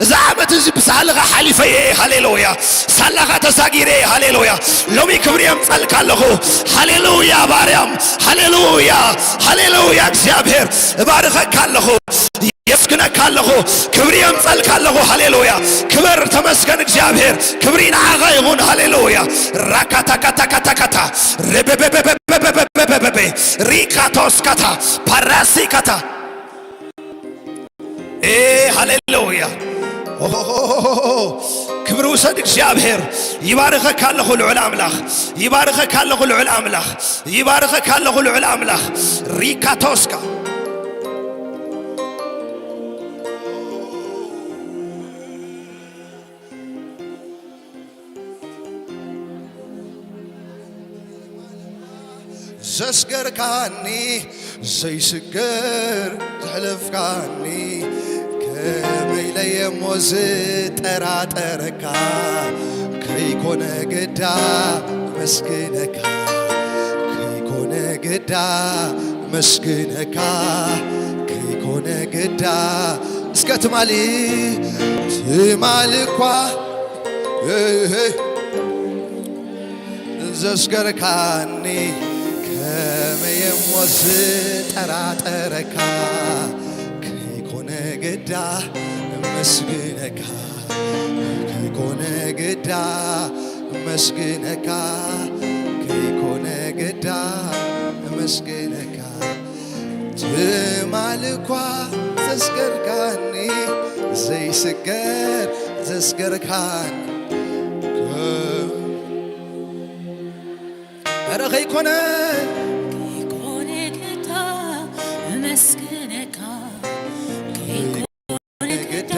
እዚ ዓመት እዚ ብሳልኻ ሓሊፈ እየ። ሃሌሉያ። ሳላኻ ተሳጊረ እየ። ሃሌሉያ። ሎሚ ክብሪ የምጸልካ ኣለኹ። ሃሌሉያ። ባርያም፣ ሃሌሉያ፣ ሃሌሉያ። እግዚኣብሔር፣ እባርኸካ ኣለኹ፣ የስግነካ ኣለኹ፣ ክብሪ የምጸልካ ኣለኹ። ሃሌሉያ። ክብር፣ ተመስገን እግዚኣብሔር። ክብሪ ንዓኻ ይኹን። ሃሌሉያ። ራካታካታካታካታ፣ ሬቤቤቤቤቤቤቤቤቤ፣ ሪካቶስካታ፣ ፓራሲካታ። ኤ፣ ሃሌሉያ። ኦሆሆሆሆ። ክብሪ ውሰድ እግዚኣብሔር። ይባርኸካ ኣለኹ ልዑል ኣምላኽ። ይባርኸካ ኣለኹ ልዑል ኣምላኽ። ይባርኸካ ኣለኹ ልዑል ኣምላኽ። ሪካቶስካ። ዘስገርካኒ ዘይስገር ዘሕለፍካኒ፣ ከመይ ኢለ'የ እሞ ዝጠራጠረካ? ከይኮነ ግዳ መስግነካ፣ ከይኮነ ግዳ መስግነካ፣ ከይኮነ ግዳ እስከ ትማሊ፣ ትማሊ እኳ፣ ሄይ፣ ሄይ፣ ዘስገርካኒ፣ ከመይ እሞ ዝጠራጠረካ? ከይኮነ ግዳ እመስግነካ፣ ከይኮነ ግዳ እመስግነካ፣ ከይኮነ ግዳ እመስግነካ። ትማሊ እኳ ዘስገርካኒ፣ ዘይስገር ዘስገርካኒ። ኧረ ከይኮነ፣ ከይኮነ ግዳ እመስግነካ፣ ከይኮነ ግዳ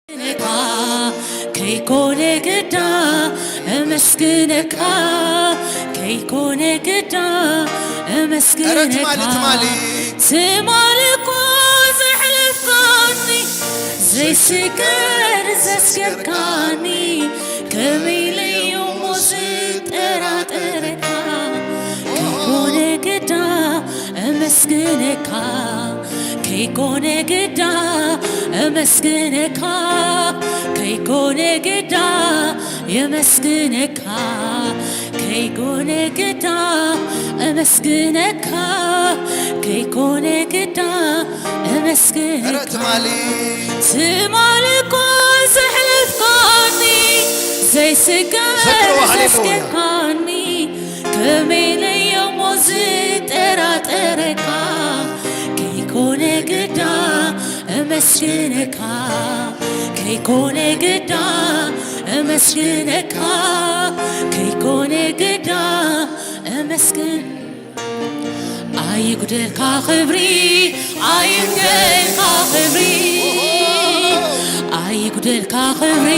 ነካ፣ ከይኮነ ግዳ እመስግነካ፣ ከይኮነ ግዳ እመስግነካ። ትማሊ፣ ትማሊ። ትማሊ እኮ ዘሕለፍካኒ፣ ዘይስገር ዘስገርካኒ፣ ከመይ ኢለ'የ እሞ ዝጠራጠረካ? ከይኮነ ግዳ እመስግነካ፣ ከይኮነ ግዳ እመስግነካ፣ ከይኮነ ግዳ የመስግነካ፣ ከይኮነ ግዳ እመስግነካ፣ ከይኮነ ግዳ እመስግነካ። ኧረ ትማሊ። ትማሊ እኮ ዘሕለፍካኒ፣ ዘይስገር ዘክርዋ፣ ሃሌሉያ። ዘስገርካኒ፣ ከመይ ኢለ'የ እሞ ዝጠራጠረካ? ከይኮነ ግዳ እመስግነካ፣ ከይኮነ ግዳ እመስግነካ፣ ከይኮነ ግዳ እመስግን። ኣይጉደልካ ክብሪ፣ ኣይጉደልካ ክብሪ፣ ኣይጉደልካ ክብሪ፣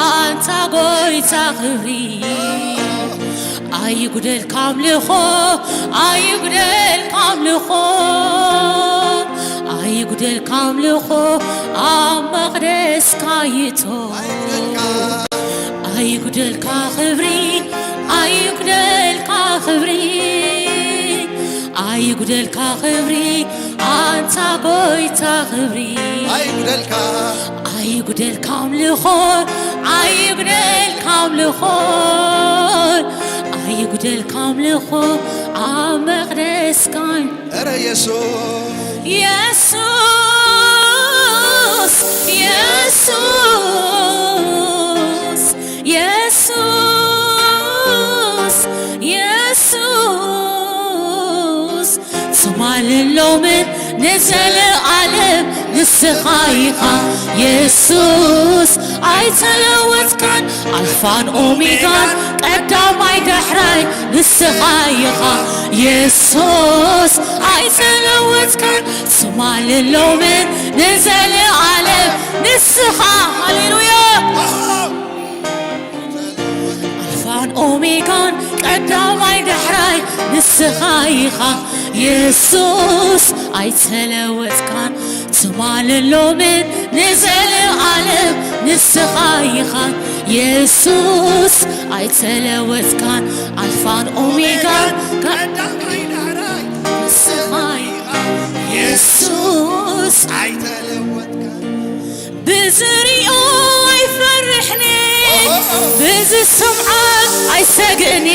ኣንታ ጎይታ ክብሪ። ኣይጉደልካ ኣምልኾ፣ ኣይጉደልካ ኣምልኾ፣ ኣይጉደልካ ኣምልኾ፣ ኣብ መቕደስካ ይእቶ። ኣይጉደልካ ክብሪ፣ ኣይጉደልካ ክብሪ፣ ኣይጉደልካ ክብሪ፣ ኣንታ ጎይታ ክብሪ። ኣይጉደልካ። ኣይጉደልካ ኣምልኾ፣ ኣይጉደልካ ኣምልኾ፣ ኣይጉደልካ ኣምልኾ ኣብ መቕደስካ። ኧረ የሱስ። የሱስ፣ የሱስ፣ የሱስ፣ የሱስ። ትማልን ሎምን ንዘለኣለም ንስኻ ኢኻ የሱስ፣ ኣይተለወጥካን፣ ኣልፋን ኦሜጋን፣ ቀዳማይ ዳሕራይ ንስኻ ኢኻ የሱስ፣ ኣይተለወጥካን፣ ትማልን ሎምን ንዘለኣለም ንስኻ። ሃሌሉያ። ኣልፋን ኦሜጋን ቀዳማይ ዳሕራይ ንስኻ ኢኻ የሱስ፣ ኣይተለወጥካን፣ ትማልን ሎምን ንዘለኣለም ንስኻ ኢኻ የሱስ፣ ኣይተለወጥካን ኣልፋን ኦሜጋን ቀዳማይ ዳሕራይ ንስኻ ኢኻ የሱስ። ኣይተለወጥካን ብዝሪኦ ኣይፈርሕኒ ብዝሰምዖ ኣይሰግእኒ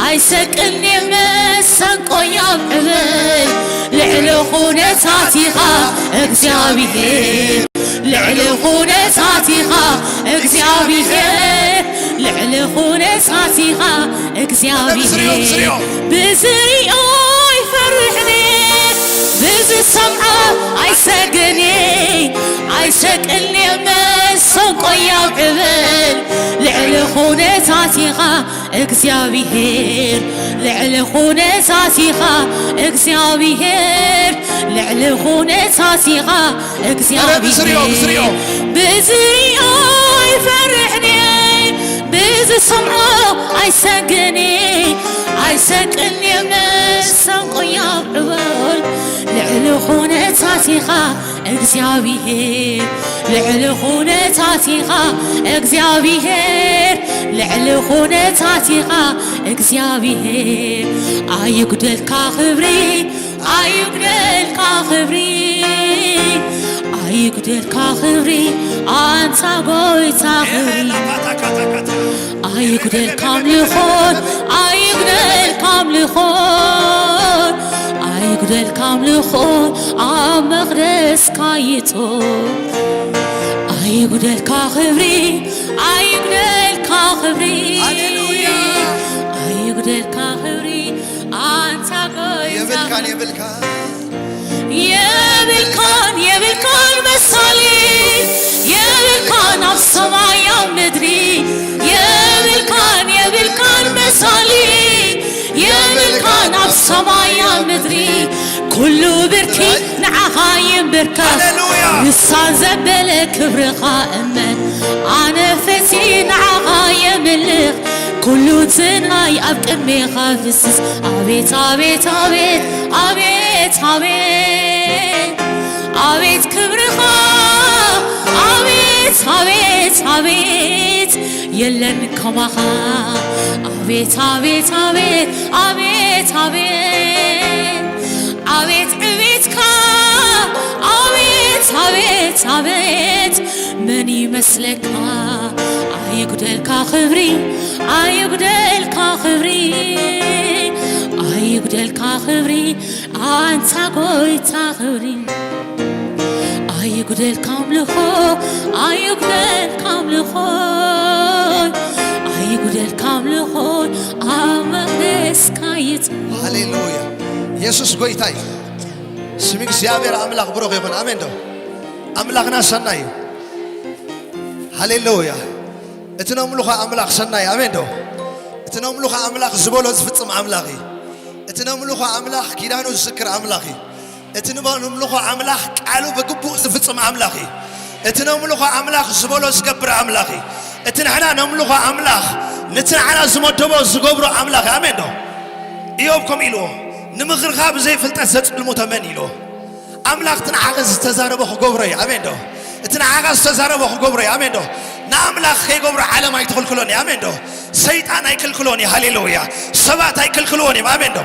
ኣይሰቅኒ መሰንቆ ያብዕብል ልዕሊ ኩነታት ኢኻ እግዚኣብሔር ልዕሊ ኩነታት ኢኻ እግዚኣብሔር ልዕሊ ኩነታት ኢኻ እግዚኣብሔር ብዝሪኦ ኣይፈርሕኒ ብዝሰምዖ ኣይሰግኒ ኣይሰቅኒ መሰንቆ ያብዕብል ልዕሊ ኩነታት ኢኻ እግዚኣብሔር ልዕሊ ኩነታት ኢኻ እግዚኣብሔር ልዕሊ ኩነታት ኢኻ እግዚኣብሔር ብዝሪኦ ኣይፈርሕኒ ብዝሰምዖ ኣይሰግኒ ኣይሰቅኒ መሰንቆ ያብዕብል ልዕሊ ኩነታት ኢኻ እግዚኣብሔር ልዕሊ ኩነታት ኢኻ እግዚኣብሔር ልዕሊ ኩነታት ኢኻ እግዚኣብሔር ኣይጉደልካ ክብሪ ኣይጉደልካ ክብሪ ኣይጉደልካ ክብሪ ኣንታ ጎይታ ክብሪ ኣይጉደልካ ኣምልኾን ኣይጉደልካ ኣምልኾን ኣይጉደልካ ኣምልኾን ኣብ መቕደስካ ይጹር ኣይጉደልካ ክብሪ ኣይጉደልካ ክብሪ ኣይጉደልካ ክብሪ ኣንታ ጎይታ የብልካን የብልካን የብልካን የብልካን መሳሊ የብልካን ኣብ ሰማይ ኣብ ምድሪ የብልካን የብልካን መሳሊ የብልካን ኣብ ሰማይ ኣብ ምድሪ ኩሉ ብርኪ ንዓኻ ይንብርከ ሃሌሉያ። ውሳን ዘበለ ክብርኻ እመን ኣነ ፈሲ ንዓኻ የምልኽ ኩሉ ዝናይ ኣብ ቅድሜኻ ፍስስ ኣቤት ኣቤት ኣቤት ኣቤት ኣቤት ኣቤት ክብርኻ ኣቤት ኣቤት ኣቤት የለን ከማኻ ኣቤት ኣቤት ኣቤት ኣቤት ኣቤት ኣቤት ዕቤትካ ኣቤት ኣቤት ኣቤት መን ይመስለካ ኣይጉደልካ ክብሪ ኣይጉደልካ ክብሪ ኣይጉደልካ ክብሪ ኣንታ ጎይታ ክብሪ ኣይጉደልካ ኣምልኾ ኣይጉደልካ ኣምልኾ ኣይጉደልካ ኣምልኾ ኣብ መቕደስካ ይጽ ሃሌሉያ። የሱስ ጎይታ እዩ። ስም እግዚኣብሔር ኣምላኽ ብሩኽ ይኹን። ኣሜን ዶ? ኣምላኽና ሰናይ እዩ። ሃሌሉያ። እቲ ነምልኾ ኣምላኽ ሰናይ። ኣሜን ዶ? እቲ ነምልኾ ኣምላኽ ዝበሎ ዝፍጽም ኣምላኽ እዩ። እቲ ነምልኾ ኣምላኽ ኪዳኑ ዝዝክር ኣምላኽ እዩ። እቲ ንባ- ነምልኾ ኣምላኽ ቃሉ ብግቡእ ዝፍጽም ኣምላኽ እዩ። እቲ ነምልኾ ኣምላኽ ዝበሎ ዝገብር ኣምላኽ እዩ። እቲ ንሕና ነምልኾ ኣምላኽ ነቲ ንዓና ዝመደቦ ዝገብሮ ኣምላኽ እዩ። ኣሜን ዶ? ኢዮብ ከምኡ ኢልዎ፣ ንምኽርኻ ብዘይ ፍልጠት ዘጽልሙ ተመን ኢልዎ። ኣምላኽ እቲ ንዓኻ ዝተዛረቦ ክገብሮ እዩ። ኣሜን ዶ? እቲ ንዓኻ ዝተዛረቦ ክገብሮ እዩ። ኣሜን ዶ? ንኣምላኽ ከይገብሮ ዓለም ኣይትኽልክሎን እዩ። ኣሜን ዶ? ሰይጣን ኣይክልክሎን እዩ። ሃሌሉያ። ሰባት ኣይክልክልዎን እዮም። ኣሜን ዶ?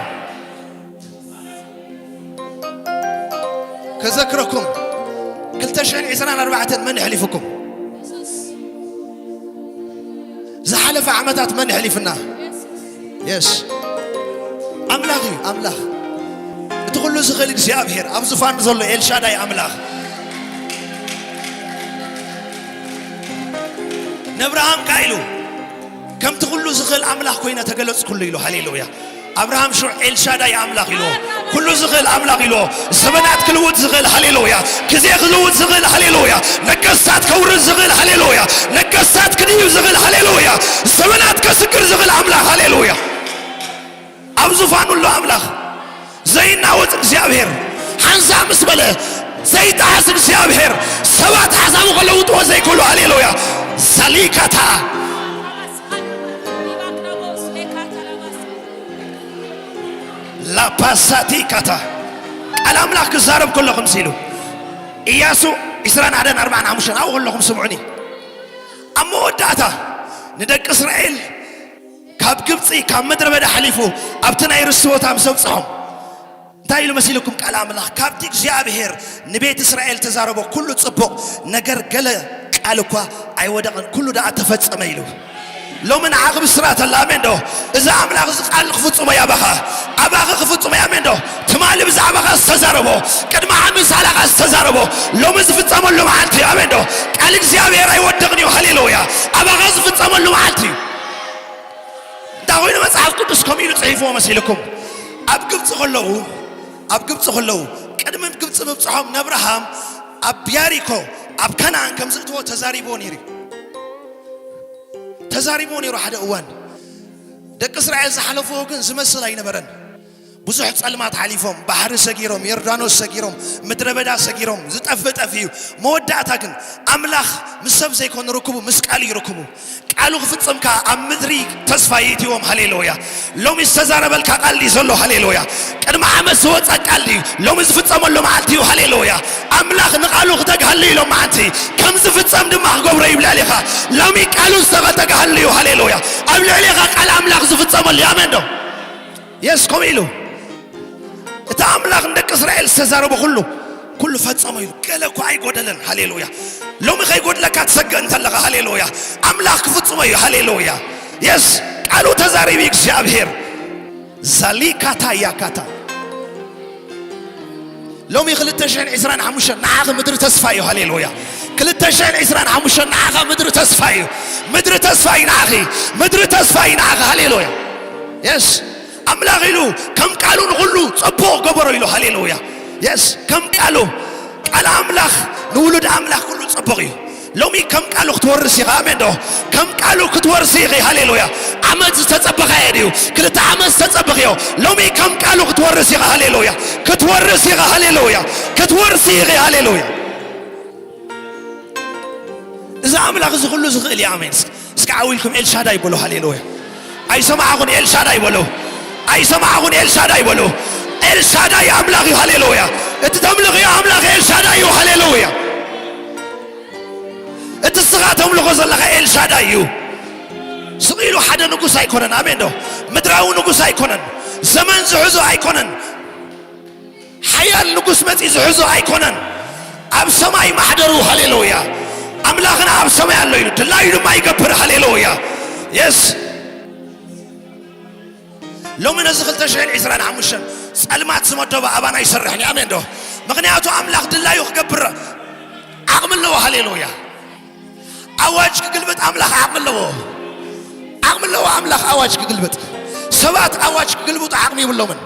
ከዘክረኩም ክልተ ሽሕን ዕስራን ኣርባዕተን መን የሕሊፉኩም? ዝሓለፈ ዓመታት መን የሕሊፍና? የስ ኣምላኽ እዩ። ኣምላኽ እቲ ኩሉ ዝኽእል እግዚኣብሔር ኣብ ዙፋን ዘሎ ኤልሻዳይ ኣምላኽ ነብርሃም ካ ኢሉ ከምቲ ኩሉ ዝኽእል ኣምላኽ ኮይነ ተገለጽኩሉ ኢሉ። ሃሌሉያ። ኣብርሃም ሽዑ ኤልሻዳይ ኣምላኽ ኢልዎ፣ ኩሉ ዝኽእል ኣምላኽ ኢልዎ፣ ዘመናት ክልውጥ ዝኽእል ሃሌሉያ፣ ግዜ ክልውጥ ዝኽእል ሃሌሉያ፣ ነገስታት ከውርድ ዝኽእል ሃሌሉያ፣ ነገስታት ክድይብ ዝኽእል ሃሌሉያ፣ ዘመናት ከስግር ዝኽእል ኣምላኽ ሃሌሉያ። ኣብ ዙፋኑ ኣሎ ኣምላኽ ዘይናወጽ እግዚኣብሔር ሓንሳ ምስ በለ ዘይጠዓስ እግዚኣብሔር ሰባት ሓሳቡ ከለውጥዎ ዘይክእሉ ሃሌሉያ። ሳሊካታ ላፓሳቲካታ ቃል ኣምላኽ ክዛረብ ከሎ ከምዚ ኢሉ ኢያሱ ዕስራን ሓደን ኣርባዓን ሓሙሽተን ኣብኡ ከለኹም ስምዑኒ ኣብ መወዳእታ ንደቂ እስራኤል ካብ ግብፂ፣ ካብ ምድረ በዳ ሓሊፉ ኣብቲ ናይ ርስቲ ቦታ ምስ ዘብፅሖም፣ እንታይ ኢሉ መሲልኩም? ቃል ኣምላኽ፣ ካብቲ እግዚኣብሔር ንቤት እስራኤል ተዛረቦ ኩሉ ጽቡቕ ነገር፣ ገለ ቃል እኳ ኣይወደቐን፣ ኩሉ ደኣ ተፈጸመ ኢሉ። ሎሚ ንዓኺ ብስራት ኣላ፣ ኣሜን ዶ? እዚ ኣምላኽ እዚ ቃል ክፍጽሞ እዩ ኣባኻ። ኣባኺ ክፍጽሞ እዩ፣ ኣሜን ዶ? ትማሊ ብዛዕባኻ ዝተዛረቦ፣ ቅድሚ ዓመት ሳላኻ ዝተዛረቦ፣ ሎሚ ዝፍጸመሉ መዓልቲ እዩ፣ ኣሜን ዶ? ቃል እግዚኣብሔር ኣይወድቕን እዩ፣ ሃሌሉያ። ኣባኻ ዝፍጸመሉ መዓልቲ እዩ። እንታይ ኮይኑ መጽሓፍ ቅዱስ ከምኡ ኢሉ ጽሒፍዎ መሲልኩም? ኣብ ግብጺ ከለዉ፣ ኣብ ግብጺ ከለዉ፣ ቅድሚ ግብጺ ምብጽሖም ንኣብርሃም ኣብ ያሪኮ፣ ኣብ ከነኣን ከም ዝእትዎ ተዛሪብዎ ነይሩ እዩ። ተዛሪብዎ ነይሩ ሓደ እዋን። ደቂ እስራኤል ዝሓለፍዎ ግን ዝመስል ኣይነበረን። ብዙሕ ጸልማት ሓሊፎም፣ ባሕሪ ሰጊሮም፣ ዮርዳኖስ ሰጊሮም፣ ምድረ በዳ ሰጊሮም፣ ዝጠፍእ ጠፊኡ እዩ። መወዳእታ ግን ኣምላኽ ምስ ሰብ ዘይኮነ ርክቡ፣ ምስ ቃሉ እዩ ርክቡ። ቃሉ ክፍጽም ከኣ ኣብ ምድሪ ተስፋ የእትዎም። ሃሌሉያ። ሎሚ ዝተዛረበልካ ቃል ድዩ ዘሎ? ሃሌሉያ። ቅድሚ ዓመት ዝወጸ ቃል ድዩ? ሎሚ ዝፍጸመሉ መዓልቲ እዩ። ሃሌሉያ። ኣምላኽ ንቓሉ ክተግሃሉ ኢሎም መዓንቲ ከም ዝፍጸም ድማ ክገብሮ ይብላል ኢኻ። ሎሚ ቃሉ ዝተኸተግሃሉ እዩ። ሃሌሉያ። ኣብ ልዕሌኻ ቃል ኣምላኽ ዝፍጸመሉ እዩ። ኣሜን ዶ? የስ፣ ከምኡ ኢሉ። እቲ ኣምላኽ ንደቂ እስራኤል ዝተዛረቦ ኩሉ፣ ኩሉ ፈጸሞ ኢሉ። ገለ እኳ ኣይጎደለን። ሃሌሉያ። ሎሚ ከይጎድለካ ትሰግእ እንተለኻ፣ ሃሌሉያ፣ ኣምላኽ ክፍጽሞ እዩ። ሃሌሉያ። የስ፣ ቃሉ ተዛሪቡ እግዚኣብሔር። ዛሊካታ ያካታ። ሎሚ ክልተ ሽሕን ዕስራን ሓሙሽተን ንዓኺ ምድሪ ተስፋ እዩ። ሃሌሉያ። ክልተ ሽሕን ዕስራን ሓሙሽተን ንዓኻ ምድሪ ተስፋ እዩ። ምድሪ ተስፋ እዩ ንዓኺ። ምድሪ ተስፋ እዩ ንዓኺ። ሃሌሉያ። የስ። ኣምላኽ ኢሉ ከም ቃሉ ንኹሉ ጽቡቕ ገበሮ ኢሉ። ሃሌሉያ። የስ፣ ከም ቃሉ። ቃል ኣምላኽ ንውሉድ ኣምላኽ ኩሉ ጽቡቕ እዩ። ሎሚ ከም ቃሉ ክትወርስ ኢኻ። ኣሜን ዶ? ከም ቃሉ ክትወርስ ኢኺ። ሃሌሉያ። ዓመት ዝተጸበኻዮ ድዩ? ክልተ ዓመት ዝተጸበኽዮ። ሎሚ ከም ቃሉ ክትወርስ ኢኻ። ሃሌሉያ። ክትወርስ ኢኻ። ሃሌሉያ። ክትወርስ ኢኺ። ሃሌሉያ። እዚ ኣምላኽ እዚ ኩሉ ዝኽእል እዩ። ኣሜን። እስኪ፣ እስኪ ዓው ኢልኩም ኤልሻዳይ በሉ። ሃሌሉያ። ኣይሰማዕኹን፣ ኤልሻዳይ በሉ። ኣይሰማዕኹን፣ ኤልሻዳይ በሉ። ኤልሻዳይ ኣምላኽ እዩ። ሃሌሉያ። እቲ ተምልኽዮ ኣምላኽ ኤልሻዳይ እዩ። ሃሌሉያ። እቲ እስኻ ተምልኾ ዘለኻ ኤልሻዳይ እዩ። ስቕ ኢሉ ሓደ ንጉስ ኣይኮነን። ኣሜን ዶ? ምድራዊ ንጉስ ኣይኮነን። ዘመን ዝሕዞ ኣይኮነን። ሓያል ንጉስ መጺ ዝሕዞ ኣይኮነን። ኣብ ሰማይ ማሕደሩ፣ ሃሌሉያ። ኣምላኽና ኣብ ሰማይ ኣሎ ኢሉ፣ ድላዩ ድማ ይገብር። ሃሌሉያ። የስ። ሎሚ ነዚ ክልተ ሽሕን ዕስራን ሓሙሽተን ጸልማት ዝመደቦ ኣባና ይሰርሕን እዩ። ኣሜን ዶ? ምኽንያቱ ኣምላኽ ድላዩ ክገብር ዓቕሚ ኣለዎ። ሃሌሉያ። ኣዋጅ ክግልብጥ ኣምላኽ ዓቕሚ ኣለዎ። ዓቕሚ ኣለዎ ኣምላኽ ኣዋጅ ክግልብጥ። ሰባት ኣዋጅ ክግልብጡ ዓቕሚ ይብሎምን።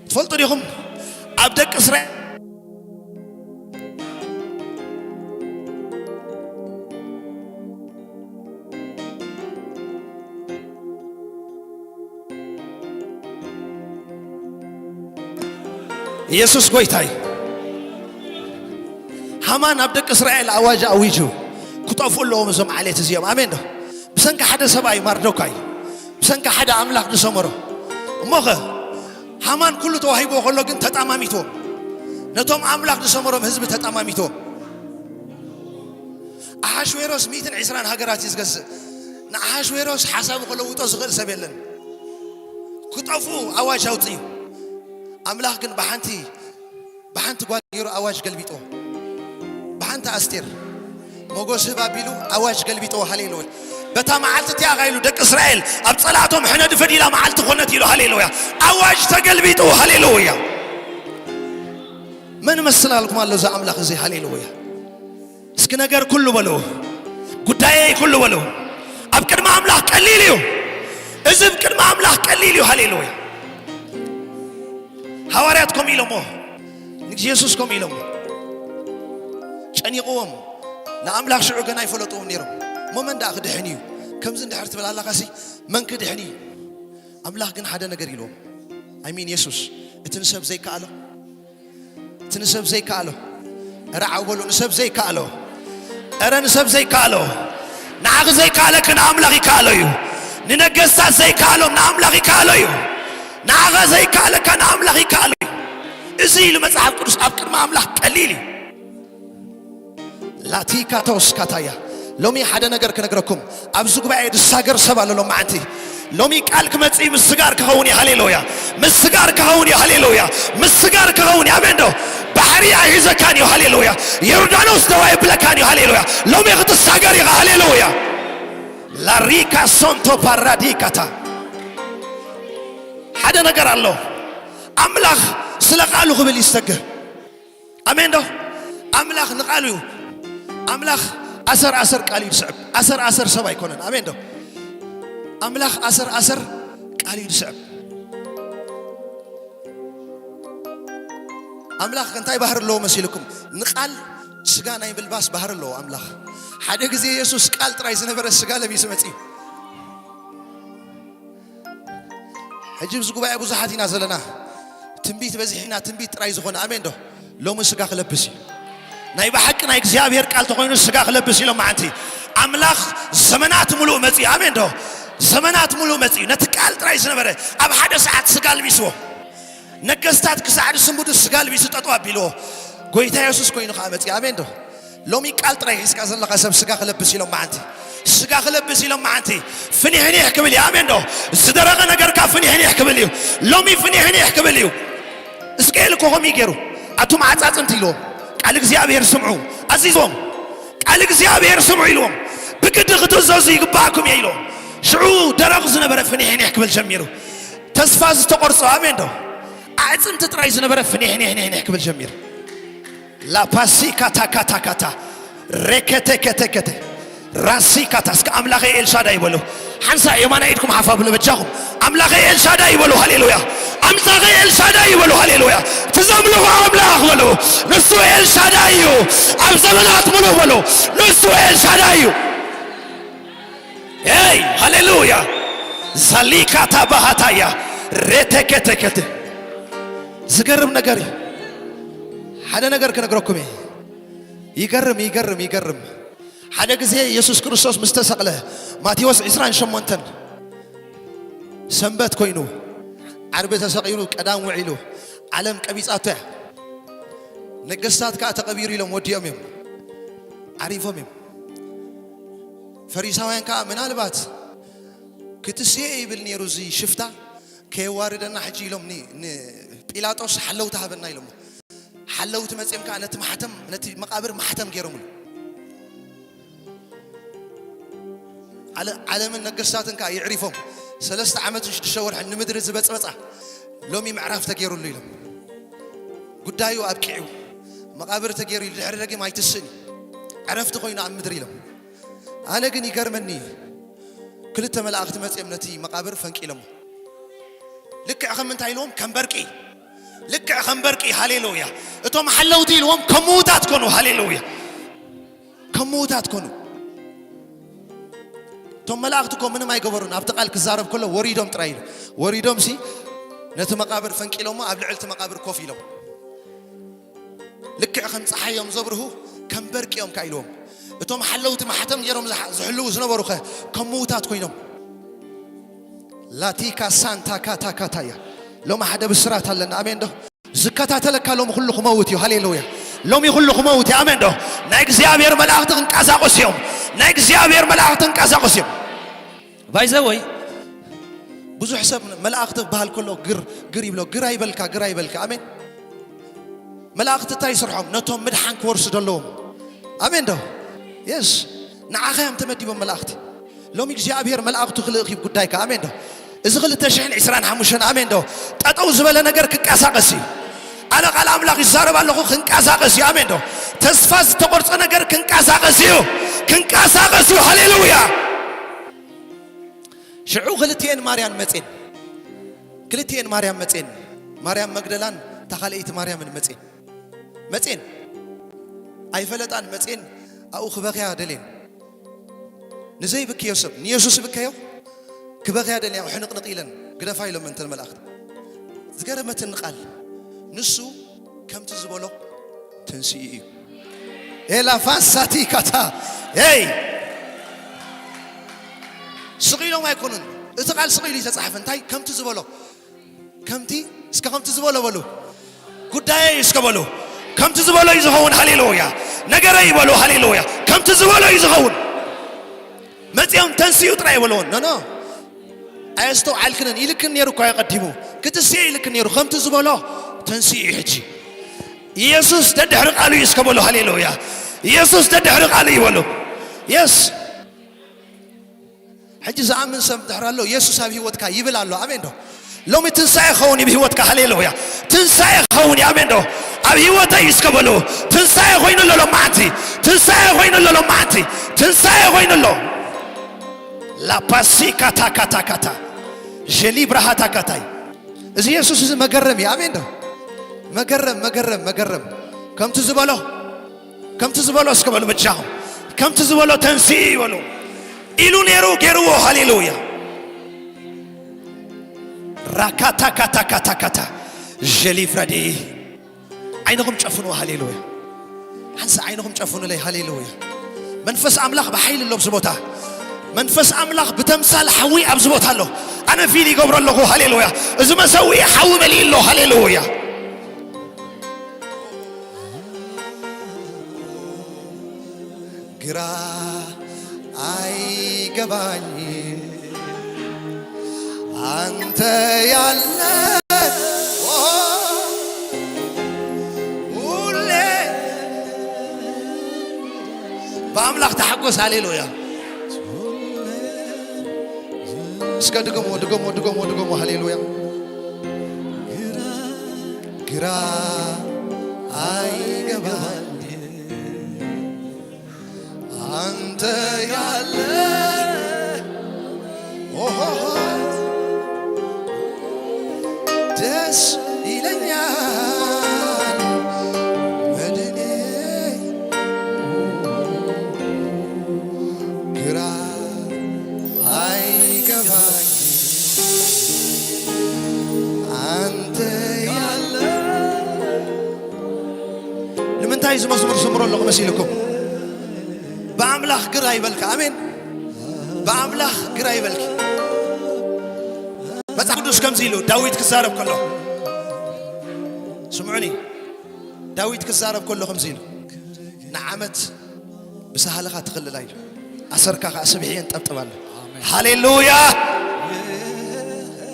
ትፈልጡ ዲኹም? ኣብ ደቂ እስራኤል ኢየሱስ ጎይታይ። ሃማን ኣብ ደቂ እስራኤል ኣዋጅ ኣዊጁ፣ ክጠፍኡ ኣለዎም እዞም ዓሌት እዚኦም። ኣሜን ዶ? ብሰንኪ ሓደ ሰብኣይ ማርዶካይ፣ ብሰንኪ ሓደ ኣምላኽ ዝሰመሮ። እሞኸ ሃማን ኩሉ ተዋሂብዎ ከሎ ግን ተጣማሚትዎም። ነቶም ኣምላኽ ዝሰመሮም ህዝቢ ተጣማሚትዎም። ኣሓሽዌሮስ ሚእትን ዕስራን ሃገራት እዩ ዝገዝእ። ንኣሓሽዌሮስ ሓሳቡ ክለውጦ ዝኽእል ሰብ የለን። ክጠፍኡ ኣዋጅ ኣውፅኡ። ኣምላኽ ግን ብሓንቲ፣ ብሓንቲ ጓል ገይሩ ኣዋጅ ገልቢጥዎ። ብሓንቲ ኣስቴር ሞጎስ ህብ ኣቢሉ ኣዋጅ ገልቢጥዎ። ሃሌሉያ። በታ መዓልቲ እቲኣ ኢሉ ደቂ እስራኤል ኣብ ጸላእቶም ሕነ ድፈድ ኢላ መዓልቲ ኮነት ኢሉ። ሃሌሉያ። ኣዋጅ ተገልቢጡ። ሃሌሉያ። መን እመስላልኩም ኣሎ እዚ ኣምላኽ እዚ? ሃሌሉያ። እስኪ ነገር ኩሉ በሉ፣ ጉዳየይ ኩሉ በሉ። ኣብ ቅድሚ ኣምላኽ ቀሊል እዩ። እዚ ኣብ ቅድሚ ኣምላኽ ቀሊል እዩ። ሃሌሉያ። ሃዋርያት ከምኡ ኢሎሞ፣ ንየሱስ ከምኡ ኢሎሞ። ጨኒቕዎም፣ ንኣምላኽ ሽዑ ገና ኣይፈለጥዎም ነይሮም። እሞ መን ደኣ ክድሕን እዩ? ከምዚ እንድሕር ትብል ኣለኻሲ፣ መን ክድሕን እዩ? ኣምላኽ ግን ሓደ ነገር ኢልዎም። ኣይ ሚን የሱስ፣ እቲ ንሰብ ዘይከኣሎ፣ እቲ ንሰብ ዘይከኣሎ። እረ ዓው በሉ፣ ንሰብ ዘይከኣሎ። እረ ንሰብ ዘይከኣሎ። ንዓኺ ዘይከኣለኪ ንኣምላኽ ይከኣሎ እዩ። ንነገስታት ዘይከኣሎም ንኣምላኽ ይከኣሎ እዩ። ንዓኻ ዘይከኣለካ ንኣምላኽ ይከኣሎ እዩ። እዚ ኢሉ መጽሓፍ ቅዱስ ኣብ ቅድሚ ኣምላኽ ቀሊል እዩ። ላቲካቶስ ካታያ፣ ሎሚ ሓደ ነገር ክነግረኩም፣ ኣብዚ ጉባኤ ዝሳገር ሰብ ኣሎ ሎማዓንቲ። ሎሚ ቃል ክመጽእ እዩ፣ ምስጋር ክኸውን እዩ። ሃሌሉያ! ምስጋር ክኸውን እዩ። ሃሌሉያ! ምስጋር ክኸውን እዩ። ኣሜን ዶ? ባሕሪ ኣይሕዘካን እዩ። ሃሌሉያ! ዮርዳኖስ ደው ኣይብለካን እዩ። ሃሌሉያ! ሎሚ ክትሳገር ኢኻ። ሃሌሉያ! ላሪካ ሶንቶ ፓራዲካታ። ሓደ ነገር ኣሎ። ኣምላኽ ስለ ቃሉ ክብል ይሰግር። ኣሜን ዶ? ኣምላኽ ንቃሉ እዩ። ኣምላኽ ኣሰር ኣሰር ቃል እዩ ዝስዕብ። ኣሰር ኣሰር ሰብ ኣይኮነን። ኣሜን ዶ? ኣምላኽ ኣሰር ኣሰር ቃል እዩ ዝስዕብ። ኣምላኽ እንታይ ባህሪ ኣለዎ መሲልኩም? ንቃል ስጋ ናይ ምልባስ ባህሪ ኣለዎ ኣምላኽ። ሓደ ግዜ የሱስ ቃል ጥራይ ዝነበረ ስጋ ለቢሱ መጺኡ። ሕጂ ኣብዚ ጉባኤ ብዙሓት ኢና ዘለና። ትንቢት በዚሕና ትንቢት ጥራይ ዝኾነ ኣሜን ዶ? ሎሚ ስጋ ክለብስ እዩ። ናይ ብሓቂ ናይ እግዚኣብሔር ቃል ተኾይኑ ስጋ ክለብስ እዩ። ሎማዓንቲ ኣምላኽ ዘመናት ሙሉእ መጺኡ። ኣሜን ዶ? ዘመናት ሙሉእ መጺኡ። ነቲ ቃል ጥራይ ዝነበረ ኣብ ሓደ ሰዓት ስጋ ኣልቢስዎ። ነገስታት ክሳዕ ዝስንብዱ ስጋ ኣልቢሱ ጠጠው ኣቢልዎ። ጎይታ የሱስ ኮይኑ ከኣ መጺኡ። ኣሜን ዶ? ሎሚ ቃል ጥራይ ሒዝካ ዘለኻ ሰብ ስጋ ክለብስ ኢሎም መዓንቲ። ስጋ ክለብስ ኢሎም መዓንቲ። ፍኒሕኒሕ ክብል እዩ። ኣሜን ዶ? ዝደረቐ ነገርካ ፍኒሕኒሕ ክብል እዩ። ሎሚ ፍኒሕኒሕ ክብል እዩ። እስቅኤል እኮ ከምኡ እዩ ገይሩ። ኣቱም ዓጻጽምቲ ኢልዎም። ቃል እግዚኣብሔር ስምዑ። ኣዚዝዎም። ቃል እግዚኣብሔር ስምዑ ኢልዎም። ብግዲ ክትእዘዙ ይግባኣኩም እየ ኢልዎም። ሽዑ ደረቕ ዝነበረ ፍኒሕኒሕ ክብል ጀሚሩ። ተስፋ ዝተቖርጾ፣ ኣሜን ዶ? ኣዕጽምቲ ጥራይ ዝነበረ ፍኒሕኒሕ ክብል ጀሚሩ። ላፓሲካታካታካታ ሬከቴከቴከቴ ራሲካታ። እስከ ኣምላኸይ ኤልሻዳይ በሉ። ሓንሳ የማናይ ኢድኩም ሓፍ ኣብሉ በጃኹም። ኣምላኸይ ኤልሻዳይ በሉ። ሃሌሉያ። ኣምላኸይ ኤልሻዳይ በሉ። ሃሌሉያ። እቲ ዘምልኹ ኣምላኽ በሉ። ንሱ ኤልሻዳይ እዩ። ኣብ ዘመናት ሙሉእ በሉ። ንሱ ኤልሻዳይ እዩ። ኤይ ሃሌሉያ። ዛሊካታ ባህታያ ሬቴኬቴኬቴ። ዝገርም ነገር እዩ። ሓደ ነገር ክነግረኩም እየ። ይገርም፣ ይገርም፣ ይገርም። ሓደ ግዜ የሱስ ክርስቶስ ምስ ተሰቕለ፣ ማቴዎስ ዕስራን ሸሞንተን፣ ሰንበት ኮይኑ፣ ዓርቢ ተሰቒሉ፣ ቀዳም ውዒሉ፣ ዓለም ቀቢጻቶ እያ። ነገስታት ከኣ ተቐቢሩ ኢሎም ወዲኦም እዮም። ዓሪፎም እዮም። ፈሪሳውያን ከኣ ምናልባት ክትስኤ ይብል ነይሩ እዚ ሽፍታ፣ ከየዋርደና ሕጂ ኢሎም ኒ-፣ ንጲላጦስ ሓለውቲ ሃበና ኢሎሞ። ሓለውቲ መጺኦም ከኣ ነቲ ማሕተም፣ ነቲ መቓብር ማሕተም ገይሮምሉ። ዓለ-፣ ዓለምን ነገስታትን ከኣ የዕሪፎም። ሰለስተ ዓመትን ሽዱሽተ ወርሕን ንምድሪ ዝበጽበጻ ሎሚ ምዕራፍ ተገይሩሉ ኢሎም። ጉዳዩ ኣብቂዑ። መቓብር ተገይሩ ኢሉ ድሕሪ ደጊም ኣይትስእን እዩ። ዕረፍቲ ኮይኑ ኣብ ምድሪ ኢሎም። ኣነ ግን ይገርመኒ። ክልተ መላእኽቲ መጺኦም ነቲ መቓብር ፈንቂሎሞ። ልክዕ ከም እንታይ ኢልዎም? ከም በርቂ። ልክዕ ከም በርቂ። ሃሌሉያ። እቶም ሓለውቲ ኢልዎም ከም ምዉታት ኮኑ። ሃሌሉያ። ከም ምዉታት ኮኑ። እቶም መላእኽቲ እኮ ምንም ኣይገበሩን። ኣብቲ ቃል ክዛረብ ከሎ ወሪዶም ጥራይ ኢሉ። ወሪዶም ሲ ነቲ መቓብር ፈንቂሎሞ ኣብ ልዕሊ እቲ መቓብር ኮፍ ኢሎም። ልክዕ ከም ጸሓይ እዮም ዘብርሁ፣ ከም በርቂ እዮም ከኣ ኢልዎም። እቶም ሓለውቲ ማሕተም ገይሮም ዝሓ-፣ ዝሕልዉ ዝነበሩ ከ ከም ምዉታት ኮይኖም። ላቲካ ሳንታ ካታ ካታያ። ሎሚ ሓደ ብስራት ኣለና። ኣሜን ዶ? ዝከታተለካ ሎሚ ኩሉ ክመውት እዩ። ሃሌሉያ። ሎሚ ኩሉ ክመውት እዩ። ኣሜን ዶ? ናይ እግዚኣብሔር መላእኽቲ ክንቀሳቐሱ እዮም። ናይ እግዚኣብሔር መላእኽቲ ክንቀሳቐሱ እዮም። ባይዘወይ ብዙሕ ሰብ መላእኽቲ ክበሃል ከሎ ግር፣ ግር ይብሎ። ግር ኣይበልካ፣ ግር ኣይበልካ። ኣሜን። መላእኽቲ እንታይ ይስርሖም? ነቶም ምድሓን ክወርሱ ዘለዎም። ኣሜን ዶ? የስ። ንዓኻ እዮም ተመዲቦም መላእኽቲ። ሎሚ እግዚኣብሔር መላእኽቱ ክልእኽ እዩ ጉዳይካ። ኣሜን ዶ? እዚ ክልተ ሽሕን ዕስራን ሓሙሽተን፣ ኣሜን ዶ? ጠጠው ዝበለ ነገር ክንቀሳቐስ እዩ። ኣነ ቃል ኣምላኽ ይዛረብ ኣለኹ፣ ክንቀሳቐስ እዩ። ኣሜን ዶ? ተስፋ ዝተቖርጸ ነገር ክንቀሳቐስ እዩ። ክንቀሳቐስ እዩ። ሃሌሉያ። ሽዑ ክልቲኤን ማርያም መጼን። ክልቲኤን ማርያም መጼን። ማርያም መግደላን እታ ካልኣይቲ ማርያምን መጼን። መጼን። ኣይፈለጣን መጼን። ኣብኡ ክበኽያ ደልየን። ንዘይብክዮ ሰብ፣ ንየሱስ ይብከዮ። ክበኽያ ደልያ ሕንቕንቕ ኢለን። ግደፋ ኢሎም እንተን መላእኽቲ። ዝገረመትኒ ቃል። ንሱ ከምቲ ዝበሎ ትንስኡ እዩ። ኤላ ፋሳቲ ካታ። ኤይ! ስቕ ኢሎም ኣይኮኑን። እቲ ቃል ስቕ ኢሉ እዩ ዝተጻሕፈ። እንታይ? ከምቲ ዝበሎ። ከምቲ፣ እስከ ከምቲ ዝበሎ በሉ። ጉዳየይ እስከ በሉ። ከምቲ ዝበሎ እዩ ዝኸውን። ሃሌሉያ። ነገረይ በሉ። ሃሌሉያ። ከምቲ ዝበሎ እዩ ዝኸውን። መጺኦም ተንስኡ ጥራይ ይበልዎን። ኖ፣ ኖ፣ ኣየስተውዓልክንን። ኢልክን ነይሩ እኮ ኣቐዲሙ። ክትስእ ኢልክን ነይሩ። ከምቲ ዝበሎ ተንስኡ እዩ ሕጂ። ኢየሱስ ደድሕሪ ቃሉ እዩ እስከ በሉ። ሃሌሉያ። ኢየሱስ ደድሕሪ ቃሉ እዩ በሉ። የስ። ሕጂ ዝኣምን ሰብ ድሕር ኣሎ፣ ኢየሱስ ኣብ ህይወትካ ይብል ኣሎ። ኣሜን ዶ? ሎሚ ትንሳኤ ክኸውን እዩ ብህይወትካ። ሃሌሉያ። ትንሳኤ ክኸውን እዩ። ኣሜን ዶ? ኣብ ህይወተይ እስከ በሉ። ትንሳኤ ኮይኑ ኣሎ ሎማዓንቲ። ትንሳኤ ኮይኑ ኣሎ ሎማዓንቲ። ትንሳኤ ኮይኑ ኣሎ። ላፓሲ ካታ ካታ ካታ። ጀሊ ብራሃታ ካታይ። እዚ ኢየሱስ እዚ መገረም እዩ። ኣሜን ዶ? መገረም፣ መገረም፣ መገረም። ከምቲ ዝበሎ፣ ከምቲ ዝበሎ እስከ በሉ በጃኹም። ከምቲ ዝበሎ ተንስኡ ይበሉ። ኢሉ ነይሩ፣ ገይርዎ። ሃሌሉያ። ራካታ ካታ ካታ ካታ። ጀሊ ፍረዲ። ዓይንኹም ጨፍኑ። ሃሌሉያ። ሓንሳ ዓይንኹም ጨፍኑለይ። ሃሌሉያ። መንፈስ ኣምላኽ ብሓይሊ ኣሎ ኣብዚ ቦታ። መንፈስ ኣምላኽ ብተምሳል ሓዊ ኣብዚ ቦታ ኣሎ። ኣነ ፊል ይገብሮ ኣለኹ። ሃሌሉያ። እዚ መሰውኢ ሓዊ መሊኡ ኣሎ። ሃሌሉያ። ግራ ኣይገባኝ አንተ ያለ ሁሌ በአምላክ ተሐጎስ። ሃሌሉያ። እስከ ድገሞ፣ ድገሞ፣ ድገሞ፣ ድገሞ። ሃሌሉያ። ግራ አይገባኝ አንተ ያለ። ኦሆ፣ ደስ ይለኛል መድኔ። ግራ አይገባኝ አንተ ያለ። ንምንታይ እዚ መዝሙር ዝምሮ ኣለኹ መሲልኩም? ብኣምላኽ ግር ኣይበልካ። ኣሜን። ብኣምላኽ ግር ኣይበልኪ። መጽሓፍ ቅዱስ ከምዚ ኢሉ ዳዊት ክዛረብ ከሎ፣ ስምዑኒ፣ ዳዊት ክዛረብ ከሎ ከምዚ ኢሉ፣ ንዓመት ብሳህልኻ ትኽልላ ኢሉ፣ ኣሰርካ ከኣ ስብሒ የንጠብጥብ ኣለ። ሃሌሉያ።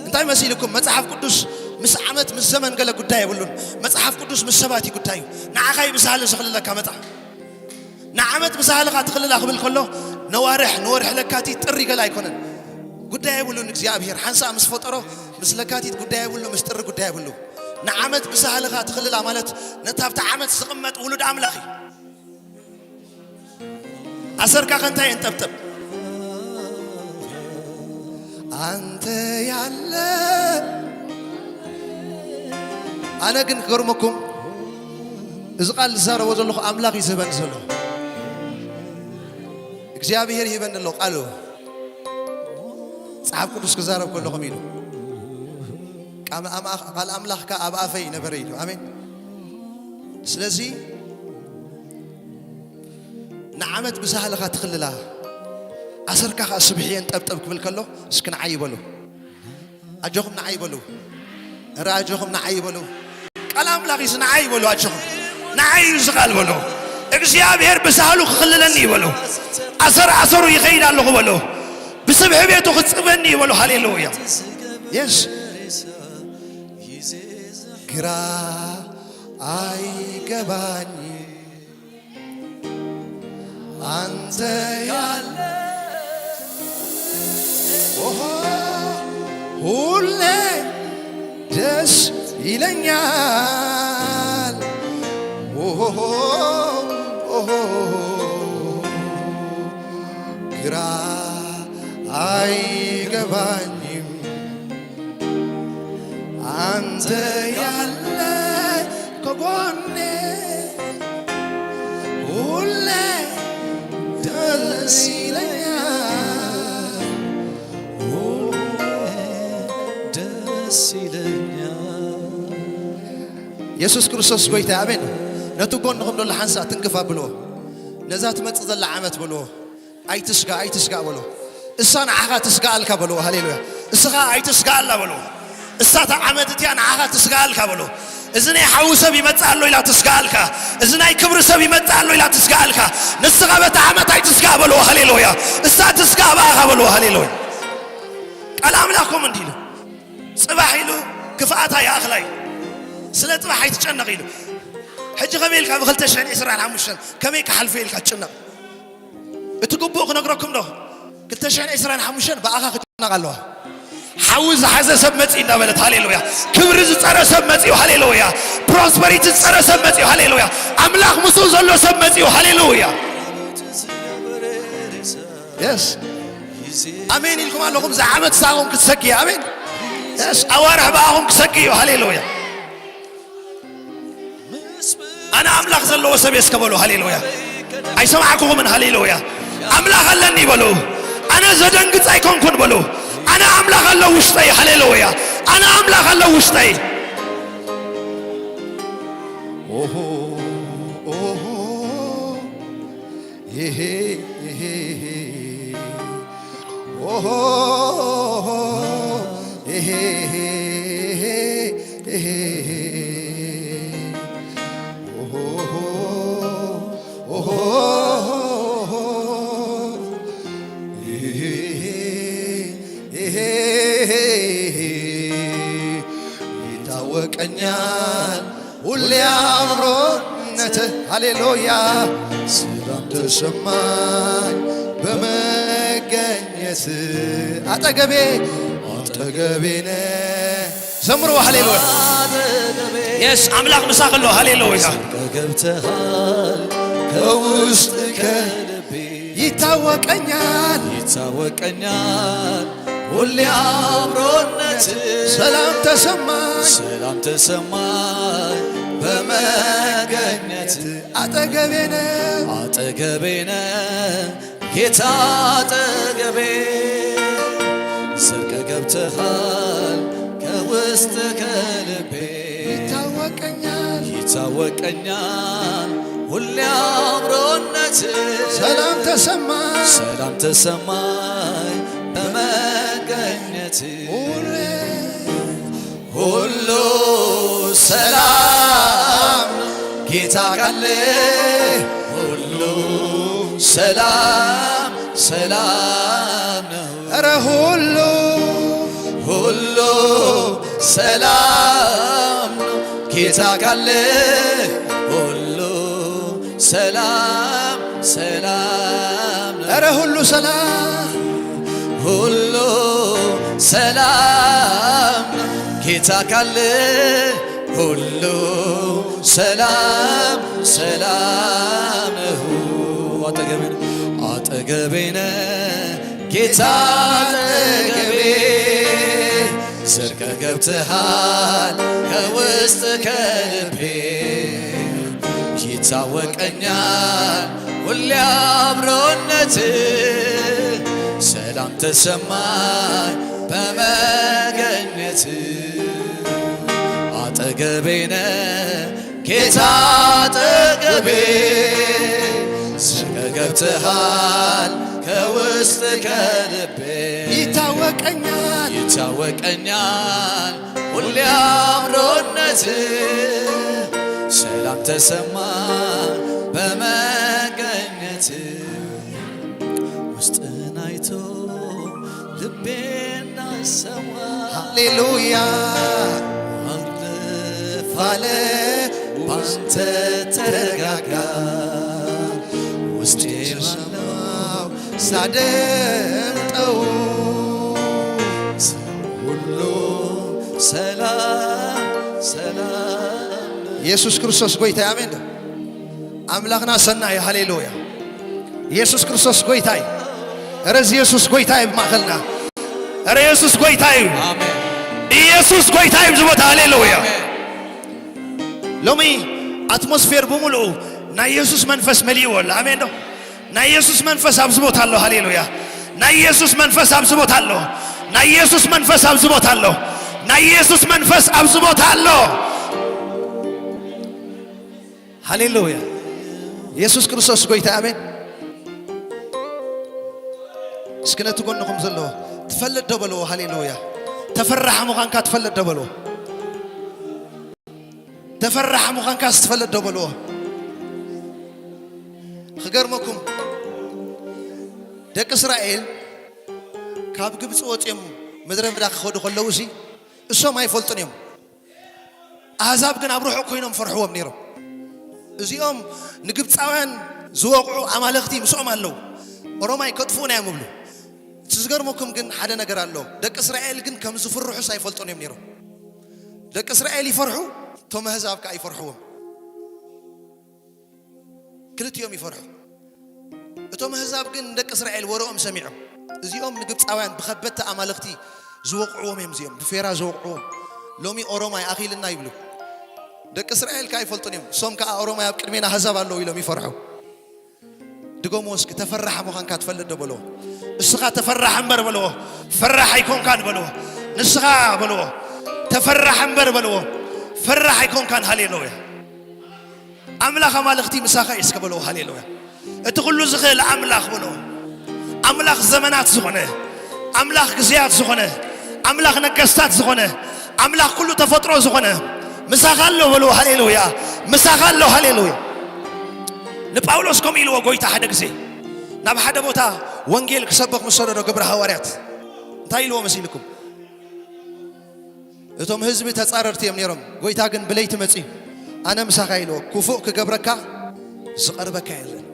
እንታይ መሲልኩም? መጽሓፍ ቅዱስ ምስ ዓመት ምስ ዘመን ገለ ጉዳይ የብሉን። መጽሓፍ ቅዱስ ምስ ሰባት እዩ ጉዳዩ። ንዓኻ እዩ ብሳህሊ ዝኽልለካ መጽሓፍ። ንዓመት ብሳህልኻ ትኽልላ ክብል ከሎ፣ ነዋርሕ፣ ንወርሒ ለካቲት፣ ጥሪ ገለ ኣይኮነን። ጉዳይ የብሉን። እግዚኣብሔር ሓንሳእ ምስ ፈጠሮ ምስ ለካቲት ጉዳይ የብሉ፣ ምስ ጥሪ ጉዳይ የብሉ። ንዓመት ብሳህልኻ ትኽልላ ማለት ነታ ኣብታ ዓመት ዝቕመጥ ውሉድ ኣምላኽ እዩ። ኣሰርካ ከ እንታይ የንጠብጥብ? ኣንተ ያለ። ኣነ ግን ክገርመኩም፣ እዚ ቃል ዝዛረቦ ዘለኹ ኣምላኽ እዩ ዝህበኒ ዘሎ። እግዚኣብሔር ይህበኒ ኣሎ ቃሉ። መጽሓፍ ቅዱስ ክዛረብ ከሎ ከምኡ ኢሉ፣ ቃል ኣምኣ-፣ ቃል ኣምላኽ ከኣ ኣብ ኣፈይ ነበረ ኢሉ። ኣሜን። ስለዚ ንዓመት ብሳህልኻ ትኽልላ፣ ኣሰርካ ኸኣ ስብሒ የንጠብጥብ ክብል ከሎ፣ እስኪ ንዓይ በሉ። ኣጆኹም ንዓይ በሉ። እረ ኣጆኹም ንዓይ በሉ። ቃል ኣምላኽ እዩ፣ ንዓይ በሉ ኣጆኹም። ንዓይ እዩ እዚ ቃል በሉ። እግዚኣብሔር ብሳህሉ ክኽልለኒ እዩ በሉ። ኣሰር ኣሰሩ ይኸይድ ኣለኹ በሉ። ብስብሒ ቤቱ ክጽበኒ እዩ በሉ። ሃሌሉያ። የስ። ግራ ኣይገባኝ አንተ ያለ። ኦሆ፣ ሁሌ ደስ ይለኛል። ኦሆ፣ ኦሆ፣ ግራ አይገባኝም። አንተ ያለ ከጎኔ ሁሌ ደስ ይለኛል፣ ሁሌ ደስ ይለኛል። የሱስ ክርስቶስ ጎይታ፣ ኣሜን። ነቲ ጎንኹም ዘሎ ሓንሳእ ትንክፍ ኣብልዎ። ነዛ ትመጽእ ዘላ ዓመት በልዎ። ኣይትስጋ፣ ኣይትስጋ በሎ። እሳ ንዓኻ ትስጋኣልካ በሎ። ሃሌሉያ። እስኻ ኣይትስጋኣላ በሎ። እሳ እታ ዓመት እቲኣ ንዓኻ ትስጋኣልካ በሎ። እዚ ናይ ሓዊ ሰብ ይመጽእ ኣሎ ኢላ ትስጋኣልካ። እዚ ናይ ክብሪ ሰብ ይመጽእ ኣሎ ኢላ ትስጋኣልካ። ንስኻ በታ ዓመት ኣይትስጋእ በልዎ፣ ሃሌሉያ። እሳ ትስጋእ ብኣኻ በልዎ፣ ሃሌሉያ። ቃል ኣምላኽ ከምኡ እንዲሉ፣ ጽባሕ ኢሉ ክፍኣታ ይኣኽላ እዩ። ስለ ጽባሕ ኣይትጨነቕ ኢሉ። ሕጂ ከመይ ኢልካ ብ ክልተ ሽሕን ዕስራን ሓሙሽተን ከመይ ክሓልፈ ኢልካ ትጭነቕ? እቲ ግቡእ ክነግረኩም ዶ? ክልተ ሽሕን ዕስራን ሓሙሽተን ብኣኻ ክጨነቕ ኣለዋ። ሓዊ ዝሓዘ ሰብ መጺኡ እናበለት፣ ሃሌሉያ። ክብሪ ዝጸረ ሰብ መጺኡ፣ ሃሌሉያ። ፕሮስፐሪቲ ዝጸረ ሰብ መጺኡ፣ ሃሌሉያ። ኣምላኽ ምስኡ ዘሎ ሰብ መጺኡ፣ ሃሌሉያ። የስ፣ ኣሜን ኢልኩም ኣለኹም። ዝዓመት ሳኹም ክትሰግዩ፣ ኣሜን። የስ፣ ኣዋርሕ ብኣኹም ክሰግዩ፣ ሃሌሉያ። ኣነ ኣምላኽ ዘለዎ ሰብ እየ እስከ በሉ፣ ሃሌሉያ። ኣይሰማዕኩኹምን፣ ሃሌሉያ። ኣምላኽ ኣለኒ በሉ። ኣነ ዘደንግጽ ኣይኮንኩን በሉ። ኣነ ኣምላኽ ኣሎ ውሽጠይ፣ ሃሌሉያ። ኣነ ኣምላኽ ኣሎ ውሽጠይ። ኦሆ፣ ኦሆ፣ ይሄ፣ ይሄ፣ ይሄ። ኦሆ፣ ኦሆ፣ ኦሆ፣ ይታወቀኛል ሁሌ አብሮነትህ። ሃሌሉያ። ሰላም ተሰማኝ በመገኘት አጠገቤ፣ አጠገቤ ነህ። ዘምሩ፣ ሃሌሉያ። የስ፣ ኣምላኽ ምሳኽ ኣሎ፣ ሃሌሉያ። ገብተሃል ከውስጥ ከልቤ ይታወቀኛል፣ ይታወቀኛል ሁሌ አብሮነት። ሰላም ተሰማኝ፣ ሰላም ተሰማኝ በመገኘት። አጠገቤ ነህ፣ አጠገቤ ነህ ጌታ አጠገቤ። ዘልቀ ገብተሃል ከውስጥ ከልቤ። ይታወቀኛል፣ ይታወቀኛል ሁሌ አብሮነት። ሰላም ተሰማኝ፣ ሰላም ተሰማኝ በመገኘት። ሁሌ ሁሉ ሰላም ነው ጌታ ካለ፣ ሁሉ ሰላም ሰላም ነው። ኧረ ሁሉ ሁሉ ሰላም ነው ጌታ ካለ፣ ሁሉ ሰላም ሰላም ነው። ኧረ ሁሉ ሰላም፣ ሁሉ ሰላም ነው ጌታ ካለ፣ ሁሉ ሰላም ሰላም ነው። አጠገቤ ነህ፣ አጠገቤ ነህ ጌታ አጠገቤ። ዘልቀ ገብተሃል ከውስጥ ከልቤ። ይታወቀኛል ሁሌ አብሮነት። ሰላም ተሰማኝ በመገኘት። አጠገቤ ነህ ጌታ አጠገቤ። ዘልቀ ገብተሃል ከውስጥ ከልቤ። ይታወቀኛል፣ ይታወቀኛል ሁሌ አብሮነት። ሰላም ተሰማ በመገኘት። ውስጥን አይቶ ልቤና ሰዋ። ሃሌሉያ። አለፍ አለ ባንተ ተረጋጋ። ውስጤ ማነው ሳደምጠው። ሁሉ ሰላም ሰላም። ኢየሱስ ክርስቶስ ጎይታ፣ ኣሜን። ኣምላኽና ሰናይ፣ ሃሌሉያ። ኢየሱስ ክርስቶስ ጎይታ እዩ። ኧረ እዚ ኢየሱስ ጎይታ እዩ ኣብ ማእከልና። ኧረ ኢየሱስ ጎይታ እዩ። ኣሜን። ኢየሱስ ጎይታ እዩ ኣብዚ ቦታ፣ ሃሌሉያ። ኣሜን። ሎሚ ኣትሞስፌር ብምሉኡ ናይ ኢየሱስ መንፈስ መሊእዎ ኣሎ። ኣሜን ዶ? ናይ ኢየሱስ መንፈስ ኣብዚ ቦታ ኣሎ። ሃሌሉያ። ናይ ኢየሱስ መንፈስ ኣብዚ ቦታ ኣሎ። ናይ ኢየሱስ መንፈስ ኣብዚ ቦታ ኣሎ። ናይ ኢየሱስ መንፈስ ኣብዚ ቦታ ኣሎ። ሃሌሉያ። ኢየሱስ ክርስቶስ ጎይታ፣ ኣሜን። እስኪ ነቲ ጎንኹም ዘለዎ ትፈልጥ ዶ በልዎ። ሃሌሉያ። ተፈራሕ ምዃንካ ትፈልጥ ዶ በልዎ። ተፈራሕ ምዃንካ ስትፈልጥ ዶ በልዎ። ክገርመኩም፣ ደቂ እስራኤል ካብ ግብፂ ወፂኦም ምድረ በዳ ክኸዱ ከለዉ ሲ እሶም ኣይፈልጡን እዮም። ኣህዛብ ግን ኣብ ርሑቕ ኮይኖም ፈርሕዎም ነይሮም። እዚኦም ንግብፃውያን ዝወቕዑ ኣማለኽቲ ምስኦም ኣለዉ፣ ኦሮማይ ከጥፍኡና እዮም ይብሉ። እቲ ዝገርመኩም ግን ሓደ ነገር ኣሎ። ደቂ እስራኤል ግን ከም ዝፍርሑስ ኣይፈልጡን እዮም ነይሮም። ደቂ እስራኤል ይፈርሑ፣ እቶም ኣህዛብ ከኣ ይፈርሕዎም። ክልቲኦም ይፈርሑ። እቶም ኣህዛብ ግን ንደቂ እስራኤል ወረኦም ሰሚዖም፣ እዚኦም ንግብፃውያን ብኸበድቲ ኣማለኽቲ ዝወቕዕዎም እዮም፣ እዚኦም ብፌራ ዝወቕዕዎም። ሎሚ ኦሮማይ ኣኺልና ይብሉ። ደቂ እስራኤል ከኣ ኣይፈልጡን እዮም። እሶም ከኣ ኦሮማይ ኣብ ቅድሜና ኣህዛብ ኣለዉ ኢሎም ይፈርሑ። ድገምዎ እስኪ፣ ተፈራሕ ምዃንካ ትፈልጥ ዶ በልዎ። እስኻ ተፈራሕ እምበር በልዎ፣ ፈራሕ ኣይኮንካን በልዎ። ንስኻ በልዎ፣ ተፈራሕ እምበር በልዎ፣ ፈራሕ ኣይኮንካን። ሃሌሉያ። ኣምላኽ ኣማልኽቲ ምሳኻ እዩ እስከ በልዎ። ሃሌሉያ። እቲ ኩሉ ዝኽእል ኣምላኽ በልዎ። ኣምላኽ ዘመናት ዝኾነ፣ ኣምላኽ ግዜያት ዝኾነ፣ ኣምላኽ ነገስታት ዝኾነ፣ ኣምላኽ ኩሉ ተፈጥሮ ዝኾነ ምሳኻ ኣሎ በልዎ። ሃሌሉያ። ምሳኻ ኣሎ። ሃሌሉያ። ንጳውሎስ ከምኡ ኢልዎ ጎይታ ሓደ ግዜ ናብ ሓደ ቦታ ወንጌል ክሰብኽ ምስ ሰደዶ ግብረ ሃዋርያት እንታይ ኢልዎ መሲልኩም? እቶም ህዝቢ ተጻረርቲ እዮም ነይሮም። ጎይታ ግን ብለይቲ መጺኡ፣ "ኣነ ምሳኻ" ኢልዎ። "ክፉእ ክገብረካ ዝቐርበካ የለን።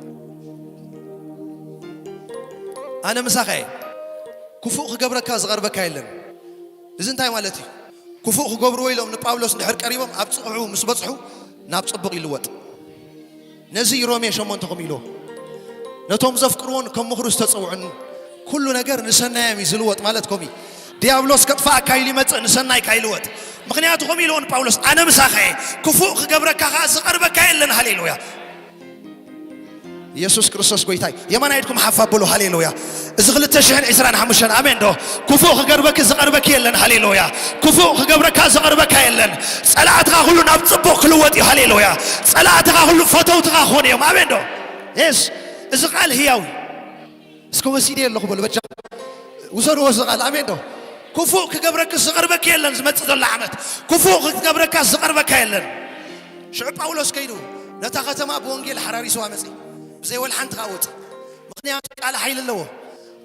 ኣነ ምሳኻ እየ። ክፉእ ክገብረካ ዝቐርበካ የለን።" እዚ እንታይ ማለት እዩ? ክፉእ ክገብርዎ ኢሎም ንጳውሎስ እንድሕር ቀሪቦም ኣብ ጽቕሑ ምስ በጽሑ ናብ ጽቡቕ ይልወጥ። ነዚ እዩ ሮሜ ሸሞንተ ከምኡ ኢልዎ። ነቶም ዘፍቅርዎን ከም ምኽሩ ዝተጸውዑን ኩሉ ነገር ንሰናዮም እዩ ዝልወጥ ማለት ከምኡ እዩ። ዲያብሎስ ከጥፍኣካ ኢሉ ይመጽእ፣ ንሰናይካ ይልወጥ። ምኽንያቱ ከምኡ ኢልዎ ንጳውሎስ፣ "ኣነ ምሳኻ እየ፣ ክፉእ ክገብረካ ኸኣ ዝቐርበካ የለን።" ሃሌሉያ። ኢየሱስ ክርስቶስ ጎይታይ። የማናይ ኢድኩም ሓፍ ኣብሉ። ሃሌሉያ። እዚ ክልተ ሽሕን ዕስራን ሓሙሽተን ኣሜን ዶ? ክፉእ ክገርበኪ ዝቐርበኪ የለን። ሃሌሉያ። ክፉእ ክገብረካ ዝቐርበካ የለን። ጸላእትኻ ኩሉ ናብ ጽቡቕ ክልወጥ እዩ። ሃሌሉያ። ጸላእትኻ ኩሉ ፈተውትኻ ክኾኑ እዮም። ኣሜን ዶ? የስ። እዚ ቃል ህያው እዩ። እስከ ወሲደ ኣለኹ በሉ በጃ። ውሰድዎ እዚ ቃል። ኣሜን ዶ? ክፉእ ክገብረኪ ዝቐርበኪ የለን። ዝመጽእ ዘሎ ዓመት ክፉእ ክገብረካ ዝቐርበካ የለን። ሽዑ ጳውሎስ ከይዱ ነታ ከተማ ብወንጌል ሓራሪስዋ መጺ። ብዘይ ወላ ሓንቲ ከኣ ወጺ። ምኽንያቱ ቃል ሓይሊ ኣለዎ።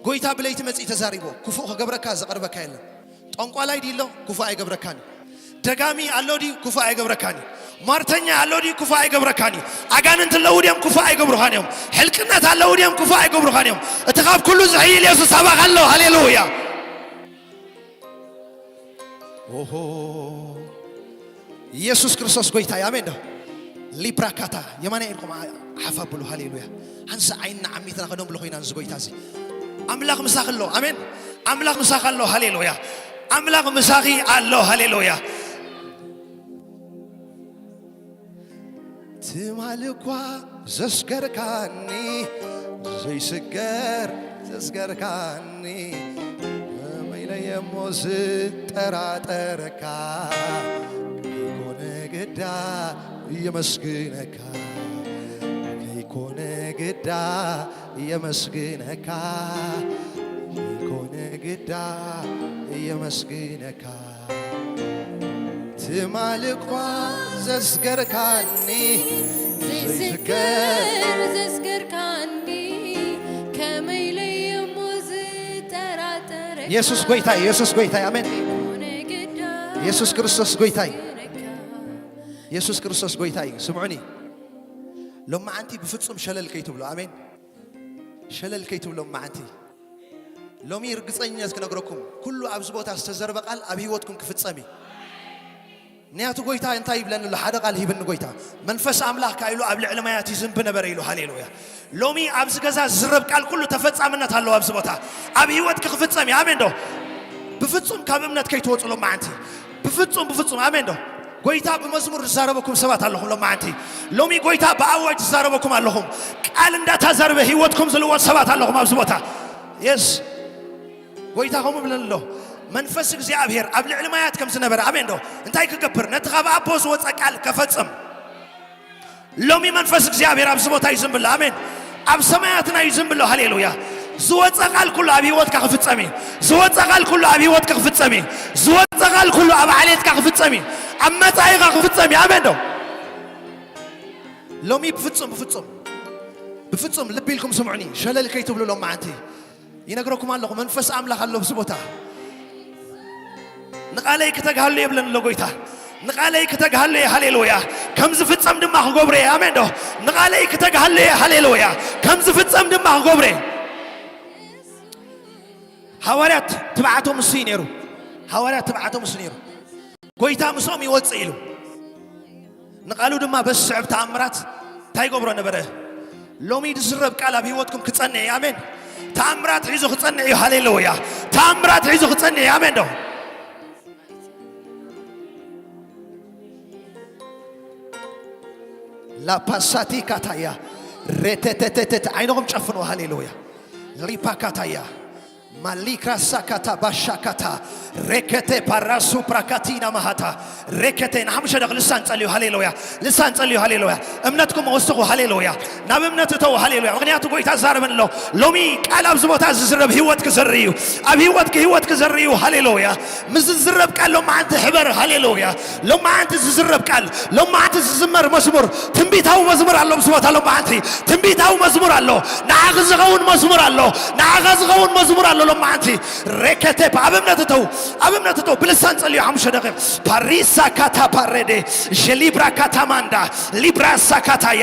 ጎይታ ብለይቲ መጺ ተዛሪቦ። ክፉእ ክገብረካ ዝቐርበካ የለን። ጠንቋላይ ድዩ ኣሎ? ክፉእ ኣይገብረካን እዩ። ደጋሚ ኣሎ ድዩ? ክፉእ ኣይገብረካን እዩ። ሟርተኛ ኣሎ ድዩ? ክፉእ ኣይገብረካን እዩ። ኣጋንንት ኣለዉ ድዮም? ክፉእ ኣይገብሩኻን እዮም። ሕልቅነት ኣለዉ ድዮም? ክፉእ ኣይገብሩኻን እዮም። እቲ ካብ ኩሉ ዝሕይል የሱስ ኣባኻ ኣሎ። ሃሌሉያ። ኦሆ፣ ኢየሱስ ክርስቶስ ጎይታ እዩ። ኣሜን ዶ? ሊፕራካታ የማናይ ኢድኩም ዓ-፣ ሓፍ ኣብሉ። ሃሌሉያ። ሓንሳ ዓይንና ዓሚትና ከነብሎ ኮይና ንዚ ጎይታ እዚ። ኣምላኽ ምሳኺ ኣሎ። ኣሜን። ኣምላኽ ምሳኺ ኣሎ። ሃሌሉያ። ኣምላኽ ምሳኺ ኣሎ። ሃሌሉያ። ትማሊ እኳ ዘስገርካኒ፣ ዘይስገር ዘስገርካኒ፣ ከመይ ኢለ እሞ ዝጠራጠረካ፣ ከይኮነ ግዳ የመስግነካ፣ ከይኮነ ግዳ የመስግነካ፣ ከይኮነ ግዳ የመስግነካ። ትማሊ እኳ ዘስገርካኒ፣ ዘይስገር ዘስገርካኒ፣ ከመይ ኢለ እሞ ዝጠራጠረካ፣ ኢየሱስ ጎይታይ፣ ኢየሱስ ጎይታይ፣ ኣሜን። ሆነ ግዳ ኢየሱስ ክርስቶስ ጎይታይ። ዝነካ። ኢየሱስ ክርስቶስ ጎይታይ። ስምዑኒ፣ ሎማዓንቲ ብፍጹም ሸለል ከይትብሉ፣ ኣሜን። ሸለል ከይትብሉ ሎማዓንቲ። ሎሚ ርግጸኝነት ክነግረኩም፣ ኩሉ ኣብዚ ቦታ ዝተዘርበ ቃል ኣብ ህይወትኩም ክፍጸም እዩ። ምኽንያቱ ጎይታ እንታይ ይብለኒ ኣሎ? ሓደ ቃል ሂብኒ ጎይታ። መንፈስ ኣምላኽ ከኣ ኢሉ ኣብ ልዕሊ ማያት ይዝንቢ ነበረ ኢሉ። ሃሌሉያ። ሎሚ ኣብዚ ገዛ ዝዝረብ ቃል ኩሉ ተፈጻምነት ኣለዎ ኣብዚ ቦታ። ኣብ ህይወትኪ ክፍጸም እዩ። ኣሜን ዶ? ብፍጹም ካብ እምነት ከይትወጹ ሎማዓንቲ። ብፍጹም፣ ብፍጹም። ኣሜን ዶ? ጎይታ ብመዝሙር ዝዛረበኩም ሰባት ኣለኹም ሎማዓንቲ። ሎሚ ጎይታ ብኣዋጅ ዝዛረበኩም ኣለኹም። ቃል እንዳተዛረበ ህይወትኩም ዝልወጥ ሰባት ኣለኹም ኣብዚ ቦታ። የስ። ጎይታ ከምኡ ብለኒ ኣሎ። መንፈስ እግዚኣብሔር ኣብ ልዕሊ ማያት ከም ዝነበረ። ኣሜን ዶ? እንታይ ክገብር? ነቲ ካብ ኣቦ ዝወጸ ቃል ከፈጽም። ሎሚ መንፈስ እግዚኣብሔር ኣብዚ ቦታ ይዝንብሎ። ኣሜን። ኣብ ሰማያትና ይዝንብሎ። ሃሌሉያ። ዝወጸ ቃል ኩሉ ኣብ ህይወትካ ክፍጸም እዩ። ዝወጸ ቃል ኩሉ ኣብ ህይወትካ ክፍጸም እዩ። ዝወጸ ቃል ኩሉ ኣብ ዓሌትካ ክፍጸም እዩ። ኣብ መጻኢኻ ክፍጸም እዩ። ኣሜን ዶ? ሎሚ ብፍጹም ብፍጹም ብፍጹም ልቢ ኢልኩም ስምዑኒ፣ ሸለል ከይትብሉ ሎም መዓንቲ ይነግረኩም ኣለኹ። መንፈስ ኣምላኽ ኣሎ ኣብዚ ቦታ። ንቓለይ ክተግሃሉ የብለን ኣሎ ጎይታ። ንቓለይ ክተግሃሉ እየ፣ ሃሌሉያ። ከም ዝፍጸም ድማ ክገብሮ እየ፣ ኣሜን ዶ? ንቓለይ ክተግሃሉ እየ፣ ሃሌሉያ። ከም ዝፍጸም ድማ ክገብሮ እየ። ሃዋርያት ትብዓቶም እሱ እዩ ነይሩ። ሃዋርያት ትብዓቶም እሱ ነይሩ። ጎይታ ምስኦም ይወጽእ ኢሉ ንቓሉ ድማ በስዕብ ተኣምራት እንታይ ይገብሮ ነበረ? ሎሚ ዝዝረብ ቃል ኣብ ህይወትኩም ክጸንዕ እዩ። ኣሜን። ተኣምራት ሒዙ ክጸንዕ እዩ። ሃሌሉያ። ተኣምራት ሒዙ ክጸንዕ እዩ። ኣሜን ዶ? ላፓሳቲ ካታያ ሬቴቴቴቴት ዓይንኹም ጨፍኑ። ሃሌሉያ። ሪፓካታያ ማሊክራሳካታ ባሻካታ ሬከቴ ፓራሱ ፕራካቲና ማሃታ ሬከቴ ንሓሙሽተ ደቂ ልሳን ጸልዩ። ሃሌሉያ። ልሳን ጸልዩ። ሃሌሉያ። እምነትኩም ወስኹ። ሃሌሉያ። ናብ እምነት እተው። ሃሌሉያ። ምኽንያቱ ጎይታ ዛረበን ኣሎ። ሎሚ ቃል ኣብዚ ቦታ ዝዝረብ ህይወት ክዘሪ እዩ። ኣብ ህይወትኪ ህይወት ክዘሪ እዩ። ሃሌሉያ። ምስ ዝዝረብ ቃል ሎማዓንቲ ሕበር። ሃሌሉያ። ሎማዓንቲ ዝዝረብ ቃል፣ ሎማዓንቲ ዝዝመር መዝሙር፣ ትንቢታዊ መዝሙር ኣሎ። ምስ ቦታ ሎማዓንቲ ትንቢታዊ መዝሙር ኣሎ። ንዓኺ ዝኸውን መዝሙር ኣሎ። ንዓኻ ዝኸውን መዝሙር ኣሎ። ሎማዓንቲ ሬከቴ ኣብ እምነት እተው፣ ኣብ እምነት እተው። ብልሳን ጸልዩ ሓሙሽተ ደቂቕ። ፓሪሳ ካታ ፓሬዴ ጀሊብራ ካታማንዳ ሊብራሳ ካታያ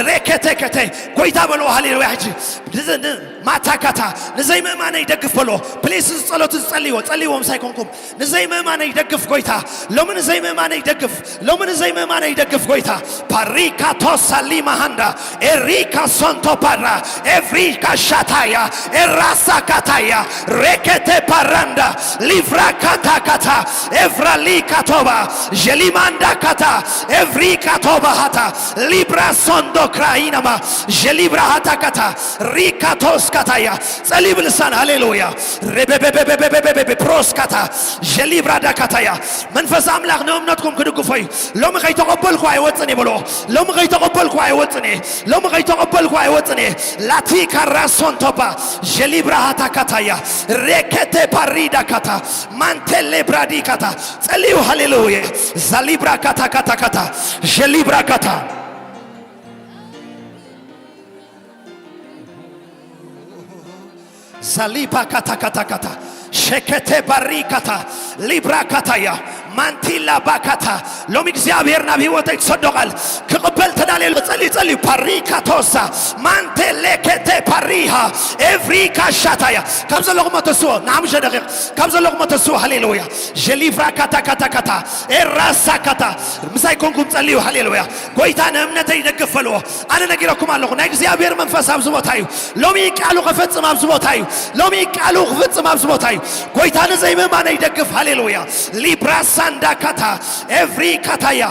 ሬከቴ ከቴ ጎይታ በልዎ። ሃሌሉያ። ሕጂ ማታካታ ንዘይምእማነይ ደግፍ በሎ። ፕሊስ፣ እዚ ጸሎት እዚ ጸልይዎ፣ ጸልይዎ ምሳይ ኮንኩም። ንዘይምእማነይ ደግፍ ጎይታ፣ ሎሚ ንዘይምእማነይ ደግፍ፣ ሎሚ ንዘይምእማነይ ደግፍ ጎይታ። ፓሪካቶ ሳሊማሃንዳ ኤሪካ ሶንቶ ፓራ ኤፍሪካ ሻታያ ኤራሳ ካታያ ሬኬቴ ፓራንዳ ሊፍራ ካታ ካታ ኤፍራሊ ካቶባ ጀሊማንዳ ካታ ኤፍሪካ ቶባ ሃታ ሊብራ ሶንዶ ክራይናማ ጀሊብራ ሃታ ካታ ሪካቶስ ካታያ ጸልዩ ብልሳን። ሃሌሉያ። ሬቤቤቤቤቤቤቤቤ ፕሮስካታ ጀሊብራ ዳካታያ መንፈስ ኣምላኽ ንእምነትኩም ክድግፎ እዩ። ሎሚ ከይተቐበልኩ ኣይወፅን እየ በልዎ። ሎሚ ከይተቐበልኩ ኣይወፅን እየ። ሎሚ ከይተቐበልኩ ኣይወፅን እየ። ላቲካ ራሶንቶፓ ጀሊብራ ሃታካታያ ሬኬቴ ፓሪዳካታ ማንቴሌ ብራዲካታ ጸልዩ። ሃሌሉያ። ዛሊብራ ካታካታካታ ጀሊብራ ካታ ዛሊባ ካታ ካታ ካታ ሸከቴ ባሪ ካታ ሊብራ ካታያ ማንቲላ ባካታ ሎም እግዚኣብሔር ናብ ህይወተይ ትሰዶ ቃል ክቕበል ተዳልየ ጸልዩ ጸልዩ ፓሪ ካቶሳ ማንቴ ሌኬቴ ፓሪሃ ኤፍሪካ ሻታያ ካብ ዘለኹሞ ተስዎ ንሓሙሽተ ደቂቕ ካብ ዘለኹሞ ተስዎ ሃሌሉያ ጀሊፍራ ካታ ካታ ካታ ኤራሳ ካታ ምሳይ ኮንኩም ጸልዩ ሃሌሉያ ጎይታ ንእምነተይ ይደግፍ በልዎ። ኣነ ነጊረኩም ኣለኹ፣ ናይ እግዚኣብሔር መንፈስ ኣብዚ ቦታ እዩ። ሎሚ ቃሉ ክፍጽም ኣብዚ ቦታ እዩ። ሎሚ ቃሉ ክፍጽም ኣብዚ ቦታ እዩ። ጎይታ ንዘይምእማነይ ይደግፍ። ሃሌሉያ። ሊብራ ሳንዳ ካታ ኤቭሪ ካታያ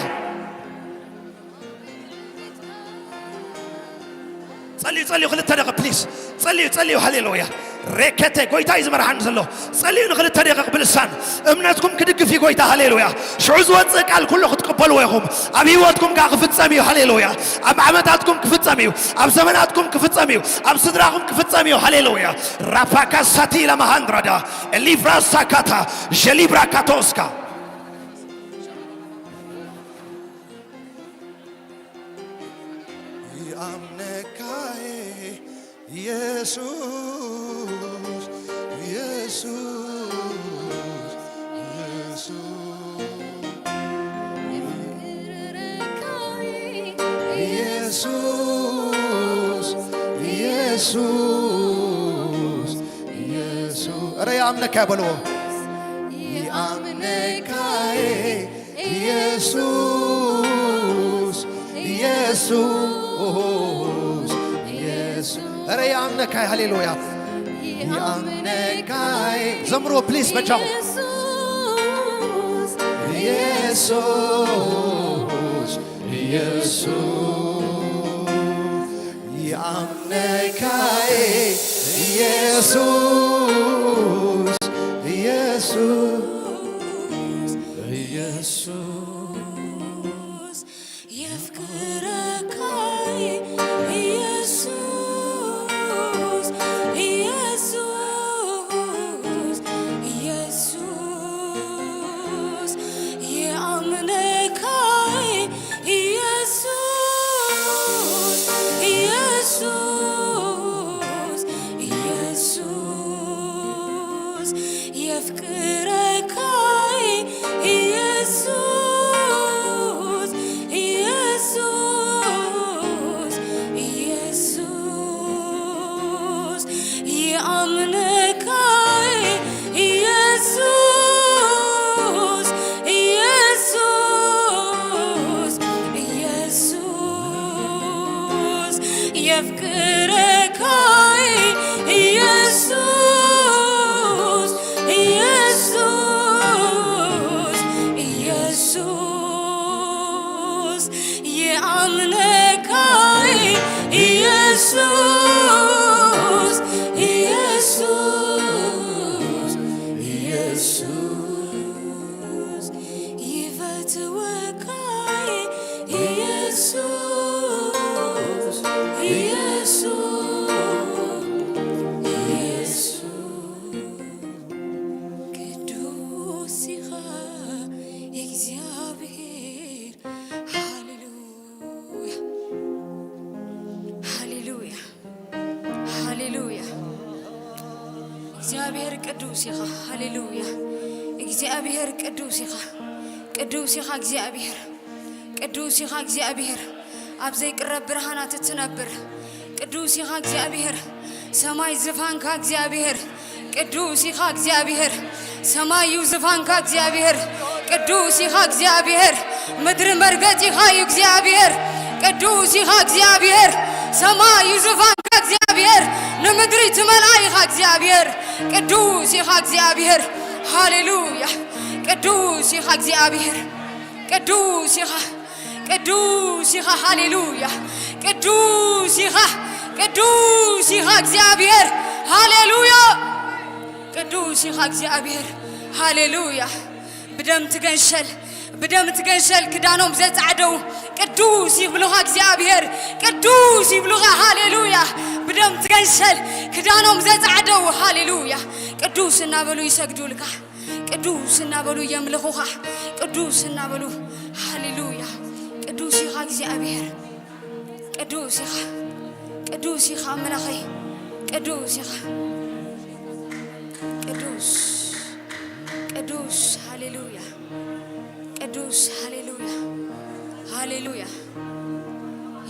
ጸልዩ፣ ጸልዩ፣ ክልተ ደቂቕ ፕሊስ። ጸልዩ፣ ጸልዩ። ሃሌሉያ። ሬከተ ጎይታ እዩ ዝመርሓኒ ዘሎ። ጸልዩ ንኽልተ ደቂቕ ብልሳን። እምነትኩም ክድግፍ እዩ ጎይታ። ሃሌሉያ። ሽዑ ዝወጽእ ቃል ኩሉ ክትቅበልዎ ኢኹም። ኣብ ህይወትኩም ከኣ ክፍጸም እዩ። ሃሌሉያ። ኣብ ዓመታትኩም ክፍጸም እዩ። ኣብ ዘመናትኩም ክፍጸም እዩ። ኣብ ስድራኹም ክፍጸም እዩ። ሃሌሉያ። ራፓካ ሳቲላ ማሃንድራዳ ኤሊፍራ ሳካታ ጀሊብራ ካቶስካ ይኣምነካየ ኢየሱስ፣ ኢየሱስ፣ ኢየሱስ፣ ኢየሱስ፣ ኢየሱስ፣ ኢየሱስ። ኧረ ይኣምነካ በልዎ። ይኣምነካየ ኢየሱስ፣ ኢየሱስ፣ ኢየሱስ። ኧረ ይኣምነካ፣ ሃሌሉያ። ይኣምነካ። ዘምሮ ፕሊዝ በጃኹም። ኢየሱስ፣ ኢየሱስ፣ ይኣምነካ ኢየሱስ፣ ኢየሱስ፣ ኢየሱስ። የፍቅረካ ኢየሱስ፣ ኢየሱስ፣ ኢየሱስ፣ የአምነካ ኢየሱስ፣ የፍቅረካ ኢየሱስ፣ ኢየሱስ፣ ኢየሱስ፣ ይኣምነካ ኢየሱስ፣ ኢየሱስ፣ ኢየሱስ፣ የፍቅረካ ኢየሱስ፣ ኢየሱስ፣ ኢየሱስ፣ ይኣምነካ ኢየሱስ፣ ኢየሱስ፣ ኢየሱስ፣ ይፈትወካ ኢየሱስ፣ ኢየሱስ፣ ኢየሱስ። ቅዱስ ኢኻ እግዚኣብሔር። ሃሌሉያ፣ ሃሌሉያ፣ ሃሌሉያ። እግዚኣብሔር ቅዱስ ኢኻ። ሃሌሉያ። እግዚኣብሔር ቅዱስ ኢኻ። ቅዱስ ኢኻ እግዚኣብሔር። ቅዱስ ኢኻ እግዚኣብሔር። ኣብ ዘይቅረብ ብርሃናት እትነብር ቅዱስ ኢኻ እግዚኣብሔር። ሰማይ ዝፋንካ እግዚኣብሔር። ቅዱስ ኢኻ እግዚኣብሔር። ሰማይ እዩ ዝፋንካ እግዚኣብሔር። ቅዱስ ኢኻ እግዚኣብሔር። ምድሪ መርገጺኻ እዩ እግዚኣብሔር። ቅዱስ ኢኻ እግዚኣብሔር። ሰማይ እዩ ዝፋንካ እግዚኣብሔር። ንምድሪ ትመልኣ ኢኻ እግዚኣብሔር። ቅዱስ ኢኻ እግዚኣብሔር። ሃሌሉያ። ቅዱስ ኢኻ እግዚኣብሔር። ቅዱስ ኢኻ። ቅዱስ ኢኻ። ሃሌሉያ። ቅዱስ ኢኻ። ቅዱስ ኢኻ እግዚኣብሔር። ሃሌሉያ። ቅዱስ ኢኻ እግዚኣብሔር። ሃሌሉያ። ብደም ትገንሸል፣ ብደም ትገንሸል ክዳኖም ዘጻዕደው ቅዱስ ይብሉኻ እግዚኣብሔር። ቅዱስ ይብሉኻ። ሃሌሉያ። ብደም ትገንሸል ክዳኖም ዘጻዕደው። ሃሌሉያ። ቅዱስ እናበሉ ይሰግዱልካ። ቅዱስ እናበሉ የምልኹኻ። ቅዱስ እናበሉ ሃሌሉያ። ቅዱስ ኢኻ እግዚኣብሔር። ቅዱስ ኢኻ። ቅዱስ ኢኻ ኣምላኸይ። ቅዱስ ኢኻ። ቅዱስ፣ ቅዱስ፣ ሃሌሉያ። ቅዱስ፣ ሃሌሉያ። ሃሌሉያ።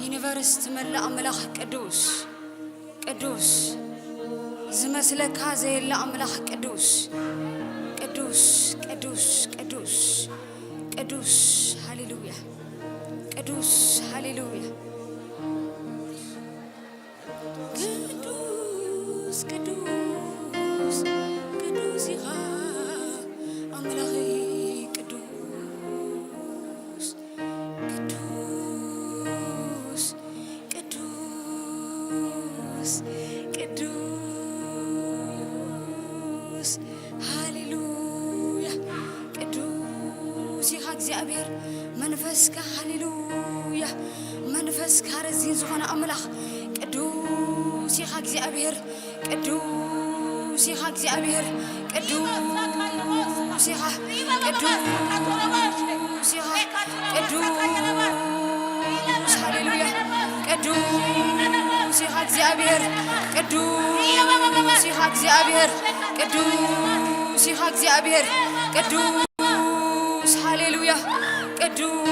ዩኒቨርስ ትመልእ ኣምላኽ ቅዱስ። ቅዱስ፣ ዝመስለካ ዘየለ ኣምላኽ ቅዱስ፣ ቅዱስ፣ ቅዱስ፣ ቅዱስ፣ ቅዱስ፣ ሃሌሉያ፣ ቅዱስ፣ ሃሌሉያ። ቅዱስ፣ ቅዱስ፣ ቅዱስ ኢኻ ኣምላኸይ ቅዱስ። ቅዱስ፣ ቅዱስ፣ ቅዱስ፣ ሃሌሉያ። ቅዱስ ኢኻ እግዚኣብሔር፣ መንፈስካ፣ ሃሌሉያ። መንፈስካ ረዚን ዝኾነ ኣምላኽ፣ ቅዱስ ኢኻ እግዚኣብሔር። ቅዱስ ኢኻ እግዚኣብሔር፣ ቅዱስ ኢኻ፣ ቅዱስ ኢኻ፣ ቅዱስ፣ ሃሌሉያ፣ ቅዱስ ኢኻ እግዚኣብሔር፣ ቅዱስ ኢኻ እግዚኣብሔር፣ ቅዱስ ኢኻ እግዚኣብሔር፣ ቅዱስ፣ ሃሌሉያ፣ ቅዱስ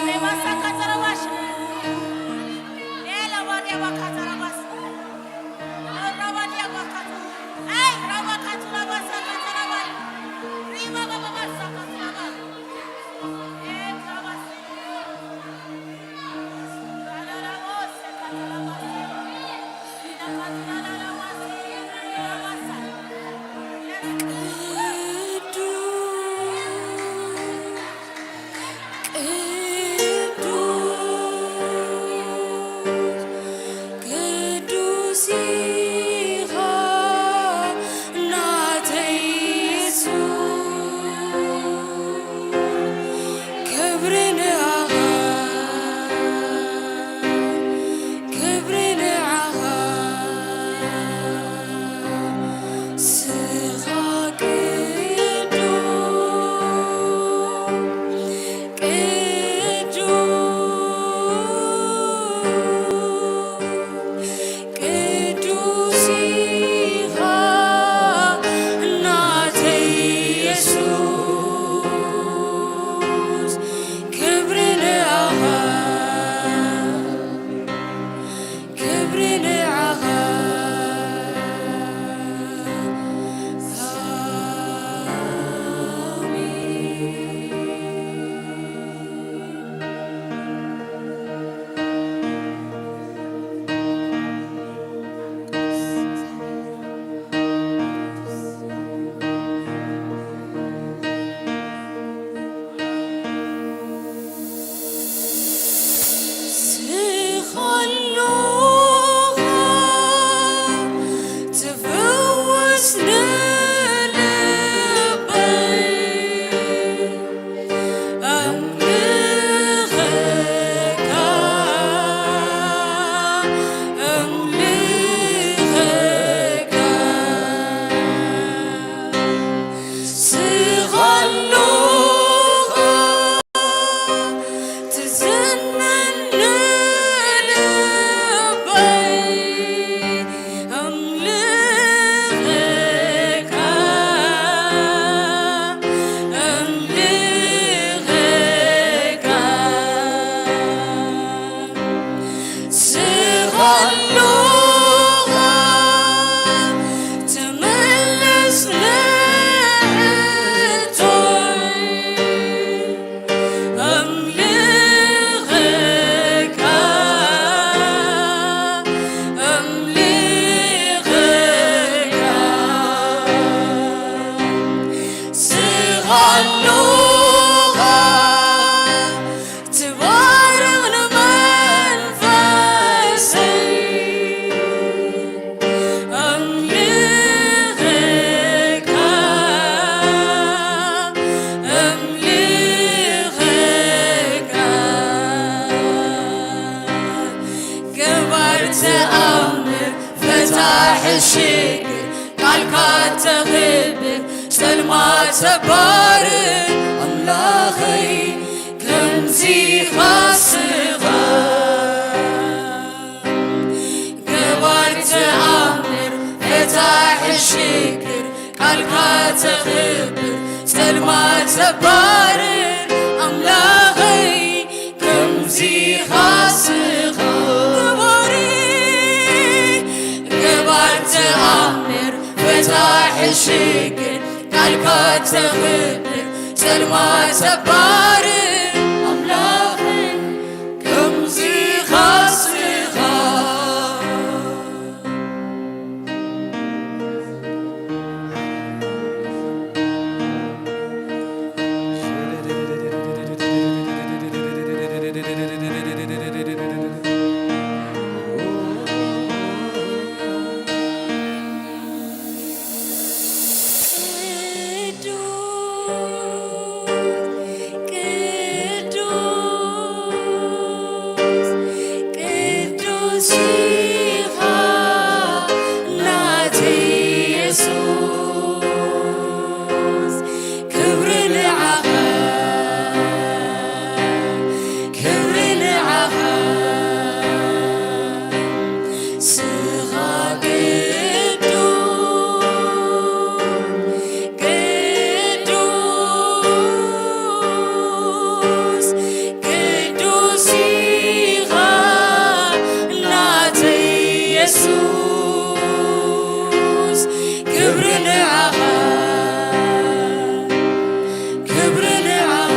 ኣሎኻ ትባርኽ ንመንፈሰይ ኣምልኸካ ኣምልኸካ ገባር ተኣምር ፈታሒ ሽግር ቃልካ ተኽብር ጸልማት ተባርር ኣምላኸይ ከምዚኻ ስኻ ገባር ተኣምር ፈታሒ ሽግር ቃልካ ተኽብር ጸልማት ተባርር ኣምላኸይ ከምዚኻ ስኻ ገባር ገባር ተኣምር ፈታሒ ሽግር ቃልካ ተኽብር ጸልማት ተባርር ኣምላኸይ ከምዚኻ ስኻ ቅዱስ ኢኻ ናተይ የሱስ ክብሪ ንዓኻ ክብሪ ንዓኻ ስኻ ቅዱስ ቅዱስ ቅዱስ ኢኻ ናተይ የሱስ ክብሪ ንዓኻ ክብሪ ንዓኻ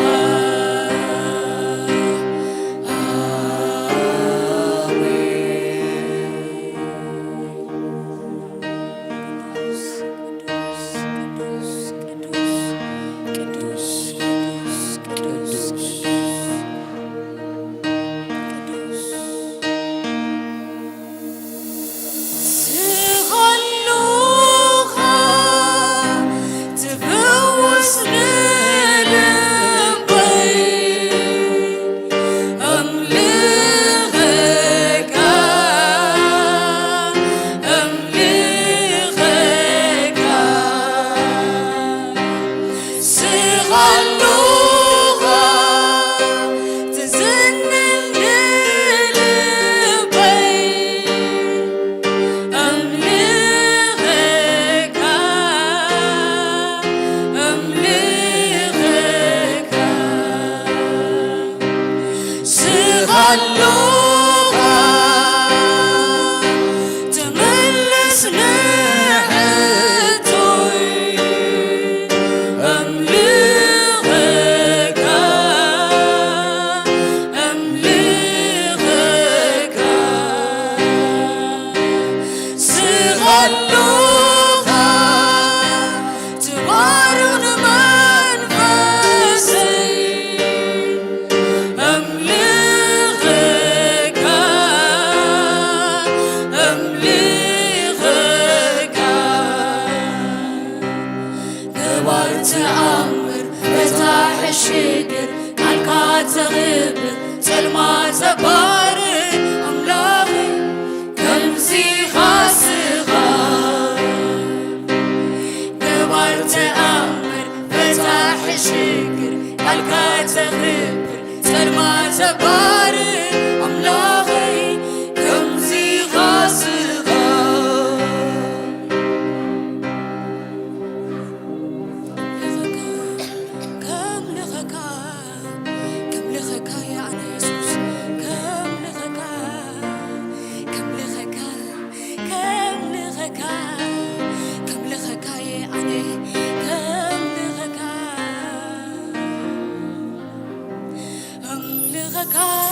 ኣሜን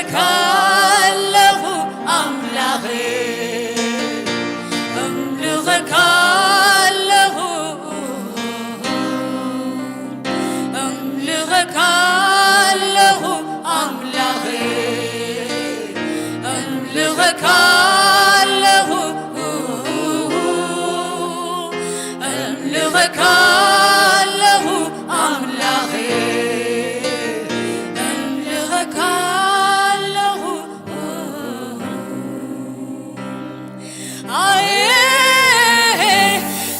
ኣለኹ ኣምላኸ፣ እምልኸካ ኣለኹ፣ እምልኸካ ኣለኹ ኣምላኸ፣ እምልኸካ ኣለኹ፣ እምልኸካ ኣለኹ ኣምላኸ፣ እምልኸካ ኣለኹ። ኣየ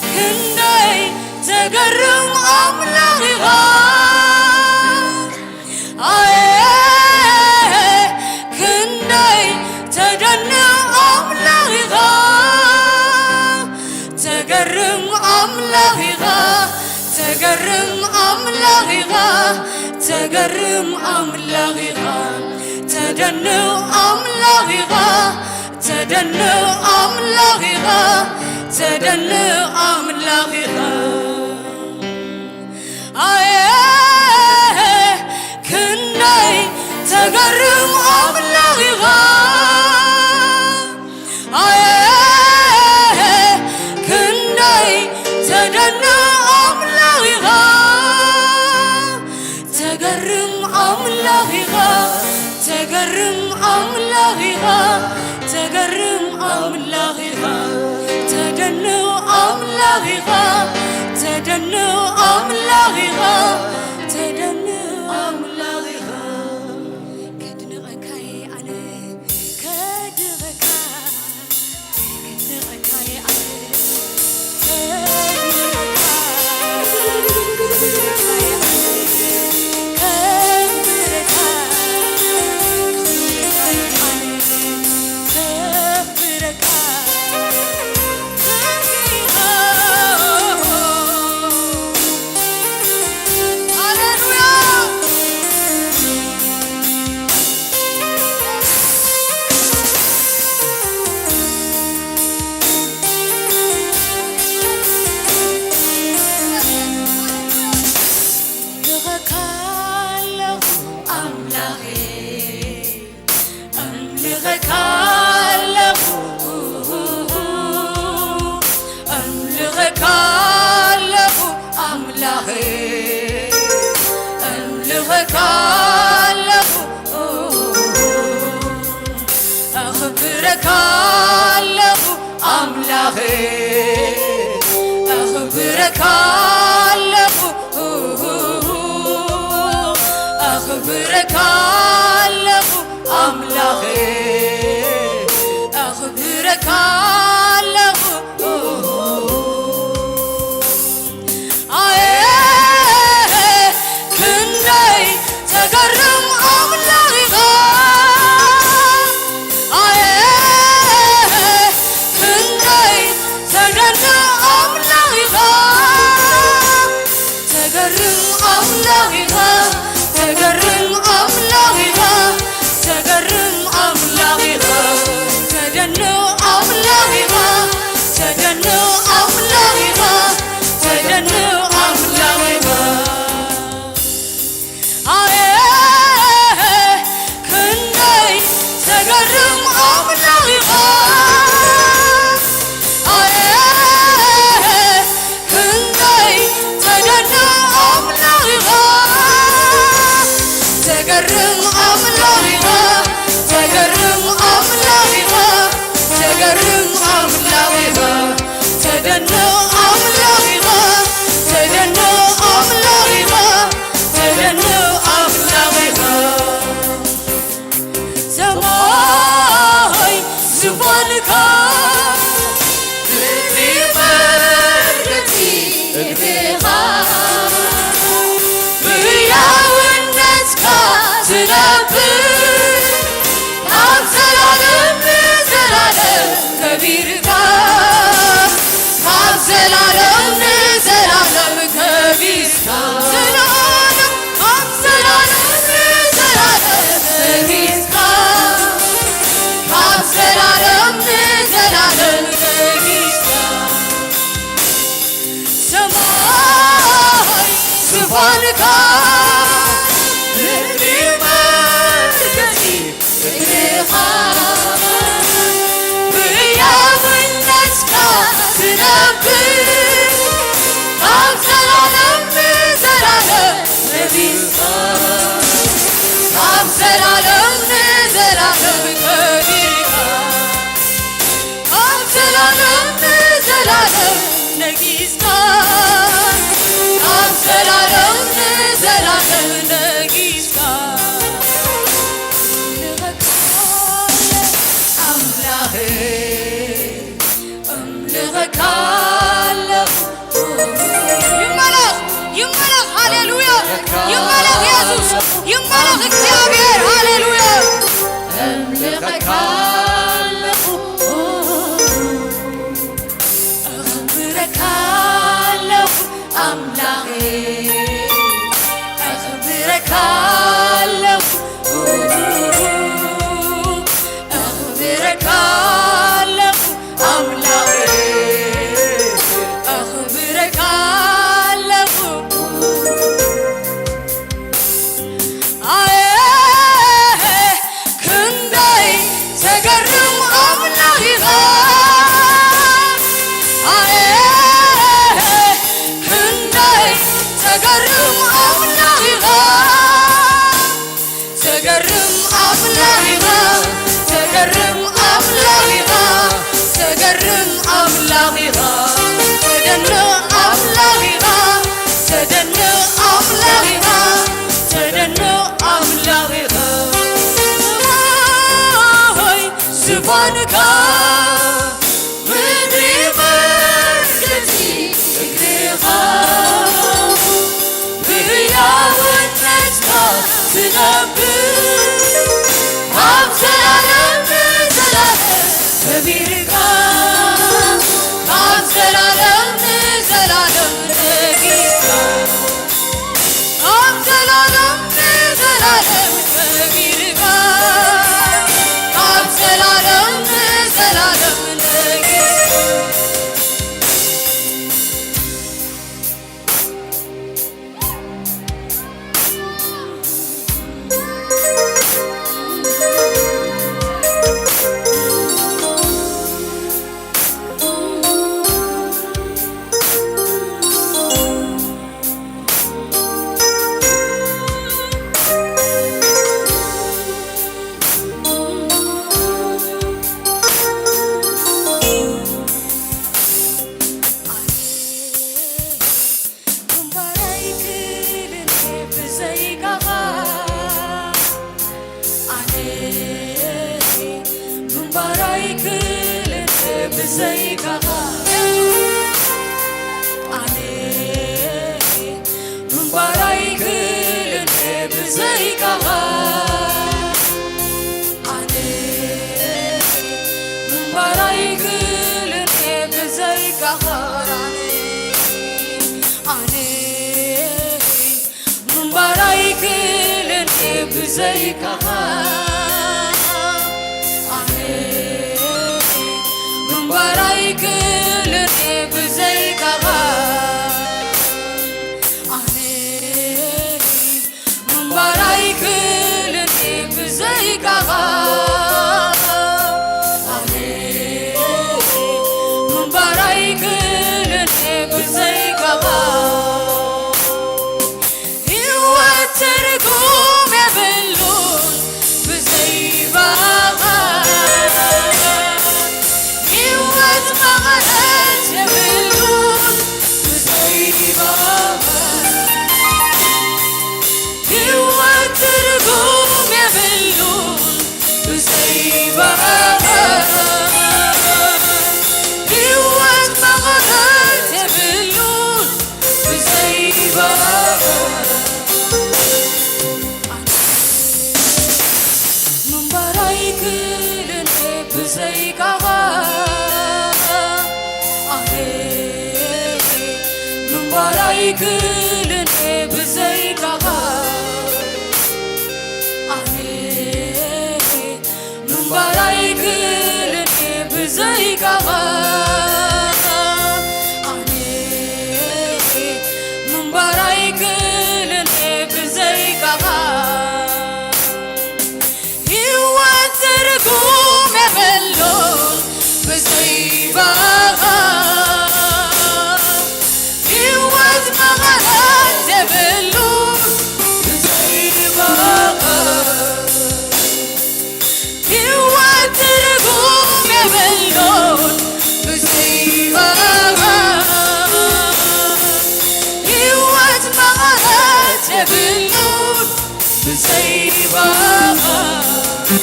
ክንደይ ተገርም ኣምላኽ ኢኻ። ኣየ ክንደይ ተደንቕ ኣምላኽ ኢኻ። ተገርም ኣምላኽ ኢኻ። ተገርም ኣምላኽ ኢኻ። ተገርም ኣምላኽ ኢኻ። ተደንቕ ኣምላኽ ኢኻ። ተደንቕ ኣምላኽ ኢኻ። ተደንቕ ኣምላኽ ኢኻ። ኣየ ክንደይ ተገርም ኣምላኽ ኢኻ። ኣየ ክንደይ ተደንቕ ኣምላኽ ኢኻ። ተገርም ኣምላኽ ኢኻ። ተገርም ኣምላኽ ኢኻ። ተገርም ኣምላኽ ኢኻ። ተደንቕ ኣምላኽ ኢኻ። ተደንቕ ኣምላኽ ኢኻ። ተደንቕ ኣምላኽ ኢኻ። ከድንቐካ እየ ኣነ፣ ከድንቐካ፣ ከድንቐካ እየ ኣነ፣ ከድንቐካ፣ ከድንቐካ እየ ኣነ፣ ከድንቐካ፣ ከድንቐካ እየ ኣነ፣ ከድንቐካ። ኣምልኸካ ኣለኹ፣ ኣምልኸካ ኣለኹ ኣምላኸ፣ ኣምልኸካ ኣለኹ፣ ኣኽብረካ ኣለኹ ኣምላኸ፣ ኣኽብረካ ኣለኹ፣ ኣኽብረካ ኣለኹ ኣምላኸ፣ ኣኽብረካ ኣለኹ። ኣየ ክንደይ ተገርም ኣምላኽ ኢኻ። ኣየ ክንደይ ተገርም ኣምላኽ ኢኻ። ተገርም ኣምላኽ ኢኻ። ተገርም ኣምላኽ ኢኻ። ተገርም ኣምላኽ ኢኻ። ተደንቕ ኣምላኽ ኢኻ። ተደንቕ ኣምላኽ ኢኻ። ተደንቕ ኣምላኽ ኢኻ። ኣየ ክንደይ ተገርም ኣምላኽ ኢኻ። ኣየ ክንደይ ተደንቕ ኣምላኽ ኢኻ። ተገርም ኣምላኽ ኢኻ። ተገርም ኣምላኽ ኢኻ። ተገርም ኣምላኽ ኢኻ። ተደንቕ ኣምላኽ ኢኻ። ተደንቕ ኣምላኽ ኢኻ። ተደንቕ ኣምላኽ ኢኻ። ሰማይ ዙፋንካ ምድሪ መርገጺ እግርኻ ብሕያውነትካ ትነብር ዘላለም ንዘላለም ከቢርካ፣ ካብ ዘላለም ንዘላለም ነጊስካ፣ ካብ ዘላለም ንዘላለም ነጊስካ። ኣምላኸይ እምልኸካ ኣለኹ። ይመለኽ፣ ይመለኽ፣ ሃሌሉያ። ይመለኽ የሱስ፣ ይመለኽ እግዚኣብሔር፣ ሃሌሉያ። እምልኸካ ኣለኹ፣ እኽብረካ ኣለኹ ኣምላኸይ፣ እኽብረካ ኣለኹ። ኣኽብረካ ኣለኹ ኣምላኸይ፣ ኣኽብረካ ኣለኹ። ኣየ ክንደይ ዘገርም ኣምላኽ ኢኻ፣ ኣየ ክንደይ ዘገርም ኣምላኽ ኢኻ። ዘገርም ኣምላኽ ኢኻ፣ ዘገርም ኣምላኽ ኢኻ፣ ዘገርም ኣምላኽ ኢኻ። ዘደንቕ ኣምላኽ ኢኻ፣ ዘደንቕ ኣምላኽ ኢኻ፣ ዘደንቕ ኣምላኽ ኢኻ። ሰማይ ዝፋንካ ምድሪ መርገጺ እግርኻ ብህያውነትካ ትነብር፣ ካብ ዘላለም ንዘላለም ከቢርካ፣ ካብ ዘላለም ንዘላለም ነጊስካ። ካብ ዘላለም ንዘላለም ከቢርካ፣ ካብ ዘላለም ንዘላለም ነጊስካ። ግንባር ኣይክልን ብዘይካኻ፣ ኣነ ግንባር ኣይክልን ብዘይካኻ፣ ኣነ ግንባር ኣይክልን ብዘይካኻ፣ ኣነ ግንባር ኣይክልን ብዘይካኻ፣ ኣነ ኣነ ምንባር ኣይክልን ብዘይካኻ፣ ኣነ ምንባር ኣይክልን ብዘይካኻ፣ ኣነ ምንባር ኣይክልን ብዘይካኻ፣ ኣነ ምንባር ኣይክልን ብዘይካኻ። ህይወት ትርጉም የብሉን ብዘይባኻ፣ ህይወት መቐረት የብሉን ብዘይባኻ። ህይወት ትርጉም የብሉን ብዘይባኻ፣ ህይወት መቐረት የብሉን ብዘይባኻ። ምንባር ኣይክልን ብዘይካኻ፣ ኣነ ምንባር ኣይክልን ብዘይካኻ፣ ኣነ ምንባር ኣይክልን ብዘይካኻ፣ ኣነ ምንባር ኣይክልን ብዘይካኻ። ህይወት ትርጉም የብሉን ብዘይባኻ፣ ህይወት መቐረት የብሉን ብዘይባኻ።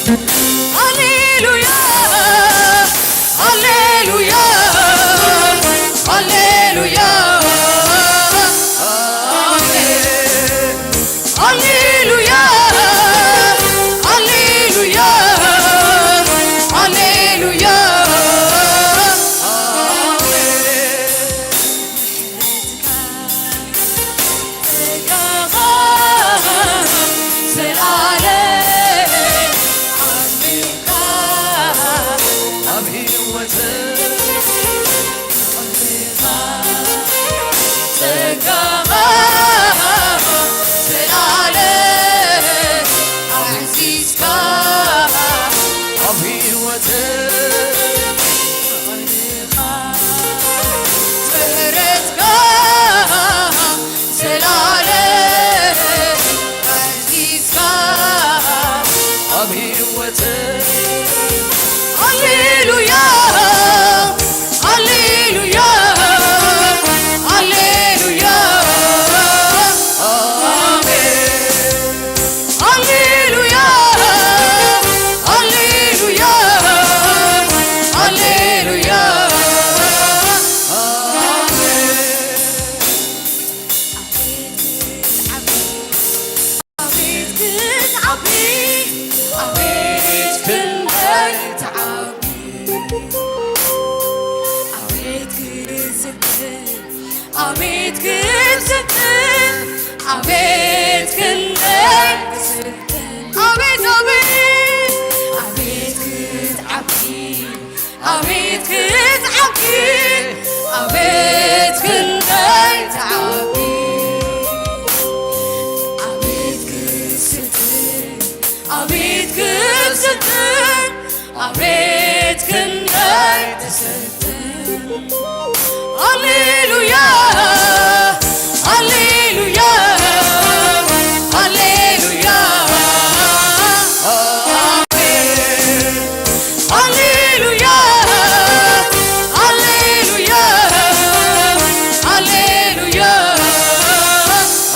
ሃሌሉያ፣ ሃሌሉያ፣ ሃሌሉያ፣ ኣሜን። ሃሌሉያ፣ ሃሌሉያ፣ ሃሌሉያ፣ ኣሜን። ጸጋኻ ዘላለም ኣልካ ኣብ ህይወተይ ጸጋኻ ዘላለም ኣዕዚዝካ ኣብ ህይወተይ ምሕረትካ ዘላለም ኣዕዚዝካ ኣብ ህይወተይ። ሃሌሉያ፣ ሃሌሉያ፣ ሃሌሉያ፣ ኣሜን። ሃሌሉያ፣ ሃሌሉያ፣ ሃሌሉያ፣ ኣሜን። ኣቤት ክትዓቢ፣ ኣቤት ክንደይ ትዓቢ፣ ኣቤት ክትስብር፣ ኣቤት ክትስብር፣ ኣቤት ክንደይ ትስብር፣ ኣቤት፣ ኣቤት፣ ኣቤት ክትዓቢ፣ ኣቤት ክትዓቢ፣ ኣቤት ክንደይ ትዓቢ፣ ኣቤት ክትስብር፣ ኣቤት ክትስብር፣ ኣቤት ክንደይ ትስብር። ሃሌሉያ፣ ሃሌሉያ፣ ሃሌሉያ፣ ኣሜን። ሃሌሉያ፣ ሃሌሉያ፣ ሃሌሉያ፣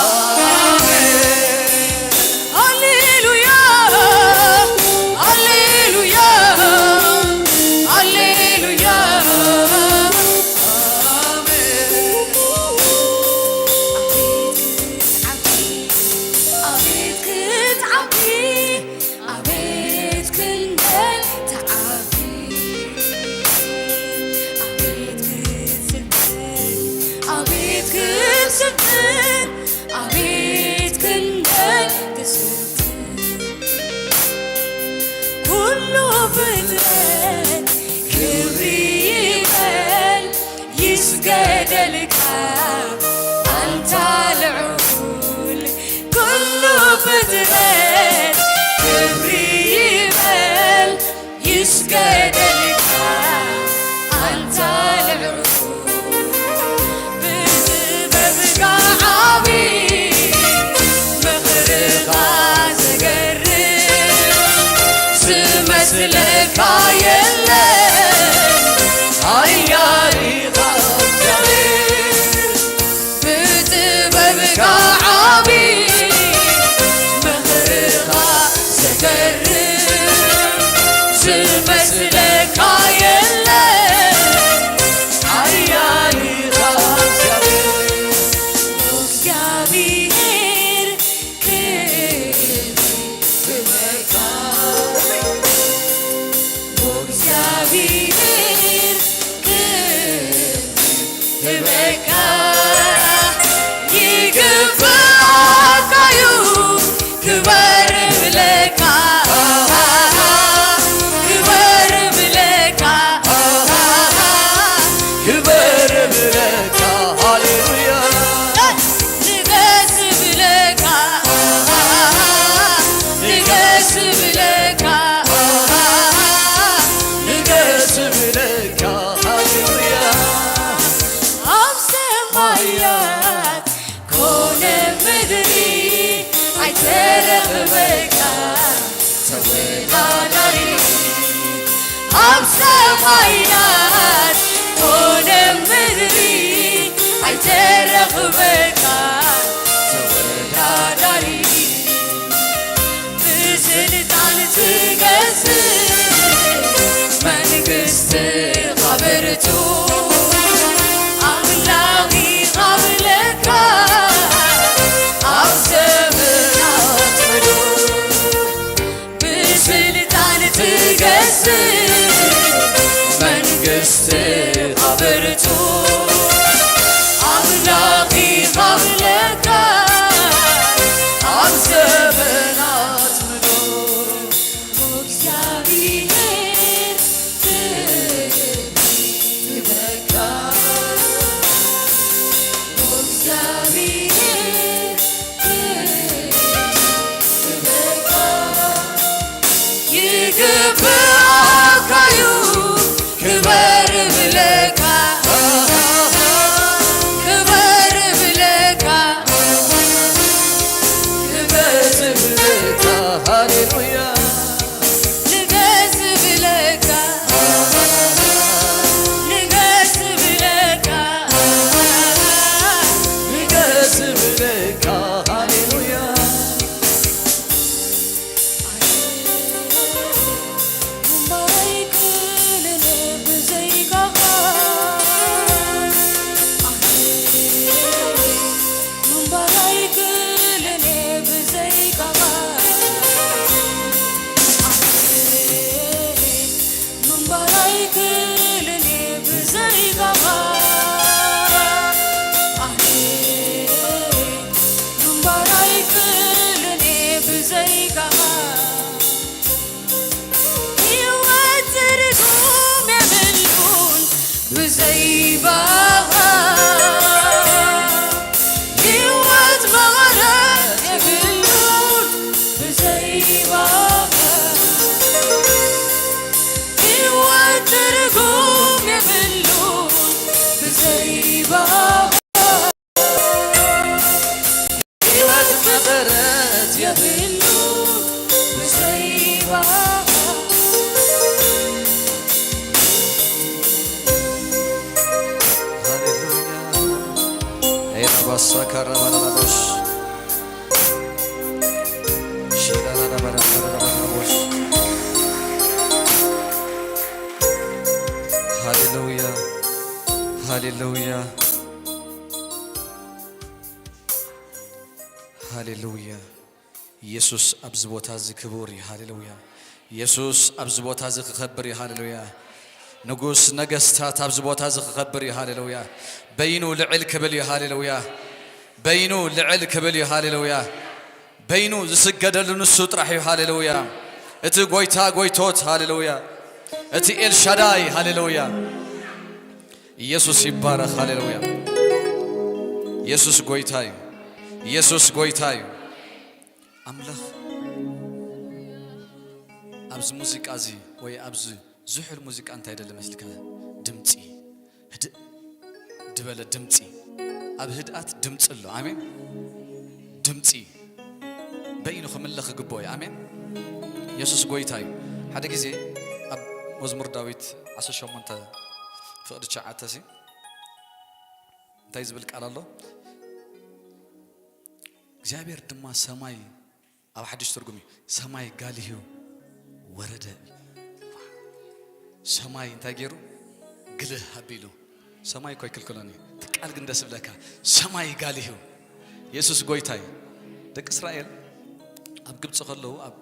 ኣሜን። ሃሌሉያ፣ ሃሌሉያ፣ ሃሌሉያ፣ ኣሜን። ኣቤት ክትዓቢ፣ ኣቤት ክትዓቢ፣ ኣቤት ክንደይ ትዓቢ፣ ኣቤት ክትስብር፣ ኣቤት ክትስብር፣ ኣቤት ክንደይ ትስብር። ኩሉ ፍጥረት ክብሪ ይበል ይስገደልካ ኣንታ ልዑል። ኩሉ ፍጥረት ክብሪ ይበል ይስገደልካ ኣንታ ልዑል። ብጥበብካ ዓቢ ምኽርኻ ዘገርም ዝመስለካ የለን ሓያል ኢኻ እግዚኣብሔር። ብጥበብካ ዓቢ ምኽርኻ ዘገርም ዝመስለካ የለን ሓያል ኢኻ እግዚኣብሔር። እግዚኣብሔር ክብሪ ይበልካ። እግዚኣብሔር ክብሪ ይበልካ። ይግብኣካ እዩ ክበር እብለካ፣ ክበር እብለካ፣ ክበር እብለካ። ሃሌሉያ። ንገስ እብለካ፣ ንገስ እብለካ፣ ንገስ እብለካ። ሃሌሉያ። ኣብ ሰማያት ኮነ ምድሪ ኣይተረኽበካ ተወዳዳሪ። ኣብ ሰማያት ኮነ ምድሪ ኣይተረኽበካ ተወዳዳሪ። ብስልጣን ትገ መንግስቲ ኻብርቱ ኣምላኺ ኻብለካ ኣብ ዘመናት ምሉእ ብስልጣን ትገዝእ መንግስቲ ኻብርቱ ኣምላኺ ኻብለካ ኣብ ዘመናት ምሉእ እግዚኣብሔር ክብረካ፣ እግዚኣብሔር ክብረካ፣ ይግብኣካዩ ክበር ብለካ፣ ክበር ብለካ፣ ክበር ብለካ፣ ሃሌሉያ። ንገስ ብለካ፣ ንገስ ብለካ፣ ንገስ ብለካ፣ ሃሌሉያ። ምንባር ኣይክእልን ብዘይካኻ፣ ምንባር ኣይክእልን ብዘይካኻ፣ ምንባር ኣይክእልን ብዘይካኻ፣ ምንባር ኣይክእልን ብዘይካኻ። ህይወት ትርጉም የብሉን ብዘይ ባኻ። ህይወት መቐረት የብሉን ብዘይ ባኻ። ህይወት ትርጉም የብሉን ብዘይ ባኻ። ህይወት መቐረት የብሉ ብዘይ ባኻ። ሃሌሉያ። ኤራባሳ ካራባራባሽ። ሺዳራባራባራባሽ። ሃሌሉያ። ሃሌሉያ። ሃሌሉያ። ኢየሱስ ኣብዚ ቦታ እዚ ክቡር እዩ። ሃሌሉያ። ኢየሱስ ኣብዚ ቦታ እዚ ክኸብር እዩ። ሃሌሉያ። ንጉስ ነገስታት ኣብዚ ቦታ እዚ ክኸብር እዩ። ሃሌሉያ። በይኑ ልዕል ክብል እዩ። ሃሌሉያ። በይኑ ልዕል ክብል እዩ። ሃሌሉያ። በይኑ ዝስገደሉ ንሱ ጥራሕ እዩ። ሃሌሉያ። እቲ ጎይታ ጎይቶት፣ ሃሌሉያ። እቲ ኤልሻዳይ፣ ሃሌሉያ። ኢየሱስ ይባረኽ። ሃሌሉያ። ኢየሱስ ጎይታ እዩ። ኢየሱስ ጎይታ እዩ። ኣምላኽ ኣብዚ ሙዚቃ እዚ ወይ ኣብዚ ዝሑል ሙዚቃ እንታይ ደሊ መስልካ? ድምፂ፣ ህድእ ድበለ ድምፂ። ኣብ ህድኣት ድምፂ ኣሎ። ኣሜን። ድምፂ በይኑ ክምለኽ ክግብኦ እዩ። ኣሜን። ኢየሱስ ጎይታ እዩ። ሓደ ግዜ ኣብ መዝሙር ዳዊት ዓሰርተ ሸሞንተ ፍቕዲ ትሽዓተ ሲ እንታይ ዝብል ቃል ኣሎ? እግዚኣብሔር ድማ ሰማይ፣ ኣብ ሓድሽ ትርጉም እዩ፣ ሰማይ ጋሊሁ ወረደ። ሰማይ እንታይ ገይሩ? ግልህ ኣቢሉ። ሰማይ እኮ ኣይክልክሎን እዩ። እቲ ቃል ግን ደስ ብለካ። ሰማይ ጋሊሁ። የሱስ ጎይታ እዩ። ደቂ እስራኤል ኣብ ግብፂ ከለዉ፣ ኣብ፣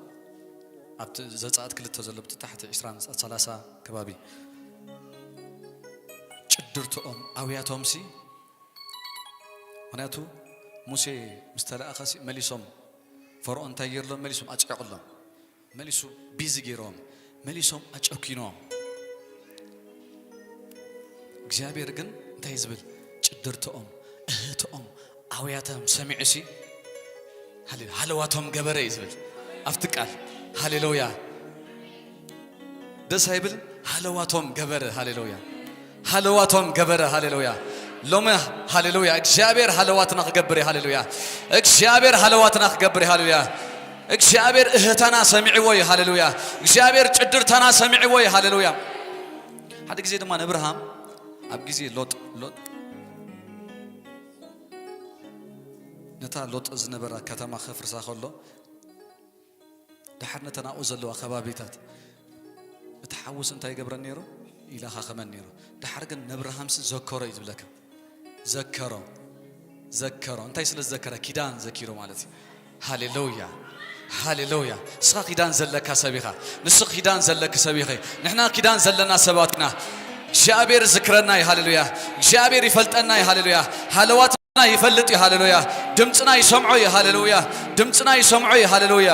ኣብቲ ዘፀኣት ክልተ ዘሎ፣ ብቲ ታሕቲ ዒስራን ሰላሳ ከባቢ፣ ጭድርትኦም፣ ኣውያቶም ሲ፣ ምኽንያቱ ሙሴ ምስ ተላእኸ ሲ፣ መሊሶም፣ ፈርዖን እንታይ ገይርሎም? መሊሶም ኣጽዒቑሎም። መሊሱ ቢዚ ገይሮም፣ መሊሶም ኣጨኪኖም። እግዚኣብሔር ግን እንታይ እዩ ዝብል? ጭድርትኦም፣ እህትኦም፣ ኣውያቶም ሰሚዑ ሲ፣ ሃሌ-፣ ሃለዋቶም ገበረ እዩ ዝብል ኣብቲ ቃል። ሃሌሉያ። ደስ ኣይብልን? ሃለዋቶም ገበረ። ሃሌሉያ። ሃለዋቶም ገበረ። ሃሌሉያ። ሎሚ ሃሌሉያ፣ እግዚኣብሔር ሃለዋትና ክገብር እዩ። ሃሌሉያ። እግዚኣብሔር ሃለዋትና ክገብር እዩ። ሃሌሉያ። እግዚኣብሔር እህታና ሰሚዕዎ እዩ። ሃሌሉያ። እግዚኣብሔር ጭድርታና ሰሚዕዎ እዩ። ሃሌሉያ። ሓደ ግዜ ድማ ንእብርሃም ኣብ ግዜ ሎጥ፣ ሎጥ ነታ ሎጥ ዝነበራ ከተማ ከፍርሳ ከሎ፣ ድሓር ነተን ኣብኡ ዘለዋ ከባቢታት እቲ ሓውስ እንታይ ይገብረን ነይሩ? ይለኻኸመን ነይሩ። ድሓር ግን ነብርሃምሲ ዘከሮ እዩ ዝብለካ። ዘከሮ፣ ዘከሮ። እንታይ ስለ ዝዘከረ? ኪዳን ዘኪሩ ማለት እዩ። ሃሌሉያ፣ ሃሌሉያ። ንስኻ ኪዳን ዘለካ ሰብ ኢኻ። ንስኻ ኪዳን ዘለክ ሰብ ኢኺ። ንሕና ኪዳን ዘለና ሰባት ኢና። እግዚኣብሔር ዝክረና እዩ። ሃሌሉያ። እግዚኣብሔር ይፈልጠና እዩ። ሃሌሉያ። ሃለዋትና ይፈልጥ እዩ። ሃሌሉያ። ድምፅና ይሰምዖ እዩ። ሃሌሉያ። ድምፅና ይሰምዖ እዩ። ሃሌሉያ።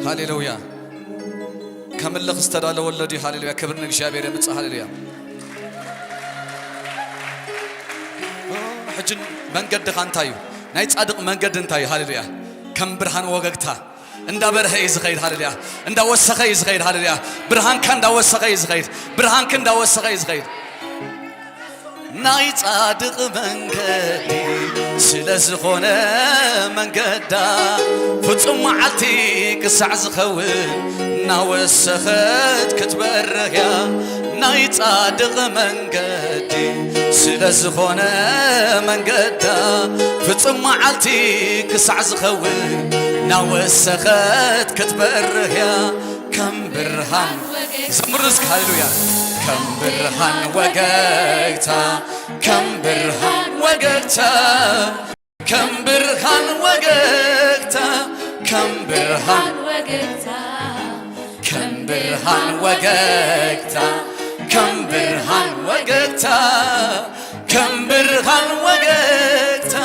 ሃሌሉያ። ከምልኽ ዝተዳለወ ኣሎ ድዩ? ሃሌሉያ። ክብር ንእግዚኣብሔር የምጽእ። ሃሌሉያ። ሕጂ መንገድኻ እንታይ እዩ? ናይ ጻድቕ መንገዲ እንታይ እዩ? ሃሌሉያ። ከም ብርሃን ወገግታ እንዳበርሀ እዩ ዝኸይድ። ሃሌሉያ። እንዳወሰኸ እዩ ዝኸይድ። ሃሌሉያ። ብርሃንካ እንዳወሰኸ እዩ ዝኸይድ። ብርሃንክ እንዳወሰኸ እዩ ዝኸይድ። ናይ ጻድቕ መንገዲ ስለ ዝኾነ መንገዳ ፍጹም መዓልቲ ክሳዕ ዝኸውን እናወሰኸት ክትበርህ እያ። ናይ ጻድቕ መንገዲ ስለ ዝኾነ መንገዳ ፍጹም መዓልቲ ክሳዕ ዝኸውን እናወሰኸት ክትበርህ እያ። ከም ብርሃን ዘምሩ እስኪ ሃሌሉያ። ከም ብርሃን ወገግታ፣ ከም ብርሃን ወገግታ፣ ከም ብርሃን ወገግታ፣ ከም ብርሃን ወገግታ፣ ከም ብርሃን ወገግታ፣ ከም ብርሃን ወገግታ፣ ከም ብርሃን ወገግታ፣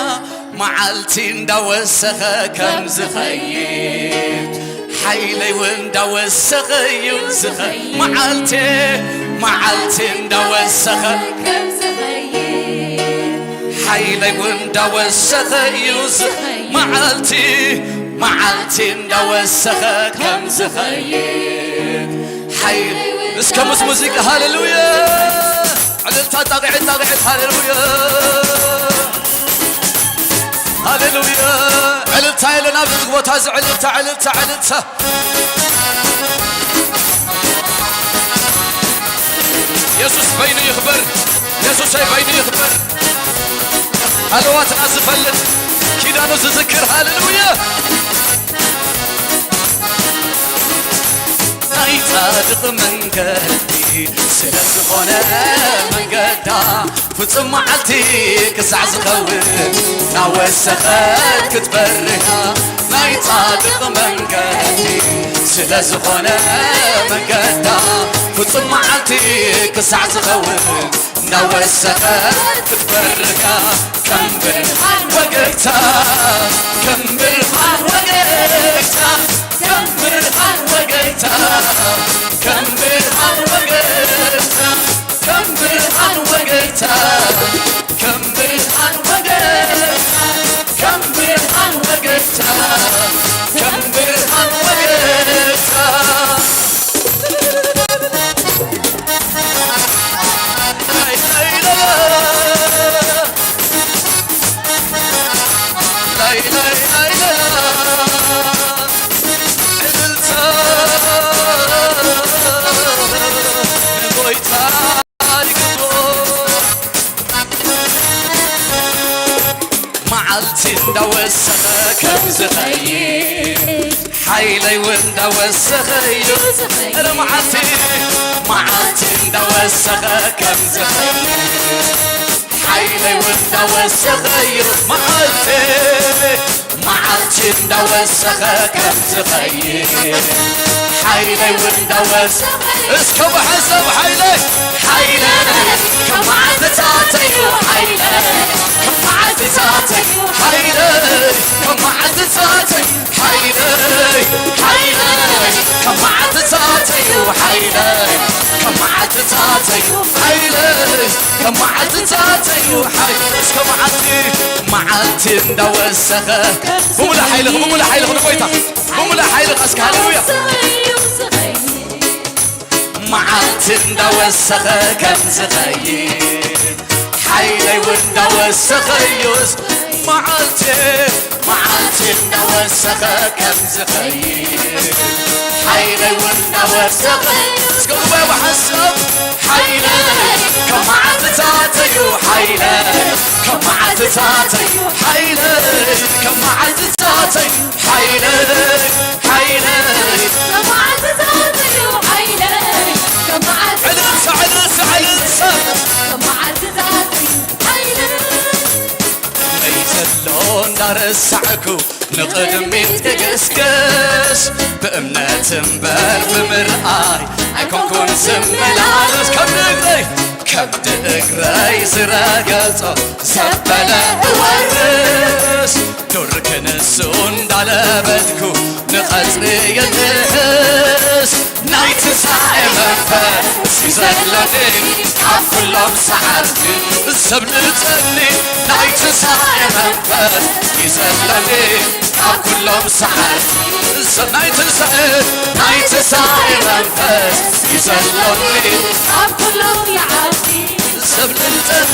መዓልቲ እንዳወሰኸ ከም ዝኸይድ፣ ሓይለይ እውን እንዳወሰኸ እዩ ዝኸይድ። መዓልቲ፣ መዓልቲ እንዳወሰኸ ከም ዝኸይድ፣ ሓይለይ እውን እንዳወሰኸ እዩ ዝኸይድ። መዓልቲ፣ መዓልቲ እንዳወሰኸ ከም ዝኸይድ፣ ሓይል እስከ ምስ ሙዚቃ ሃሌሉያ። ዕልልታ ጣቕዒት ጣቕዒት ሃሌሉያ። ሃሌሉያ። ዕልልታ የለን ኣብዚ ቦታ እዚ ዕልልታ ዕልልታ ዕልልታ። የሱስ በይኑ ይኽበር። የሱሰይ በይኑ ይኽበር። ሃለዋትና ዝፈልጥ ኪዳኑ ዝዝክር ሃሌሉያ። ናይ ጻድቕ መንገዲ ስለ ዝኾነ መንገዳ ፍጹም መዓልቲ ክሳዕ ዝኸውን ናወሰኸት ክትበርህ ናይ ጻድቕ መንገዲ ስለ ዝኾነ መንገዳ ፍጹም መዓልቲ ክሳዕ ዝኸውን ናወሰኸት ክትበርህ ከም ብርሃን ወገግታ፣ ከም ብርሃን ወገግታ፣ ከም ብርሃን ወገግታ፣ ከም ብርሃን ወገግታ፣ ከም ብርሃን ወገግታ፣ ከም ብርሃን ወገግታ፣ ከም ብርሃን ወገግታ፣ ከም ብርሃን ወገግታ። መዓልቲ እንዳወሰኸ ከም ዝኸይድ ሓይለይ እውን እንዳወሰኸ እዩ። እረ መዓልቲ መዓልቲ እንዳወሰኸ ከም ዝኸይድ ሓይለይ እውን እንዳወሰኸ እዩ። መዓልቲ መዓልቲ እንዳወሰኸ ከም ዝኸይድ ሓይለይ እውን እንዳወሰኸ እስከ ብሓንሳብ ሓይለይ ሓይለይ ከም መዓልትታተይ እዩ። ሓይለይ ከም መዓልትታተይ ሓይለይ ከም መዓልትታተይ ሓይለይ ሓይለይ ከም መዓልትታተይ እዩ። ሓይለይ ከም መዓልትታተይ እዩ። ሓይለይ ከም መዓልትታተይ እዩ። ሓይ እስከ መዓልቲ መዓልቲ እንዳወሰኸ ብሙሉእ ሓይልኽ ብሙሉእ ሓይልኽ ንጎይታ ብሙሉእ ሓይልኻ እስከ ሃሌሉያ። መዓልቲ እንዳወሰኸ ከም ዝኸይድ ሓይለይ እውን እንዳወሰኸ እዩስ መዓልቲ መዓልቲ እናወሰኸ ከም ዝኸይድ፣ ሓይለይ እውን እናወሰኸ፣ እስከ ጉባኤ ብሓንሳብ፣ ሓይለይ ከም መዓልትታተይ እዩ፣ ሓይለይ ከም መዓልትታተይ እዩ፣ ሓይለይ ከም መዓልትታተይ እዩ፣ ሓይለይ፣ ሓይለይ፣ ዕልልታ፣ ዕልልታ፣ ዕልልታ። ከመይ ዘሎ እንዳረሳዕኩ ንቕድሚት እግስግስ፣ ብእምነት እምበር ብምርኣይ ኣይኮንኩን ዝመላለስ። ከም ንእግረይ፣ ከም ንእግረይ ዝረገጾ ዘበለ እወርስ፣ ዱር ክንሱ እንዳለበትኩ ንቐጽሪ የትሕስ። ናይ ትንሳኤ መንፈስ ይዘለኒ ካብ ኩሎም ሰዓርቲ፣ ዘብልጸኒ ናይ ትንሳኤ መንፈስ ይዘለኒ ካብ ኩሎም ሰዓርቲ፣ ዘ-፣ ናይ ትንሳኤ፣ ናይ ትንሳኤ መንፈስ ይዘለኒ ካብ ኩሎም ይዓቢ። ዘብልጸኒ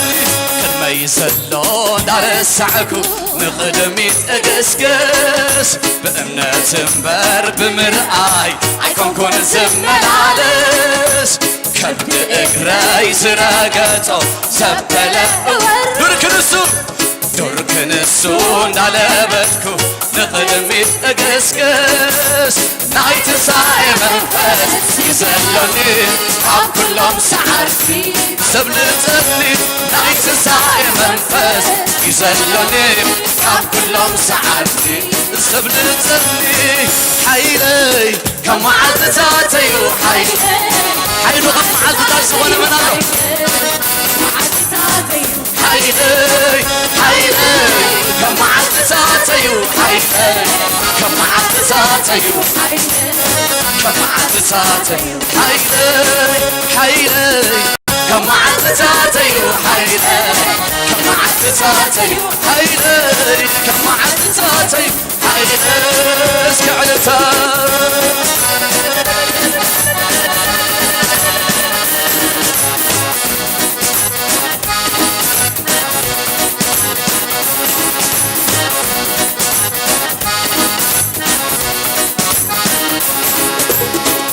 ቅድመይ ዘሎ እንዳረሳዕኩ ንቕድሚት እግስግስ፣ ብእምነት እምበር ብምርኣይ ኣይኮንኩን ዝመላለስ። ከብዲ እግረይ ዝረገጾ ዘበለ ዱር ክንሱ፣ ዱር ክንሱ እንዳለበትኩ ንቕድሚት እግስግስ። ናይ ትንሳኤ መንፈስ ይዘለኒ ካብ ኩሎም ሰዓርቲ፣ ዘብልጸኒ ናይ ትንሳኤ መንፈስ ይዘለኒ ካብ ኩሎም ሰዓርቲ፣ ዘብልጸኒ ሓይለይ ከም መዓልትታተዩ ሓይለይ፣ ሓይሉ ከም መዓልትታት ዝኾነ መን ኣሎ? ሓይለይ፣ ሓይለይ፣ ከም መዓልትታተዩ ሓይለይ፣ ከም መዓልትታተዩ፣ ከም መዓልትታተዩ ሓይለይ፣ ሓይለይ፣ ከም መዓልትታተዩ ሓይለይ፣ ከም መዓልትታተዩ ሓይለይ፣ ከም መዓልትታተዩ ሓይለይ። እስከ ዕልልታ።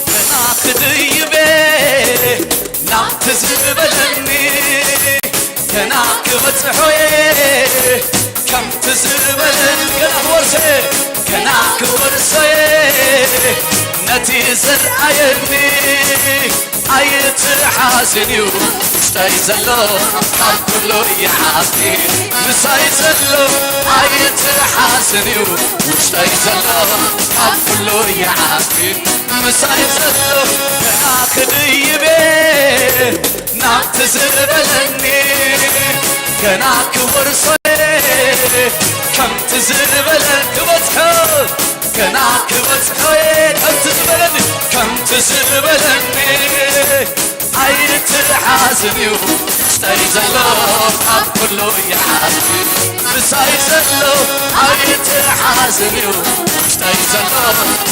ገና ክድይቤ ናብቲ ዝበለኒ፣ ገና ክበጽሖየ ከምቲ ዝበለኒ፣ ገና ክወርሶየ፣ ገና ክወርሶየ ነቲ ዝረኣየኒ። ኣይትሓዝን እዩ ውሽጠይ ዘሎ ካብ ኩሉ ይዓቢ፣ ምሳይ ዘሎ ኣይትሓዝን እዩ ውሽጠይ ዘሎ ካብ ኩሉ ይዓቢ፣ ምሳይ ዘሎ ገና ክድይቤ ናብቲ ዝበለኒ፣ ገና ክወርሶ ከምቲ ዝበለኒ ክበጽሖ፣ ገና ክበጽሖ ከምቲ ዝበለኒ፣ ከምቲ ዝበለኒ ኣይትሓዝን እዩ ውሽጠይ ዘሎ ካብ ኩሉ ይዓቢ፣ ምሳይ ዘሎ ኣይትሓዝን እዩ ውሽጠይ ዘሎ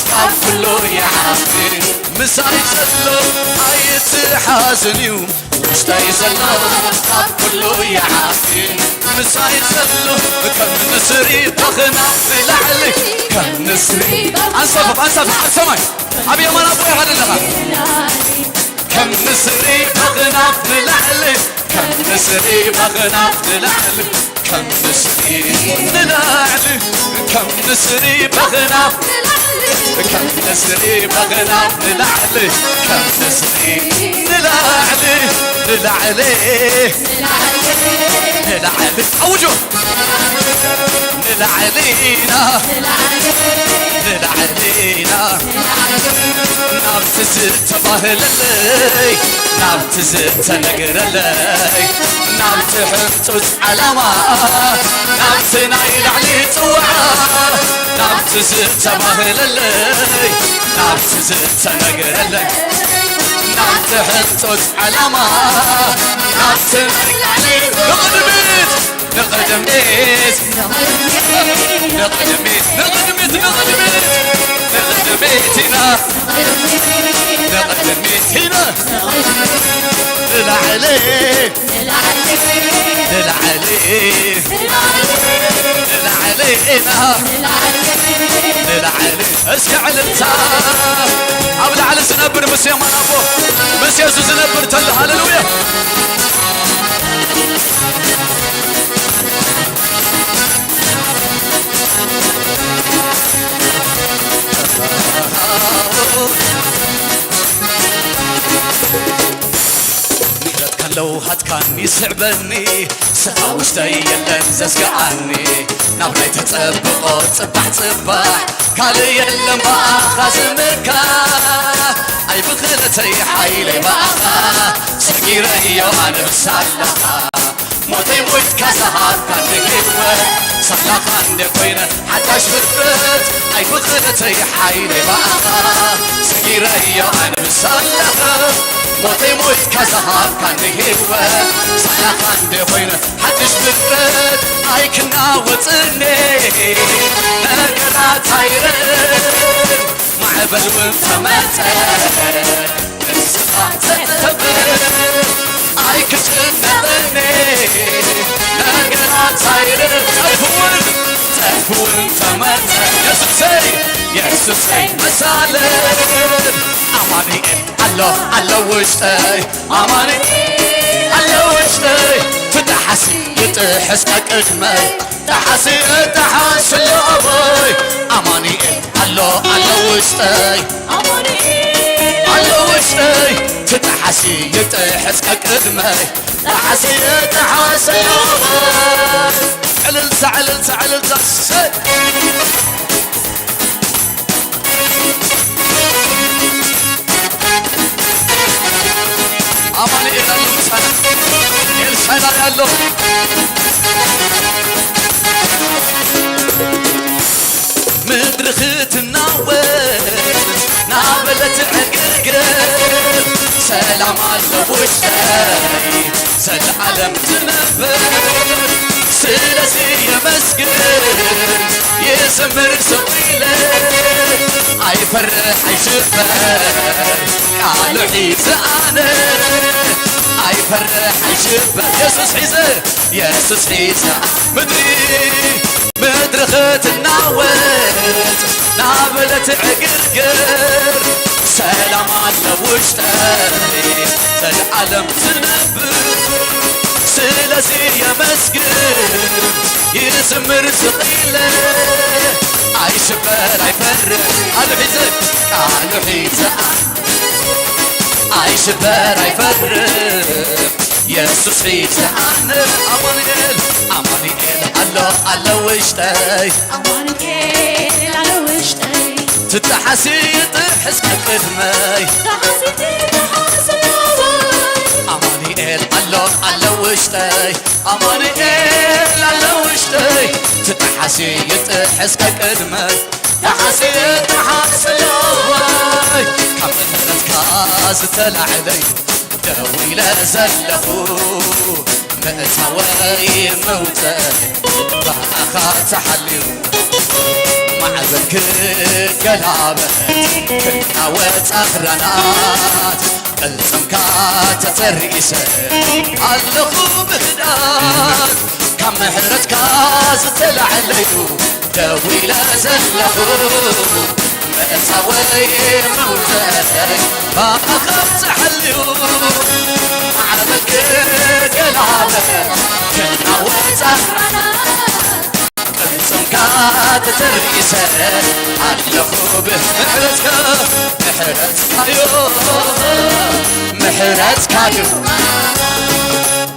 ካብ ኩሉ ይዓቢ፣ ምሳይ ዘሎ ኣይትሓዝን እዩ ውሽጠይ ዘሎ ካብ ኩሉ ይዓቢ፣ ምሳይ ዘሎ ከም ንስሪ በኽና ንላዕሊ፣ ከም ንስሪ ኣንሳፍፍ፣ ኣንሳፍፍ ኣብ ሰማይ፣ ኣብ የማን ኣቦ ኢኻ ዘለኻ። ከም ንስሪ በኽናፍ ንላዕሊ፣ ከም ንስሪ በኽናፍ ንላዕሊ፣ ከም ንስሪ ንላዕሊ፣ ከም ንስሪ በኽናፍ፣ ከም ንስሪ በኽናፍ ንላዕሊ፣ ከም ንስሪ ንላዕሊ፣ ንላዕሊ፣ ንላዕሊ። ኣውጆ! ንላዕሊ ኢና፣ ንላዕሊ ኢና፣ ናብቲ ዝተባህለለይ፣ ናብቲ ዝተነገረለይ፣ ናብቲ ሕንጡጽ ዓላማ፣ ናብቲ ናይ ላዕሊ ጽዋዓ፣ ናብቲ ዝተባህለለይ፣ ናብቲ ዝተነገረለይ፣ ናብቲ ሕንጡጽ ዓላማ፣ ናብቲ ናይ ላዕሊ ንቕድሚት፣ ንቕድሚት፣ ንቕድሚት፣ ንቕድሚት፣ ንቕድሚት፣ ንቕድሚት ኢና፣ ንቕድሚት። ደሚትና ንላዕሊ ንላዕሊ ንላዕሊ ኢና ንላዕሊ። እስኪ ዕልልታ ኣብ ላዕሊ ዝነብር ምስ የማን ኣቦ ምስ የሱስ ዝነብር ተሎ። ሃሌሉያ። ምሕረትካን ለውሃትካን ይስዕበኒ፣ ስኻ ውሽጠይ የለን ዘስግኣኒ። ናብ ናይ ተጸብቆ ጽባሕ ጽባሕ፣ ካልእ የለን ብኣኻ ዝምካ። ኣይ ብኽእለተይ ሓይለይ ብኣኻ፣ ሰጊረዮ ኣነ ምሳለኻ። ሞተይ ሞይትካ ዝሃብካኒ ህይወት፣ ሳላኻ እንደ ኮይነ ሓዳሽ ፍጥረት። ኣይ ብኽእለተይ ሓይለይ ብኣኻ፣ ሰጊረዮ ኣነ ምሳለኻ። ሞተይ ሞይትካ ዝሃብካኒ ህይወት፣ ሳላኻ እንደ ኮይነ ሓድሽ ፍጥረት። ኣይክናወጽኒ ነገራት ኣይረን፣ ማዕበል እውን ተመጸ ንስኻ ተተብር። ኣይክጭነቐኒ ነገራት ኣይረን፣ ጸድፍውን ጸድፍውን ተመጸ። የሱሰይ የሱሰይ መሳለል ኣማኑኤል ኣሎ ኣሎ ውሽጠይ ኣማኑኤል ኣሎ ውሽጠይ። ትጣሓሲ ይጥሕስ ቀቅድመይ፣ ጣሓሲ እጣሓስ ኣሎ ኣቦይ። ኣማኑኤል ኣሎ ኣሎ ውሽጠይ ኣሎ ውሽጠይ። ትጣሓሲ ይጥሕስ ቀቅድመይ፣ ጣሓሲ እጣሓስ ኣሎ ኣቦይ። ዕልልታ ዕልልታ ዕልልታ ሰይ ኣማኑኤል ኣሎ ምሳና፣ ኤልሻዳይ ኣሎ። ምድሪ ክትናወጽ ናበለት ዕግርግር፣ ሰላም ኣሎ ውሽጠይ ዘልዓለም ትነብር። ስለዚ የመስግን ይዝምር ስቕ ኢለ፣ ኣይፈርሕ ኣይሽበር ቃሉ ሒዘ ኣነ። ኣይፈርሕ ኣይሽበር የሱስ ሒዘ የሱስ ሒዘ። ምድሪ ምድሪ ክትናወጽ ናበለት ዕግርግር፣ ሰላም ኣሎ ውሽጠይ ዘልዓለም ዝነብር። ስለዚ የመስግን ይዝምር ስቕ ኢለ፣ ኣይሽበር ኣይፈርሕ ቃሉ ሒዘ ቃሉ ሒዘ ኣይሽበር ኣይፈርሕ የሱስ ሒዘ ኣነ። ኣማኑኤል ኣማኑኤል ኣሎ ኣሎ ውሽጠይ ኣማኑኤል ኣሎ ውሽጠይ ትጣሓሲ ይጥሕስ ቅድመይ ትጣሓሲ ትጣሓስ ኣለወይ ኣማኑኤል ኣሎ ኣሎ ውሽጠይ ኣማኑኤል ኣሎ ውሽጠይ ትጣሓሲ ይጥሕስ ቅድመይ ጣሓሲ ጣሓሲ ኣለወይ ካብ ምሕረትካ ዝተላዕለይ ደው ኢለ ዘለኹ ምእታወይ መውፅእ ብኣኻ ተሓልዩ ማዕበል ክገላበጥ ክናወጥ ኣኽራናት ቅልጽምካ ተተሪሰ ኣለኹ ብህዳት ካብ ምሕረትካ ዝተላዕለዩ ደው ኢለ ዘለኹ መእታወይ መውፅኣይ ብኣኻ ተሓልዩ ማዕበል ክገላበጥ ክናወጥ ኣኽራናት ቅልጽምካ ተተሪሰ ኣለኹ ብምሕረትካ ምሕረትካዮ ምሕረትካዮ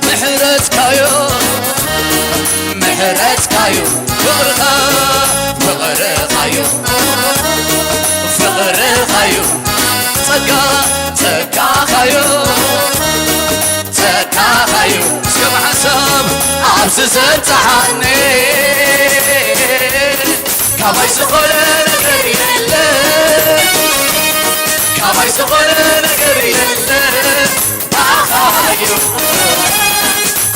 ምሕረትካዮ ምሕረትካዮ ፍቕርኻ ፍቕርኻዮ ፍቕርኻዮ ጸጋ ጸጋኻዮ ጸጋኻዩ እስከ ብሓንሳብ ኣብዚ ዘብጽሓኒ ካባይ ዝኾነ ነገር የለ ካባይ ዝኾነ ነገር የለ ብኣኻዩ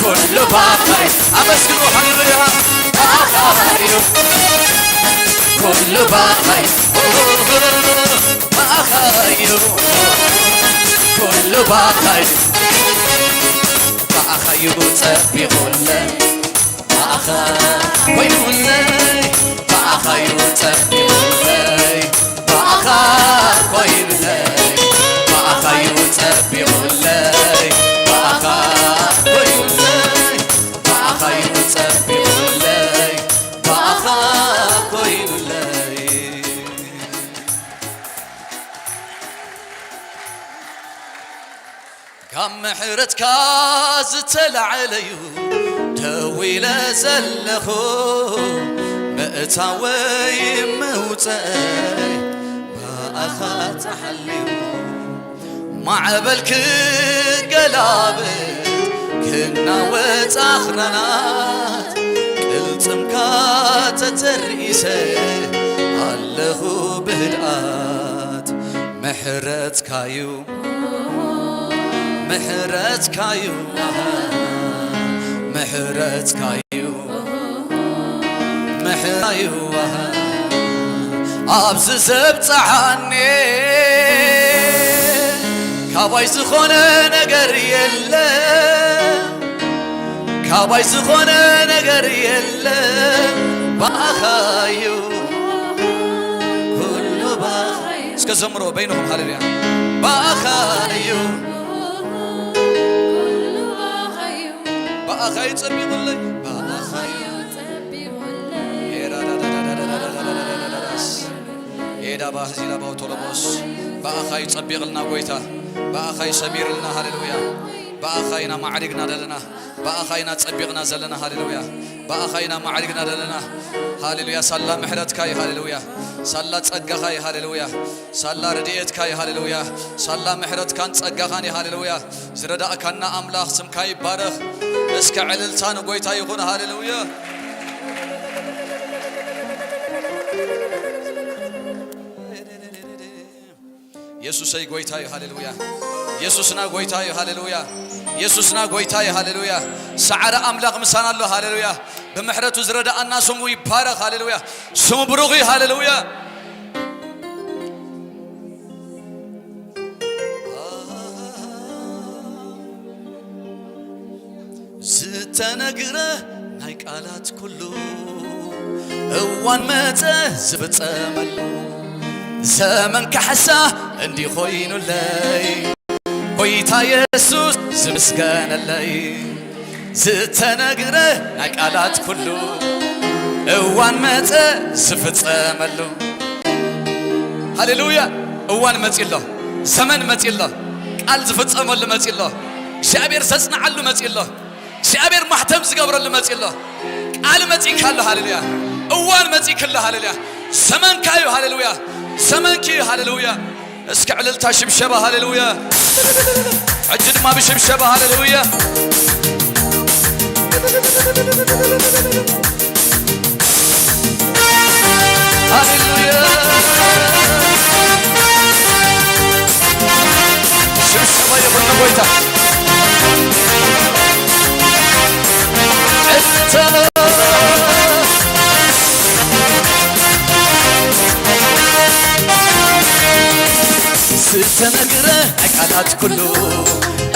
ኩሉ ባኻይ ኣመስግኑ ሃሌሉያ ብኣኻዩ ኩሉ ባኻይ ብኣኻዩ ኩሉ ባኻይ፣ ብኣኻዩ ጸቢቑለይ፣ ብኣኻ ኮይኑለይ፣ ብኣኻዩ ጸቢቑለይ፣ ብኣኻ ኮይኑለይ፣ ብኣኻዩ ጸቢቑለይ፣ ብኣኻ ኮይኑለይ፣ ብኣኻዩ ጸቢቑለይ፣ ብኣኻ ኮይኑለይ። ካብ ምሕረትካ ዝተላዕለዩ ደው ኢለ ዘለኹ፣ ምእታወይ ምውፀይ ብኣኻ ተሓልዩ። ማዕበል ክገላብጥ ክናወጽ ኣኽራናት፣ ቅልጽምካ ተተርኢሰ ኣለኹ ብህድኣት። ምሕረትካዩ፣ ምሕረትካዩ፣ ምሕረትካዩ፣ ምሕረትካዩ ኣብዚ ዘብጽሓኒ። ካባይ ዝኾነ ነገር የለ፣ ካባይ ዝኾነ ነገር የለ፣ ብኣኻዩ ኩሉ ብኣኻዩ። እስከ ዘምሮ በይንኹም፣ ሃሌሉያ። ብኣኻዩ፣ ብኣኻዩ ጸቢቑለይ፣ ብኣኻዩ። ኤዳ ባህዚ ላባው ቶሎቦስ። ብኣኻዩ ጸቢቕልና ጎይታ፣ ብኣኻዩ ሰሚርልና፣ ሃሌሉያ። ብኣኻይና ማዕሪግና ዘለና፣ ብኣኻይና ጸቢቕና ዘለና፣ ሃሌሉያ። ብኣኻይና ማዕሪግና ዘለና፣ ሃሌሉያ። ሳላ ምሕረትካዩ፣ ሃሌሉያ። ሳላ ጸጋኻዩ፣ ሃሌሉያ። ሳላ ረድኤትካዩ፣ ሃሌሉያ። ሳላ ምሕረትካን ጸጋኻን፣ ሃሌሉያ። ዝረዳእካና ኣምላኽ ስምካ ይባረኽ። እስከ ዕልልታ ንጎይታ ይኹን፣ ሃሌሉያ። የሱሰይ ጎይታ እዩ፣ ሃሌሉያ። የሱስና ጎይታ እዩ፣ ሃሌሉያ። የሱስና ጎይታ እዩ፣ ሃሌሉያ። ሰዓረ ኣምላኽ ምሳና ኣሎ፣ ሃሌሉያ። ብምሕረቱ ዝረዳኣና ስሙ ይባረኽ፣ ሃሌሉያ። ስሙ ብሩኽ እዩ፣ ሃሌሉያ። ዝተነግረ ናይ ቃላት ኩሉ እዋን መጸ ዝፍጸመሉ፣ ዘመን ካሕሳ እንዲ ኮይኑለይ፣ ጎይታ የሱስ ዝምስገነለይ። ዝተነግረ ናይ ቃላት ኩሉ እዋን መጸ ዝፍጸመሉ። ሃሌሉያ። እዋን መጺ ኣሎ፣ ዘመን መጺ ኣሎ፣ ቃል ዝፍጸመሉ መጺ ኣሎ፣ እግዚኣብሔር ዘጽንዓሉ መጺ ኣሎ፣ እግዚኣብሔር ማሕተም ዝገብረሉ መጺ ኣሎ። ቃል መጺካ ኣሎ፣ ሃሌሉያ። እዋን መጺካ ኣሎ፣ ሃሌሉያ። ዘመንካ እዩ፣ ሃሌሉያ። ዘመንኪ እዩ፣ ሃሌሉያ። እስከ ዕልልታ ሽብሸባ፣ ሃሌሉያ። ሕጂ ድማ ብሽብሸባ፣ ሃሌሉያ። ሃሌሉያ። ሽብሸባ ይኹን ንጎይታ። ዕልልታ። ዝተነግረ ናይ ቃላት ኩሉ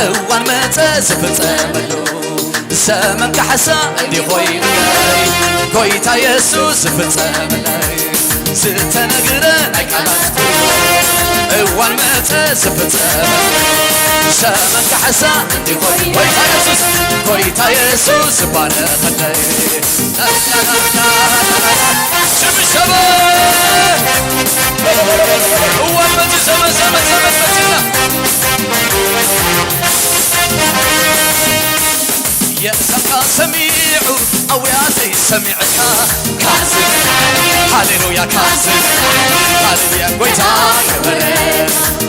እዋን መጸ ዝፍጸመሉ፣ ዘመን ካሕሳ እንዲ ኮይኑለይ፣ ጎይታ የሱስ ዝፍጸመለይ። ዝተነግረ ናይ ቃላት ኩሉ እዋን መጸ ዝፍጸመሉ፣ ዘመን ካሕሳ እንዲ ኮይ-፣ ጎይታ የሱስ፣ ጎይታ የሱስ ዝባረኸለይ። ሽብሸባ። እዋን መጺ፣ ዘመን፣ ዘመን፣ ዘመን መጺና። የእስራኤል ሰሚዑ ኣውያተይ ሰሚዕካ ካዝን። ሃሌሉያ ካዝን። ሃሌሉያ ጎይታ ክብር።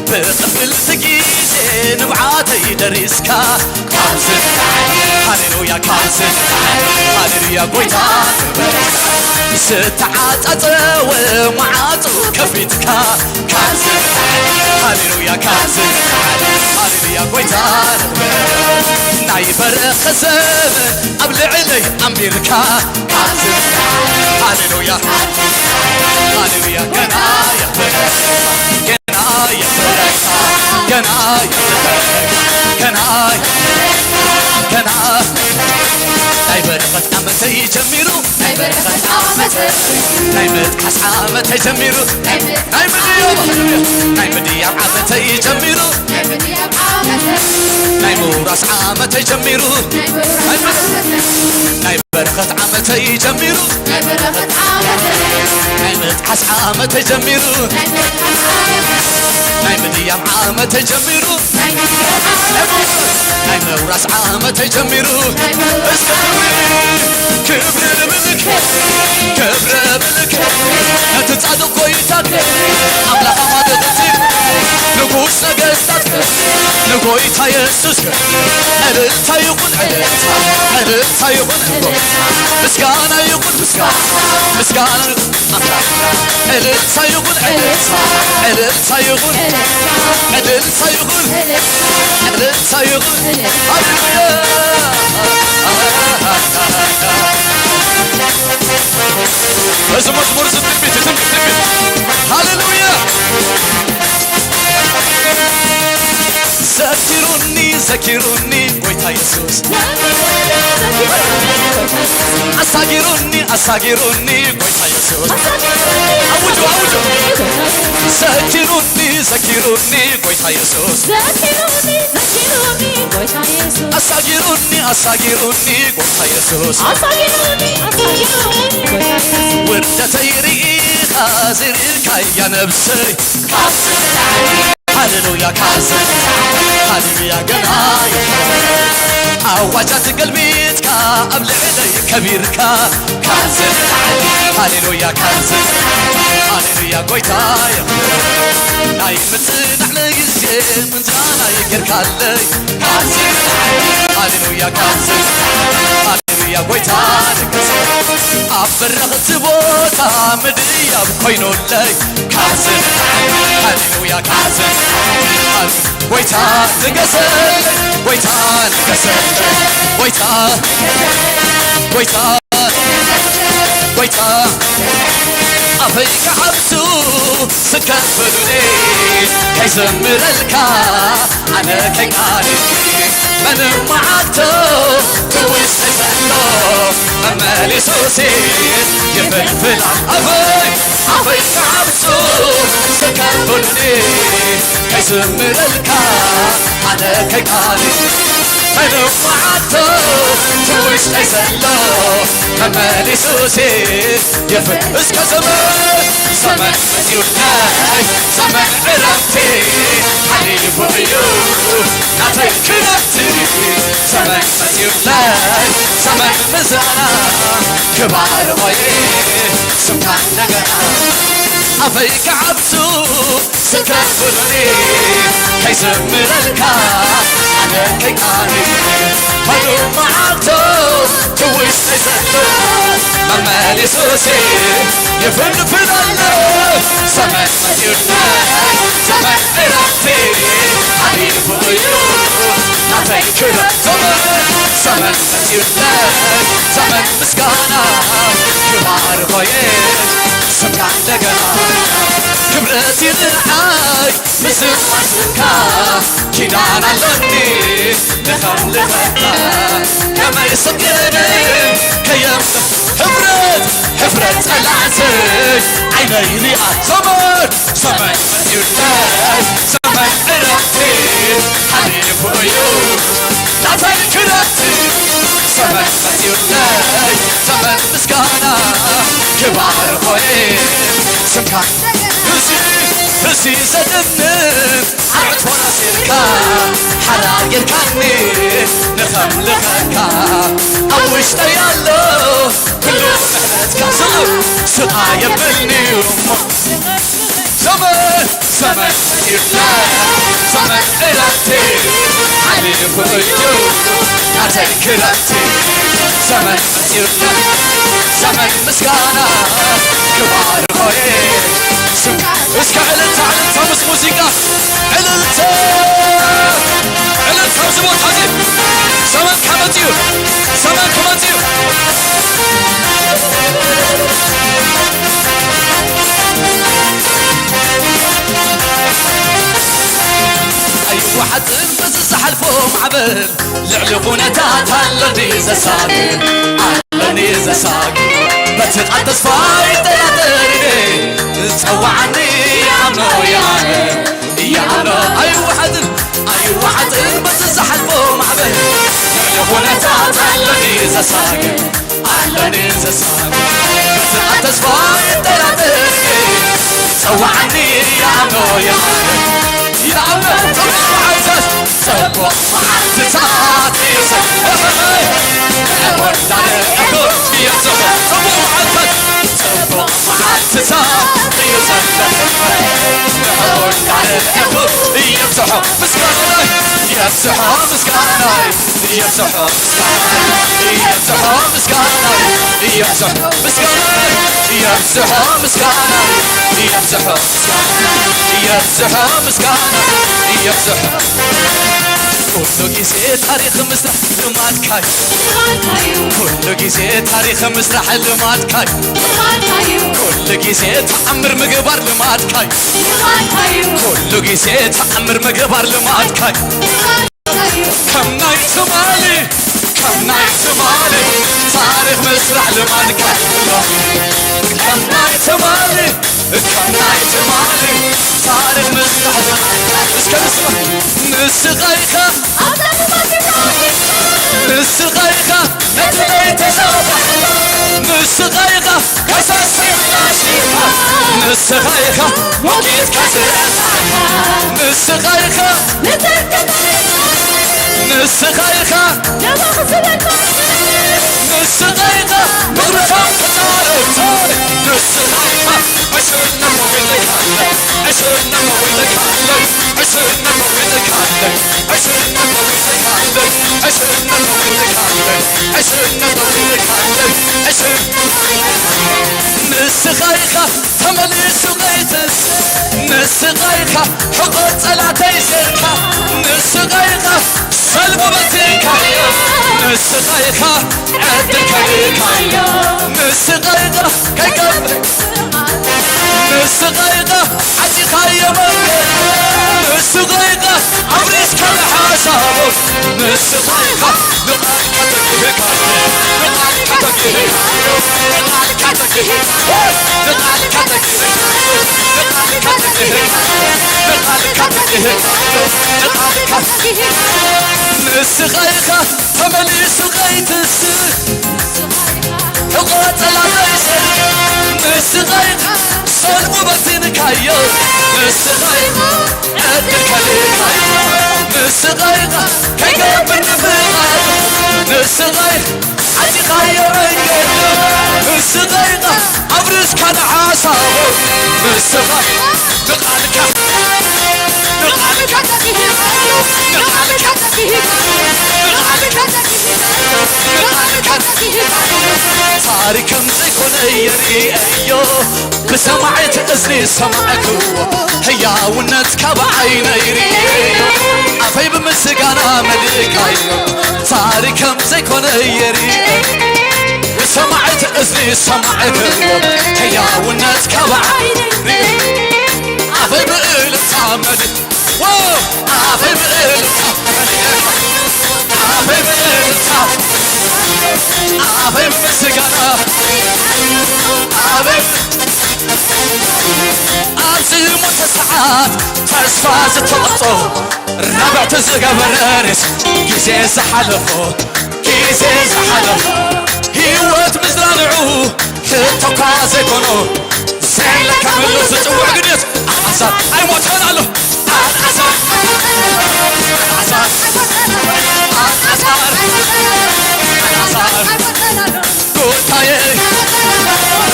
ብቕብልቲ ግዜ ንብዓተይ ደሪስካ ካብዚ። ሃሌሉያ ካብዚ። ሃሌሉያ ጎይታ ክብር። ዝተዓጻጸወ መዓጹ ከፊትካ ካብዚ። ሃሌሉያ ካብዚ። ሃሌሉያ ጎይታ ክብር። ናይ በረኸት ዘመን ኣብ ልዕለይ ኣንቢርካ ካብዚ። ሃሌሉያ። ሃሌሉያ ገና የኽብር። ገና የኽብር። ገና የኽብር። ገና፣ ገና ናይ በረኸት ዓመተይ ጀሚሩ፣ ናይ በረኸት ዓመተይ፣ ናይ ምጥሓስ ዓመተይ ጀሚሩ፣ ናይ ምጥ-፣ ናይ ምድያም፣ ናይ ምድያም ዓመተይ ጀሚሩ፣ ናይ ምድያም ዓመተይ፣ ናይ ምውራስ ዓመተይ ጀሚሩ፣ ናይ ምውራስ ናይ በረኸት ዓመተይ ጀሚሩ፣ ናይ በረኸት ዓመተይ፣ ናይ ምጥሓስ ዓመተይ ጀሚሩ፣ ናይ ምጥሓስ ዓመተይ፣ ናይ ምድያም ዓመተይ ጀሚሩ፣ ናይ ምድያም ዓመተይ፣ ናይ ምውራስ ዓመተይ ጀሚሩ። ናይ ምውራስ እስከ ክብሪ፣ ክብሪ ምልክ፣ ክብሪ ምልክ ነቲ ጻድቕ ጎይታ፣ ኣምላኽ ኣማልኽቲ፣ ንጉስ ነገስታት፣ ንጎይታ የሱስ እልልታ ይኹን፣ እልልታ፣ እልልታ ይኹን፣ ምስጋና ይኹን፣ ምስጋና፣ ምስጋና ይኹን፣ ኣምላኽ፣ እልልታ ይኹን፣ እልልታ፣ እልልታ ይኹን፣ እልልታ ይኹን፣ እልልታ ይኹን። ሃሌሉያ። እዚ መዝሙር እዚ ትንቢት እዩ፣ ትንቢት፣ ትንቢት። ሃሌሉያ። ዘኪሩኒ፣ ዘኪሩኒ ጎይታ የሱስ። ኣሳጊሩኒ፣ ኣሳጊሩኒ ጎይታ የሱስ። ኣውጁ፣ ኣውጁ። ዘኪሩኒ፣ ዘኪሩኒ ጎይታ የሱስ። ዘኪሩኒ፣ ዘኪሩኒ ጎይታ የሱስ። ኣሳጊሩኒ፣ ኣሳጊሩኒ ጎይታ የሱስ። ኣሳጊሩኒ፣ ኣሳጊሩኒ ጎይታ የሱስ። ውርደተይ ርኢኻ ዘይርኢኻያ ነብሰይ። ሃሌሉያ፣ ካብዚ ሃሌሉያ ገና ኣዋጃት ገልቢጥካ ኣብ ልዕለይ ከቢርካ። ካብዚ ሃሌሉያ፣ ካብዚ ሃሌሉያ ጎይታ ናይ ምጽናዕ ግዜ ምንዛናይ ጌርካለይ። ካብዚ ሃሌሉያ፣ ካብዚ ሃሌሉያ ጎይታ ንገስ ኣብ በረኽቲ ቦታ ምድያብ ኮይኑለይ። ካብዚ ሃሌሉያ፣ ካብዚ ጎይታ ንገሰለይ፣ ጎይታ ንገሰለይ፣ ጎይታ፣ ጎይታ፣ ጎይታ። ኣፈይ ክዓብሱ ስከፍሉኒ ከይዘምረልካ ኣነ ከይቃኒ መን መዓልቶ ትውስድ ዘሎ መመሊሱሲ ይፍልፍል ኣፈይ ኣፈይ ክዓብሱ ስከፍሉኒ ከይዝምረልካ ኣነ ከይቃኒ መን መዓልቶ ትውስደይ ዘሎ መመሊሱሲ ይፍል እስከ ዘመን ዘመን መጺኡለይ ዘመን ዕረፍቲ ሓሊፉ እዩ ናተይ ክረፍቲ ዘመን መጺኡለይ ዘመን ምስጋና ክባርኾ እየ ስምካ እንደገና ኣፈይ ክዓብሱ ስከፍሉኒ ከይዝምረልካ ኣነ ከይቃኒ መኑ መዓልቶ ትውስደይ ዘሎ መመሊሱሲ ይፍንፍን ኣሎ ዘመን መጺኡለይ ዘመን ዕረፍቲ ሓሊፉ እዩ ናተይ ክብረት ዘመን ዘመን መጺኡለይ ዘመን ምስጋና ክባርኾ እየ ስምካ እንደገና ክብረት ይንዓይ ምስማስካ ኪዳን ኣሎኒ ንኸምልኸካ ከመይ ስቅርን ከየም ህፍረት ህፍረት ጸላእተይ ዓይነይ ሪኣ ዘመን ዘመን መጺኡለይ ዘመን ዕረፍቲ ሓሊፉ እዩ ናተይ ክረፍቲ ዘመን መጺኡለይ ዘመን ምስጋና ክባርኾ እየ ስምካ እዚ እዚ ዘድንን ኣርዑት ፈራሲልካ ሓራ ጌርካኒ ንኸምልኸካ ኣብ ውሽጠይ ኣሎ ኩሉ ምሕረትካ ስቕ ስቓ የብልኒ እሞ ዘመን ዘመን ይፍለ ዘመን ዕረፍቲ ሓሊፉ እዩ ናተይ ክረፍቲ ዘመን መጺኡለ ዘመን ምስጋና ክባርኾ እየ ስምካ እስከ እልልታ እልልታ ምስ ሙዚቃ እልልታ እልልታ ኣብዚ ቦታ እዚ ዘመን ከመጽ እዩ ዘመን ክመጽ እዩ ኣይወሓጥን በዚ ዝሓልፎ ልዕሊ ኩነታት ኣለኒ ዘሳግድ፣ ኣለኒ ዘሳግድ። በቲ ቃል ተስፋ ይጠራጠር እየ፣ ዝጸውዓኒ ይኣምኖ እየ ኣነ፣ ይኣምኖ። ኣይወሓጥን፣ ኣይወሓጥን በቲ ዝሓልፎ ማዕበል። ልዕሊ ኩነታት ኣለኒ ዘሳግድ፣ ኣለኒ ዘሳግድ። በቲ ቃል ተስፋ ይጠራጠር እየ፣ ዝጸውዓኒ ይኣምኖ እየ ኣነ፣ ይኣምኖ። ጽቡቕ መዓልታት፣ ጽቡቕ መዓልትታት እዩ ዘሎ። እወዳለ እኮ የብዝሖ። ጽቡቕ መዓልታት፣ ጽቡቕ መዓልትታት እዩ ዘሎ። እወዳለ እኮ የብዝሖ ምስጋናይ፣ የብዝሖ ምስጋናይ፣ የብዝሖ ምስጋናይ፣ የብዝሖ ምስጋናይ፣ የብዝሖ ምስጋናይ፣ የብዝሖ ምስጋናይ፣ የብዝሖ ምስጋናይ፣ የብዝሖ ምስጋናይ፣ የብዝሖ። ኩሉ ግዜ ታሪኽ ምስራሕ ልማድካይ፣ ኩሉ ግዜ ታሪኽ ምስራሕ ልማድካይ፣ ኩሉ ግዜ ተኣምር ምግባር ልማድካይ፣ ኩሉ ግዜ ተኣምር ምግባር ልማድካይ። ከም ናይ ትማሊ፣ ከም ናይ ትማሊ ታሪኽ ምስራሕ ልማድካ ኣሎ። ከም ናይ ትማሊ፣ ከም ናይ ትማሊ ታሪኽ ምስራሕ ልማድካ። እስከ ንስማ። ንስኻ ኢኻ፣ ንስኻ ኢኻ ነቲ ለይቲ ዘውዳእካ። ንስኻ ኢኻ ከሳሲ ኣሽርካ። ንስኻ ኢኻ ሞጌትካ ዝረሳዕካ። ንስኻ ኢኻ ንስኻ ኢኻ ንስኻ ኢኻ ምኽንያት ተጻረፍቲ። ንስኻ ኢኻ ዕሽነት ወይልካለ፣ ዕሽነት ወይልካለ፣ ዕሽነት ወይልካለ፣ ዕሽነት ወይልካለ፣ ዕሽነት ወይልካለ፣ ዕሽነት ወይልካለ፣ ዕሽነት። ንስኻ ኢኻ ተመሊሱ ቐይተስ፣ ንስኻ ኢኻ ሕቖ ጸላተይ ዘርካ፣ ንስኻ ኢኻ ሰልቡ በቲንካዮ፣ ንስኻ ኢኻ ዕድል ከሊእካዮ፣ ንስኻ ኢኻ ከይገብር፣ ንስኻ ኢኻ ዓጺኻዮ መንገድ፣ ንስኻ ኢኻ ኣብሪስካ ንሓሳቡ፣ ንስኻ ኢኻ ንቓልካ ተጊህካዮ፣ ንቓልካ ተጊህካዮ፣ ንቓልካ ተጊህካዮ፣ ንቓልካ ተጊህካዮ፣ ንቓልካ ተጊህካዮ፣ ንቓልካ ተጊህካዮ፣ ንቓልካ ንስኻ ኢኻ ተመሊሱ ኸይትስእ፣ ሕቖ ጸላተይ ዘርጊ። ንስኻ ኢኻ ሰልቡ በቲንካዮ፣ ንስኻ ኢኻ ዕድል ከሊእካዮ፣ ንስኻ ኢኻ ከይገብር ንፍቓዱ፣ ንስኻ ኢኻ ዓጺኻዮ መንገዱ፣ ንስኻ ኢኻ ኣብሪስካ ንሓሳቡ፣ ንስኻ ንቓልካ፣ ንቓልካ፣ ንቓልካ፣ ንቓልካ፣ ንቓልካ፣ ንቓልካ። ታሪክ ከም ዘይኮነ የርእየዮ፣ ብሰማዒት እዝኒ ሰማዕክዎ፣ ህያውነትካ ብዓይነይ ርእየዮ፣ ኣፈይ ብምስጋና መሊእካዮ። ታሪክ ከም ዘይኮነ የርኢ ብሰማዕት እዝኒ ሰማዕክዎ፣ ህያውነትካ ብዓይኒ ኣፈይ ብእልልታ መሊእ፣ ዎ፣ ኣፈይ ብእልልታ መሊእካ፣ ኣፈይ ብእልልታ፣ ኣፈይ ብምስጋና፣ ኣፈይ ብ-፣ ኣብዚ ሞተ ሰዓት ተስፋ ዝተቐጾ ራብዕቲ ዝገበረ ሬስ ግዜ ዝሓለፎ፣ ግዜ ዝሓለፎ ህይወት ምዝራንዑ ሕቶኳ ዘይኮኖ፣ ዘለካ ምሉ ዝጽውዕ ግድነት ኣልዓዛር ኣይሞተን ኣሎ። ኣልዓዛር፣ ኣልዓዛር፣ ኣልዓዛር፣ ኣልዓዛር፣ ኣልዓዛር፣ ጎይታየ፣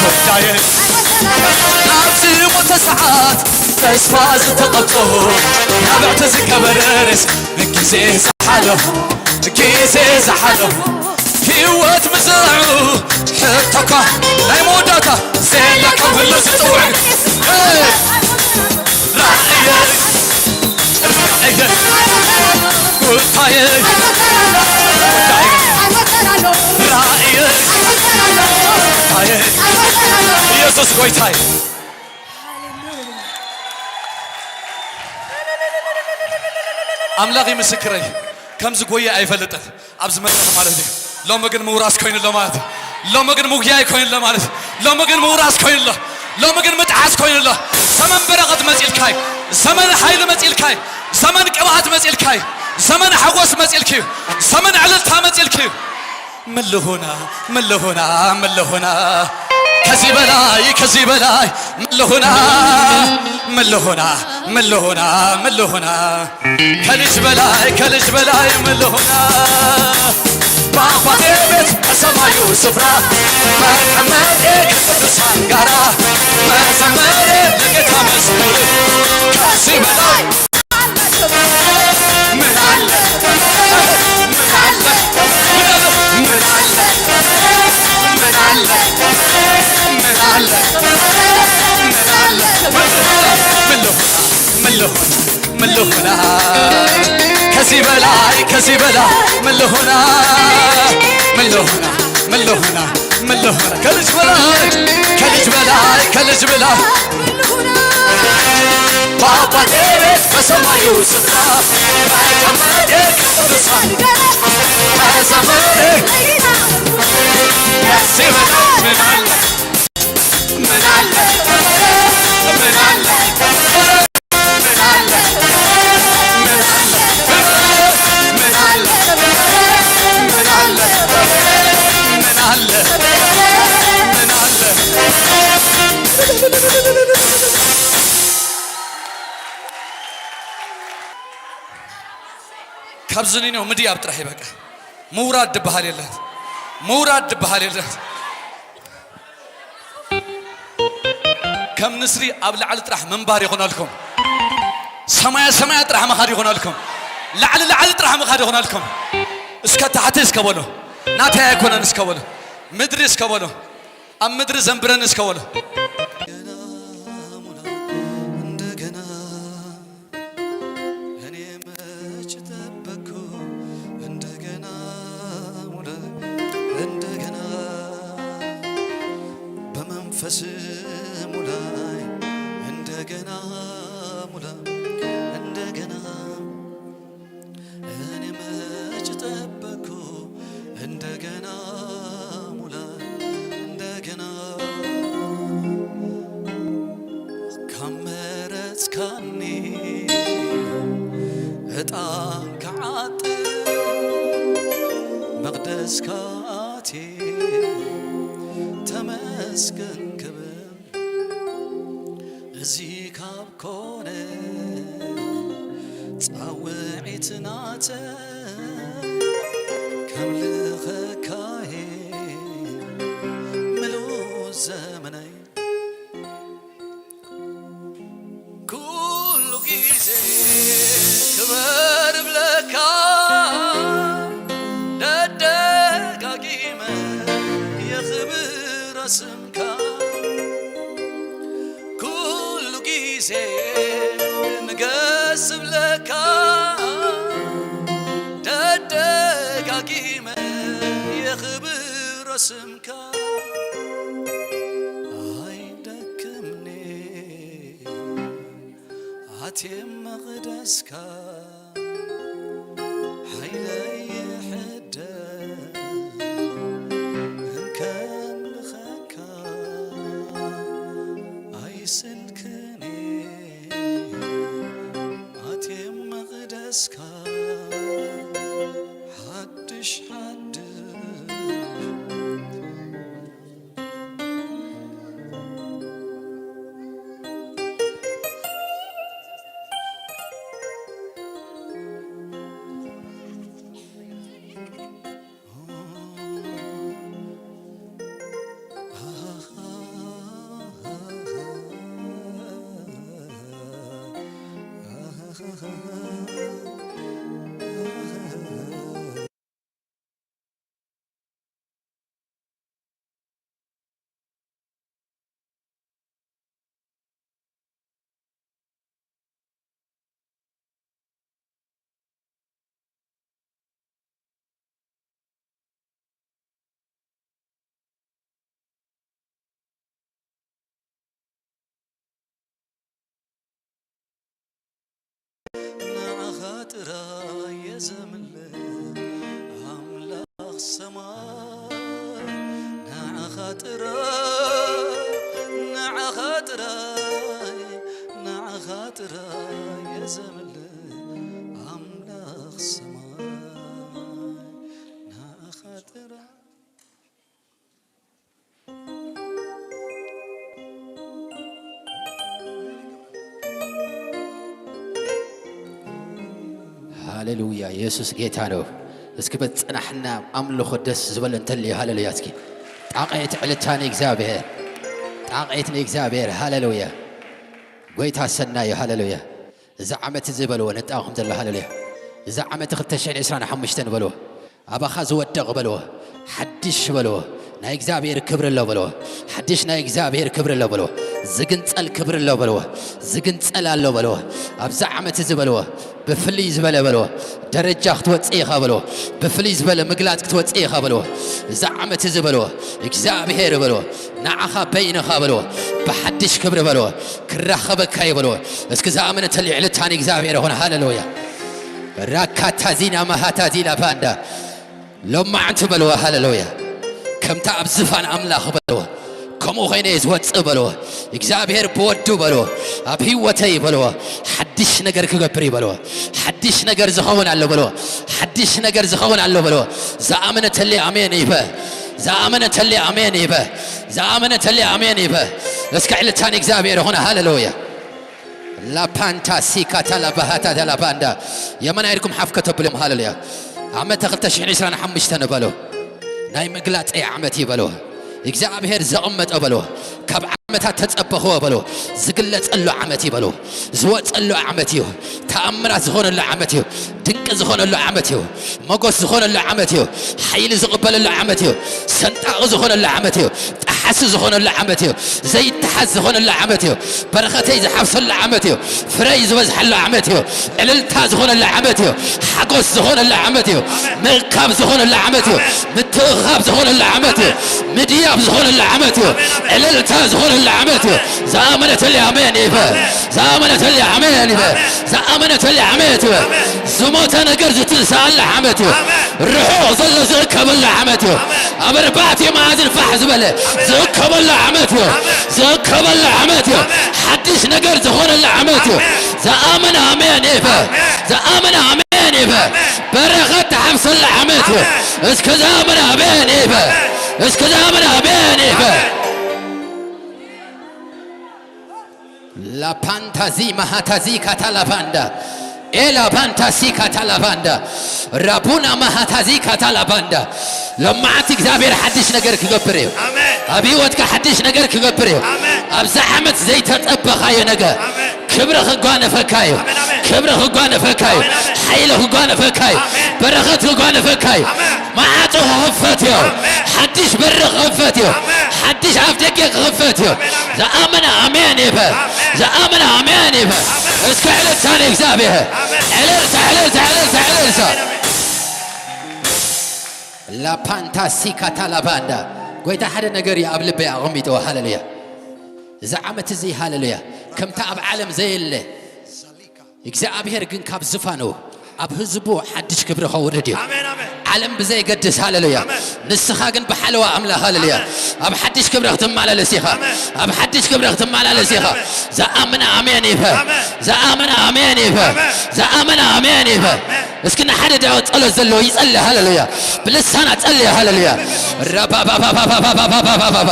ጎይታየ፣ ኣብዚ ሞተ ሰዓት ተስፋ ዝተቐብጾ፣ ናብዕቲ ዝገበረ ሬስ ግዜ ዝሓለፎ፣ ግዜ ዝሓለፎ ህይወት ምዝራዑ ሕቶኳ ናይ መወዳእታ ዘየለ ከም ህሉ ዝጽውዕ ራእየ፣ ራእየ፣ ጎይታየ፣ ጎይታየ፣ ራእየ፣ ራእየ፣ ኢየሱስ ጎይታየ። ኣምላኽ እዩ ምስክረይ። ከምዚ ጎየ ኣይፈልጥን ኣብዚ መድረኽ ማለት እዩ። ሎሚ ግን ምውራስ ኮይኑሎ ማለት እዩ። ሎሚ ግን ምጉያይ ኮይኑሎ ማለት እዩ። ሎሚ ግን ምውራስ ኮይኑሎ። ሎሚ ግን ምጥሓስ ኮይኑሎ። ዘመን በረኸት መጺልካይ፣ ዘመን ሓይሊ መጺልካይ፣ ዘመን ቅብኣት መጺልካይ፣ ዘመን ሓጎስ መጺልክዩ፣ ዘመን ዕልልታ መጺልክዩ። ምልኹና ምልኹና ምልኹና ከዚህ በላይ ከዚህ በላይ ምልኹና ምልኹና ምልኹና ምልኹና ከልጅ በላይ ከልጅ በላይ ምልኹና በአባቴ ቤት በሰማዩ ስፍራ መቀመጤ ከቅዱሳን ጋራ መዘመሬ ለጌታ መዝሙር ከዚህ በላይ ምን አለ? ምን አለ? ምን አለ? ምን አለ? ምን አለ? ምን አለ? ምን ልሆን? ምን ልሆን? ምን ልሆን? ከዚህ በላይ ከዚህ በላይ ምን ልሆን? ምን ልሆን? ምን ልሆን? ምን ልሆን? ከልጅ በላይ ከልጅ በላይ ከልጅ በላይ በአባቴ ቤት በሰማዩ ስፍራ መቀመጤ ከቅዱሳን ጋር መዘመሬ ከዚህ በላይ ምን አለ? ምን አለ? ምን አለ? ካብዚ ንኔው ምድያብ ጥራሕ እዩ በቃ። ምውራድ ድበሃል የለን። ምውራድ ድበሃል የለን። ከም ንስሪ ኣብ ላዕሊ ጥራሕ ምንባር ይኹነልኩም። ሰማያ ሰማያ ጥራሕ ምኻድ ይኹነልኩም። ላዕሊ ላዕሊ ጥራሕ ምኻድ ይኹነልኩም። እስከ ታሕቲ እስከ በሎ። ናተይ ኣይኮነን እስከ በሎ። ምድሪ እስከ በሎ። ኣብ ምድሪ ዘንብረኒ እስከ በሎ። እንደገና እኔ መች ጠበቅኩ እንደገና ሙላ እንደገና በመንፈስ ሙላይ እንደገና ሙላ እንደገና እኔ መች ጠበቅኩ እንደገና ሙላ እንደገና ካመረጽካኒ ዕጣን ከዓጥር መቕደስካ ኣትየ ተመስገን ክብል እዚ ካብ ኮነ ጻውዒት ናተይ ከምልኸካየ ምሉእ ዘመነይ ኩሉ ግዜ ክበር እብለካ ደደጋጊመ የኽብር ስምካ ኩሉ ግዜ ንገስ እብለካ ደደጋጊመ የኽብር ስምካ ኣይደክምኒ ኣትየ መቕደስካ ሓይለይ ይሕደስ እንከምልኸካ ኣይስልክኒ ኣትየ መቕደስካ ሓድሽ ሓድሽ ንዓኻ ጥራይ እየ ዘምልኽ ሰማይ ንዓኻ ጥራይ፣ ንዓኻ ጥራይ፣ ንዓኻ ጥራይ የዘምል ኣምላኽ ሰማይ ንዓኻ ጥራይ። ሃሌሉያ፣ የሱስ ጌታ ነው። እስኪ በጽናሕና ኣምልኾ ደስ ዝበለ እንተልዩ፣ ሃሌሉያ። እስኪ ጣቕዒት ዕልታ ንእግዚኣብሔር፣ ጣቕዒት ንእግዚኣብሔር። ሃሌሉያ፣ ጎይታ ሰናይ እዩ። ሃሌሉያ። እዚ ዓመት እዚ በልዎ፣ ነጣኹም ዘሎ፣ ሃሌሉያ። እዚ ዓመት ክልተ ሽሕን ዕስራን ሓሙሽተን በልዎ። ኣባኻ ዝወድቕ በልዎ፣ ሓድሽ በልዎ፣ ናይ እግዚኣብሔር ክብሪ ኣሎ በልዎ። ሓድሽ ናይ እግዚኣብሔር ክብሪ ኣሎ በልዎ። ዝግንጸል ክብሪ ኣሎ በልዎ። ዝግንጸል ኣሎ በልዎ። ኣብዚ ዓመት እዚ በልዎ፣ ብፍልይ ዝበለ በልዎ፣ ደረጃ ክትወጽእ ኢኻ በልዎ። ብፍልይ ዝበለ ምግላጽ ክትወጽእ ኢኻ በልዎ። እዚ ዓመት እዚ በልዎ፣ እግዚኣብሔር በልዎ፣ ንዓኻ በይንኻ በልዎ፣ ብሓድሽ ክብሪ በልዎ፣ ክራኸበካ እዩ በልዎ። እስኪ ዝኣመነ ተልዕልታን እግዚኣብሔር ይኹን። ሃሌሉያ። ራካታዚና ማሃታዚላ ባንዳ ሎማዕንቲ በልዎ። ሃሌሉያ። ከምታ ኣብ ዝፋን ኣምላኽ በልዎ፣ ከምኡ ኮይነ እየ ዝወፅእ በልዎ። እግዚኣብሔር ብወዱ በልዎ፣ ኣብ ህይወተይ በልዎ፣ ሓድሽ ነገር ክገብር እዩ በልዎ። ሓድሽ ነገር ዝኸውን ኣሎ በልዎ። ሓድሽ ነገር ዝኸውን ኣሎ በልዎ። ዝኣመነ ተሊ ኣሜን ይበ። ዝኣመነ ተሊ ኣሜን ይበ። ዝኣመነ ተሊ ኣሜን ይበ። እስከ ዕልታን እግዚኣብሔር ይኹን። ሃሌሉያ። ላፓንታ ሲካታ ላባሃታ ላባንዳ። የመን ኣይድኩም ሓፍ ከተብልዮም። ሃሌሉያ። ዓመተ ክልተ ሽሕን ዕስራን ሓሙሽተን በሎ፣ ናይ ምግላጸይ ዓመት እዩ በሎ። እግዚኣብሔር ዘቐመጠ በሎ፣ ካብ ዓመታት ተጸበኽዎ በሎ፣ ዝግለጸሉ ዓመት እዩ በሎ፣ ዝወጸሉ ዓመት እዩ። ተኣምራት ዝኾነሉ ዓመት እዩ። ድንቂ ዝኾነሉ ዓመት እዩ። ሞገስ ዝኾነሉ ዓመት እዩ። ሓይሊ ዝቕበለሉ ዓመት እዩ። ሰንጣቒ ዝኾነሉ ዓመት እዩ። ጠሓሲ ዝኾነሉ ዓመት እዩ። ዘይተሓዝ ዝኾነሉ ዓመት እዩ። በረኸተይ ዝሓፍሰሉ ዓመት እዩ። ፍረይ ዝበዝሓሉ ዓመት እዩ። ዕልልታ ዝኾነሉ ዓመት እዩ። ሓጎስ ዝኾነሉ ዓመት እዩ። ምእካብ ዝኾነሉ ዓመት እዩ። ምትእኻብ ዝኾነሉ ዓመት እዩ። ምድያብ ዝኾነሉ ዓመት እዩ። ዕልልታ ዝኾነሉ ዓመት እዩ። ዝኣመነተሊ ኣሜን ይበል። ዝኣመነተሊ ኣሜን ይበል። ዝኣመነተሊ ኣሜን ይበል። ዝሞተ ነገር ዝትንሳኣሉ ዓመት እዩ። ርሑቕ ዘሎ ዝእከበሉ ዓመት እዩ። ኣብ ኣርባዕቲኡ መኣዝን ፋሕ ዝበለ ዝእከበሉ ዓመት እዩ። ዝእከበሉ ዓመት እዩ። ሓድሽ ነገር ዝኾነሉ ዓመት እዩ። ዝኣመነ ኣሜን ይበል። ዝኣመነ ኣሜን ይበል። በረኸት ትሓፍሰሉ ዓመት እዩ። እስከ ዝኣመነ ኣሜን ይበል። እስከ ዝኣመነ ኣሜን ይበል። ላፓንታዚ ማሃታዚ ካታላባንዳ ኤላባንታሲ ካታላባንዳ ራቡና ማሃታዚ ካታላባንዳ። ሎማዓት እግዚኣብሔር ሓድሽ ነገር ክገብር እዩ። ኣሜን። ኣብ ህይወትካ ሓድሽ ነገር ክገብር እዩ። ኣሜን። ኣብዛ ዓመት ዘይተጸበኻዮ ነገር ኣሜን። ክብሪ ክጓነፈካ እዩ። ኣሜን፣ ኣሜን። ክብሪ ክጓነፈካ እዩ። ኣሜን፣ ኣሜን። ሓይሊ ክጓነፈካ እዩ። ኣሜን። በረኸት ክጓነፈካ እዩ። ኣሜን። መዓጾ ክኽፈት እዩ። ኣሜን። ሓድሽ በሪ ክኽፈት እዩ። ኣሜን። ሓድሽ ኣፍ ደገ ክኽፈት እዩ። ኣሜን፣ ኣሜን። ዝኣመነ ኣሜን ይበል። ኣሜን። ዝኣመነ ኣሜን ይበል። ኣሜን። እስከ ዕልልታ ንእግዚኣብሔር። ኣሜን። ዕልልታ፣ ዕልልታ፣ ዕልልታ፣ ዕልልታ። ኣሜን፣ ኣሜን። ላፓንታ ሲካታ ላባንዳ። ጎይታ ሓደ ነገር እዩ ኣብ ልበይ ኣቐሚጥዎ። ሃሌሉያ። እዚ ዓመት እዚ ሃሌሉያ፣ ከምታ ኣብ ዓለም ዘየለ እግዚኣብሔር ግን ካብ ዝፋኑ ኣብ ህዝቡ ሓድሽ ክብሪ ከውርድ እዩ። ኣሜን፣ ኣሜን። ዓለም ብዘይገድስ፣ ሃሌሉያ። ኣሜን። ንስኻ ግን ብሓለዋ ኣምላኽ፣ ሃሌሉያ። ኣሜን። ኣብ ሓድሽ ክብሪ ክትመላለስ ኢኻ። ኣሜን። ኣብ ሓድሽ ክብሪ ክትመላለስ ኢኻ። ኣሜን፣ ኣሜን። ዝኣምን ኣሜን ይበል። ኣሜን። ዝኣምን ኣሜን ይበል። ኣሜን። ዝኣምን ኣሜን ይበል። ኣሜን። እስኪ ንሓደ ደኣ ጸሎት ዘለዎ ይጸሊ፣ ሃሌሉያ። ብልሳና ጸሊ፣ ሃሌሉያ። ራባባባባባባባባባ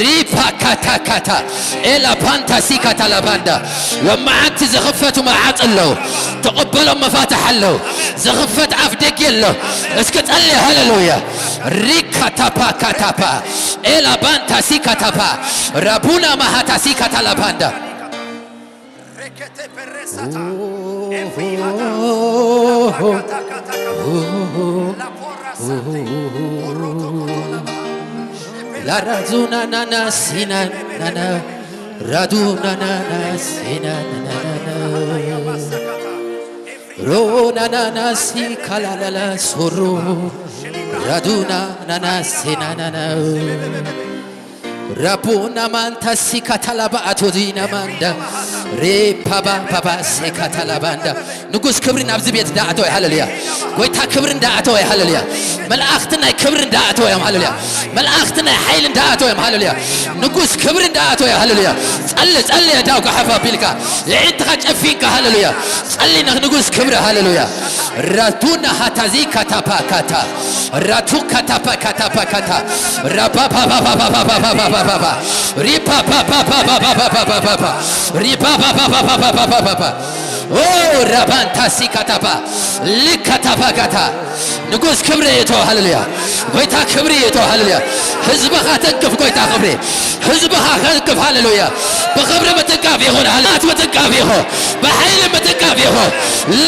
ሪፓካታካታ ኤላ ፓንታ ሲካታ ላባንዳ። ሎማዓንቲ ዝኽፈቱ መዓጽ ኣለዉ። ተቐበሎም መፋትሕ ኣለዉ። ዝኽፈት ኣፍ ደጌ ኣሎ። እስኪ ጸሊ፣ ሃሌሉያ። ሪካታፓካታፓ ኤላ ባንታ ሲካታፓ ራቡና ማሃታ ሲካታ ላባንዳ። La raduna na na sina na na, raduna na na sina na na na. Ro na na na si kala la la suru, raduna na na sina na na. ራቡና ማንታ ሲካታላባ ኣቶዚና ማንዳ ሬፓባ ፓባ ሴካታላባንዳ። ንጉስ ክብሪ ናብዚ ቤት እንዳኣተወ፣ ሃሌሉያ። ጎይታ ክብሪ እንዳኣተወ፣ ሃሌሉያ። መላእኽቲ ናይ ክብሪ እንዳኣተወ እዮም፣ ሃሌሉያ። መላእኽቲ ናይ ሓይሊ እንዳኣተወ እዮም፣ ሃሌሉያ። ንጉስ ክብሪ እንዳኣተወ፣ ሃሌሉያ። ጸሊ፣ ጸሊ፣ የዳው ጋሓፍ ኣቢልካ፣ የዒንትኻ ጨፊንካ፣ ሃሌሉያ። ጸሊ፣ ንጉስ ክብሪ፣ ሃሌሉያ። ራቱና ሃታዚ ካታፓካታ፣ ራቱ ካታፓካታፓካታ፣ ራፓፓፓፓፓፓፓፓፓፓ፣ ሪፓፓፓፓፓፓፓፓፓ፣ ሪፓፓፓፓፓፓፓፓፓ። ኦ፣ ራባንታ ሲካታፓ፣ ሊካታፓካታ። ንጉስ ክብሪ ይእቶ፣ ሃሌሉያ። ጎይታ ክብሪ ይእቶ፣ ሃሌሉያ። ህዝብኻ ተንክፍ፣ ጎይታ ክብሪ። ህዝብኻ ከንክፍ፣ ሃሌሉያ። ብኽብሪ ምትንካፍ ይኹን፣ ሃሌሉያ። ምትንካፍ ይኹን፣ ብሓይሊ ምትንካፍ ይኹን።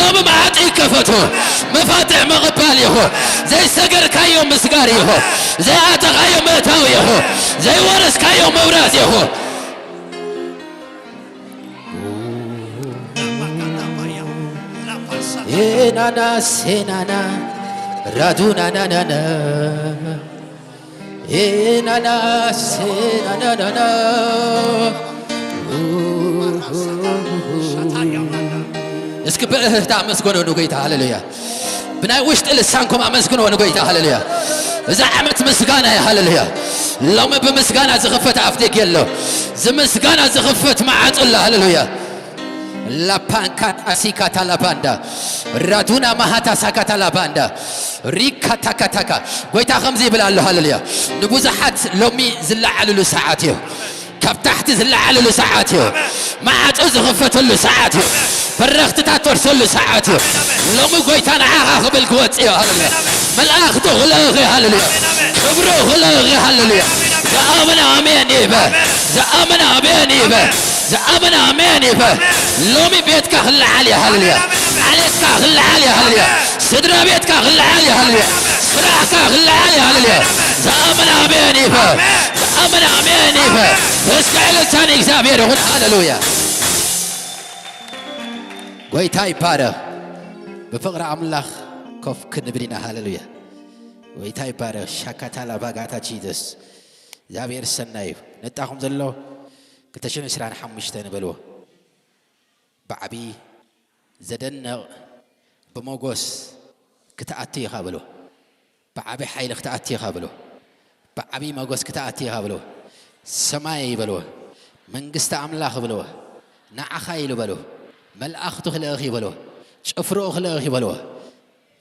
ሎሚ መዓጢ ይከፈቱ፣ መፋትሕ ምቕባል ይኹን። ዘይሰገርካዮ ምስጋር ይኹን፣ ዘይኣተኻዮ ምእታው ይኹን፣ ዘይወረስካዮ ምውራስ ይኹን። ኤናና ሴናና ራዱናናናና ኤናና ሴናናናና። እስኪ ብእህህታ ኣመስግኖ ንጎይታ፣ ሃሌሉያ። ብናይ ውሽጢ ልሳንኩም ኣመስግኖ ንጎይታ፣ ሃሌሉያ። እዛ ዓመት ምስጋና እያ፣ ሃሌሉያ። ሎሚ ብምስጋና ዝኽፈት ኣፍ ደገ ኣሎ። ዝምስጋና ዝኽፈት መዓጹ ኣሎ፣ ሃሌሉያ። ላፓንካታ ሲካታ ላባንዳ ራዱና ማሃታ ሳካታ ላባንዳ ሪካታካታካ። ጎይታ ከምዚ ይብል ኣሎ፣ ሃሌሉያ። ንብዙሓት ሎሚ ዝለዓልሉ ሰዓት እዩ። ካብ ታሕቲ ዝለዓልሉ ሰዓት እዩ። መዓጹ ዝኽፈተሉ ሰዓት እዩ። በረኽትታት ትወርሰሉ ሰዓት እዩ። ሎሚ ጎይታ ንዓኻ ክብል ክወጽእ እዩ፣ ሃሌሉያ። መላእኽቱ ክልእኽ እዩ፣ ሃሌሉያ። ክብሩ ክልእኽ እዩ፣ ሃሌሉያ። ዝኣምን ኣሜን ይበል። ዝኣምን ኣሜን ይበል። ዝኣምን ኣሜን ይበል። ሎሚ ቤትካ ክለዓል እዩ፣ ሃሌሉያ። ዓሌትካ ክለዓል እዩ፣ ሃሌሉያ። ስድራ ቤትካ ክለዓል እዩ፣ ሃሌሉያ። ስራሕካ ክለዓል እዩ፣ ሃሌሉያ። ዝኣምን ኣሜን ይበል። ዝኣምን ኣሜን ይበል። እስከ ዕልልታ ንእግዚኣብሔር ይኹን፣ ሃሌሉያ። ጎይታ ይባረኽ። ብፍቕሪ ኣምላኽ ኮፍ ክንብል ኢና፣ ሃሌሉያ። ጎይታ ይባረኽ። ሻካታላ ባጋታ ጂዘስ። እግዚኣብሔር ሰናይ እዩ። ነጣኹም ዘሎ ክልተ ሽሕን ዕስራን ሓሙሽተ ንበልዎ። ብዓቢ ዘደንቕ ብሞጎስ ክትኣቱ ኢኻ በሎ። ብዓቢ ሓይሊ ክትኣቱ ኢኻ በሎ። ብዓቢ ሞጎስ ክትኣቱ ኢኻ በሎ። ሰማይ በሎ። መንግስቲ ኣምላኽ በሎ። ንዓኻ ኢሉ በሎ። መልኣኽቱ ክልእኽ እዩ በሎ። ጭፍርኡ ክልእኽ እዩ በሎ።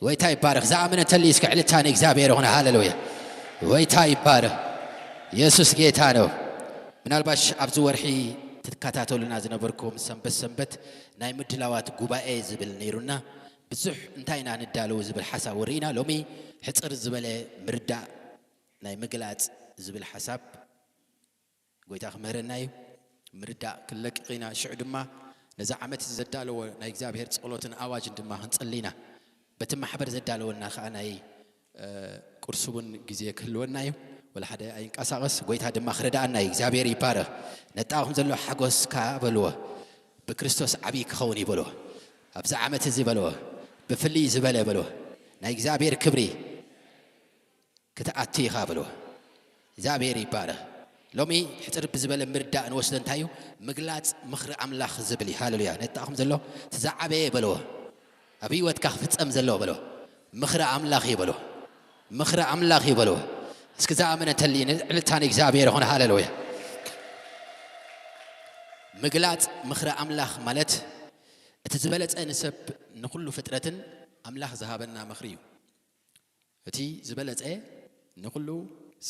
ጎይታ ይባረኽ። ዝኣመነ እንተልዩ እስከ ዕልልታ ንእግዚኣብሔር ይኹን። ሃሌሉያ። ጎይታ ይባረኽ። ኢየሱስ ጌታ ነው። ምናልባሽ ኣብዚ ወርሒ ትከታተሉና ዝነበርኩም ሰንበት ሰንበት ናይ ምድላዋት ጉባኤ ዝብል ነይሩና። ብዙሕ እንታይ ኢና ንዳለዉ ዝብል ሓሳብ ወሪእና። ሎሚ ሕጽር ዝበለ ምርዳእ ናይ ምግላጽ ዝብል ሓሳብ ጎይታ ክምህረና እዩ። ምርዳእ ክንለቅቕ ኢና። ሽዑ ድማ ነዚ ዓመት እዚ ዘዳለዎ ናይ እግዚኣብሔር ጸሎትን ኣዋጅን ድማ ክንጽሊ ኢና። በቲ ማሕበር ዘዳለወና ከኣ ናይ፣ እ፣ ቁርሲ እውን ግዜ ክህልወና እዩ። ወላ ሓደ ኣይንቀሳቐስ፣ ጎይታ ድማ ክረድኣና እዩ። እግዚኣብሔር ይባረኽ። ነጣኹም ዘሎ ሓጎስካ በልዎ፣ ብክርስቶስ ዓብዪ ክኸውን እዩ በልዎ። ኣብዚ ዓመት እዚ በልዎ፣ ብፍልይ ዝበለ በልዎ፣ ናይ እግዚኣብሔር ክብሪ ክትኣቱ ኢኻ በልዎ። እግዚኣብሔር ይባረኽ። ሎሚ ሕጽር ብዝበለ ምርዳእ ንወስዶ እንታይ እዩ? ምግላጽ ምኽሪ ኣምላኽ ዝብል እዩ። ሃሌሉያ። ነጣኹም ዘሎ እቲ ዝዓበየ በልዎ። ኣብ ህይወትካ ክፍጸም ዘለዎ በልዎ። ምኽሪ ኣምላኽ እዩ በልዎ። ምኽሪ ኣምላኽ እዩ በልዎ። እስኪ ዝኣመነ እንተልዩ ንዕልልታ ንእግዚኣብሔር ይኹን። ሃሌሉያ። ምግላጽ ምኽሪ ኣምላኽ ማለት እቲ ዝበለጸ ንሰብ ንኹሉ ፍጥረትን ኣምላኽ ዝሃበና ምኽሪ እዩ። እቲ ዝበለጸ ንኹሉ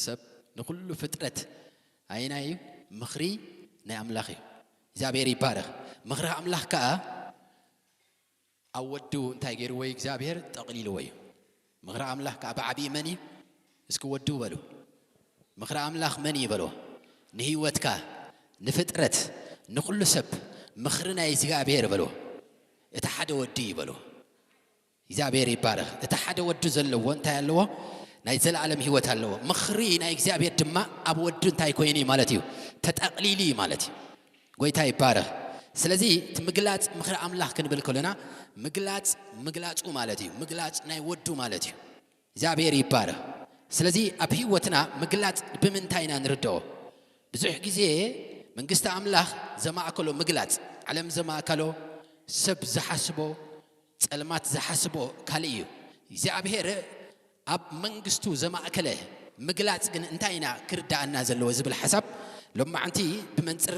ሰብ፣ ንኹሉ ፍጥረት ኣየናይ እዩ? ምኽሪ ናይ ኣምላኽ እዩ። እግዚኣብሔር ይባረኽ። ምኽሪ ኣምላኽ ከኣ ኣብ ወዱ እንታይ ገይርዎ እዩ? እግዚኣብሔር ጠቕሊልዎ እዩ። ምኽሪ ኣምላኽ ከኣ ብዓብዪ መን እዩ? እስኪ ወዱ በሉ። ምኽሪ ኣምላኽ መን እዩ በልዎ? ንህይወትካ፣ ንፍጥረት፣ ንኹሉ ሰብ ምኽሪ ናይ እግዚኣብሔር በልዎ። እቲ ሓደ ወዱ እዩ በልዎ። እግዚኣብሔር ይባረኽ። እቲ ሓደ ወዱ ዘለዎ እንታይ ኣለዎ? ናይ ዘለኣለም ህይወት ኣለዎ። ምኽሪ ናይ እግዚኣብሔር ድማ ኣብ ወዱ እንታይ ኮይኑ እዩ ማለት እዩ? ተጠቕሊሉ እዩ ማለት እዩ። ጎይታ ይባረኽ። ስለዚ እቲ ምግላጽ ምኽሪ ኣምላኽ ክንብል ከለና ምግላጽ ምግላጹ ማለት እዩ። ምግላጽ ናይ ወዱ ማለት እዩ። እግዚኣብሔር ይባረኽ። ስለዚ ኣብ ህይወትና ምግላጽ ብምንታይ ኢና ንርድኦ? ብዙሕ ግዜ መንግስቲ ኣምላኽ ዘማእከሎ ምግላጽ፣ ዓለም ዘማእከሎ፣ ሰብ ዝሓስቦ፣ ጸልማት ዝሓስቦ ካልእ እዩ። እግዚኣብሔር ኣብ መንግስቱ ዘማእከለ ምግላጽ ግን እንታይ ኢና ክርዳኣና ዘለዎ ዝብል ሓሳብ ሎማዓንቲ ብመንጽር፣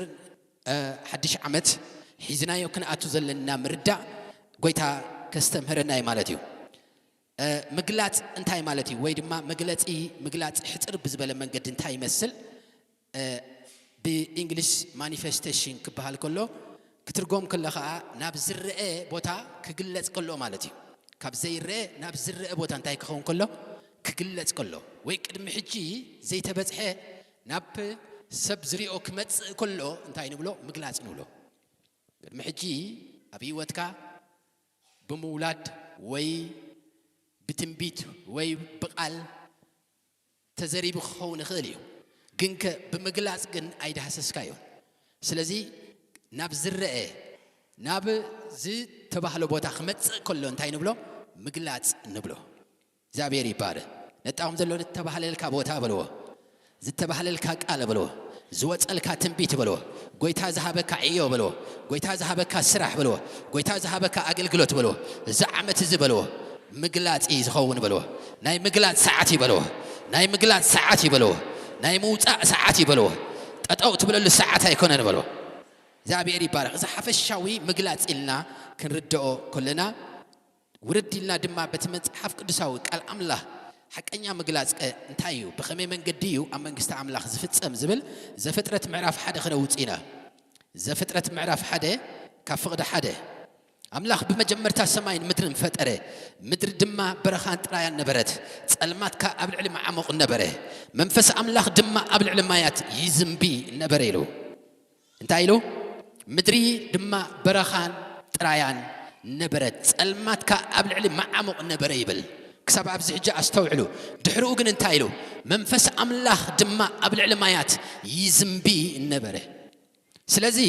እ፣ ሓድሽ ዓመት ሒዝናዮ ክንኣቱ ዘለና ምርዳእ ጎይታ ከስተምህረና እዩ ማለት እዩ። እ፣ ምግላጽ እንታይ ማለት እዩ? ወይ ድማ መግለጺ፣ ምግላጽ ሕጽር ብዝበለ መንገዲ እንታይ ይመስል? እ፣ ብእንግሊሽ ማኒፌስቴሽን ክበሃል ከሎ፣ ክትርጎም ከሎ ኸዓ ናብ ዝረአ ቦታ ክግለጽ ከሎ ማለት እዩ። ካብ ዘይረአ ናብ ዝረአ ቦታ እንታይ ክኸውን ከሎ? ክግለጽ ከሎ። ወይ ቅድሚ ሕጂ ዘይተበጽሐ ናብ ሰብ ዝሪኦ ክመጽእ ከሎ እንታይ ንብሎ? ምግላጽ ንብሎ። ቅድሚ ሕጂ ኣብ ህይወትካ ብምውላድ ወይ ብትንቢት ወይ ብቓል ተዘሪቡ ክኸውን ይኽእል እዩ። ግንከ ብምግላጽ ግን ኣይዳህሰስካዮን። ስለዚ ናብ ዝረአ፣ ናብ ዝተባህለ ቦታ ክመጽእ ከሎ እንታይ ንብሎ? ምግላጽ ንብሎ። እግዚኣብሔር ይባረክ። ነጣኹም ዘሎ ዝተባህለልካ ቦታ በልዎ። ዝተባህለልካ ቃል በልዎ። ዝወጸልካ ትንቢት በልዎ። ጎይታ ዝሃበካ ዕዮ በልዎ። ጎይታ ዝሃበካ ስራሕ በልዎ። ጎይታ ዝሃበካ ኣገልግሎት በልዎ። እዚ ዓመት እዚ በልዎ። ምግላጽ እዩ ዝኸውን በልዎ። ናይ ምግላጽ ሰዓት እዩ በልዎ። ናይ ምግላጽ ሰዓት እዩ በልዎ። ናይ ምውጻእ ሰዓት እዩ በልዎ። ጠጠው ትብለሉ ሰዓት ኣይኮነን በልዎ። እግዚኣብሔር ይባረክ። እዚ ሓፈሻዊ ምግላጽ ኢልና ክንርድኦ ከለና፣ ውርድ ኢልና ድማ በቲ መጽሓፍ ቅዱሳዊ ቃል ኣምላኽ ሓቀኛ ምግላጽ ከ እንታይ እዩ? ብኸመይ መንገዲ እዩ ኣብ መንግስቲ ኣምላኽ ዝፍጸም ዝብል ዘፍጥረት ምዕራፍ ሓደ ክነውጽእ ኢና። ዘፍጥረት ምዕራፍ ሓደ ካብ ፍቕዲ ሓደ፣ ኣምላኽ ብመጀመርታ ሰማይን ምድርን ፈጠረ፣ ምድሪ ድማ በረኻን ጥራያን ነበረት፣ ጸልማት ከኣ ኣብ ልዕሊ መዓሙቕ ነበረ፣ መንፈስ ኣምላኽ ድማ ኣብ ልዕሊ ማያት ይዝንቢ ነበረ ኢሉ። እንታይ ኢሉ? ምድሪ ድማ በረኻን ጥራያን ነበረት፣ ጸልማት ከኣ ኣብ ልዕሊ መዓሙቕ ነበረ ይብል። ክሳብ ኣብዚ ሕጂ ኣስተውዕሉ። ድሕሪኡ ግን እንታይ ኢሉ? መንፈስ ኣምላኽ ድማ ኣብ ልዕሊ ማያት ይዝንቢ ነበረ። ስለዚ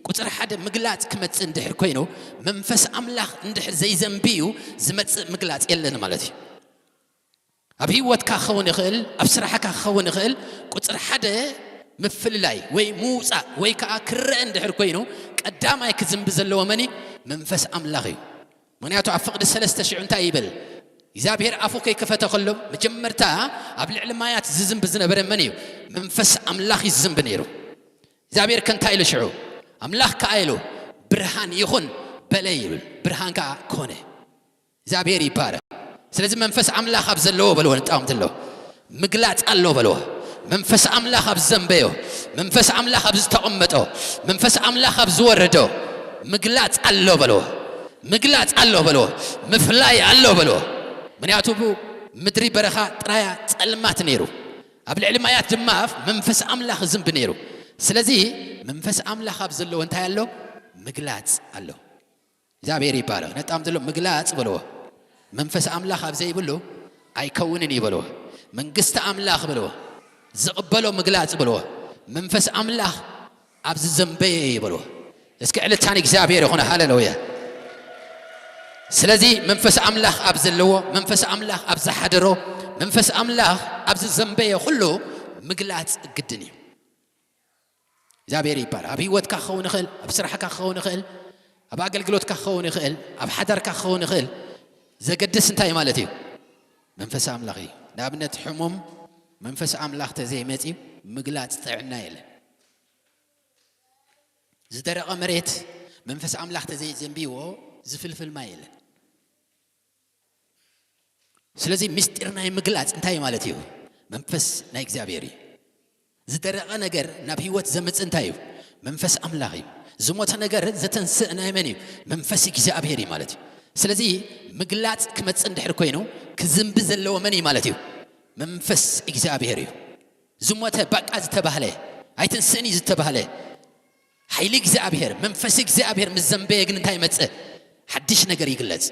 ቁጽሪ ሓደ ምግላጽ ክመጽእ እንድሕር ኮይኑ፣ መንፈስ ኣምላኽ እንድሕር ዘይዘንቢ እዩ ዝመጽእ ምግላጽ የለን ማለት እዩ። ኣብ ህይወትካ ክኸውን ይኽእል፣ ኣብ ስራሕካ ክኸውን ይኽእል። ቁጽሪ ሓደ ምፍልላይ ወይ ምውጻእ ወይ ከኣ ክረአ እንድሕር ኮይኑ፣ ቀዳማይ ክዝንቢ ዘለዎ መን እዩ? መንፈስ ኣምላኽ እዩ። ምኽንያቱ ኣብ ፍቕዲ ሰለስተ ሽዑ እንታይ ይብል? እግዚኣብሔር ኣፉ ከይከፈተ ከሎ መጀመርታ ኣብ ልዕሊ ማያት ዝዝንቢ ዝነበረ መን እዩ? መንፈስ ኣምላኽ እዩ ዝዝንቢ ነይሩ። እግዚኣብሔር ከ እንታይ ኢሉ ሽዑ? ኣምላኽ ከኣ ኢሉ፣ "ብርሃን ይኹን" በለ ይብል። ብርሃን ከኣ ኮነ። እግዚኣብሔር ይባረክ። ስለዚ መንፈስ ኣምላኽ ኣብ ዘለዎ በልዎ፣ ንጣውምቲ ኣለዎ። ምግላጽ ኣሎ በልዎ። መንፈስ ኣምላኽ ኣብ ዘንበዮ፣ መንፈስ ኣምላኽ ኣብ ዝተቐመጦ፣ መንፈስ ኣምላኽ ኣብ ዝወረዶ ምግላጽ ኣሎ በልዎ። ምግላጽ ኣሎ በልዎ። ምፍላይ ኣሎ በልዎ። ምኽንያቱ ብ-፣ ምድሪ በረኻ ጥራያ ጸልማት ነይሩ። ኣብ ልዕሊ ማያት ድማ መንፈስ ኣምላኽ ዝንቢ ነይሩ። ስለዚ መንፈስ ኣምላኽ ኣብ ዘለዎ እንታይ ኣሎ? ምግላጽ ኣሎ። እግዚኣብሔር ይባረኽ። ነጣም ዘሎ ምግላጽ በልዎ። መንፈስ ኣምላኽ ኣብ ዘይብሉ ኣይከውንን እዩ በልዎ። መንግስቲ ኣምላኽ በልዎ። ዝቕበሎ ምግላጽ በልዎ። መንፈስ ኣምላኽ ኣብ ዝዘንበየ እዩ በልዎ። እስኪ ዕልልታ ንእግዚኣብሔር ይኹን። ሃሌሉያ። ስለዚ መንፈስ ኣምላኽ ኣብ ዘለዎ፣ መንፈስ ኣምላኽ ኣብ ዝሓደሮ፣ መንፈስ ኣምላኽ ኣብ ዝዘንበየ ኩሉ ምግላጽ ግድን እዩ። እግዚኣብሔር ይባረክ። ኣብ ህይወትካ ክኸውን ይኽእል፣ ኣብ ስራሕካ ክኸውን ይኽእል፣ ኣብ ኣገልግሎትካ ክኸውን ይኽእል፣ ኣብ ሓዳርካ ክኸውን ይኽእል። ዘገድስ እንታይ ማለት እዩ? መንፈስ ኣምላኽ እዩ። ንኣብነት ሕሙም መንፈስ ኣምላኽ ተዘይመጺኡ ምግላጽ ጥዕና የለን። ዝደረቐ መሬት መንፈስ ኣምላኽ ተዘይዘንቢዎ ዝፍልፍል ማይ የለን። ስለዚ ምስጢር ናይ ምግላጽ እንታይ ማለት እዩ? መንፈስ ናይ እግዚኣብሔር እዩ። ዝደረቐ ነገር ናብ ህይወት ዘምጽእ እንታይ እዩ? መንፈስ ኣምላኽ እዩ። ዝሞተ ነገር ዘተንስእ ናይ መን እዩ? መንፈስ እግዚኣብሔር እዩ ማለት እዩ። ስለዚ ምግላጽ ክመጽእ እንድሕር ኮይኑ ክዝንቢ ዘለዎ መን እዩ ማለት እዩ? መንፈስ እግዚኣብሔር እዩ። ዝሞተ በቃ ዝተባህለ፣ ኣይትንስእን እዩ ዝተባህለ፣ ሓይሊ እግዚኣብሔር፣ መንፈስ እግዚኣብሔር ምስ ዘንበየ ግን እንታይ ይመጽእ? ሓድሽ ነገር ይግለጽ።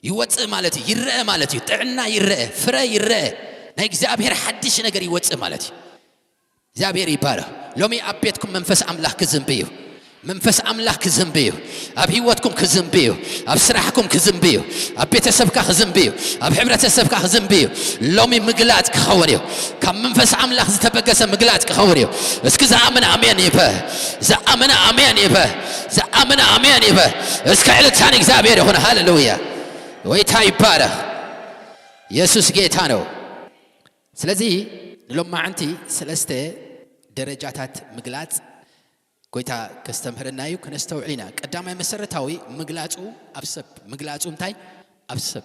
ይወጽእ ማለት እዩ፣ ይረአ ማለት እዩ። ጥዕና ይረአ፣ ፍረ ይረአ። ናይ እግዚኣብሔር ሓድሽ ነገር ይወጽእ ማለት እዩ። እግዚኣብሔር ይባረኽ። ሎሚ ኣብ ቤትኩም መንፈስ ኣምላኽ ክዝንቢ እዩ። መንፈስ ኣምላኽ ክዝንብ እዩ። ኣብ ህይወትኩም ክዝንብ እዩ። ኣብ ስራሕኩም ክዝንብ እዩ። ኣብ ቤተሰብካ ክዝንብ እዩ። ኣብ ሕብረተሰብካ ክዝንብ እዩ። ሎሚ ምግላጽ ክኸውን እዩ። ካብ መንፈስ ኣምላኽ ዝተበገሰ ምግላጽ ክኸውን እዩ። እስኪ ዝኣምን ኣሜን ይበ። ዝኣምን ኣሜን ይበ። ዝኣምን ኣሜን ይበ። እስኪ ዕልልታ ንእግዚኣብሔር ይኹን። ሃሌሉያ። ጎይታ ይባረኽ። የሱስ ጌታ ነው። ስለዚ ንሎማዓንቲ ሰለስተ ደረጃታት ምግላጽ ጎይታ ከስተምህረና እዩ። ክነስተውዕል ኢና። ቀዳማይ መሰረታዊ ምግላጹ ኣብ ሰብ። ምግላጹ እንታይ? ኣብ ሰብ።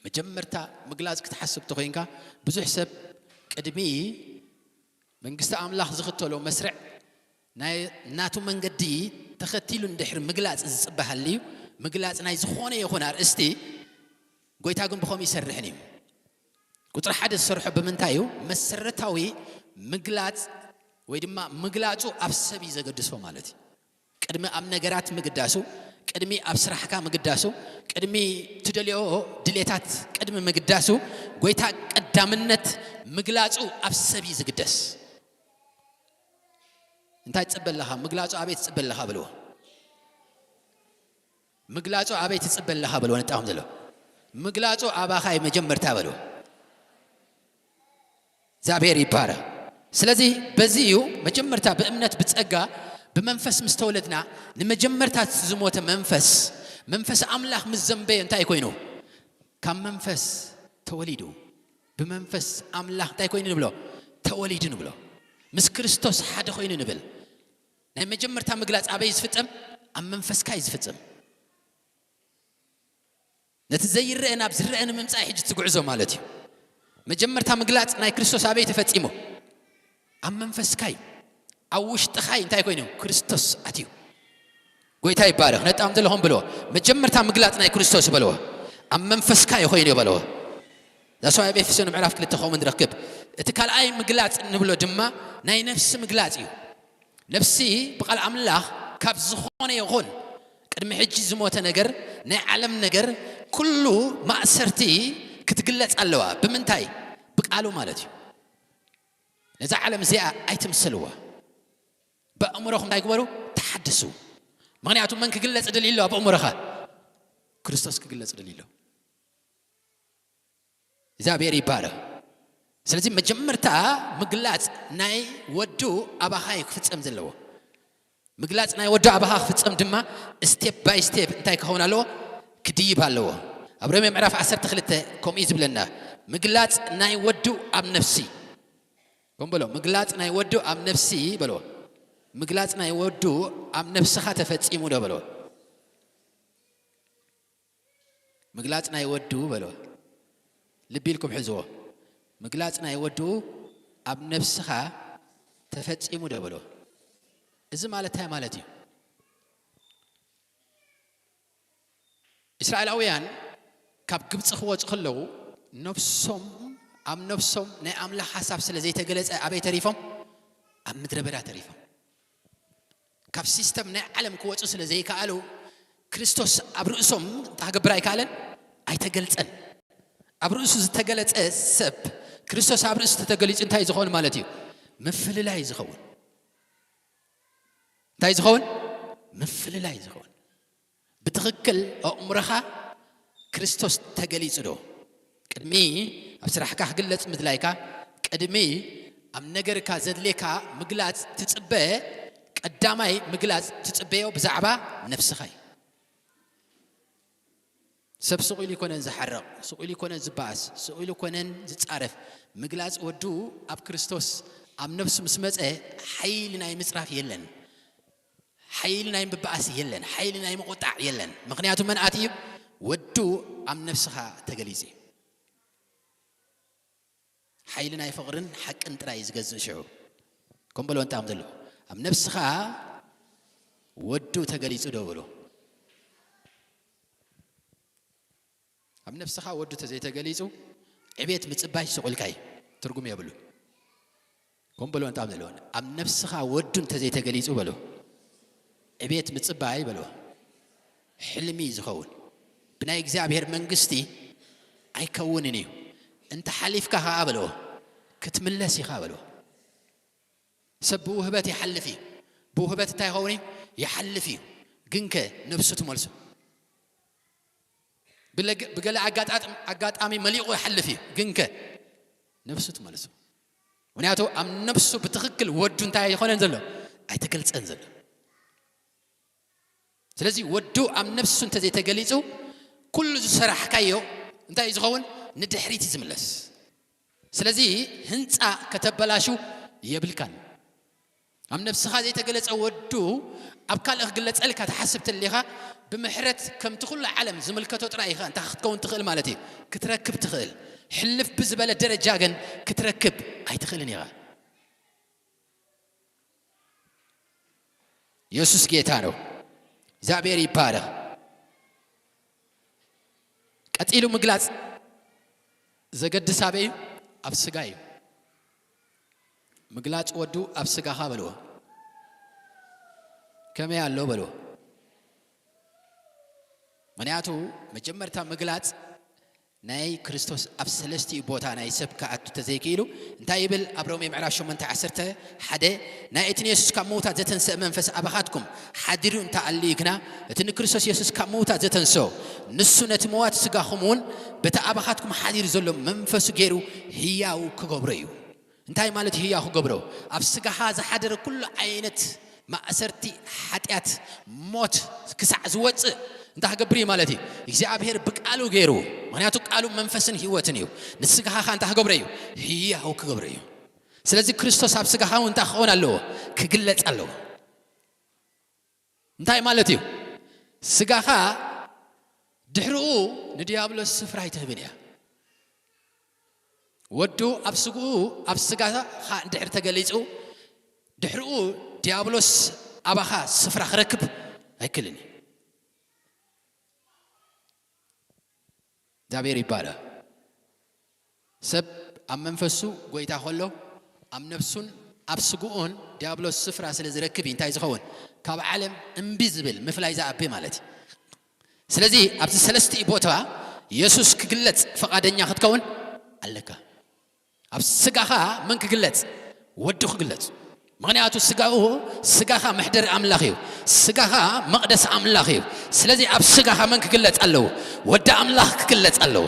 መጀመርታ ምግላጽ ክትሓስብ ተኾይንካ፣ ብዙሕ ሰብ ቅድሚ መንግስቲ ኣምላኽ ዝኽተሎ መስርዕ ናይ ናቱ መንገዲ ተኸቲሉ እንድሕር ምግላጽ ዝጽበ ሃልዩ፣ ምግላጽ ናይ ዝኾነ ይኹን ኣርእስቲ፣ ጎይታ ግን ብኸምኡ ይሰርሕን እዩ። ቁጽሪ ሓደ ዝሰርሖ ብምንታይ እዩ? መሰረታዊ ምግላጽ ወይ ድማ ምግላጹ ኣብ ሰብ እዩ ዘገድሶ ማለት እዩ። ቅድሚ ኣብ ነገራት ምግዳሱ፣ ቅድሚ ኣብ ስራሕካ ምግዳሱ፣ ቅድሚ ትደልዮ ድሌታት ቅድሚ ምግዳሱ፣ ጎይታ ቀዳምነት ምግላጹ ኣብ ሰብ እዩ ዝግደስ። እንታይ ትጽበ ኣለኻ? ምግላጹ ኣበይ ትጽበ ኣለኻ በልዎ። ምግላጹ ኣበይ ትጽበ ኣለኻ በልዎ። ነጣኹም ዘሎ ምግላጹ ኣባኻ እዩ መጀመርታ በልዎ። እግዚኣብሔር ይባረኽ። ስለዚ በዚ እዩ መጀመርታ ብእምነት ብጸጋ ብመንፈስ ምስ ተወለድና፣ ንመጀመርታ ዝሞተ መንፈስ፣ መንፈስ ኣምላኽ ምስ ዘንበየ እንታይ ኮይኑ? ካብ መንፈስ ተወሊዱ። ብመንፈስ ኣምላኽ እንታይ ኮይኑ ንብሎ? ተወሊዱ ንብሎ። ምስ ክርስቶስ ሓደ ኮይኑ ንብል። ናይ መጀመርታ ምግላጽ ኣበይ ዝፍጸም? ኣብ መንፈስካ እዩ ዝፍጸም። ነቲ ዘይረአ ናብ ዝረአ ንምምጻእ ሕጂ ትጉዕዞ ማለት እዩ። መጀመርታ ምግላጽ ናይ ክርስቶስ ኣበይ ተፈጺሙ? ኣብ መንፈስካይ፣ ኣብ ውሽጥኻይ እንታይ ኮይኑ? ክርስቶስ ኣትዩ። ጎይታ ይባረኽ። ነጣም ዘለኹም ብልዎ፣ መጀመርታ ምግላጽ ናይ ክርስቶስ በልዎ። ኣብ መንፈስካ እዩ ኮይኑ በልዎ። ዛስዋ ኣብ ኤፌሶን ምዕራፍ ክልተ ከምኡ ንረክብ። እቲ ካልኣይ ምግላጽ ንብሎ ድማ ናይ ነፍሲ ምግላጽ እዩ። ነፍሲ ብቓል ኣምላኽ ካብ ዝኾነ ይኹን ቅድሚ ሕጂ ዝሞተ ነገር፣ ናይ ዓለም ነገር፣ ኩሉ ማእሰርቲ ክትግለጽ ኣለዋ። ብምንታይ? ብቃሉ ማለት እዩ። ነዛ ዓለም እዚኣ ኣይትምሰልዋ። ብኣእምሮኹም እንታይ ግበሩ? ተሓድሱ። ምኽንያቱ መን ክግለጽ ደልዩ ኣሎ ኣብ ኣእምሮኻ? ክርስቶስ ክግለጽ ደልዩ ኣሎ። እግዚኣብሔር ይባረኽ። ስለዚ መጀመርታ ምግላጽ ናይ ወዱ ኣባኻ እዩ ክፍጸም ዘለዎ። ምግላጽ ናይ ወዱ ኣባኻ ክፍጸም ድማ step by step እንታይ ክኸውን ኣለዎ? ክድይብ ኣለዎ። ኣብ ሮሜ ምዕራፍ ዓሰርተ ክልተ ከምኡ እዩ ዝብለና፣ ምግላጽ ናይ ወዱ ኣብ ነፍሲ። ከም በሎ፣ ምግላጽ ናይ ወዱ ኣብ ነፍሲ በሎ። ምግላጽ ናይ ወዱ ኣብ ነፍስኻ ተፈጺሙ ዶ በሎ። ምግላጽ ናይ ወዱ በሎ። ልቢ ኢልኩም ሕዝዎ። ምግላጽ ናይ ወዱ ኣብ ነፍስኻ ተፈጺሙ ዶ በሎ። እዚ ማለት እንታይ ማለት እዩ? እስራኤላውያን ካብ ግብጺ ክወጹ ከለዉ፣ ነፍሶም፣ ኣብ ነፍሶም ናይ ኣምላኽ ሓሳብ ስለ ዘይተገለጸ ኣበይ ተሪፎም? ኣብ ምድረ በዳ ተሪፎም። ካብ ሲስተም ናይ ዓለም ክወጹ ስለ ዘይከኣሉ፣ ክርስቶስ ኣብ ርእሶም እንታይ ክገብር ኣይከኣለን? ኣይተገልጸን። ኣብ ርእሱ ዝተገለጸ ሰብ፣ ክርስቶስ ኣብ ርእሱ ተተገሊጹ እንታይ ዝኸውን ማለት እዩ? ምፍልላይ ዝኸውን። እንታይ ዝኸውን? ምፍልላይ ዝኸውን። ብትኽክል ኣእምሮኻ ክርስቶስ ተገሊጹ ዶ? ቅድሚ ኣብ ስራሕካ ክግለጽ ምድላይካ፣ ቅድሚ ኣብ ነገርካ ዘድልየካ ምግላጽ ትጽበ፣ ቀዳማይ ምግላጽ ትጽበዮ ብዛዕባ ነፍስኻ እዩ። ሰብ ስቕ ኢሉ ይኮነን ዝሓርቕ፣ ስቕ ኢሉ ይኮነን ዝበኣስ፣ ስቕ ኢሉ ይኮነን ዝጻረፍ። ምግላጽ ወዱ ኣብ ክርስቶስ ኣብ ነፍሱ ምስ መጸ፣ ሓይሊ ናይ ምጽራፍ የለን። ሓይሊ ናይ ምብኣስ የለን። ሓይሊ ናይ ምቑጣዕ የለን። ምኽንያቱ መን ኣትዩ? ወዱ ኣብ ነፍስኻ ተገሊጹ እዩ። ሓይሊ ናይ ፍቕርን ሓቅን ጥራይ እዩ ዝገዝእ ሽዑ። ከም በሎ እንጣም ዘሎ፣ ኣብ ነፍስኻ ወዱ ተገሊጹ ዶ በሎ። ኣብ ነፍስኻ ወዱ ተዘይተገሊጹ፣ ዕቤት ምጽባይ ስቕ ኢልካ እዩ። ትርጉም የብሉን። ከም በሎ እንጣም ዘለዎን፣ ኣብ ነፍስኻ ወዱ እንተዘይተገሊጹ በሎ፣ ዕቤት ምጽባይ በሎ፣ ሕልሚ ዝኸውን፣ ብናይ እግዚኣብሔር መንግስቲ ኣይከውንን እዩ። እንተ ሓሊፍካ ኸዓ በሎ፣ ክትምለስ ኢኻ በሎ። ሰብ ብውህበት ይሓልፍ እዩ። ብውህበት እንታይ ይኸውን እዩ? ይሓልፍ እዩ። ግንከ ነብሱ ትመልሶ። ብለገ-፣ ብገለ ኣጋጣጥ-፣ ኣጋጣሚ መሊቑ ይሓልፍ እዩ። ግንከ ነብሱ ትመልሶ። ምኽንያቱ ኣብ ነብሱ ብትኽክል ወዱ እንታይ ኣይኾነን ዘሎ? ኣይተገልጸን ዘሎ። ስለዚ ወዱ ኣብ ነብሱ እንተዘይተገሊጹ፣ ኩሉ ዝሰራሕካዮ እንታይ እዩ ዝኸውን? ንድሕሪት እዩ ዝምለስ። ስለዚ ህንጻ ከተበላሹ የብልካን። ኣብ ነብስኻ ዘይተገለጸ ወዱ ኣብ ካልእ ክግለጸልካ ትሓስብ ተሊኻ፣ ብምሕረት ከምቲ ኩሉ ዓለም ዝምልከቶ ጥራይ ኢኻ እንታይ ክትከውን ትኽእል ማለት እዩ? ክትረክብ ትኽእል። ሕልፍ ብዝበለ ደረጃ ግን ክትረክብ ኣይትኽእልን ኢኻ። የሱስ ጌታ ነው። እግዚኣብሔር ይባረኽ። ቀጺሉ ምግላጽ ዘገድስ ኣበይ እዩ? ኣብ ስጋ እዩ። ምግላጽ ወዱ ኣብ ስጋኻ በልዎ። ከመይ ኣሎ በልዎ። ምኽንያቱ መጀመርታ ምግላጽ ናይ ክርስቶስ ኣብ ሰለስቲኡ ቦታ ናይ ሰብ ክኣቱ ተዘይክኢሉ እንታይ ይብል? ኣብ ሮሜ ምዕራፍ ሸሞንተ ዓሰርተ ሓደ፣ ናይ እቲ ንየሱስ ካብ ምዉታት ዘተንስአ መንፈስ ኣባኻትኩም ሓዲሩ እንተ ኣልዩ ግና፣ እቲ ንክርስቶስ የሱስ ካብ ምዉታት ዘተንስኦ፣ ንሱ ነቲ ምዋት ስጋኹም እውን በቲ ኣባኻትኩም ሓዲሩ ዘሎ መንፈሱ ገይሩ ህያው ክገብሮ እዩ። እንታይ ማለት ህያው ክገብሮ? ኣብ ስጋኻ ዝሓደረ ኩሉ ዓይነት ማእሰርቲ ሓጢኣት፣ ሞት ክሳዕ ዝወጽእ እንታይ ክገብር እዩ ማለት እዩ? እግዚኣብሔር ብቃሉ ገይሩ። ምኽንያቱ ቃሉ መንፈስን ህይወትን እዩ። ንስጋኻ እንታይ ክገብሮ እዩ? ህያው ክገብሮ እዩ። ስለዚ ክርስቶስ ኣብ ስጋኻ እውን እንታይ ክኸውን ኣለዎ? ክግለጽ ኣለዎ። እንታይ ማለት እዩ? ስጋኻ ድሕርኡ ንዲያብሎስ ስፍራ ኣይትህብን እያ። ወዱ ኣብ ስግኡ፣ ኣብ ስጋኻ እንድሕር ተገሊጹ፣ ድሕርኡ ዲያብሎስ ኣባኻ ስፍራ ክረክብ ኣይክልን እዩ። እግዚኣብሔር ይባረኽ። ሰብ ኣብ መንፈሱ ጎይታ ከሎ፣ ኣብ ነፍሱን ኣብ ስግኡን ዲያብሎስ ስፍራ ስለ ዝረክብ እዩ እንታይ ዝኸውን? ካብ ዓለም እምቢ ዝብል፣ ምፍላይ ዝኣቢ ማለት እዩ። ስለዚ ኣብዚ ሰለስቲኡ ቦታ የሱስ ክግለጽ ፈቓደኛ ክትከውን ኣለካ። ኣብ ስጋኻ መን ክግለጽ? ወዱ ክግለጽ። ምኽንያቱ ስጋኡ፣ ስጋኻ መሕደሪ ኣምላኽ እዩ። ስጋኻ መቕደስ ኣምላኽ እዩ። ስለዚ ኣብ ስጋኻ መን ክግለጽ ኣለዎ? ወዲ ኣምላኽ ክግለጽ ኣለዎ።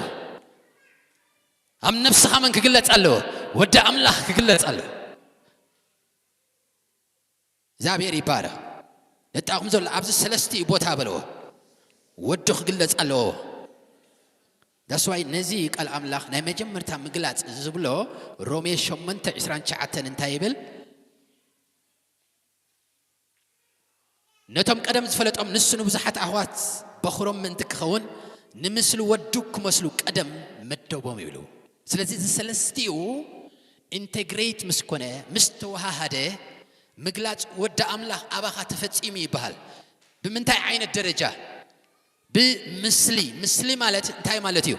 ኣብ ነፍስኻ መን ክግለጽ ኣለዎ? ወዲ ኣምላኽ ክግለጽ ኣለዎ። እግዚኣብሔር ይባረኽ። ነጣኹም ዘሎ ኣብዚ ሰለስቲኡ ቦታ በልዎ። ወዱ ክግለጽ ኣለዎ። That's why ነዚ ቃል ኣምላኽ ናይ መጀመርታ ምግላጽ ዝብሎ ሮሜ ሸሞንተ ዕስራን ትሽዓተን እንታይ ይብል? ነቶም ቀደም ዝፈለጦም ንሱ ንብዙሓት ኣሕዋት በኹሮም ምእንቲ ክኸውን ንምስሊ ወዱ ክመስሉ ቀደም መደቦም ይብሉ። ስለዚ እዚ ሰለስቲኡ ኢንቴግሬት ምስ ኮነ፣ ምስ ተወሃሃደ፣ ምግላጽ ወዲ ኣምላኽ ኣባኻ ተፈጺሙ ይበሃል። ብምንታይ ዓይነት ደረጃ? ብምስሊ። ምስሊ ማለት እንታይ ማለት እዩ?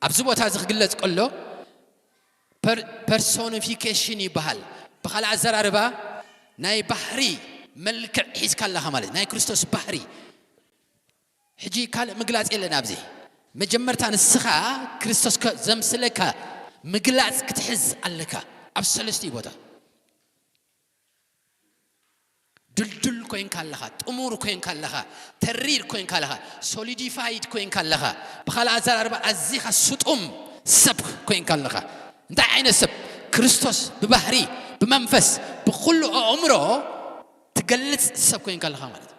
ኣብዚ ቦታ እዚ ክግለጽ ከሎ ፐር-፣ ፐርሶኒፊኬሽን ይበሃል። ብኻልእ ኣዘራርባ ናይ ባህሪ መልክዕ ሒዝካ ኣለኻ ማለት፣ ናይ ክርስቶስ ባህሪ። ሕጂ ካልእ ምግላጽ የለን ኣብዚ። መጀመርታ ንስኻ ክርስቶስ ከ-፣ ዘምስለካ ምግላጽ ክትሕዝ ኣለካ ኣብ ሰለስቲኡ ቦታ። ድልዱል ኮይንካ ኣለኻ፣ ጥሙር ኮይንካ ኣለኻ፣ ተሪር ኮይንካ ኣለኻ፣ ሶሊዲፋይድ ኮይንካ ኣለኻ። ብኻልእ ኣዘራርባ ኣዚኻ ስጡም ሰብ ኮይንካ ኣለኻ። እንታይ ዓይነት ሰብ? ክርስቶስ ብባህሪ፣ ብመንፈስ፣ ብኹሉ ኣእምሮ ትገልጽ ሰብ ኮይንካ ኣለኻ ማለት እዩ።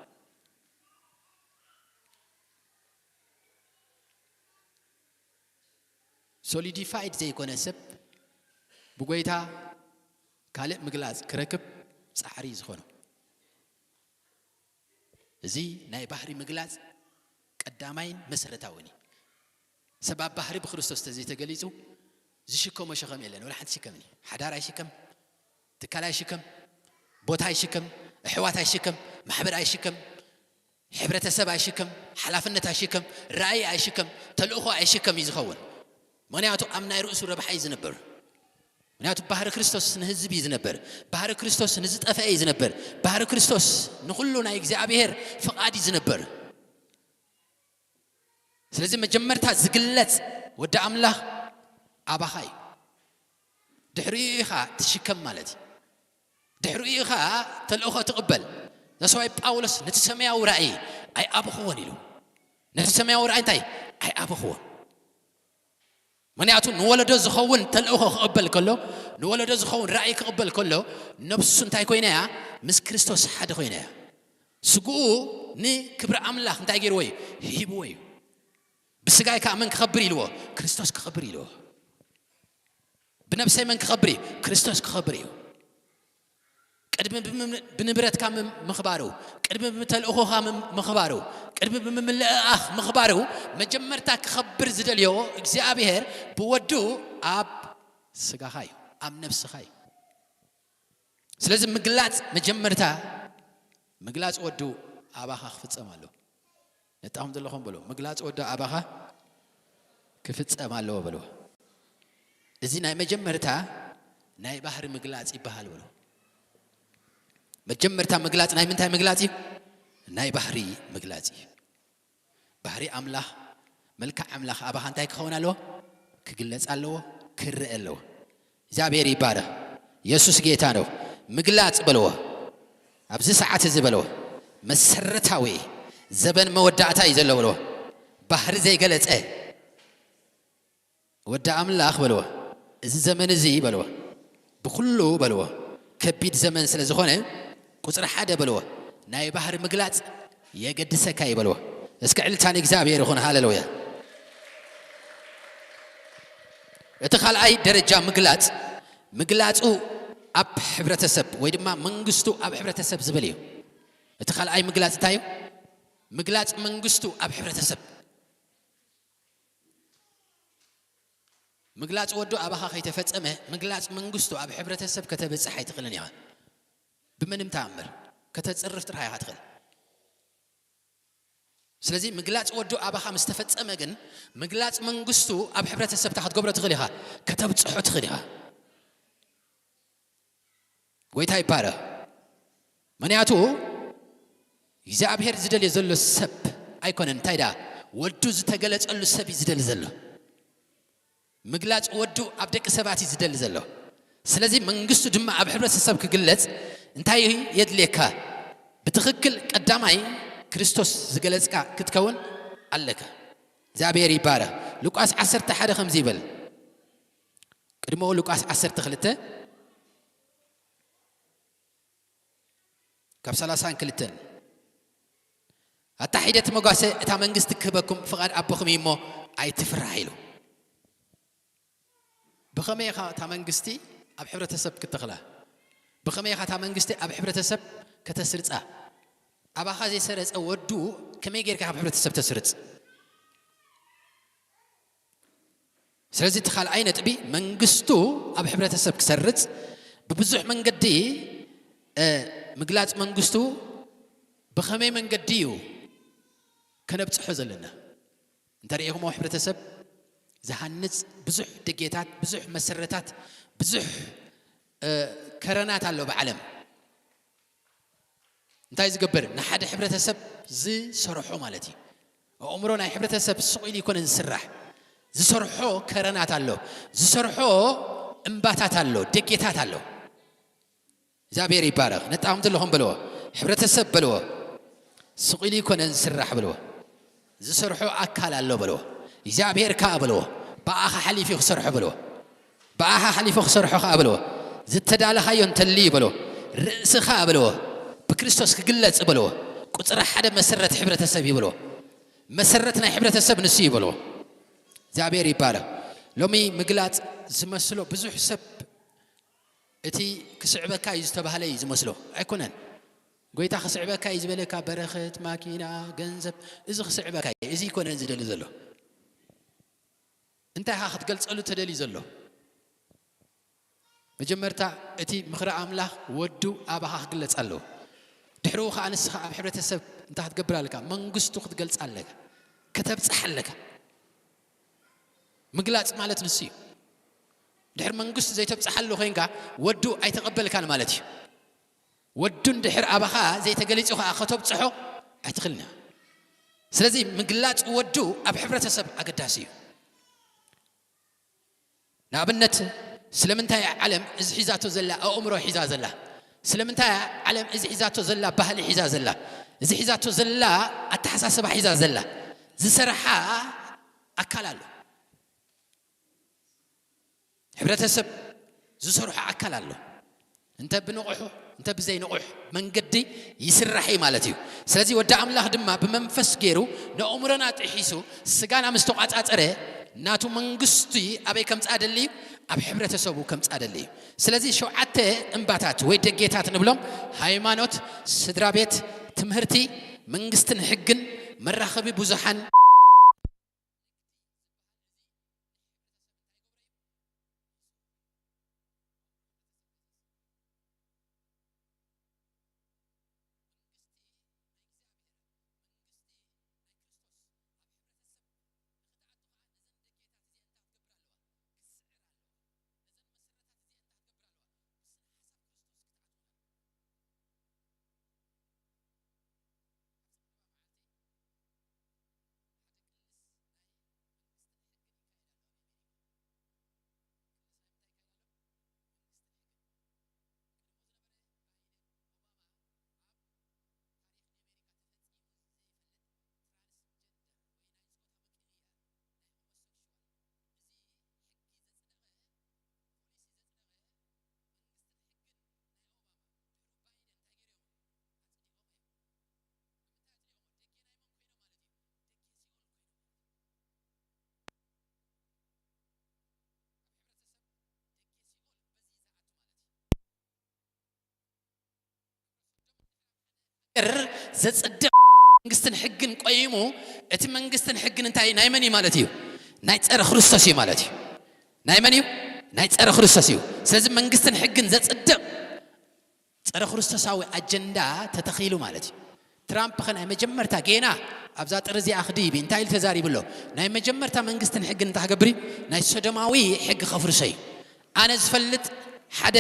ሶሊዲፋይድ ዘይኮነ ሰብ ብጎይታ ካልእ ምግላጽ ክረክብ ጻዕሪ እዩ ዝኾኖ። እዚ ናይ ባህሪ ምግላጽ ቀዳማይን መሰረታውን እዩ። ሰብ ኣብ ባህሪ ብክርስቶስ ተዘይተገሊጹ ዝሽከሞ ሸኸም የለን። ወላ ሓንቲ ሽከም እዩ። ሓዳር ኣይሽከም፣ ትካል ኣይሽከም፣ ቦታ ኣይሽከም፣ ኣሕዋት ኣይሽከም፣ ማሕበር ኣይሽከም፣ ሕብረተሰብ ኣይሽከም፣ ሓላፍነት ኣይሽከም፣ ራእይ ኣይሽከም፣ ተልእኾ ኣይሽከም እዩ ዝኸውን። ምኽንያቱ ኣብ ናይ ርእሱ ረብሓ እዩ ዝነብር። ምኽንያቱ ባህሪ ክርስቶስ ንህዝቢ እዩ ዝነብር። ባህሪ ክርስቶስ ንዝጠፍአ እዩ ዝነብር። ባህሪ ክርስቶስ ንኹሉ ናይ እግዚኣብሔር ፍቓድ እዩ ዝነብር። ስለዚ መጀመርታ ዝግለጽ ወዲ ኣምላኽ ኣባኻ እዩ። ድሕሪኡ ኢኻ ትሽከም ማለት እዩ። ድሕሪኡ ኸዓ ተልእኾ ትቕበል። ዛስዋይ ጳውሎስ ነቲ ሰማያዊ ራእይ ኣይኣበኽዎን ኢሉ። ነቲ ሰማያዊ ራእይ እንታይ ኣይኣበኽዎን። ምክንያቱ ንወለዶ ዝኸውን ተልእኾ ክቕበል ከሎ፣ ንወለዶ ዝኸውን ራእይ ክቕበል ከሎ፣ ነብሱ እንታይ ኮይና እያ? ምስ ክርስቶስ ሓደ ኮይና እያ። ስግኡ ንክብሪ ኣምላኽ እንታይ ገይርዎ እዩ? ሂብዎ እዩ። ብስጋይ ከዓ መን ክኸብር ኢልዎ? ክርስቶስ ክኸብር ኢልዎ። ብነብሰይ መን ክኸብር እዩ? ክርስቶስ ክኸብር እዩ። ቅድሚ ብም- ብንብረትካ ም- ምኽባሩ፣ ቅድሚ ብተልእኾኻ ም- ምኽባሩ፣ ቅድሚ ብምምልእኣኽ ምኽባሩ፣ መጀመርታ ክኸብር ዝደልዮ እግዚኣብሔር ብወዱ ኣብ ስጋኻ እዩ፣ ኣብ ነብስኻ እዩ። ስለዚ ምግላጽ መጀመርታ ምግላጽ ወዱ ኣባኻ ክፍጸም ኣሎ። ነጣኹም ዘለኹም በሎ፣ ምግላጽ ወዱ ኣባኻ ክፍጸም ኣለዎ በሎ። እዚ ናይ መጀመርታ ናይ ባህሪ ምግላጽ ይበሃል በሎ። መጀመርታ ምግላጽ ናይ ምንታይ ምግላጽ እዩ? ናይ ባህሪ ምግላጽ እዩ። ባህሪ ኣምላኽ፣ መልክዕ ኣምላኽ ኣባኻ እንታይ ክኸውን ኣለዎ? ክግለጽ ኣለዎ፣ ክረአ ኣለዎ። እግዚኣብሔር ይባረኽ። የሱስ ጌታ ነው። ምግላጽ በልዎ። ኣብዚ ሰዓት እዚ በልዎ። መሰረታዊ ዘበን መወዳእታ እዩ ዘሎ በልዎ። ባህሪ ዘይገለጸ ወዲ ኣምላኽ በልዎ። እዚ ዘመን እዚ በልዎ። ብኹሉ በልዎ። ከቢድ ዘመን ስለ ዝኾነ ቁጽሪ ሓደ በልዎ። ናይ ባህሪ ምግላጽ የገድሰካ እዩ በልዎ። እስኪ ዕልልታ ንእግዚኣብሔር ይኹን። ሃሌሉያ። እቲ ካልኣይ ደረጃ ምግላጽ፣ ምግላጹ ኣብ ሕብረተሰብ ወይ ድማ መንግስቱ ኣብ ሕብረተሰብ ዝብል እዩ። እቲ ካልኣይ ምግላጽ እንታይ እዩ? ምግላጽ መንግስቱ ኣብ ሕብረተሰብ። ምግላጽ ወዱ ኣባኻ ከይተፈጸመ፣ ምግላጽ መንግስቱ ኣብ ሕብረተሰብ ከተብጽሕ ኣይትኽእልን ኢኻ። ብምንም ተኣምር ከተጽርፍ ጥራሕ ኢኻ ትኽእል። ስለዚ ምግላጽ ወዱ ኣባኻ ምስ ተፈጸመ ግን፣ ምግላጽ መንግስቱ ኣብ ሕብረተሰብ እንታይ ክትገብሮ ትኽእል ኢኻ? ከተብጽሖ ትኽእል ኢኻ። ጎይታ ይባረኽ። ምኽንያቱ እግዚኣብሔር ዝደልዮ ዘሎ ሰብ ኣይኮነን። እንታይ ደኣ? ወዱ ዝተገለጸሉ ሰብ እዩ ዝደሊ ዘሎ። ምግላጽ ወዱ ኣብ ደቂ ሰባት እዩ ዝደሊ ዘሎ። ስለዚ መንግስቱ ድማ ኣብ ሕብረተሰብ ክግለጽ እንታይ የድልየካ? ብትኽክል ቀዳማይ ክርስቶስ ዝገለጽካ ክትከውን ኣለካ። እግዚኣብሔር ይባረኽ። ሉቃስ ዓሰርተ ሓደ ከምዚ ይብል። ቅድሚኡ ሉቃስ ዓሰርተ ክልተ ካብ ሰላሳን ክልተን፣ ኣታ ሒደት መጓሰ እታ መንግስቲ ክህበኩም ፍቓድ ኣቦኹም እዩ እሞ ኣይትፍራሕ ኢሉ። ብኸመይ ኢኻ እታ መንግስቲ ኣብ ሕብረተሰብ ክትተኽላ? ብኸመይ ኢኻ እታ መንግስቲ ኣብ ሕብረተሰብ ከተስርጻ? ኣባኻ ዘይሰረጸ ወዱ ከመይ ጌርካ ካብ ሕብረተሰብ ተስርጽ? ስለዚ እቲ ካልኣይ ነጥቢ መንግስቱ ኣብ ሕብረተሰብ ክሰርጽ ብብዙሕ መንገዲ፣ እ፣ ምግላጽ መንግስቱ ብኸመይ መንገዲ እዩ ከነብጽሖ ዘለና? እንተሪኢኹሞ ሕብረተሰብ ዝሃንጽ ብዙሕ ደጌታት፣ ብዙሕ መሰረታት፣ ብዙሕ፣ እ፣ ከረናት ኣሎ ብዓለም። እንታይ ዝገብር? ንሓደ ሕብረተሰብ ዝሰርሖ ማለት እዩ። ኣእምሮ ናይ ሕብረተሰብ ስቕ ኢሉ ይኮነን ዝስራሕ። ዝሰርሖ ከረናት ኣሎ፣ ዝሰርሖ እምባታት ኣሎ፣ ደጌታት ኣሎ። እግዚኣብሔር ይባረኽ። ነጣቕምቲ ኣለኹም በልዎ። ሕብረተሰብ በልዎ። ስቕ ኢሉ ይኮነን ዝስራሕ በልዎ። ዝሰርሖ ኣካል ኣሎ በልዎ። እግዚኣብሔር ከኣ በልዎ። ብኣኻ ሓሊፉ ክሰርሖ በልዎ። ብኣኻ ሓሊፉ ክሰርሖ ከኣ በልዎ። ዝተዳለኻዮ እንተልዩ በልዎ። ርእስኻ በልዎ። ብክርስቶስ ክግለጽ በልዎ። ቁጽሪ ሓደ መሰረት ሕብረተሰብ እዩ በልዎ። መሰረት ናይ ሕብረተሰብ ንሱ እዩ በልዎ። እግዚኣብሔር ይባረኽ። ሎሚ ምግላጽ ዝመስሎ ብዙሕ ሰብ እቲ ክስዕበካ እዩ ዝተባህለ እዩ ዝመስሎ። ኣይኮነን። ጎይታ ክስዕበካ እዩ ዝበለካ በረኸት፣ ማኪና፣ ገንዘብ፣ እዚ ክስዕበካ እዩ። እዚ ይኮነን ዝደሊ ዘሎ። እንታይ ኢኻ ክትገልጸሉ ተደልዩ ዘሎ? መጀመርታ እቲ ምኽሪ ኣምላኽ ወዱ ኣባኻ ክግለጽ ኣለዎ። ድሕሪኡ ኸዓ ንስኻ ኣብ ሕብረተሰብ እንታይ ክትገብር ኣለካ? መንግስቱ ክትገልጽ ኣለካ። ከተብጽሕ ኣለካ። ምግላጽ ማለት ንሱ እዩ። ድሕሪ መንግስቱ ዘይተብጽሓሉ ኮይንካ ወዱ ኣይተቐበልካን ማለት እዩ። ወዱ እንድሕር ኣባኻ ዘይተገሊጹ ኸዓ ከተብጽሖ ኣይትኽእልን ኢኻ። ስለዚ ምግላጽ ወዱ ኣብ ሕብረተሰብ ኣገዳሲ እዩ። ንኣብነት ስለምንታይ እያ ዓለም እዚ ሒዛቶ ዘላ ኣእምሮ ሒዛ ዘላ? ስለምንታይ እያ ዓለም እዚ ሒዛቶ ዘላ ባህሊ ሒዛ ዘላ፣ እዚ ሒዛቶ ዘላ ኣተሓሳስባ ሒዛ ዘላ? ዝሰርሓ ኣካል ኣሎ። ሕብረተሰብ ዝሰርሖ ኣካል ኣሎ። እንተ ብንቑሑ እንተ ብዘይንቑሕ መንገዲ ይስራሕ እዩ ማለት እዩ። ስለዚ ወዲ ኣምላኽ ድማ ብመንፈስ ገይሩ ንእምሮና ጥሒሱ ስጋና ምስ ተቋጻጸረ ናቱ መንግስቲ ኣበይ ከምጽኣ ደሊ እዩ? ኣብ ሕብረተሰቡ ከምጽኣ ደሊ እዩ። ስለዚ ሸውዓተ እምባታት ወይ ደጌታት ንብሎም፣ ሃይማኖት፣ ስድራ ቤት፣ ትምህርቲ፣ መንግስትን ሕግን፣ መራኸቢ ብዙሓን፣ ዘጽድቕ መንግስትን ሕግን ቆይሙ፣ እቲ መንግስትን ሕግን እንታይ ናይ መን እዩ ማለት እዩ? ናይ ጸረ ክርስቶስ እዩ ማለት እዩ። ናይ መን እዩ? ናይ ጸረ ክርስቶስ እዩ። ስለዚ መንግስትን ሕግን ዘጽድቕ ጸረ ክርስቶሳዊ ኣጀንዳ ተተኺሉ ማለት እዩ። ትራምፕ ኸ ናይ መጀመርታ ጌና ኣብዛ ጥሪ እዚኣ ክድይብ እንታይ ኢሉ ተዛሪቡ ኣሎ? ናይ መጀመርታ መንግስትን ሕግን እንታይ ክገብር እዩ? ናይ ሶዶማዊ ሕጊ ከፍርሶ እዩ። ኣነ ዝፈልጥ ሓደ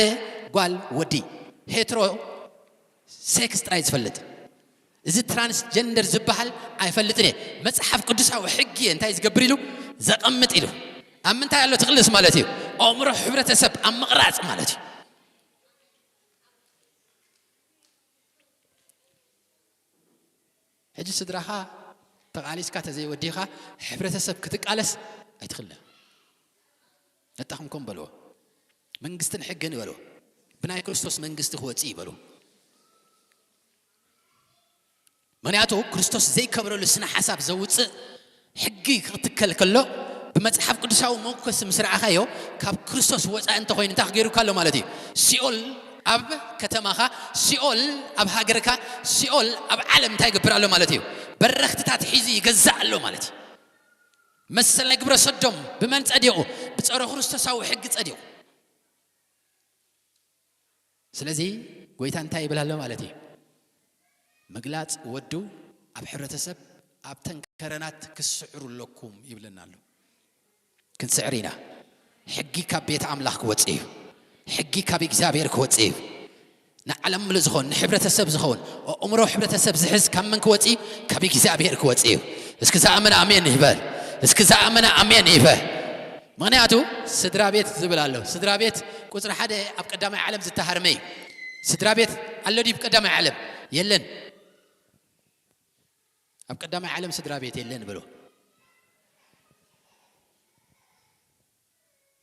ጓል ወዲ ሄትሮ ሴክስ ጥራይ ዝፈልጥ፣ እዚ ትራንስጀንደር ዝበሃል ኣይፈልጥን እየ። መጽሓፍ ቅዱሳዊ ሕጊ እየ እንታይ ዝገብር ኢሉ ዘቐምጥ ኢሉ። ኣብ ምንታይ ኣሎ ትቕልስ ማለት እዩ? ኣእምሮ ሕብረተሰብ ኣብ ምቕራጽ ማለት እዩ። ሕጂ ስድራኻ ተቓሊስካ ተዘይወዲኻ ሕብረተሰብ ክትቃለስ ኣይትኽእልን። ነጣኹም ኮም በልዎ። መንግስትን ሕግን ይበልዎ። ብናይ ክርስቶስ መንግስቲ ክወጽእ ይበልዎ። ምኽንያቱ ክርስቶስ ዘይከብረሉ ስነ ሓሳብ ዘውፅእ ሕጊ ክትከል ከሎ ብመፅሓፍ ቅዱሳዊ መኮስ ምስ ረኣኻዮ ካብ ክርስቶስ ወፃኢ እንተኮይኑ እንታይ ክገይሩካ ኣሎ ማለት እዩ? ሲኦል ኣብ ከተማኻ፣ ሲኦል ኣብ ሃገርካ፣ ሲኦል ኣብ ዓለም እንታይ ይገብር ኣሎ ማለት እዩ? በረኽትታት ሒዙ ይገዛእ ኣሎ ማለት እዩ። መሰል ናይ ግብረ ሰዶም ብመን ጸዲቑ? ብጸረ ክርስቶሳዊ ሕጊ ጸዲቑ። ስለዚ ጎይታ እንታይ ይብል ኣሎ ማለት እዩ? ምግላጽ ወዱ ኣብ ሕብረተሰብ ኣብተን ከረናት ክስዕሩ ኣለኩም ይብለና ኣሎ። ክንስዕር ኢና። ሕጊ ካብ ቤት ኣምላኽ ክወጽእ እዩ። ሕጊ ካብ እግዚኣብሔር ክወጽእ እዩ። ንዓለም ምሉእ ዝኸውን፣ ንሕብረተሰብ ዝኸውን፣ ኣእምሮ ሕብረተሰብ ዝሕዝ ካብ መን ክወጽእ እዩ? ካብ እግዚኣብሔር ክወጽእ እዩ። እስኪ ዝኣመነ ኣሜን ይበል። እስኪ ዝኣመነ ኣሜን ይበል። ምኽንያቱ ስድራ ቤት ዝብል ኣሎ። ስድራ ቤት ቁጽሪ ሓደ ኣብ ቀዳማይ ዓለም ዝተሃርመ እዩ። ስድራ ቤት ኣሎ ድዩ ቀዳማይ ዓለም? የለን። ኣብ ቀዳማይ ዓለም ስድራ ቤት የለን በሎ።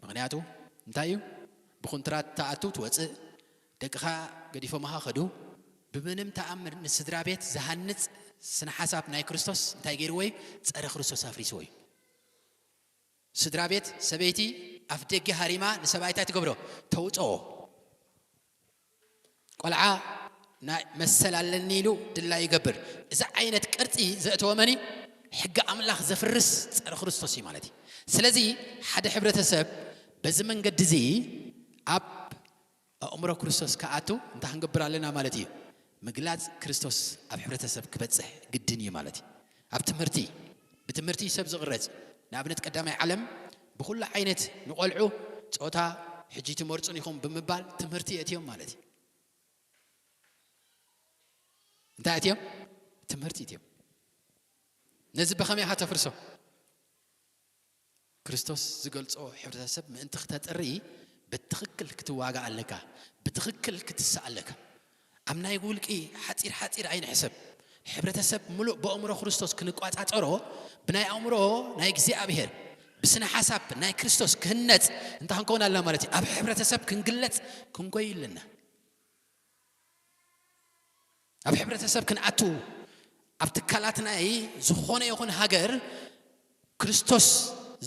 ምኽንያቱ እንታይ እዩ? ብኹንትራት ትኣቱ ትወፅእ፣ ደቅኻ ገዲፎምኻ ኸዱ። ብምንም ተኣምር ንስድራ ቤት ዝሃንፅ ስነ ሓሳብ ናይ ክርስቶስ እንታይ ገይርዎ እዩ? ፀረ ክርስቶስ ኣፍሪስዎ እዩ። ስድራ ቤት ሰበይቲ ኣፍ ደገ ሃሪማ ንሰብኣይ እንታይ ትገብሮ? ተውፅኦ። ቆልዓ ናይ መሰል ኣለኒ ኢሉ ድላዩ ይገብር። እዚ ዓይነት ቅርፂ ዘእተወ መን እዩ? ሕጊ ኣምላኽ ዘፍርስ ፀረ ክርስቶስ እዩ ማለት እዩ። ስለዚ ሓደ ሕብረተሰብ በዚ መንገዲ እዚ ኣብ ኣእምሮ ክርስቶስ ክኣቱ እንታይ ክንገብር ኣለና ማለት እዩ? ምግላፅ ክርስቶስ ኣብ ሕብረተሰብ ክበፅሕ ግድን እዩ ማለት እዩ። ኣብ ትምህርቲ፣ ብትምህርቲ እዩ ሰብ ዝቕረፅ። ንኣብነት ቀዳማይ ዓለም ብኹሉ ዓይነት ንቖልዑ ጾታ ሕጂ ትመርጹን ኢኹም ብምባል ትምህርቲ የእትዮም ማለት እዩ። እንታይ ኣእትዮም? ትምህርቲ እትዮም። ነዚ ብኸመይ ኢኻ ተፍርሶ? ክርስቶስ ዝገልጾ ሕብረተሰብ ምእንቲ ክተጥሪ ብትኽክል ክትዋጋእ ኣለካ፣ ብትኽክል ክትስእ ኣለካ። ኣብ ናይ ውልቂ ሓጺር ሓጺር ኣይንሕሰብ። ሕብረተሰብ ምሉእ ብኣእምሮ ክርስቶስ ክንቋጻጸሮ፣ ብናይ ኣእምሮ ናይ እግዚኣብሔር፣ ብስነ ሓሳብ ናይ ክርስቶስ ክህነጽ እንታይ ክንከውን ኣለና ማለት እዩ? ኣብ ሕብረተሰብ ክንግለጽ ክንጎይ ኣለና። ኣብ ሕብረተሰብ ክንኣቱ፣ ኣብ ትካላት ናይ ዝኾነ ይኹን ሃገር ክርስቶስ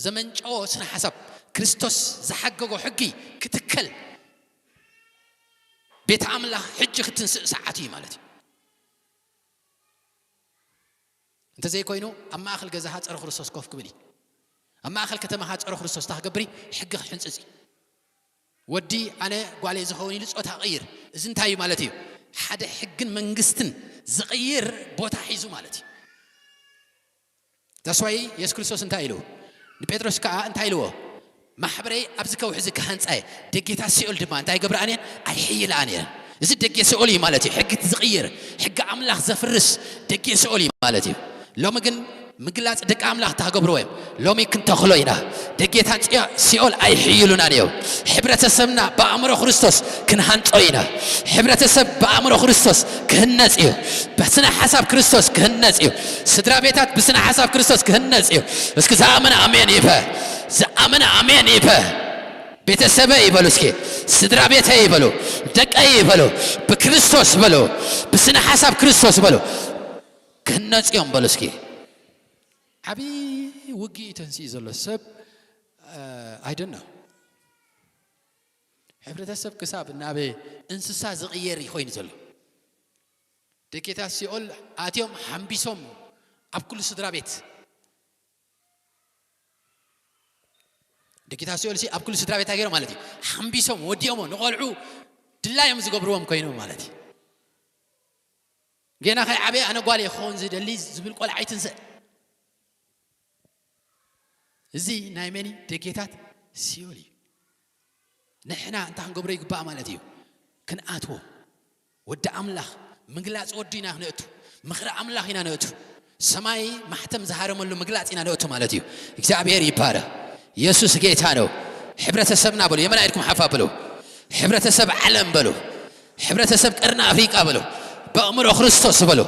ዘመንጨዎ ስነ ሓሳብ፣ ክርስቶስ ዝሓገጎ ሕጊ ክትከል፣ ቤት ኣምላኽ ሕጂ ክትንስእ ሰዓት እዩ ማለት እዩ። እንተዘይኮይኑ ኣብ ማእኸል ገዛኻ ጸረ ክርስቶስ ኮፍ ክብል እዩ። ኣብ ማእኸል ከተማኻ ጸረ ክርስቶስ እንታይ ክገብር እዩ? ሕጊ ክሕንጽጽ እዩ። ወዲ ኣነ ጓለይ ዝኸውን ኢሉ ጾታ ቕይር። እዚ እንታይ እዩ ማለት እዩ? ሓደ ሕግን መንግስትን ዝቕይር ቦታ ሒዙ ማለት እዩ። ተስዋይ የሱስ ክርስቶስ እንታይ ኢሉ? ንጴጥሮስ ከኣ እንታይ ኢልዎ? ማሕበረይ ኣብዚ ከውሒ እዚ ክሃንጻ እየ፣ ደጌታት ሲኦል ድማ እንታይ ይገብርኣን እየን? ኣይሕይልኣን እየን። እዚ ደጌ ሲኦል እዩ ማለት እዩ። ሕጊ ዝቕይር፣ ሕጊ ኣምላኽ ዘፍርስ ደጌ ሲኦል እዩ ማለት እዩ። ሎሚ ግን ምግላጽ ደቂ ኣምላኽ እንታይ ክገብርዎ እዮም? ሎሚ ክንተኽሎ ኢና። ደጌታት ጽያ-፣ ሲኦል ኣይሕይሉናን እዮም። ሕብረተሰብና ብኣእምሮ ክርስቶስ ክንሃንጾ ኢና። ሕብረተሰብ ብኣእምሮ ክርስቶስ ክህነጽ እዩ። ብስነ ሓሳብ ክርስቶስ ክህነጽ እዩ። ስድራ ቤታት ብስነ ሓሳብ ክርስቶስ ክህነጽ እዩ። እስኪ ዝኣመነ ኣሜን ይበ-፣ ዝኣመነ ኣሜን ይበ-፣ ቤተሰበ ይበሉ እስኪ፣ ስድራ ቤተ ይበሉ፣ ደቀይ ይበሉ፣ ብክርስቶስ በሉ፣ ብስነ ሓሳብ ክርስቶስ በሉ። ክህነጽ እዮም በሉ እስኪ። ዓብዪ ውግእ እዩ ተንስኡ ዘሎ ሰብ፣ እ፣ ኣይደና። ሕብረተሰብ ክሳብ ናብ እንስሳ ዝቕየር እዩ ኮይኑ ዘሎ። ደጌታት ሲኦል ኣትዮም ሓምቢሶም ኣብ ኩሉ ስድራ ቤት። ደጌታት ሲኦል ሲ ኣብ ኩሉ ስድራ ቤት ሃገሮም ማለት እዩ። ሓምቢሶም ወዲኦሞ ንቖልዑ ድላዮም ዝገብርዎም ኮይኖም ማለት እዩ። ገና ከይዓበየ ኣነ ጓል እየ ክኸውን ዝደሊ ዝብል ቆልዓ ኣይትንስእ። እዚ ናይ መን እዩ? ደጌታት ሲኦል እዩ። ንሕና እንታይ ክንገብሮ ይግባእ ማለት እዩ? ክንኣትዎ። ወዲ ኣምላኽ ምግላጽ ወዱ ኢና ነእቱ። ምኽሪ ኣምላኽ ኢና ነእቱ። ሰማይ ማሕተም ዝሃረመሉ ምግላጽ ኢና ነእቱ ማለት እዩ። እግዚኣብሔር ይባረኽ። የሱስ ጌታ ነው። ሕብረተሰብና በሉ፣ የመን ኢድኩም ሓፍ ኣብሉ። ሕብረተሰብ ዓለም በሉ። ሕብረተሰብ ቀርኒ ኣፍሪቃ በሉ። በእምሮ ክርስቶስ በሉ።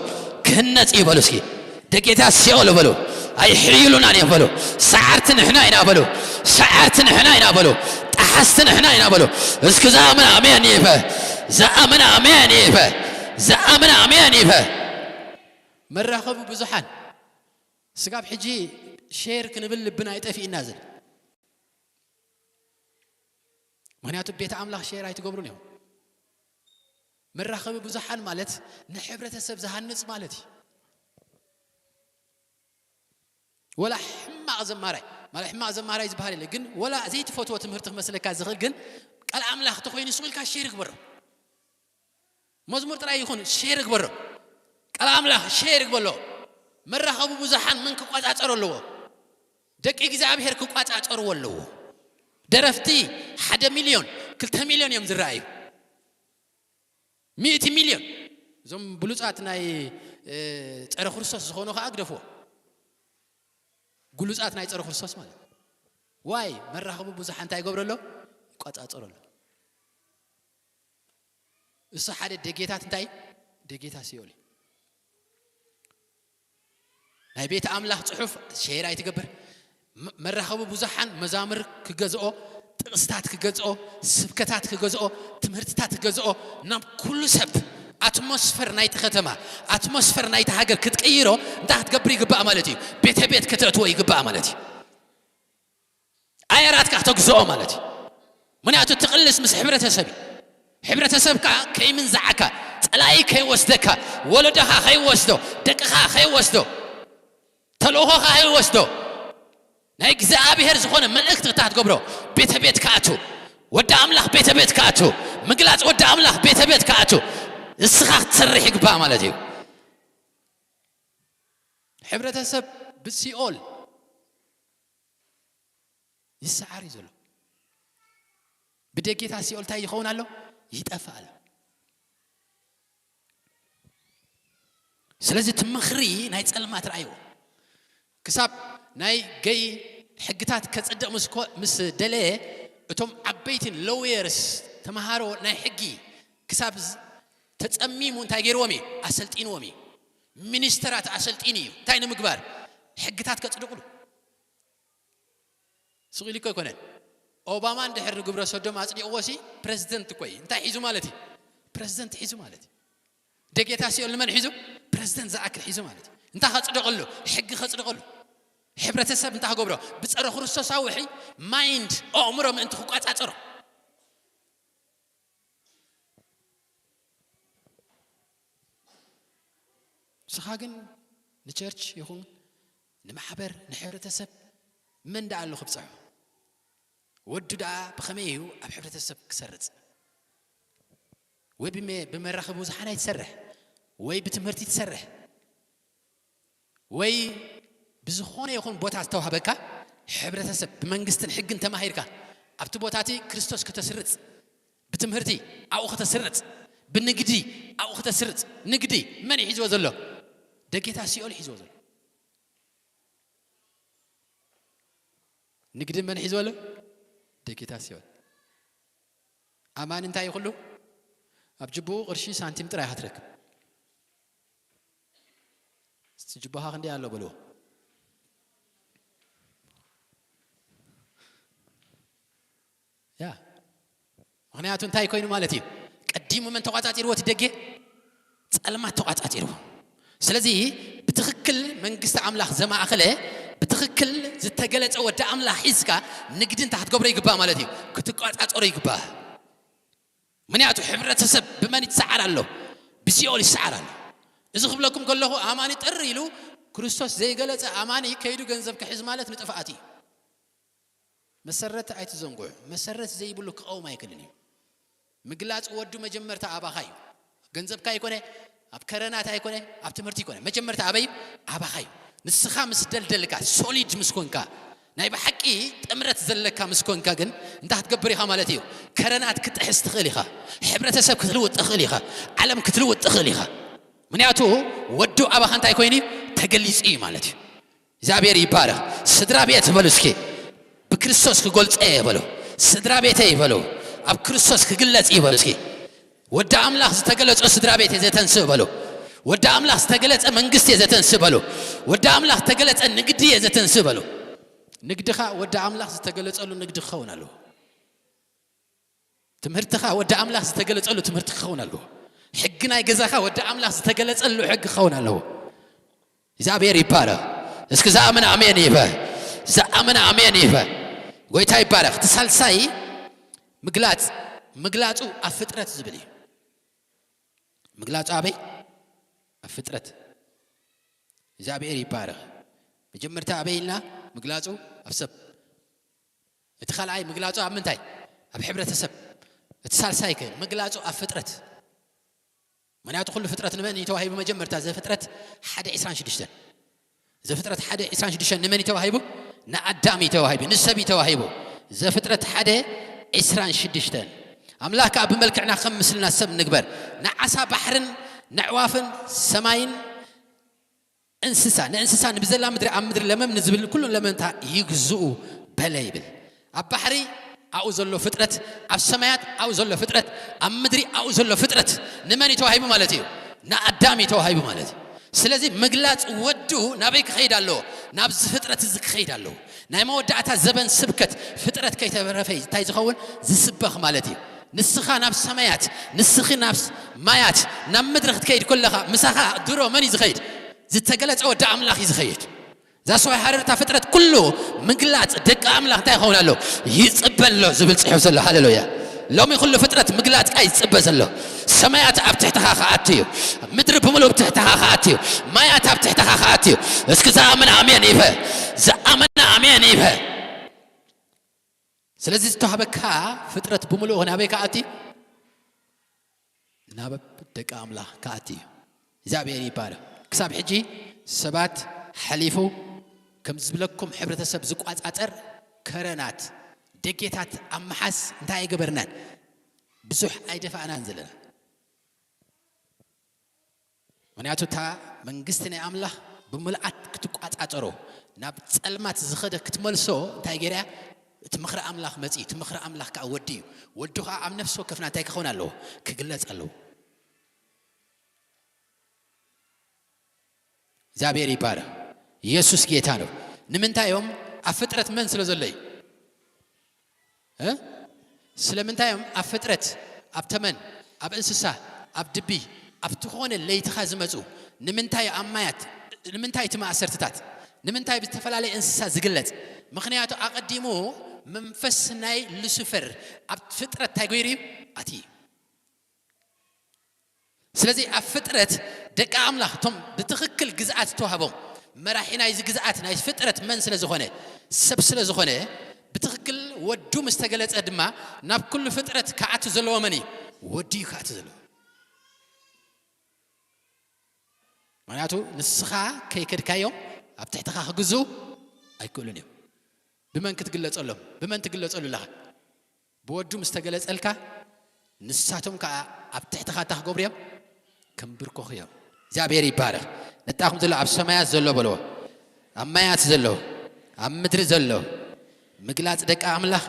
ክህነጽ እዩ በሉ እስኪ። ደጌታት ሲኦል በሉ። ኣይሕይሉናን እዮም በሉ። ሰዓርቲ ንሕና ኢና በሉ። ሰዓርቲ ንሕና ኢና በሉ። ጠሓስቲ ንሕና ኢና በሉ። እስኪ ዝኣምን ኣሜን ይበ-፣ ዝኣምን ኣሜን ይበ-፣ ዝኣምን ኣሜን ይበ-። መራኸቢ ብዙሓን ስጋብ ሕጂ ሼር ክንብል ልብና ኣይጠፊእና ዝብል። ምኽንያቱ ቤተ ኣምላኽ ሼር ኣይትገብሩን እዮም። መራኸቢ ብዙሓን ማለት ንሕብረተሰብ ዝሃንጽ ማለት እዩ። ወላ ሕማቕ ዘማራይ፣ ማለት ሕማቕ ዘማራይ ዝበሃል የለ፣ ግን ወላ ዘይትፈትዎ ትምህርቲ ክመስለካ ዝኽእል፣ ግን ቃል ኣምላኽ ተኾይኑ ስቕ ኢልካ ሼር ግበሮ። መዝሙር ጥራይ ይኹን ሼር ግበሮ። ቃል ኣምላኽ ሼር ግበሎ። መራኸቢ ብዙሓን መን ክቋጻጸሮ ኣለዎ? ደቂ እግዚኣብሔር ክቋጻጸርዎ ኣለዎ። ደረፍቲ ሓደ ሚልዮን፣ ክልተ ሚልዮን እዮም ዝረኣዩ። ሚእቲ ሚልዮን። እዞም ብሉጻት ናይ፣ እ፣ ጸረ ክርስቶስ ዝኾኑ ኸኣ ግደፍዎ። ግሉጻት ናይ ጸረ ክርስቶስ ማለት። ዋይ፣ መራኸቢ ብዙሓን እንታይ ይገብሮ ኣሎ? ይቋጻጸሮ ኣሎ። እሱ ሓደ ደጌታት እንታይ? ደጌታት ሲኦል እዩ። ናይ ቤት ኣምላኽ ጽሑፍ ሼር ኣይትገብር። መ-፣ መራኸቢ ብዙሓን መዛሙር ክገዝኦ፣ ጥቕስታት ክገዝኦ፣ ስብከታት ክገዝኦ፣ ትምህርትታት ክገዝኦ፣ ናብ ኩሉ ሰብ ኣትሞስፈር ናይቲ ከተማ፣ ኣትሞስፈር ናይቲ ሃገር ክትቅይሮ እንታይ ክትገብር ይግባእ ማለት እዩ? ቤተ ቤት ከተእትዎ ይግባእ ማለት እዩ። ኣየራትካ ክተግዝኦ ማለት እዩ። ምኽንያቱ ትቕልስ ምስ ሕብረተሰብ እዩ። ሕብረተሰብ ከኣ ከይምንዝዓካ፣ ጸላኢ ከይወስደካ፣ ወለዶኻ ከይወስዶ፣ ደቅኻ ከይወስዶ፣ ተልእኾኻ ከይወስዶ፣ ናይ እግዚኣብሔር ዝኾነ መልእኽቲ ክታ ትገብሮ፣ ቤተ ቤት ክኣቱ፣ ወዲ ኣምላኽ ቤተ ቤት ክኣቱ፣ ምግላጽ ወዲ ኣምላኽ ቤተ ቤት ክኣቱ፣ እስኻ ክትሰርሕ ይግባእ ማለት እዩ። ሕብረተሰብ ብሲኦል ይሰዓር እዩ ዘሎ። ብደጌታት ሲኦል እንታይ ይኸውን ኣሎ? ይጠፍእ ኣሎ። ስለዚ እቲ ምኽሪ ናይ ጸልማት ረኣይዎ። ክሳብ ናይ ገይ ሕግታት ከጽድቕ ምስ ኮ-፣ ምስ ደለየ፣ እቶም ዓበይትን ሎየርስ፣ ተምሃሮ ናይ ሕጊ፣ ክሳብ ዝ-፣ ተጸሚሙ እንታይ ገይርዎም እዩ? ኣሰልጢንዎም እዩ። ሚኒስተራት ኣሰልጢኑ እዩ። እንታይ ንምግባር? ሕግታት ከጽድቕሉ። ስቕ ኢሉ እኮ ኣይኮነን። ኦባማ እንድሕር ንግብረ ሰዶም ኣጽዲቕዎ ሲ ፕረዚደንት እኮ እዩ። እንታይ ሒዙ ማለት እዩ? ፕረዚደንት ሒዙ ማለት እዩ። ደጌታ ሲኦል ንመን ሒዙ? ፕረዚደንት ዝኣክል ሒዙ ማለት እዩ። እንታይ ከጽድቐሉ? ሕጊ ከጽድቐሉ። ሕብረተሰብ እንታይ ክገብሮ? ብጸረ ክርስቶሳዊ ሕይ ማይንድ ኣእምሮ ምእንቲ ክቋጻጸሮ። ንስኻ ግን ንቸርች ይኹን ንማሕበር ንሕብረተሰብ መን ደኣ ኣሎ ክብጽሖ? ወዱ ደኣ ብኸመይ እዩ ኣብ ሕብረተሰብ ክሰርጽ? ወይ ብመ- ብመራኸቢ ብዙሓን ኣይትሰርሕ፣ ወይ ብትምህርቲ ትሰርሕ፣ ወይ ብዝኾነ ይኹን ቦታ ዝተዋህበካ ሕብረተሰብ ብመንግስትን ሕግን ተማሂርካ ኣብቲ ቦታ እቲ ክርስቶስ ከተስርጽ፣ ብትምህርቲ ኣብኡ ከተስርጽ፣ ብንግዲ ኣብኡ ከተስርጽ። ንግዲ መን እዩ ሒዝዎ ዘሎ? ደጌታ ሲኦል ሒዝዎ ዘሎ። ንግዲ መን ሒዝዎ ኣሎ? ደጌታ ሲኦል። ኣማኒ እንታይ እዩ ኩሉ? ኣብ ጅቡኡ ቅርሺ ሳንቲም ጥራይ ኢኻ ትረክብ። እስቲ ጅቡኻ ክንደይ ኣሎ በልዎ። ያ ምክንያቱ እንታይ ኮይኑ ማለት እዩ? ቀዲሙ መን ተቋጻጺርዎ እቲ ደጌ? ጸልማት ተቋጻጺርዎ። ስለዚ ብትኽክል መንግስቲ ኣምላኽ ዘማእኸለ ብትኽክል ዝተገለጸ ወዲ ኣምላኽ ሒዝካ ንግዲ እንታይ ክትገብሮ ይግባእ ማለት እዩ? ክትቋጻጸሮ ይግባእ። ምክንያቱ ሕብረተሰብ ብመን ይሰዓር ኣሎ? ብሲኦል ይሰዓር ኣሎ። እዚ ክብለኩም ከለኹ ኣማኒ ጥር ኢሉ ክርስቶስ ዘይገለጸ ኣማኒ ከይዱ ገንዘብ ክሕዝ ማለት ንጥፍኣት እዩ። መሰረት ኣይትዘንጉዕ። መሰረት ዘይብሉ ክቐውም ኣይክእልን እዩ። ምግላጽ ወዱ መጀመርታ ኣባኻ እዩ። ገንዘብካ ኣይኮነ፣ ኣብ ከረናት ኣይኮነ፣ ኣብ ትምህርቲ ኣይኮነ። መጀመርታ ኣበይ? ኣባኻ እዩ። ንስኻ ምስ ደልደልካ፣ ሶሊድ ምስ ኮንካ፣ ናይ ብሓቂ ጥምረት ዘለካ ምስ ኮንካ ግን እንታይ ክትገብር ኢኻ ማለት እዩ? ከረናት ክትጥሕስ ትኽእል ኢኻ። ሕብረተሰብ ክትልውጥ ትኽእል ኢኻ። ዓለም ክትልውጥ ትኽእል ኢኻ። ምክንያቱ ወዱ ኣባኻ እንታይ ኮይኑ እዩ? ተገሊጹ እዩ ማለት እዩ። እግዚኣብሔር ይባረኽ። ስድራ ቤት በሉ እስኪ። ብክርስቶስ ክጎልፀ እየ በሉ። ስድራ ቤተይ በሉ። ኣብ ክርስቶስ ክግለጽ እዩ በሉ እስኪ። ወዲ ኣምላኽ ዝተገለጾ ስድራ ቤት እየ ዘተንስእ በሉ። ወዲ ኣምላኽ ዝተገለጸ መንግስቲ እየ ዘተንስእ በሉ። ወዲ ኣምላኽ ዝተገለጸ ንግዲ እየ ዘተንስእ በሉ። ንግድኻ ወዲ ኣምላኽ ዝተገለጸሉ ንግዲ ክኸውን ኣለዎ። ትምህርትኻ ወዲ ኣምላኽ ዝተገለጸሉ ትምህርቲ ክኸውን ኣለዎ። ሕጊ ናይ ገዛኻ ወዲ ኣምላኽ ዝተገለጸሉ ሕጊ ክኸውን ኣለዎ። እግዚኣብሔር ይባረኽ። እስኪ ዝኣመነ ኣሜን ይበል። ዝኣመነ ኣሜን ይበል። ጎይታ ይባረኽ። እቲ ሳልሳይ ምግላጽ፣ ምግላጹ ኣብ ፍጥረት ዝብል እዩ። ምግላጹ ኣበይ? ኣብ ፍጥረት። እግዚኣብሔር ይባረኽ። መጀመርታ ኣበይ ኢልና? ምግላጹ ኣብ ሰብ። እቲ ካልኣይ ምግላጹ ኣብ ምንታይ? ኣብ ሕብረተሰብ። እቲ ሳልሳይ ከ? ምግላጹ ኣብ ፍጥረት። ምክንያቱ ኩሉ ፍጥረት ንመን እዩ ተዋሂቡ? መጀመርታ ዘፍጥረት ሓደ ዕስራን ሽዱሽተን። ዘፍጥረት ሓደ ዕስራን ሽዱሽተን ንመን እዩ ተዋሂቡ? ንኣዳም እዩ ተዋሂቡ፣ ንሰብ እዩ ተዋሂቡ። ዘፍጥረት ሓደ ዕስራን ሽዱሽተን። ኣምላኽ ከኣ ብመልክዕና ከም ምስልና ሰብ ንግበር፣ ንዓሳ ባሕርን ንዕዋፍን ሰማይን እንስሳ፣ ንእንስሳ ንብዘላ ምድሪ ኣብ ምድሪ ለመም ንዝብል ኩሉ ለመምታ ይግዝኡ በለ ይብል። ኣብ ባሕሪ ኣብኡ ዘሎ ፍጥረት፣ ኣብ ሰማያት ኣብኡ ዘሎ ፍጥረት፣ ኣብ ምድሪ ኣብኡ ዘሎ ፍጥረት ንመን እዩ ተዋሂቡ ማለት እዩ? ንኣዳም እዩ ተዋሂቡ ማለት እዩ። ስለዚ ምግላጽ ወዱ ናበይ ክኸይድ ኣለዎ? ናብዚ ፍጥረት እዚ ክኸይድ ኣለዎ። ናይ መወዳእታ ዘበን ስብከት ፍጥረት ከይተረፈ እንታይ ዝኸውን? ዝስበኽ ማለት እዩ። ንስኻ ናብ ሰማያት፣ ንስኺ ናብ ማያት፣ ናብ ምድሪ ክትከይድ ከለኻ ምሳኻ ድሮ መን እዩ ዝኸይድ? ዝተገለጸ ወዲ ኣምላኽ እዩ ዝኸይድ። ዛስዋይ ሃረርታ ፍጥረት ኩሉ ምግላጽ ደቂ ኣምላኽ እንታይ ይኸውን ኣሎ? ይጽበ ኣሎ ዝብል ጽሑፍ ዘሎ። ሃሌሉያ። ሎሚ ኩሉ ፍጥረት ምግላጽካ ይጽበ ዘሎ። ሰማያት ኣብ ትሕትኻ ክኣቱ እዩ። ምድሪ ብምሉእ ኣብ ትሕትኻ ክኣቱ እዩ። ማያት ኣብ ትሕትኻ ክኣቱ እዩ። እስኪ ዝኣመነ ኣሜን ይበ። ዝኣመነ ኣሜን ይበ። ስለዚ ዝተዋህበካ ፍጥረት ብምሉእ ናበይ ክኣቱ እዩ? ናብ ደቂ ኣምላኽ ክኣቱ እዩ። እግዚኣብሔር ይባረኽ። ክሳብ ሕጂ ሰባት ሓሊፉ ከም ዝብለኩም ሕብረተሰብ ዝቋጻጸር ከረናት፣ ደጌታት ኣብ ምሓዝ እንታይ ኣይገበርናን? ብዙሕ ኣይደፋእናን ዘለና። ምክንያቱ እታ መንግስቲ ናይ ኣምላኽ ብምልኣት ክትቋጻጸሮ፣ ናብ ጸልማት ዝኸደ ክትመልሶ እንታይ ገይራ እያ? እቲ ምኽሪ ኣምላኽ መጺኡ፣ እቲ ምኽሪ ኣምላኽ ከኣ ወዲ እዩ። ወዱ ከኣ ኣብ ነፍሲ ወከፍና እንታይ ክኸውን ኣለዎ? ክግለጽ ኣለዎ። እግዚኣብሔር ይባረክ። ኢየሱስ ጌታ ነው። ንምንታይ እዮም ኣብ ፍጥረት መን ስለ ዘሎ እዩ? እ? ስለምንታይ እዮም ኣብ ፍጥረት፣ ኣብ ተመን፣ ኣብ እንስሳ፣ ኣብ ድቢ፣ ኣብ ትኾነ ለይትኻ ዝመፁ? ንምንታይ ኣብ ማያት? ንምንታይ እቲ ማእሰርትታት? ንምንታይ ብዝተፈላለየ እንስሳ ዝግለፅ? ምኽንያቱ ኣቐዲሙ መንፈስ ናይ ሉሲፈር ኣብ ፍጥረት እንታይ ገይሩ እዩ? ኣትዩ። ስለዚ ኣብ ፍጥረት ደቂ ኣምላኽ እቶም ብትኽክል ግዝኣት ዝተዋህቦም፣ መራሒ ናይዚ ግዝኣት ናይ ፍጥረት መን ስለ ዝኾነ? ሰብ ስለ ዝኾነ፣ ብትኽክል ወዱ ምስ ተገለጸ ድማ ናብ ኩሉ ፍጥረት ክኣቱ ዘለዎ መን እዩ? ወዱ እዩ ክኣቱ ዘለዎ። ምኽንያቱ ንስኻ ከይከድካዮም ኣብ ትሕትኻ ክግዝኡ ኣይክእሉን እዮም። ብመን ክትግለጸሎም? ብመን ትግለጸሉ ኣለኻ? ብወዱ ምስ ተገለጸልካ፣ ንሳቶም ከኣ ኣብ ትሕትኻ እንታይ ክገብሩ እዮም? ከንብርኮኹ እዮም። እግዚኣብሔር ይባረኽ። ነጣኹም ዘሎ ኣብ ሰማያት ዘሎ በልዎ፣ ኣብ ማያት ዘሎ፣ ኣብ ምድሪ ዘሎ ምግላጽ ደቂ ኣምላኽ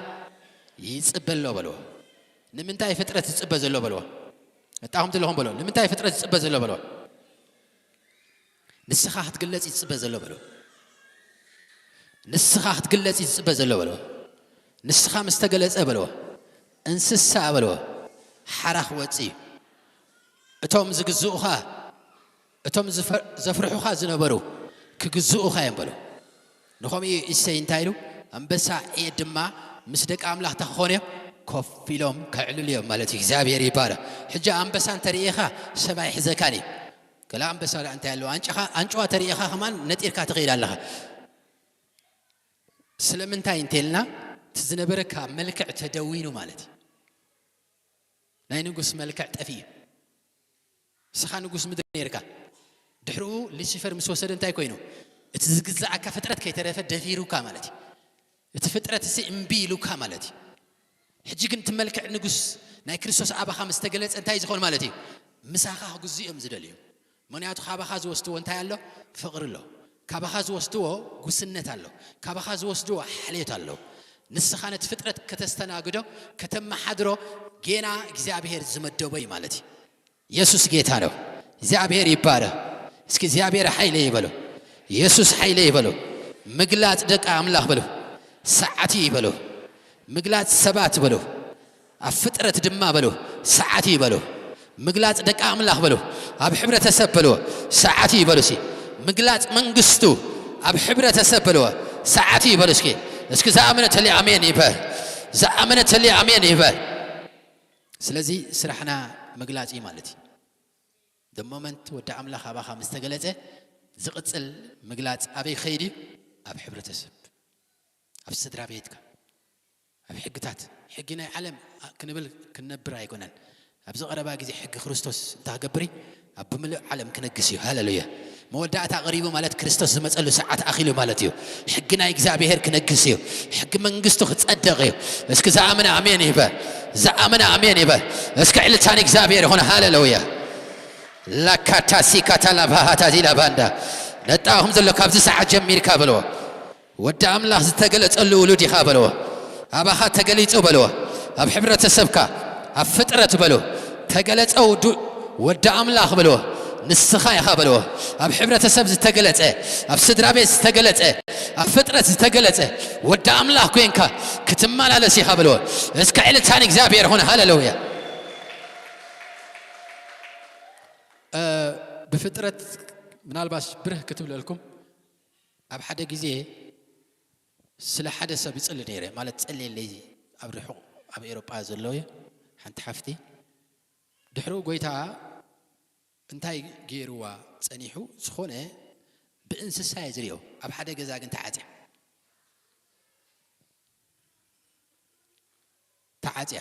ይጽበ ኣሎ በልዎ። ንምንታይ ፍጥረት ዝጽበ ዘሎ በልዎ? ነጣኹም ዘለኹም በልዎ፣ ንምንታይ ፍጥረት ዝጽበ ዘሎ በልዎ? ንስኻ ክትግለጽ ይጽበ ዘሎ በልዎ። ንስኻ ክትግለጽ ይጽበ ዘሎ በልዎ። ንስኻ ምስ ተገለጸ በልዎ፣ እንስሳ በልዎ፣ ሓራ ክወጽእ እዩ። እቶም ዝግዝኡኻ፣ እቶም ዝፈ-፣ ዘፍርሑኻ ዝነበሩ ክግዝኡኻ እዮም በልዎ። ንኸምኡ እዩ እሰይ እንታይ ኢሉ? ኣንበሳ እየ ድማ ምስ ደቂ ኣምላኽ እንታይ ክኾኑ እዮም? ኮፍ ኢሎም ከዕልሉ እዮም ማለት እዩ። እግዚኣብሔር ይባረኽ። ሕጂ ኣንበሳ እንተርእኻ ሰማይ ይሕዘካን እዩ። ገለ ኣንበሳ ደኣ እንታይ ኣለዎ? ኣንጭኻ-፣ ኣንጭዋ ተርእኻ ከማን ነጢርካ ትኽእል ኣለኻ። ስለምንታይ እንተልና፣ እቲ ዝነበረካ መልክዕ ተደዊኑ ማለት እዩ። ናይ ንጉስ መልክዕ ጠፊኡ። ንስኻ ንጉስ ምድሪ ነይርካ። ድሕሪኡ ሉሲፈር ምስ ወሰደ እንታይ ኮይኑ? እቲ ዝግዝኣካ ፍጥረት ከይተረፈ ደፊሩካ ማለት እዩ። እቲ ፍጥረት እዚ እምቢ ኢሉካ ማለት እዩ። ሕጂ ግን እቲ መልክዕ ንጉስ ናይ ክርስቶስ ኣባኻ ምስ ተገለጸ እንታይ ዝኾን ማለት እዩ? ምሳኻ ክግዙ እዮም ዝደልዩ። ምኽንያቱ ካባኻ ዝወስድዎ እንታይ ኣሎ? ፍቕሪ ኣሎ። ካባኻ ዝወስድዎ ጉስነት ኣሎ። ካባኻ ዝወስድዎ ሓልዮት ኣሎ። ንስኻ ነቲ ፍጥረት ከተስተናግዶ፣ ከተመሓድሮ ጌና እግዚኣብሔር ዝመደቦ እዩ ማለት እዩ። ኢየሱስ ጌታ ነው። እግዚኣብሔር ይባረኽ። እስኪ እግዚኣብሔር ሓይለይ ይበሉ። ኢየሱስ ሓይለይ ይበሉ። ምግላጽ ደቂ ኣምላኽ በሉ። ሰዓት እዩ በሉ። ምግላጽ ሰባት በሉ። ኣብ ፍጥረት ድማ በሉ። ሰዓት እዩ በሉ። ምግላጽ ደቂ ኣምላኽ በሉ። ኣብ ሕብረተሰብ በሉ። ሰዓት እዩ በሉ። እስኪ ምግላጽ መንግስቱ ኣብ ሕብረተሰብ በሉ። ሰዓት እዩ በሉ። እስኪ፣ እስኪ ዝኣመነ ተሊ ኣሜን ይበል። ዝኣመነ ተሊ ኣሜን ይበል። ስለዚ ስራሕና ምግላጽ እዩ ማለት እዩ። The moment ወዲ ኣምላኽ ኣባኻ ምስ ተገለጸ፣ ዝቕጽል ምግላጽ ኣበይ ክኸይድ እዩ? ኣብ ሕብረተሰብ፣ ኣብ ስድራ ቤትካ፣ ኣብ ሕግታት። ሕጊ ናይ ዓለም ክንብል ክንነብር ኣይኮነን። ኣብዚ ቀረባ ግዜ ሕጊ ክርስቶስ እንታይ ክገብር እዩ? ኣብ ብምሉእ ዓለም ክነግስ እዩ። ሃሌሉያ። መወዳእታ ቀሪቡ ማለት ክርስቶስ ዝመጸሉ ሰዓት ኣኺሉ ማለት እዩ። ሕጊ ናይ እግዚኣብሔር ክነግስ እዩ። ሕጊ መንግስቱ ክጸደቕ እዩ። እስኪ ዝኣመነ ኣሜን ይበል። ዝኣመነ ኣሜን ይበል። እስኪ ዕልልታ ንእግዚኣብሔር ይኹን። ሃሌሉያ። ላካታሲካታላባሃታዚላባንዳ ነጣኹም ዘሎ ካብዚ ሰዓት ጀሚርካ በልዎ። ወዲ ኣምላኽ ዝተገለጸሉ ውሉድ ኢኻ በልዎ። ኣባኻ ተገሊጹ በልዎ። ኣብ ሕብረተሰብካ፣ ኣብ ፍጥረት በሉ ተገለጸ ውዱ-፣ ወዲ ኣምላኽ በልዎ። ንስኻ ኢኻ በልዎ። ኣብ ሕብረተሰብ ዝተገለጸ፣ ኣብ ስድራ ቤት ዝተገለጸ፣ ኣብ ፍጥረት ዝተገለጸ ወዲ ኣምላኽ ኮይንካ ክትመላለስ ኢኻ በልዎ። እስከ ዕልልታ ንእግዚኣብሔር ይኹን። ሃሌሉያ። እ፣ ብፍጥረት ምናልባሽ ብርህ ክትብለልኩም፣ ኣብ ሓደ ግዜ ስለ ሓደ ሰብ ይጽሊ ነይረ፣ ማለት ጸልየለይ ኣብ ርሑቕ ኣብ ኤውሮጳ ዘሎ እዩ። ሓንቲ ሓፍቲ ድሕሪኡ ጎይታ እንታይ ገይርዋ ጸኒሑ፣ ዝኾነ ብእንስሳ እየ ዝርእዮ፣ ኣብ ሓደ ገዛ ግን ተዓጽያ። ተዓጽያ።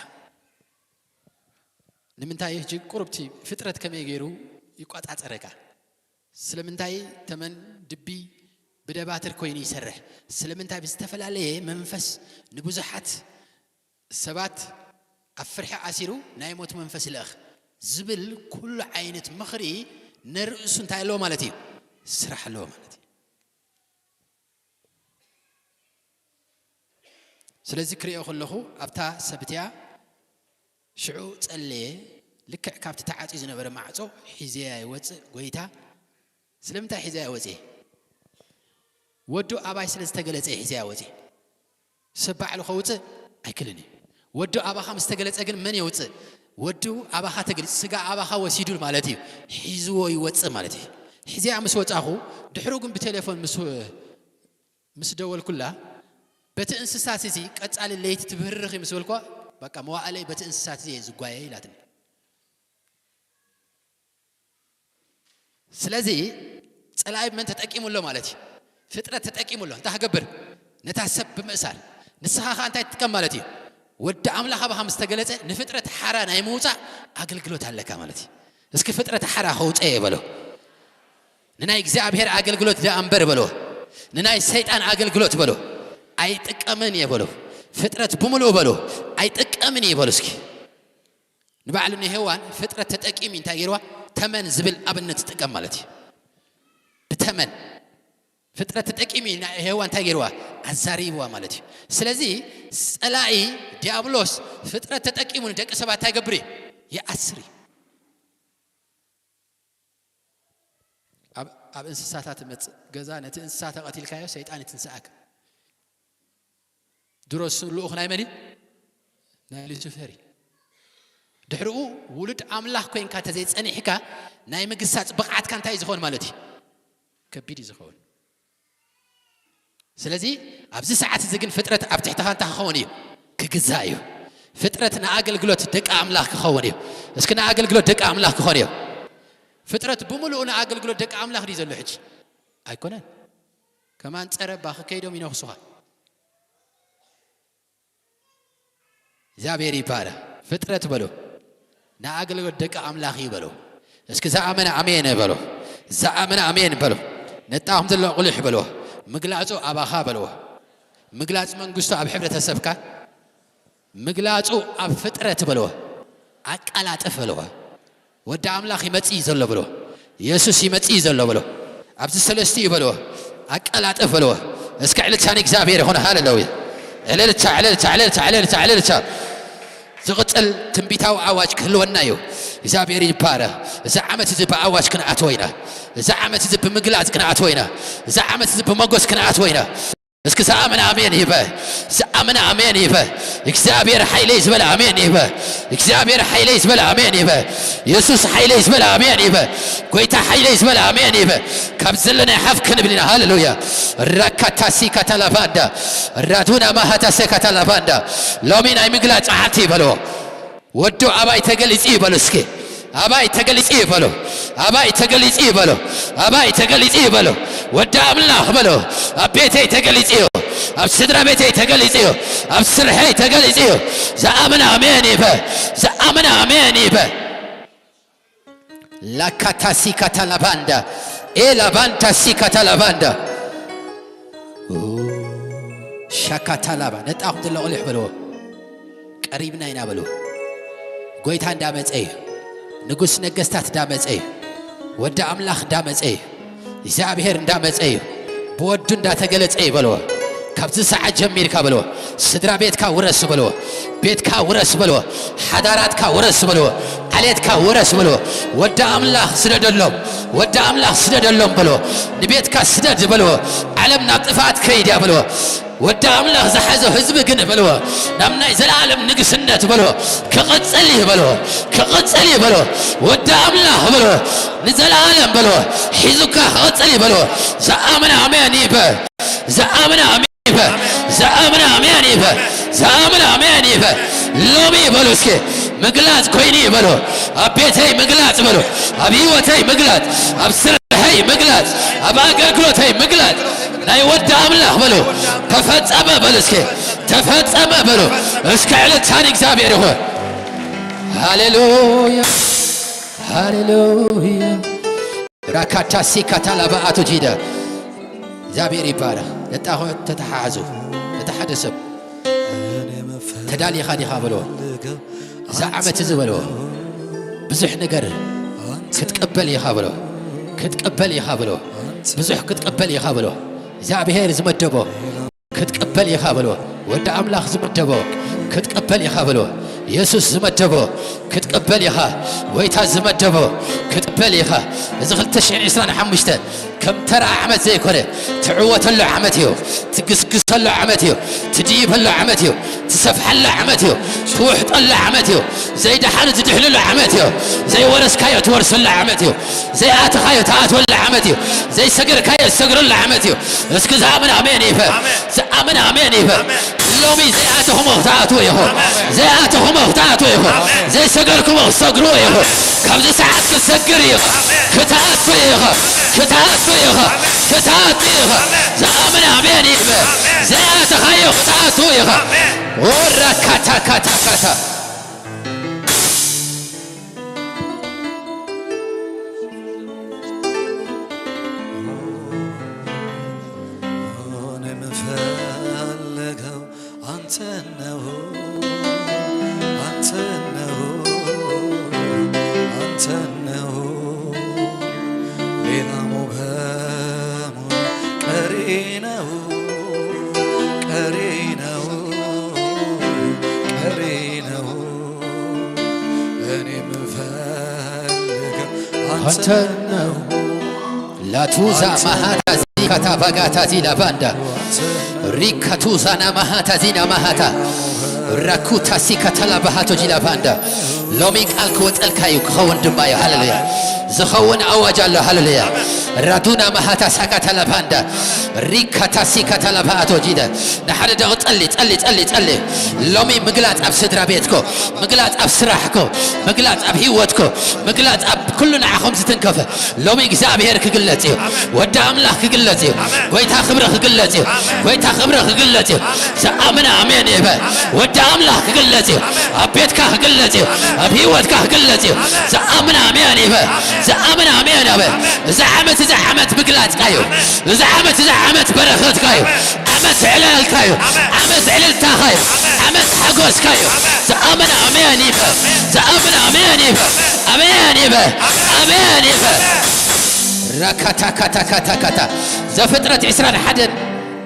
ንምንታይ? ሕጂ ቁሩብቲ ፍጥረት ከመይ ገይሩ ይቆጻጸረካ? ስለምንታይ ተመን ድቢ ብደባትር ኮይኑ ይሰርሕ? ስለምንታይ ብዝተፈላለየ መንፈስ ንብዙሓት ሰባት ኣብ ፍርሒ ኣሲሩ ናይ ሞት መንፈስ ይልእኽ ዝብል ኩሉ ዓይነት ምኽሪ ነርእሱ እንታይ ኣለዎ ማለት እዩ? ስራሕ ኣለዎ ማለት እዩ። ስለዚ ክሪኦ ከለኹ ኣብታ ሰብ እቲኣ ሽዑ ጸለየ፣ ልክዕ ካብቲ ተዓጽዩ ዝነበረ ማዕጾ ሒዘያ ይወጽእ፣ ጎይታ ስለምንታይ ሒዘያ ወፅየ? ወዱ ኣባይ ስለ ዝተገለጸ ሒዘያ ወፅየ። ሰብ ባዕሉ ከውፅእ ኣይክልን እዩ። ወዱ ኣባኻ ምስ ተገለጸ ግን መን የውፅእ? ወዱ ኣባኻ ተገሊጹ፣ ስጋ ኣባኻ ወሲዱ ማለት እዩ። ሒዝዎ ይወፅእ ማለት እዩ። ሒዘያ ምስ ወፃኹ፣ ድሕሩ ግን ብቴሌፎን ምስ ምስ ደወልኩላ፣ በቲ እንስሳት እዚ ቀጻሊ ለይቲ ትብህርኽ ምስ በልኳ፣ በቃ መዋእለይ በቲ እንስሳት እዚ እየ ዝጓየ ኢላትኒ። ስለዚ ጸላኢ መን ተጠቂሙ ኣሎ ማለት እዩ? ፍጥረት ተጠቂሙ ኣሎ። እንታይ ክገብር? ነታ ሰብ ብምእሳር። ንስኻ ኸኣ እንታይ ትጥቀም ማለት እዩ? ወዲ ኣምላኽ ኣባኻ ምስ ተገለጸ ንፍጥረት ሓራ ናይ ምውጻእ ኣገልግሎት ኣለካ ማለት እዩ። እስኪ ፍጥረት ሓራ ከውጸ እየ በሎ። ንናይ እግዚኣብሔር ኣገልግሎት ደኣ እምበር በሎ። ንናይ ሰይጣን ኣገልግሎት በሎ። ኣይጥቀምን እየ በሎ። ፍጥረት ብምሉኡ በሎ። ኣይጥቀምን እየ በሎ እስኪ። ንባዕሉ ንሄዋን ፍጥረት ተጠቂሙ እንታይ ገይርዋ? ተመን ዝብል ኣብነት ዝጥቀም ማለት እዩ። ብተመን ፍጥረት ተጠቂሙ ንሄዋን እንታይ ገይርዋ? ኣዛሪብዋ ማለት እዩ። ስለዚ ጸላኢ ዲያብሎስ ፍጥረት ተጠቂሙ ንደቂ ሰባት እንታይ ገብር እዩ? ይኣስር እዩ። ኣብ ኣብ እንስሳታት እመጽእ። ገዛ ነቲ እንስሳ ተቐቲልካዮ ሰይጣን ይትንስኣካ። ድሮ እሱ ልኡኽ ናይ መን እዩ? ናይ ሉሲፈር እዩ። ድሕሪኡ ውሉድ ኣምላኽ ኮይንካ ተዘይጸኒሕካ ናይ ምግሳጽ ብቕዓትካ እንታይ እዩ ዝኸውን ማለት እዩ? ከቢድ እዩ ዝኸውን። ስለዚ ኣብዚ ሰዓት እዚ ግን ፍጥረት ኣብ ትሕትኻ እንታይ ክኸውን እዩ? ክግዛእ እዩ። ፍጥረት ንኣገልግሎት ደቂ ኣምላኽ ክኸውን እዩ። እስኪ ንኣገልግሎት ደቂ ኣምላኽ ክኾን እዩ። ፍጥረት ብምሉኡ ንኣገልግሎት ደቂ ኣምላኽ ድዩ ዘሎ ሕጂ? ኣይኮነን። ከማን ጸረባ ክከይዶም ይነኽሱኻ። እግዚኣብሔር ይባረ። ፍጥረት በሎ ንኣገልግሎት ደቂ ኣምላኽ እዩ በሎ። እስኪ ዝኣመነ ኣሜን በሎ። ዝኣመነ ኣሜን በሎ። ነጣኹም ዘሎ ቁልሕ በሎ። ምግላጹ ኣባኻ በሎ። ምግላጽ መንግስቱ ኣብ ሕብረተሰብካ፣ ምግላጹ ኣብ ፍጥረት በሎ። ኣቀላጥፍ በሎ። ወዲ ኣምላኽ ይመጽእ እዩ ዘሎ በሎ። የሱስ ይመጽእ እዩ ዘሎ በሎ። ኣብዚ ሰለስቲኡ በሎ። ኣቀላጥፍ በሎ። እስከ ዕልልታ ንእግዚኣብሔር ይኹን። ሃሌሉያ። ዕልልታ፣ ዕልልታ፣ ዕልልታ፣ ዕልልታ፣ ዕልልታ። ዝቕጽል ትንቢታዊ ኣዋጅ ክህልወና እዩ። እግዚኣብሔር ይባረኽ። እዚ ዓመት እዚ ብኣዋጅ ክንኣትዎ ኢና። እዚ ዓመት እዚ ብምግላጽ ክንኣትዎ ኢና። እዚ ዓመት እዚ ብመጎስ ክንኣትዎ ኢና። እስኪ ዝኣመነ ኣሜን ይበ። ዝኣመነ ኣሜን ይበ። እግዚኣብሔር ሓይለይ ዝበለ ኣሜን ይበ። እግዚኣብሔር ሓይለይ ዝበለ ኣሜን ይበ። የሱስ ሓይለይ ዝበለ ኣሜን ይበ። ጎይታ ሓይለይ ዝበለ ኣሜን ይበ። ካብ ዘለናይ ሓፍ ክንብል ኢና። ሃሌሉያ። ራካታሲ ካታላባንዳ ራዱና ማሃታሴ ካታላባንዳ። ሎሚ ናይ ምግላጽ መዓልቲ ይበልዎ። ወዱ ኣባይ ተገሊጹ ይበሉ እስኪ። ኣባይ ተገሊጹ ይበሉ። ኣባይ ተገሊጹ ይበሉ። ኣባይ ተገሊጹ ይበሉ። ወዲ ኣምላኽ በሉ። ኣብ ቤተይ ተገሊጹ እዩ። ኣብ ስድራ ቤተይ ተገሊጹ እዩ። ኣብ ስርሐይ ተገሊጹ እዩ። ዝኣምን ኣሜን ይበ። ዝኣምን ኣሜን ይበ። ላካታሲ ካታላባንዳ ኤላባንታሲ ካታላባንዳ ሻካታላባ ነጣኹም ዘሎ ቁልሕ በልዎ። ቀሪብና ኢና በሉ። ጎይታ እንዳመጸ እዩ። ንጉስ ነገስታት እንዳመጸ እዩ። ወዲ ኣምላኽ እንዳመጸ እዩ። እግዚኣብሔር እንዳመጸ እዩ። ብወዱ እንዳተገለጸ እዩ በልዎ። ካብዚ ሰዓት ጀሚርካ በልዎ። ስድራ ቤትካ ውረስ በልዎ። ቤትካ ውረስ በልዎ። ሓዳራትካ ውረስ በልዎ። ዓሌትካ ውረስ በልዎ። ወዲ ኣምላኽ ስደደሎም። ወዲ ኣምላኽ ስደደሎም በልዎ። ንቤትካ ስደድ በልዎ። ዓለም ናብ ጥፍኣት ከይድ እያ በልዎ። ወዲ ኣምላኽ ዝሓዞ ህዝቢ ግን በልዎ። ናብ ናይ ዘላለም ንግስነት በልዎ። ክቕጽል እዩ በልዎ። ክቕጽል እዩ በልዎ። ወዲ ኣምላኽ በልዎ። ንዘላለም በልዎ። ሒዙካ ክቕጽል እዩ በልዎ። ዝኣምን ኣሜን ይበ። ዝኣምን ኣሜን ይበ። ዝኣምን ኣሜን ይበ። ዝኣምን ኣሜን ይበ። ሎሚ በሉ እስኪ ምግላጽ ኮይኑ እዩ በሉ። ኣብ ቤተይ ምግላጽ በሉ። ኣብ ህይወተይ ምግላጽ፣ ኣብ ስርሐይ ምግላጽ፣ ኣብ ኣገልግሎተይ ምግላጽ። ናይ ወዲ ኣምላኽ በሉ። ተፈጸመ በሉ እስኪ። ተፈጸመ በሉ። እስከ ዕልልታ ንእግዚኣብሔር ይኹን። ሃሌሉያ። ሃሌሉያ። ራካታሲ ካታላባ ኣቶ ጂዳ። እግዚኣብሔር ይባረኽ። ነጣኹ ተተሓሓዙ። ነቲ ሓደ ሰብ ተዳሊኻ ዲኻ በልዎ። እዛ ዓመት እዚ በልዎ። ብዙሕ ነገር ክትቅበል ኢኻ በልዎ። ክትቅበል ኢኻ በልዎ። ብዙሕ ክትቅበል ኢኻ በልዎ። እግዚኣብሔር ዝመደቦ ክትቅበል ኢኻ በልዎ። ወዲ ኣምላኽ ዝመደቦ ክትቅበል ኢኻ በልዎ። የሱስ ዝመደቦ ክትቅበል ኢኻ። ጎይታ ዝመደቦ ክትቅበል ኢኻ። እዚ ክልተ ሽሕን ዕስራን ሓሙሽተ ከም ተራ ዓመት ዘይኮነ፣ ትዕወተሉ ዓመት እዩ። ትግስግሰሉ ዓመት እዩ። ትድይበሉ ዓመት እዩ። ትሰፍሓሉ ዓመት እዩ። ትውሕጠሉ ዓመት እዩ። ዘይደሓኑ ዝድሕንሉ ዓመት እዩ። ዘይወረስካዮ ትወርሰሉ ዓመት እዩ። ዘይኣተኻዮ ትኣትወሉ ዓመት እዩ። ዘይሰገርካዮ ትሰግረሉ ዓመት እዩ። እስኪ ዝኣምን ኣሜን ይበል። ኣሜን። ዝኣምን ኣሜን ይበል። ኣሜን። ሎሚ ዘይኣተኹሞ ክትኣትዉ ኢኹም። ኣሜን። ዘይኣተኹሞ ክትኣትዉ ኢኹም። ኣሜን። ዘይሰገርኩሞ ክትሰግሩ ኢኹም። ኣብዚ ሰዓት ክትሰግር ኢኹም። ኣሜን። ክትኣትዉ ኢኹም። ኣሜን። ክትኣትዉ ኢኹም። ኣሜን። ክትኣትዉ ኢኹም። ኣሜን። ዝኣምን ኣሜን ይበል። ኣሜን። ዘይኣተኻዮ ክትኣትዉ ኢኹም። ኣሜን። ወራ ካታ ካታ ካታ። እኔ የምፈልገው አንተን ነው፣ አንተን ነው፣ አንተን ነው። ሌላው በሙሉ ቀሪ ነው፣ ቀሪ ነው፣ ቀሪ ነው። እኔ የምፈልገው አንተን አንተን ነው። ነው። ላቱዛ ማሃታ ዚካታ ባጋታ ዚላ ባንዳ። ሪካቱዛና ማሃታ ዚና ማሃታ። ራኩታ ሲካታ ላባሃቶ ጂላ ባንዳ። ሎሚ ቃል ክወጸልካ እዩ፣ ክኸውን ድማ እዩ። ሃሌሉያ። ዝኸውን ኣዋጅ ኣሎ። ሃሌሉያ። ራዱና ማሃታ ሳካታ ላባንዳ። ሪካታ ሲካታ ላባሃቶ ጂዳ። ንሓደ ደቂ ጸሊ፣ ጸሊ፣ ጸሊ፣ ጸሊ። ሎሚ ምግላጽ ኣብ ስድራ ቤትኮ፣ ምግላጽ ኣብ ስራሕኮ፣ ምግላጽ ኣብ ህይወትኮ፣ ምግላጽ ኣብ ኩሉ ንዓኹም ዝትንከፈ። ሎሚ እግዚኣብሔር ክግለጽ እዩ። ኣሜን። ወዲ ኣምላኽ ክግለጽ እዩ። ኣሜን። ጎይታ ክብሪ ክግለጽ እዩ። ኣሜን። ጎይታ ክብሪ ክግለጽ እዩ። ኣሜን። ዝኣምን ኣሜን ይበል። ኣሜን። ወዲ ኣምላኽ ክግለጽ እዩ። ኣሜን። ኣብ ቤትካ ክግለጽ እዩ። ኣሜን። ኣብ ህይወትካ ክግለጽ እዩ። ኣሜን። ዝኣምን ኣሜን ይበል። ኣሜን። ዝኣምን ኣሜን ይበል። ኣሜን። እዚ ዓመት እዚ ዓመት ምግላጽካ እዩ። ኣሜን። እዚ ዓመት እዚ ዓመት በረኸትካ እዩ። ኣሜን። ዓመት ዕላልካ እዩ። ኣሜን። ዓመት ዕልልታኻ እዩ። ኣሜን። ዓመት ሓጎስካ እዩ። ኣሜን። ዝኣምን ኣሜን ይበል። ኣሜን። ዝኣምን ኣሜን ይበል። ኣሜን። ኣሜን ይበል። ኣሜን። ኣሜን ይበል። ኣሜን። ራካታካታካታካታ። ዘፍጥረት ዕስራን ሓደን፣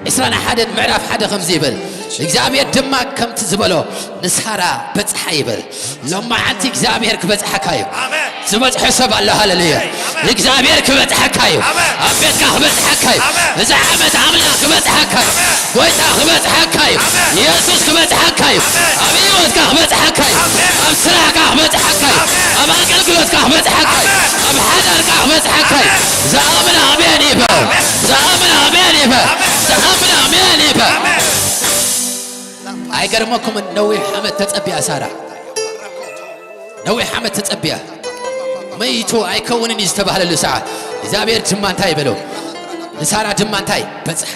ዕስራን ሓደን ምዕራፍ ሓደ ከምዚ ይብል፣ እግዚኣብሔር ድማ ከምቲ ዝበሎ ንሳራ በጽሓ ይበል። ሎማዓንቲ እግዚኣብሔር ክበጽሓካ እዩ። ኣሜን። ዝበጽሖ ሰብ ኣሎ። ሃሌሉያ። ኣሜን። እግዚኣብሔር ክበጽሓካ እዩ። ኣሜን። ኣብ ቤትካ ክበጽሓካ እዩ። ኣሜን። እዚ ዓመት ኣምላኽ ክበጽሓካ እዩ። ኣሜን። ጎይታ ክበጽሓካ እዩ። ኣሜን። የሱስ ክበጽሓካ እዩ። ኣሜን። ኣብ ህይወትካ ክበጽሓካ እዩ። ኣሜን። ኣብ ስራሕካ ክበጽሓካ እዩ። ኣሜን። ኣብ ኣገልግሎትካ ክበጽሓካ እዩ። ኣሜን። ኣብ ሓዳርካ ክበጽሓካ እዩ። ኣሜን። ዝኣምን ኣሜን ይበል። ኣሜን። ዝኣምን ኣሜን ይበል። ኣሜን። ዝኣምን ኣሜን ይበል። ኣሜን። ኣይገርመኩምን? ነዊሕ ዓመት ተጸቢያ ሳራ። ነዊሕ ዓመት ተጸቢያ። መይቱ ኣይከውንን እዩ ዝተባህለሉ ሰዓት እግዚኣብሔር ድማ እንታይ በሎ? ንሳራ ድማ እንታይ በጽሓ?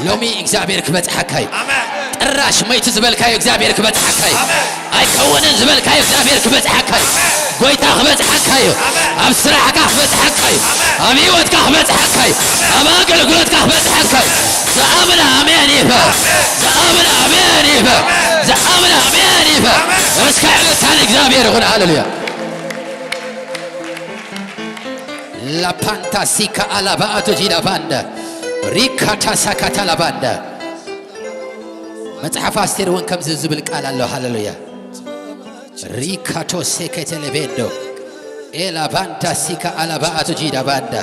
ሎሚ እግዚኣብሔር ክበጽሓካ እዩ። ኣሜን። ጥራሽ መይቱ ዝበልካዮ እግዚኣብሔር ክበጽሓካ እዩ። ኣሜን። ኣይከውንን ዝበልካዮ እግዚኣብሔር ክበጽሓካ እዩ። ኣሜን። ጎይታ ክበጽሓካ እዩ። ኣሜን። ኣብ ስራሕካ ክበጽሓካ እዩ። ኣሜን። ኣብ ህይወትካ ክበጽሓካ እዩ። ኣሜን። ኣብ ኣገልግሎትካ ክበጽሓካ እዩ። ዝኣምን ኣሜን ይበል። ኣሜን። ዝኣምን ኣሜን ይበል። ኣሜን። ዝኣምን ኣሜን ይበል። ኣሜን። እስከ ዕልልታ ንእግዚኣብሔር ይኹን። ሃሌሉያ። ላፓንታ ሲካ ኣላባኣቶ ጂላ ባንዳ ሪካታ ሳካታ ላባንዳ። መጽሓፍ ኣስቴር እውን ከምዚ ዝብል ቃል ኣሎ። ሃሌሉያ። ሪካቶ ሴኬቴሌቤንዶ ኤላባንታ ሲካ ኣላባኣቶ ጂዳ ባንዳ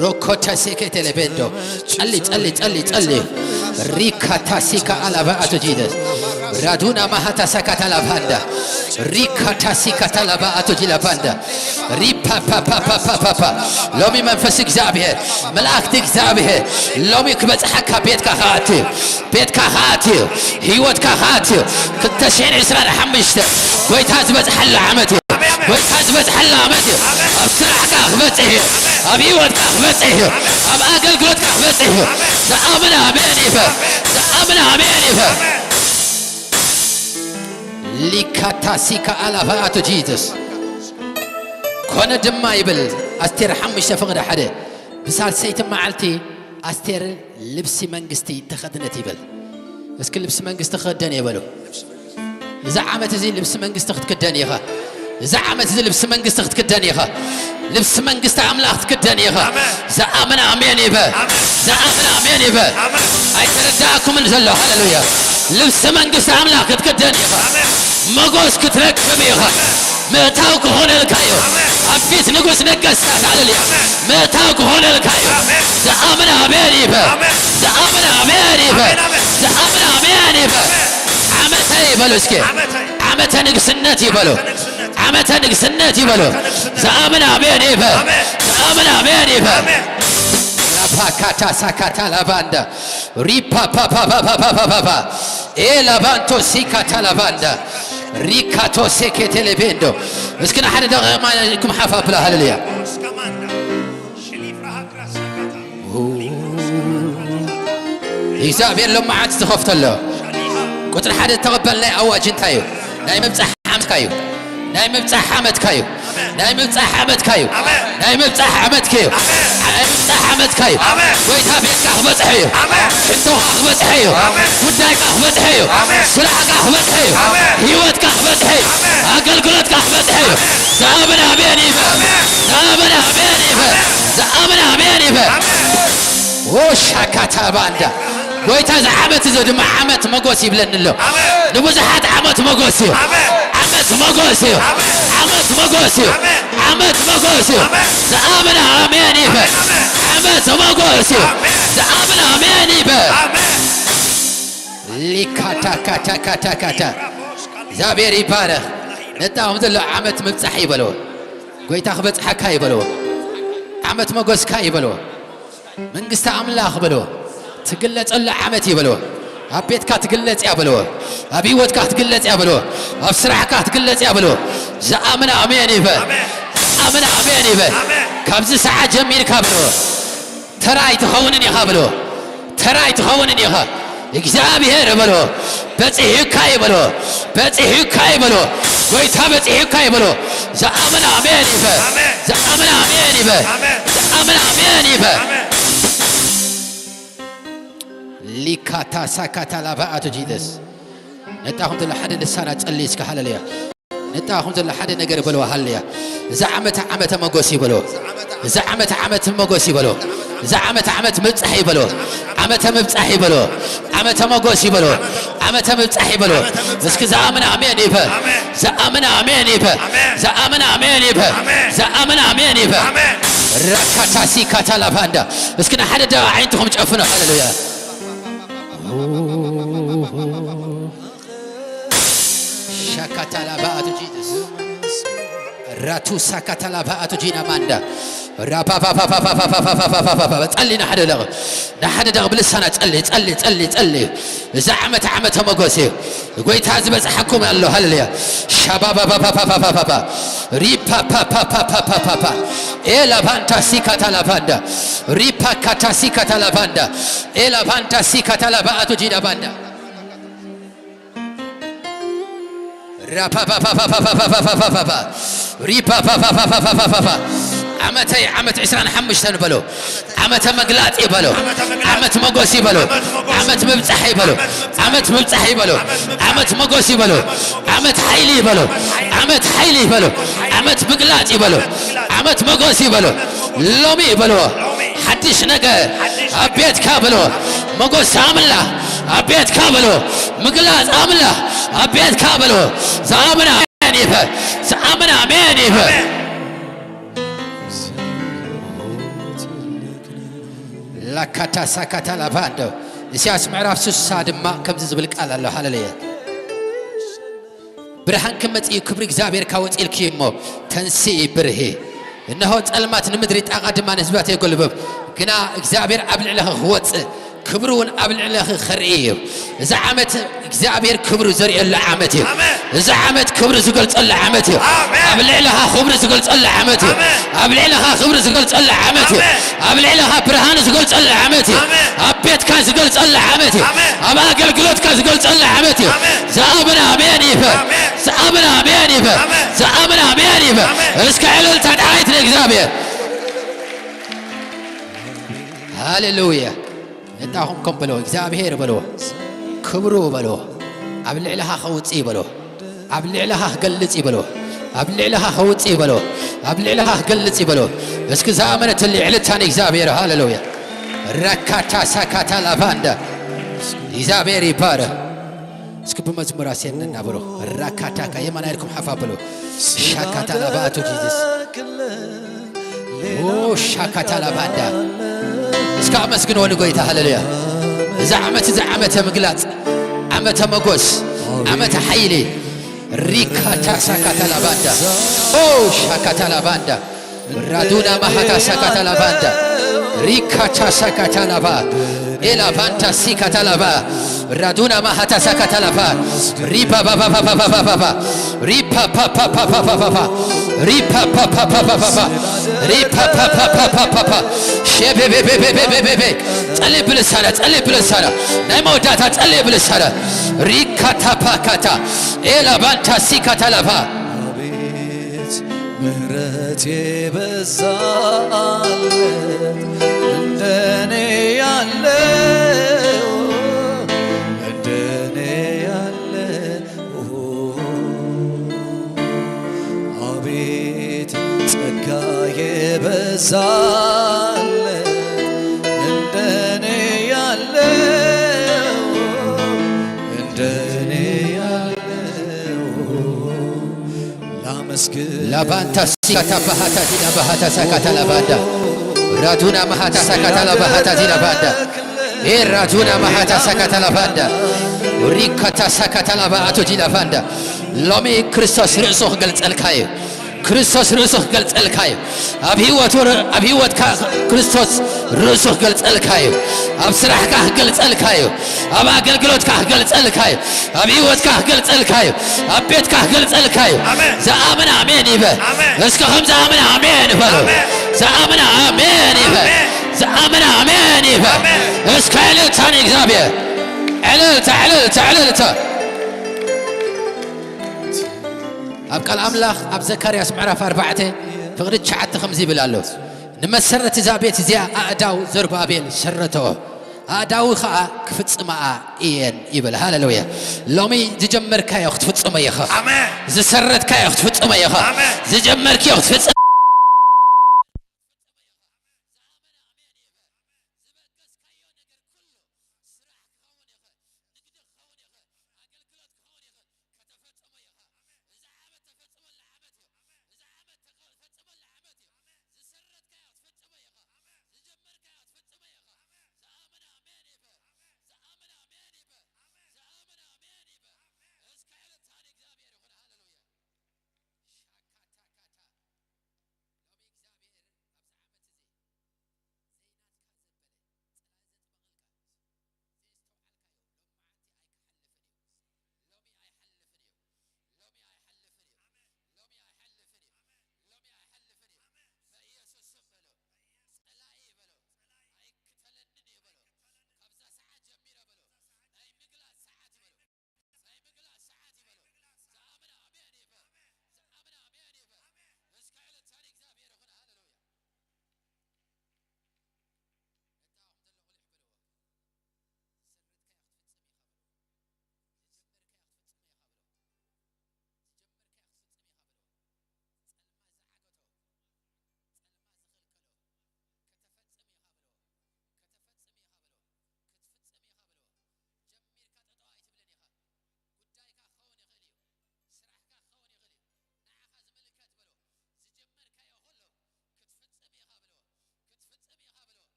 ሮኮታ ሴኬቴሌቤንዶ። ጸሊ፣ ጸሊ፣ ጸሊ፣ ጸሊ። ሪካታ ሲካ ኣላባኣቶ ጂደስ ራዱና ማሃታ ሳካታ ላባንዳ ሪካታ ሲካታ ላባኣቶ ጂላ ባንዳ ሪፓፓፓፓፓፓ። ሎሚ መንፈስ እግዚኣብሔር፣ መላእክቲ እግዚኣብሔር ሎሚ ክበጽሓካ ቤትካ ክኣቱ እዩ። ቤትካ ክኣቱ እዩ። ህይወትካ ክኣቱ እዩ። ክልተ ሽሕን ዕስራን ሓሙሽተ ጎይታ ዝበጽሓሉ ዓመት እዩ። ጎይታ ዝበጽሓሉ ዓመት እዩ። ኣብ ስራሕካ ክበጽሕ እዩ። ኣብ ህይወትካ ክበጽሕ እዩ። ኣብ ኣገልግሎትካ ክበጽሕ እዩ። ዝኣምን ኣሜን ይበል። ዝኣምን ኣሜን ይበል። ሊካታሲካ ኣላፋ ኣቶ ጂሰስ። ኮነ ድማ ይብል ኣስቴር ሓሙሽተ ፍቕዲ ሓደ፣ ብሳልሰይቲ መዓልቲ ኣስቴር ልብሲ መንግስቲ ተኸድነት ይብል። እስኪ ልብሲ መንግስቲ ክኽደን እየ በሉ። እዚ ዓመት እዚ ልብሲ መንግስቲ ክትክደን ኢኻ። እዚ ዓመት እዚ ልብሲ መንግስቲ ክትክደን ኢኻ። ልብሲ መንግስቲ ኣምላኽ ክትክደን ኢኻ። ኣሜን። ዝኣምን ኣሜን ይበል። ኣሜን። ዝኣምን ኣሜን ይበል። ኣሜን። ኣይተረዳእኩምን ዘሎ። ሃሌሉያ። ልብሲ መንግስቲ ኣምላኽ ክትክደን ኢኻ። ኣሜን። መጎስ ክትረክብ ኢኻ። ምእታው ክኾነልካ እዩ። ኣብ ፊት ንጉስ ነገስታት፣ ሃሌሉያ። ምእታው ክኾነልካ እዩ። ዝኣምን ኣሜን ይበል። ዝኣምን ኣሜን ይበል። ዝኣምን ኣሜን ይበል። ዓመተ ይበሉ እስኪ። ዓመተ ንግስነት ይበሉ። ዓመተ ንግስነት ይበሉ። ዝኣምን ኣሜን ይበል። ዝኣምን ኣሜን ይበል። ራፓካታ ሳካታ ላባንዳ ሪፓፓፓፓፓፓፓፓ ኤ ላባንቶ ሲካታ ላባንዳ ሪካቶ ሴኬቴሌቤንዶ። እስኪ ንሓደ ደቂቕ ማለትኩም ሓፍ ኣብላ። ሃሌሉያ። እግዚኣብሔር ሎመዓት ዝኸፍተሎ ቁፅሪ ሓደ ተቐበል። ናይ ኣዋጅ እንታይ እዩ? ናይ ምብፃሕ ዓመትካ እዩ። ናይ ምብፃሕ ዓመትካ እዩ። ናይ ምብፃሕ ዓመትካ እዩ። ናይ ምብፃሕ ዓመትካ እዩ። ናይ ምብፃሕ ዓመትካ እዩ። ጎይታ ቤትካ ክበፅሐ እዩ። ሕቶኻ ክበፅሐ እዩ። ጉዳይካ ክበፅሐ እዩ። ስራሕካ ክበፅሐ እዩ። ህይወትካ ክበፅሐ እዩ። ኣገልግሎትካ ክበፅሐ እዩ። ዝኣምን ኣሜን ይበል። ዝኣምን ኣሜን ይበል። ዝኣምን ኣሜን ይበል። ኦሻካታ ባንዳ ጎይታ እዚ ዓመት እዚ ድማ ዓመት መጎስ ይብለኒ ኣሎ። ንብዙሓት ዓመት መጎስ እዩ። ዓመት መጎስ እዩ። ዓመት መጎስ እዩ። ዓመት መጎስ እዩ። ዝኣምን ኣሜን ይበል። ዓመት መጎስ እዩ። ዝኣምን ኣሜን ይበል። ሊካታካታካታካታ እግዚኣብሔር ይባረኽ። ነጣኹም ዘሎ ዓመት ምብጻሕ ይበልዎ። ጎይታ ክበጽሓካ ይበልዎ። ዓመት መጎስካ ይበልዎ። መንግስቲ ኣምላኽ በልዎ። ትግለጸሉ ዓመት ይበልዎ። ኣብ ቤትካ ትግለጽ እያ በልዎ። ኣብ ህይወትካ ክትግለጽ እያ በልዎ። ኣብ ስራሕካ ክትግለጽ እያ በልዎ። ዝኣምን ኣሜን ይበል። ዝኣምን ኣሜን ይበል። ካብዚ ሰዓት ጀሚርካ በልዎ። ተራ ኣይትኸውንን ኢኻ በልዎ። ተራ ኣይትኸውንን ኢኻ። እግዚኣብሔር በልዎ። በጺሑካ እዩ በልዎ። በጺሑካ እዩ በልዎ። ጎይታ በጺሑካ እዩ በልዎ። ዝኣምን ኣሜን ይበል። ዝኣምን ኣሜን ይበል። ዝኣምን ኣሜን ይበል። ሊካታ ሳካታ ላባ ኣቶ ጂደስ ነጣኹም ዘሎ ሓደ ልሳና ጸልይ እስከ። ሃሌሉያ። ነጣኹም ዘሎ ሓደ ነገር በልዎ። ሃሌሉያ። እዛ ዓመት ዓመተ መጎስ ይበልዎ። እዛ ዓመት ዓመት መጎስ ይበልዎ። እዛ ዓመት ዓመት ምብጻሕ ይበልዎ። ዓመተ ምብጻሕ ይበልዎ። ዓመተ መጎስ ይበልዎ። ዓመተ ምብጻሕ ይበልዎ። እስኪ ዝኣምን ኣሜን ይበል። ዝኣምን ኣሜን ይበል። ዝኣምን ኣሜን ይበል። ዝኣምን ኣሜን ይበል። ራካታሲ ካታላፋንዳ። እስኪ ንሓደ ደቂቕ ኣዒንትኹም ጨፍኑ። ሃሌሉያ። ሻካታላባ ኣቶ ጂሱስ ራቱ ሳካታላባ ኣቶ ጂና ማንዳ ራፓፓፓፓፓፓፓፓፓፓፓፓ ጸሊ ንሓደ ደቕ ንሓደ ደቕ ብልሳና ጸሊ ጸሊ ጸሊ ጸሊ። እዛ ዓመት ዓመተ መጎስ እዩ። ጎይታ ዝበጽሓኩም ኣሎ። ሃሌሉያ። ሻባባባባባባባባ ሪፓፓፓፓፓፓፓ ኤላባንታ ሲካታላባንዳ ሪፓካታ ሲካታላባንዳ ኤላባንታ ሲካታላባ ኣቶ ጂዳ ባንዳ ራፓፓፓፓፓፓፓፓፓፓ ሪፓፓፓፓፓፓፓፓ ዓመተይ ዓመት ዕስራን ሓሙሽተን በሎ። ዓመተ መግላጥ ይበሎ። ዓመት መጎስ ይበሎ። ዓመት ምብጻሕ ይበሎ። ዓመት ምብጻሕ ይበሎ። ዓመት መጎስ ይበሎ። ዓመት ሓይሊ ይበሎ። ዓመት ሓይሊ ይበሎ። ዓመት ምግላጽ ይበሎ። ዓመት መጎስ ይበሎ። ሎሚ ይበሎ። ሓድሽ ነገር ኣብ ቤትካ በሎ። መጎስ ኣምላኽ ኣብ ቤትካ በሎ። ምግላጽ ኣምላኽ ኣብ ቤትካ በሎ። ዝኣምን ኣሜን ይበል። ዝኣምን ኣሜን ይበል። ላካታ ሳካታ ላባንዶ ኢሳያስ ምዕራፍ ስሳ ድማ ከምዚ ዝብል ቃል ኣሎ። ሃሌሉያ። ብርሃን ክመጽእ እዩ፣ ክብሪ እግዚኣብሔር ካወጽእልኪ እሞ ተንስኢ ብርሂ። እነሆ ጸልማት ንምድሪ ጣቓ ድማ ንህዝብታት የጎልብብ። ግና እግዚኣብሔር ኣብ ልዕለኺ ክወጽእ ክብሩ እውን ኣብ ልዕለኺ ክርኢ እዩ። እዚ ዓመት እግዚኣብሔር ክብሩ ዘርእየሉ ዓመት እዩ። ኣሜን። እዚ ዓመት ክብሩ ዝገልጸሉ ዓመት እዩ። ኣሜን። ኣብ ልዕለኻ ክብሩ ዝገልጸሉ ዓመት እዩ። ኣሜን። ኣብ ልዕለኻ ክብሩ ዝገልጸሉ ዓመት እዩ። ኣሜን። ኣብ ልዕለኻ ብርሃን ዝገልጸሉ ዓመት እዩ። ኣሜን። ኣብ ቤትካ ዝገልጸሉ ዓመት እዩ። ኣሜን። ኣብ ኣገልግሎትካ ዝገልጸሉ ዓመት እዩ። ኣሜን። ዝኣምን ኣሜን ይበል። ኣሜን። ዝኣምን ኣሜን ይበል። ኣሜን። ዝኣምን ኣሜን ይበል። ኣሜን። እስከ ዕልልታ ጥራይት ንእግዚኣብሔር። ሃሌሉያ። ነጣኹም ከም በሎ እግዚኣብሔር በሎ። ክብሩ በሎ። ኣብ ልዕለኻ ከውጽእ በሎ። ኣብ ልዕለኻ ክገልጽ ይበሎ። ኣብ ልዕለኻ ከውጽእ ይበሎ። ኣብ ልዕለኻ ክገልጽ ይበሎ። እስኪ ዝኣመነትሉ ዕልልታ ንእግዚኣብሔር። ሃሌሉያ። ረካታ ሳካታ ላቫንዳ። እግዚኣብሔር ይባረክ። እስኪ ብመዝሙር ኣስየን እናብሮ ራካታካ የማና ኢልኩም ሓፍ ኣብሉ። ሻካታ ላባኣቶ ጂዝስ ሻካታ ላባንዳ እስከ ኣመስግንዎ ንጎይታ። ሃሌሉያ። እዚ ዓመት እዚ ዓመተ ምግላጽ፣ ዓመተ መጎስ፣ ዓመተ ሓይሊ ሪካታ ሳካታ ላባንዳ ሻካታ ላባንዳ ራዱና ማሃታ ሳካታ ላባንዳ ሪካታ ሳካታ ላባ ኤላባንታ ሲካታ ላባ ራዱና ማሃታ ሳካታ ላባ ሪፓ ፓ ፓ ፓ ፓ ፓ ፓ ፓ ሪፓ ፓ ፓ ፓ ፓ ፓ ፓ ሪፓ ፓ ፓ ፓ ፓ ፓ ፓ ፓ ሪፓ ፓ ፓ ፓ ፓ ፓ ፓ ሸቤቤቤቤቤቤቤ ጸልይ ብልሳና ጸልይ ብልሳና ናይ መወዳእታ ጸልይ ብልሳና ሪካታ ፓካታ ኤላባንታ ሲካታ ላባ ምህረት የበዛለት እንደኔ ያለው እንደኔ ያለ አቤት ጸጋ የበዛለት እንደኔ ያለው እንደኔ ያለው ላባንታ ሲካታ ባሃታ ዲና ባሃታ ሳካታ ላባንዳ ራዱና ማሃታ ሳካታ ላባሃታ ዲና ባንዳ ኤ ራዱና ማሃታ ሳካታ ላባንዳ ሪካታ ሳካታ ላባ ኣቶ ዲና ባንዳ ሎሚ ክርስቶስ ርእሱ ክገልጸልካ እዩ። ክርስቶስ ርእሱ ክገልጸልካ እዩ። ኣብ ህይወቱ ኣብ ህይወትካ ክርስቶስ ርእሱ ክገልጸልካ እዩ። ኣብ ስራሕካ ክገልጸልካ እዩ። ኣብ ኣገልግሎትካ ክገልጸልካ እዩ። ኣብ ህይወትካ ክገልጸልካ እዩ። ኣብ ቤትካ ክገልጸልካ እዩ። ዝኣምን ኣሜን ይበል። እስከ ከም ዝኣምን ኣሜን ይበሉ። ዝኣምን ኣሜን ይበል። ዝኣምን ኣሜን ይበል። እስከ ዕልልታ ንእግዚኣብሔር። ዕልልታ ዕልልታ ዕልልታ። ኣብ ቃል ኣምላኽ ኣብ ዘካርያስ ምዕራፍ ኣርባዕተ ፍቕዲ ትሽዓተ ከምዚ ይብል ኣሎ። ንመሰረት እዛ ቤት እዚኣ ኣእዳው ዘሩባቤል ሰረተኦ ኣእዳዊ ኸዓ ክፍጽማኣ እየን ይብል። ሃሌሉያ። ሎሚ ዝጀመርካዮ ክትፍጽሞ ኢኻ። ኣሜን። ዝሰረትካዮ ክትፍጽሞ ኢኻ። ኣሜን። ዝጀመርክዮ ክትፍጽም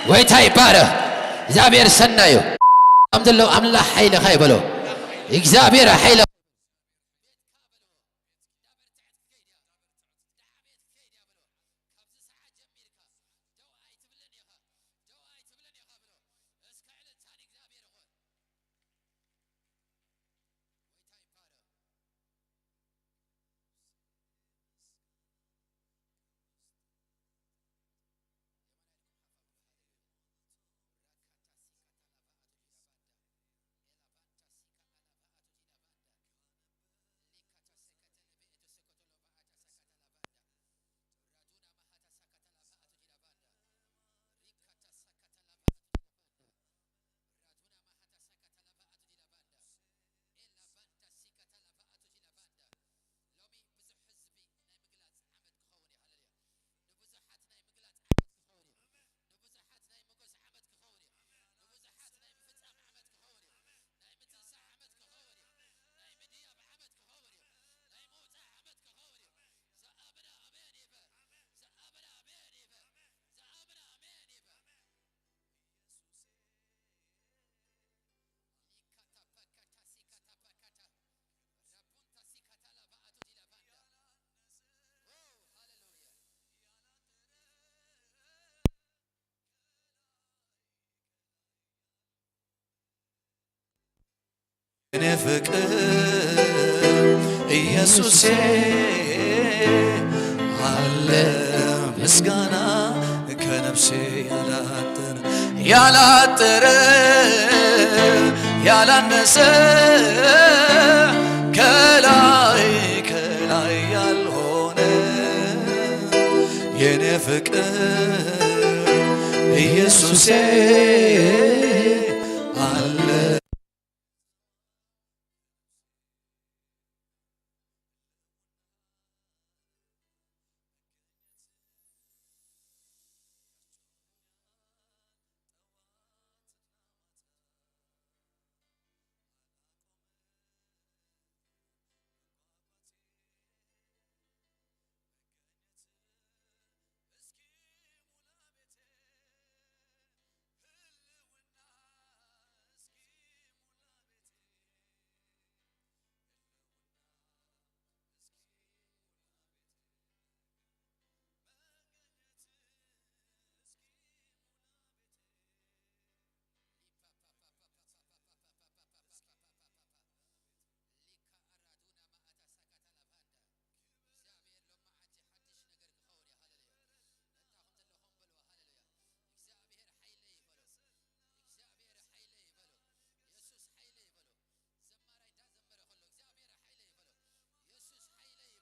ጎይታ ይባረኽ። እግዚኣብሔር ሰናዩ። ኣምድሎ ኣምላኽ ሓይልኻ ይበሎ። እግዚኣብሔር ሓይለ ሎሚ ብዙሕ ህዝቢ ናይ ምግላጽ ዓመት ክኸውን እዩ። ሃሌሉያ። ንብዙሓት ናይ ምግላጽ ዓመት ክኸውን እዩ። ንብዙሓት ናይ ሞገስ ዓመት ክኸውን እዩ። ንብዙሓት ናይ ምፍጻም ዓመት ክኸውን እዩ። ናይ ምትንሳእ ዓመት ክኸውን እዩ። ናይ ምድያብ ዓመት ክኸውን እዩ። ናይ ምውጻእ ዓመት ክኸውን እዩ። ዝኣመነ ኣሜን ይበል። ዝኣመነ ኣሜን ይበል። ዝኣመነ ኣሜን ይበል። የኔ ፍቅር ኢየሱሴ አለ ምስጋና ከነፍሴ ያላጠረ ያላጠረ ያላነሰ ከላይ ከላይ ያልሆነ የኔ ፍቅር ኢየሱሴ አለ። ዓመት ሓይሊ ይበሎ። ዓመት ሓይሊ ይበሎ። ዓመት ምግላጽ ይበሎ። ዓመት ምድያብ ይበሎ። ዓመት ምቕጻል ይበሎ። ዓመት ፍረ ይበሎ። ዝኣምን ኣሜን ይበል። ዝኣምን ኣሜን ይበል። ዝኣምን ኣሜን ይበል። እስከ ዕልልታ ንእግዚኣብሔር ይኹን። ሃሌሉያ። ጎይታ ይባረክ። ካልእ፣ እ፣ እግዚኣብሔር ኣብ ልበይ ዘቐመጦ መልእኽቲ ክልተ ሽሕ ዕስራን ሓሙሽተን ዓለም ብዝተፈላለየ ሚድያታት ክትዘወር ትኽእሉ ትኾኑ፣ ግን ከም ክራይስት ላይፍን ከም ህዝቢ ኣምላኽን ኣብ ዘለና እዚ ዓመት እዚ ብጥበብ፣ ብምስትውዓል፣ ብምሕደራ ንኸደሉ ዓመት እዩ። እግዚኣብሔር ይባረኽ። ኣብ ዓለም ብዙሕ ኣታውን ወጻእን ዝኾነ ክርኢ ኢና። ደቂ ኣምላኽ ግን ከም ዝበለና ጎይታ ምግላጽ ክኸውን እዩ። ምግላጽ ክኸውን እዩ። ብኽብሪ ንወጸላ ዓመት እዩ። ብኽብሪ ንወጸላ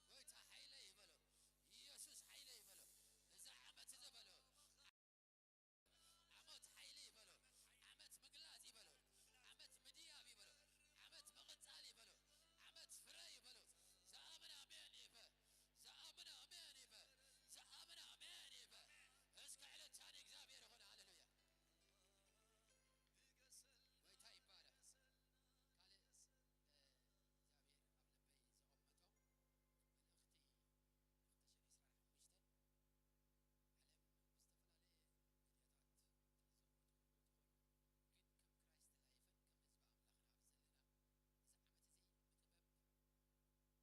ዓመት እዩ በልዎ። ነጣቕኹም ዘለኹ ሊሕ በልዎ። ኣብዚ ዓመት እዚ በልዎ። ብርእስኻ በልዎ። ብቑዕ ኮይንካ ሰልፊ ትሕዘሉ ዓመት እዩ በልዎ። ዝመጽእ ዘሎ ዓመት ዕስራን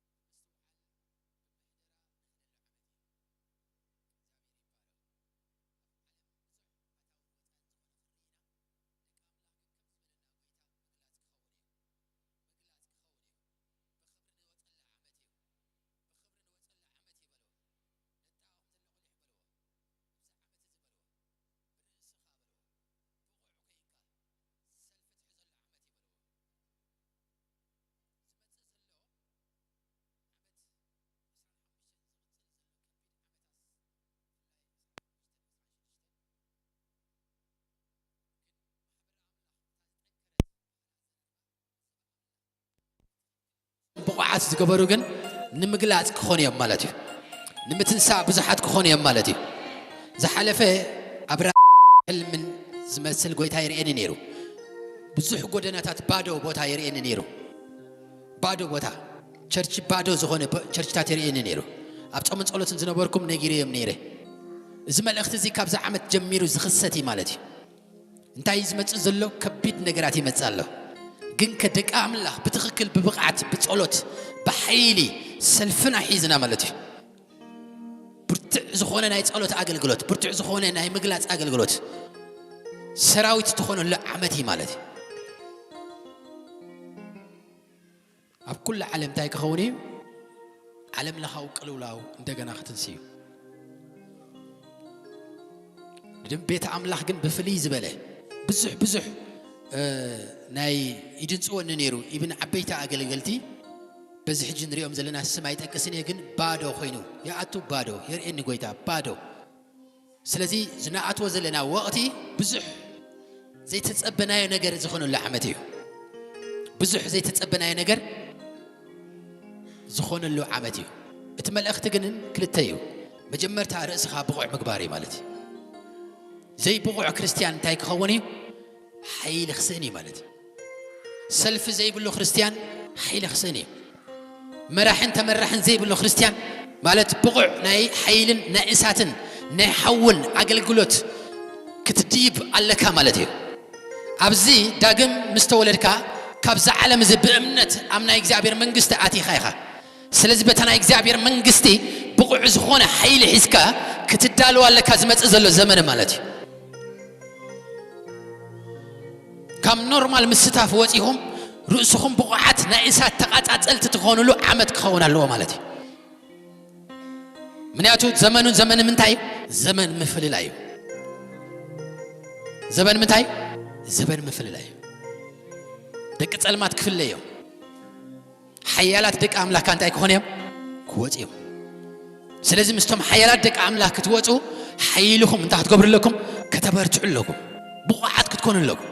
ሓሙሽተን ዝቕጽል ዘሎ ከቢድ ዓመታስ፣ ብፍላይ ዕስራን ሓሙሽተን፣ ዕስራን ሽዱሽተን፣ ግን ማሕበር ኣምላኽ እታ ዝጠንከረት ብቑዓት ዝገበሩ ግን ንምግላጽ ክኾኑ እዮም ማለት እዩ። ንምትንሳእ ብዙሓት ክኾኑ እዮም ማለት እዩ። ዝሓለፈ ኣብራ ሕልምን ዝመስል ጎይታ ይርእየኒ ነይሩ። ብዙሕ ጎደናታት ባዶ ቦታ ይርእየኒ ነይሩ። ባዶ ቦታ፣ ቸርች ባዶ ዝኾነ ቦ-፣ ቸርችታት ይርእየኒ ነይሩ። ኣብ ጾምን ጸሎትን ዝነበርኩም ነጊረዮም ነይረ። እዚ መልእኽቲ እዚ ካብዚ ዓመት ጀሚሩ ዝኽሰት እዩ ማለት እዩ። እንታይ እዩ ዝመጽእ ዘሎ? ከቢድ ነገራት ይመጽእ ኣሎ። ግን ከደቂ ኣምላኽ ብትኽክል ብብቕዓት፣ ብጸሎት፣ ብሓይሊ ሰልፍና ሒዝና ማለት እዩ። ብርቱዕ ዝኾነ ናይ ጸሎት ኣገልግሎት፣ ብርቱዕ ዝኾነ ናይ ምግላጽ ኣገልግሎት ሰራዊት ትኾነሉ ዓመት እዩ ማለት እዩ። ኣብ ኩሉ ዓለም እንታይ ክኸውን እዩ? ዓለም ለኻዊ ቅልውላው እንደገና ክትንሲ እዩ። ድም ቤት ኣምላኽ ግን ብፍልይ ዝበለ ብዙሕ ብዙሕ ናይ ይድንጽወኒ ነይሩ። ኢብን ዓበይቲ ኣገልገልቲ በዚ ሕጂ ንሪኦም ዘለና ስም ኣይጠቅስን እየ፣ ግን ባዶ ኮይኑ ይኣቱ። ባዶ የርእየኒ ጎይታ፣ ባዶ። ስለዚ ዝነኣትዎ ዘለና ወቕቲ ብዙሕ ዘይተጸበናዮ ነገር ዝኾነሉ ዓመት እዩ። ብዙሕ ዘይተጸበናዮ ነገር ዝኾነሉ ዓመት እዩ። እቲ መልእኽቲ ግን ክልተ እዩ። መጀመርታ ርእስኻ ብቑዕ ምግባር እዩ ማለት እዩ። ዘይብቑዕ ክርስትያን እንታይ ክኸውን እዩ? ሓይሊ ክስእን እዩ ማለት እዩ። ሰልፊ ዘይብሉ ክርስትያን ሓይሊ ክስእን እዩ። መራሕን ተመራሕን ዘይብሉ ክርስትያን ማለት ብቑዕ ናይ ሓይልን ናይ እሳትን ናይ ሓውን ኣገልግሎት ክትድይብ ኣለካ ማለት እዩ። ኣብዚ ዳግም ምስ ተወለድካ ካብዛ ዓለም እዚ ብእምነት ኣብ ናይ እግዚኣብሔር መንግስቲ ኣቲኻ ኢኻ። ስለዚ በታ ናይ እግዚኣብሔር መንግስቲ ብቑዕ ዝኾነ ሓይሊ ሒዝካ ክትዳለዋ ኣለካ ዝመጽእ ዘሎ ዘመን ማለት እዩ። ካብ ኖርማል ምስታፍ ወጺኹም ርእስኹም ብቑዓት ናይ እሳት ተቓጻጸልቲ ትኾኑሉ ዓመት ክኸውን ኣለዎ ማለት እዩ። ምክንያቱ ዘመኑ ዘመን ምንታይ? ዘመን ምፍልላይ እዩ። ዘመን ምንታይ? ዘመን ምፍልላይ እዩ። ደቂ ጸልማት ክፍለዮም፣ ሓያላት ደቂ ኣምላኽ ከኣ እንታይ ክኾኑ እዮም? ክወጹ እዮም። ስለዚ ምስቶም ሓያላት ደቂ ኣምላኽ ክትወጹ ሓይልኹም እንታይ ክትገብሩ ኣለኩም? ከተበርትዑ ኣለኩም። ብቑዓት ክትኮኑ ኣለኩም።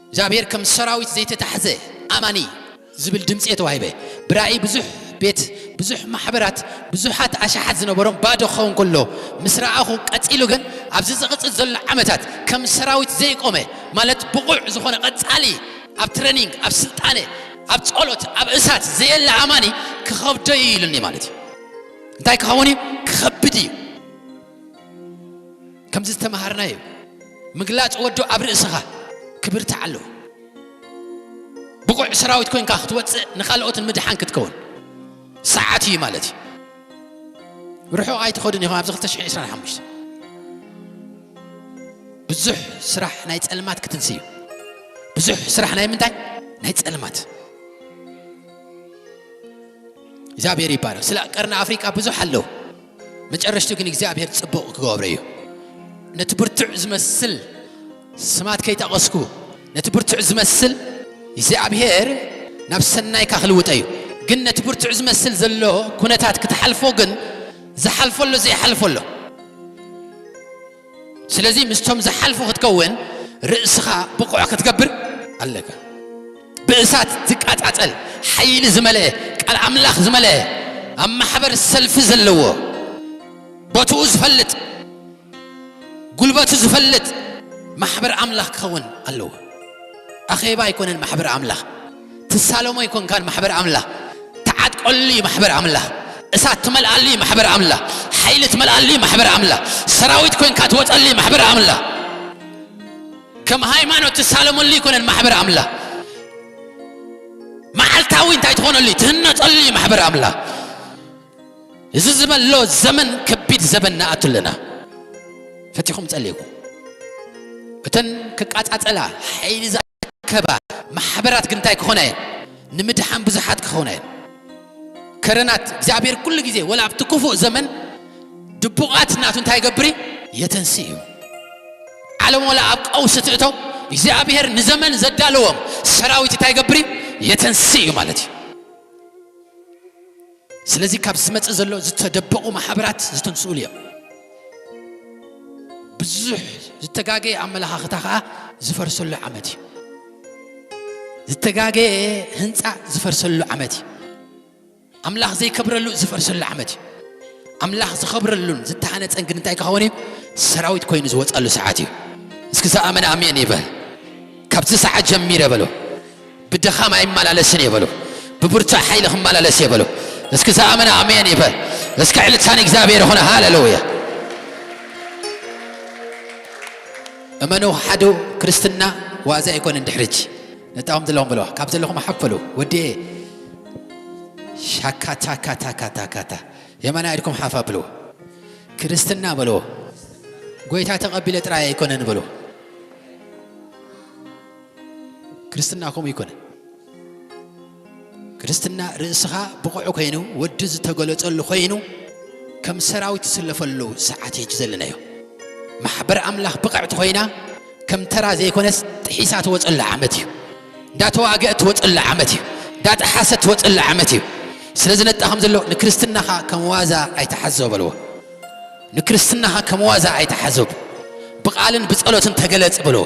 እግዚኣብሔር ከም ሰራዊት ዘይተታሕዘ ኣማኒ ዝብል ድምፂ እየ ተዋሂበ። ብራእይ ብዙሕ ቤት፣ ብዙሕ ማሕበራት፣ ብዙሓት ኣሽሓት ዝነበሮም ባዶ ክኸውን ከሎ ምስ ረኣኹ፣ ቀጺሉ ግን ኣብዚ ዝቕጽል ዘሎ ዓመታት ከም ሰራዊት ዘይቆመ፣ ማለት ብቑዕ ዝኾነ ቀጻሊ ኣብ ትሬኒንግ፣ ኣብ ስልጣነ፣ ኣብ ጸሎት፣ ኣብ እሳት ዘየለ ኣማኒ ክኸብዶ እዩ ኢሉኒ ማለት እዩ። እንታይ ክኸውን እዩ? ክኸብድ እዩ። ከምዚ ዝተምሃርናዮ ምግላጽ ወዶ ኣብ ርእስኻ ክብርታዕ ኣለዎ። ብቑዕ ሰራዊት ኮይንካ ክትወጽእ ንኻልኦት ንምድሓን ክትከውን ሰዓት እዩ ማለት እዩ። ርሑቕ ኣይትኸዱን ኢኹም። ኣብዚ ክልተ ሽሕን ዕስራን ሓሙሽተን ብዙሕ ስራሕ ናይ ጸልማት ክትንሲ እዩ። ብዙሕ ስራሕ ናይ ምንታይ? ናይ ጸልማት። እግዚኣብሔር ይባረክ። ስለ ቀርኒ ኣፍሪቃ ብዙሕ ኣለዉ። መጨረሽቱ ግን እግዚኣብሔር ጽቡቕ ክገብሮ እዩ። ነቲ ብርቱዕ ዝመስል ስማት ከይጠቐስኩ፣ ነቲ ብርቱዕ ዝመስል እግዚኣብሔር ናብ ሰናይካ ክልውጦ እዩ። ግን ነቲ ብርቱዕ ዝመስል ዘሎ ኩነታት ክትሓልፎ ግን ዝሓልፎ ኣሎ፣ ዘይሓልፎ ኣሎ። ስለዚ ምስቶም ዝሓልፉ ክትከውን ርእስኻ ብቑዕ ክትገብር ኣለካ። ብእሳት ዝቃጻጸል፣ ሓይሊ ዝመልአ፣ ቃል ኣምላኽ ዝመልአ፣ ኣብ ማሕበር ሰልፊ ዘለዎ፣ ቦትኡ ዝፈልጥ፣ ጉልበቱ ዝፈልጥ ማሕበር ኣምላኽ ክኸውን ኣለዎ። ኣኼባ ኣይኮነን ማሕበር ኣምላኽ። ትሳለሞ ኣይኮንካን ማሕበር ኣምላኽ። ትዓጥቀሉ እዩ ማሕበር ኣምላኽ። እሳት ትመልኣሉ እዩ ማሕበር ኣምላኽ። ሓይሊ ትመልኣሉ እዩ ማሕበር ኣምላኽ። ሰራዊት ኮይንካ ትወጸሉ እዩ ማሕበር ኣምላኽ። ከም ሃይማኖት ትሳለመሉ ኣይኮነን ማሕበር ኣምላኽ። መዓልታዊ እንታይ ትኾነሉ እዩ? ትህነጸሉ እዩ ማሕበር ኣምላኽ። እዚ ዝበሎ ዘመን ከቢድ ዘመን ንኣቱ ኣለና። ፈቲኹም ጸልይኩም። እተን ክቃጻጸላ ሓይሊ ዝኣከባ ማሕበራት ግን እንታይ ክኾና እየን? ንምድሓን ብዙሓት ክኾና እየን። ከረናት እግዚኣብሔር ኩሉ ግዜ ወላ ኣብቲ ክፉእ ዘመን ድቡቓት ናቱ እንታይ ይገብር እዩ? የተንስእ እዩ። ዓለም ወላ ኣብ ቀውሲ ትእቶ እግዚኣብሔር ንዘመን ዘዳለዎም ሰራዊት እንታይ ይገብር እዩ? የተንስእ እዩ ማለት እዩ። ስለዚ ካብ ዝመጽእ ዘሎ ዝተደበቑ ማሕበራት ዝትንስኡሉ እዮም። ብዙሕ ዝተጋገየ ኣመለኻኽታ ኸዓ ዝፈርሰሉ ዓመት እዩ። ዝተጋገየ ህንፃ ዝፈርሰሉ ዓመት እዩ። ኣምላኽ ዘይከብረሉ ዝፈርሰሉ ዓመት እዩ። ኣምላኽ ዝኸብረሉን ዝተሃነፀን ግን እንታይ ክኸውን እዩ? ሰራዊት ኮይኑ ዝወፀሉ ሰዓት እዩ። እስኪ ዝኣመነ ኣሜን ይበል። ካብዚ ሰዓት ጀሚረ በሉ። ብድኻም ኣይመላለስን እየ በሉ። ብብርቱዕ ሓይሊ ክመላለስ እየ በሉ። እስኪ ዝኣመነ ኣሜን ይበል። እስከ ዕልልታ ንእግዚኣብሔር ይኹን። ሃሌሉያ። እመኑ፣ ሓደ ክርስትና ዋዛ ኣይኮነን። ድሕርጅ ነጣኦም ዘለኹም ብለዋ፣ ካብ ዘለኹም ሓፍ በሉ። ወዲኤ ሻካታካታካታካታ የማና ኢድኩም ሓፍ ኣብልዎ። ክርስትና በልዎ፣ ጎይታ ተቐቢለ ጥራይ ኣይኮነን በልዎ። ክርስትና ከምኡ ኣይኮነን። ክርስትና ርእስኻ ብቑዕ ኮይኑ፣ ወዲ ዝተገለጸሉ ኮይኑ፣ ከም ሰራዊት ትስለፈሉ ሰዓት እዩ ዘለናዮ። ማሕበር ኣምላኽ ብቕዕቲ ኮይና፣ ከም ተራ ዘይኮነስ ጥሒሳ ትወጸሉ ዓመት እዩ። እንዳተዋገአት ትወጸሉ ዓመት እዩ። እንዳጠሓሰት ትወጸሉ ዓመት እዩ። ስለዚ ነጣኹም ዘሎ ንክርስትናኻ ከም ዋዛ ኣይትሓዞ በልዎ። ንክርስትናኻ ከም ዋዛ ኣይትሓዞ። ብቃልን ብጸሎትን ተገለጽ በልዎ።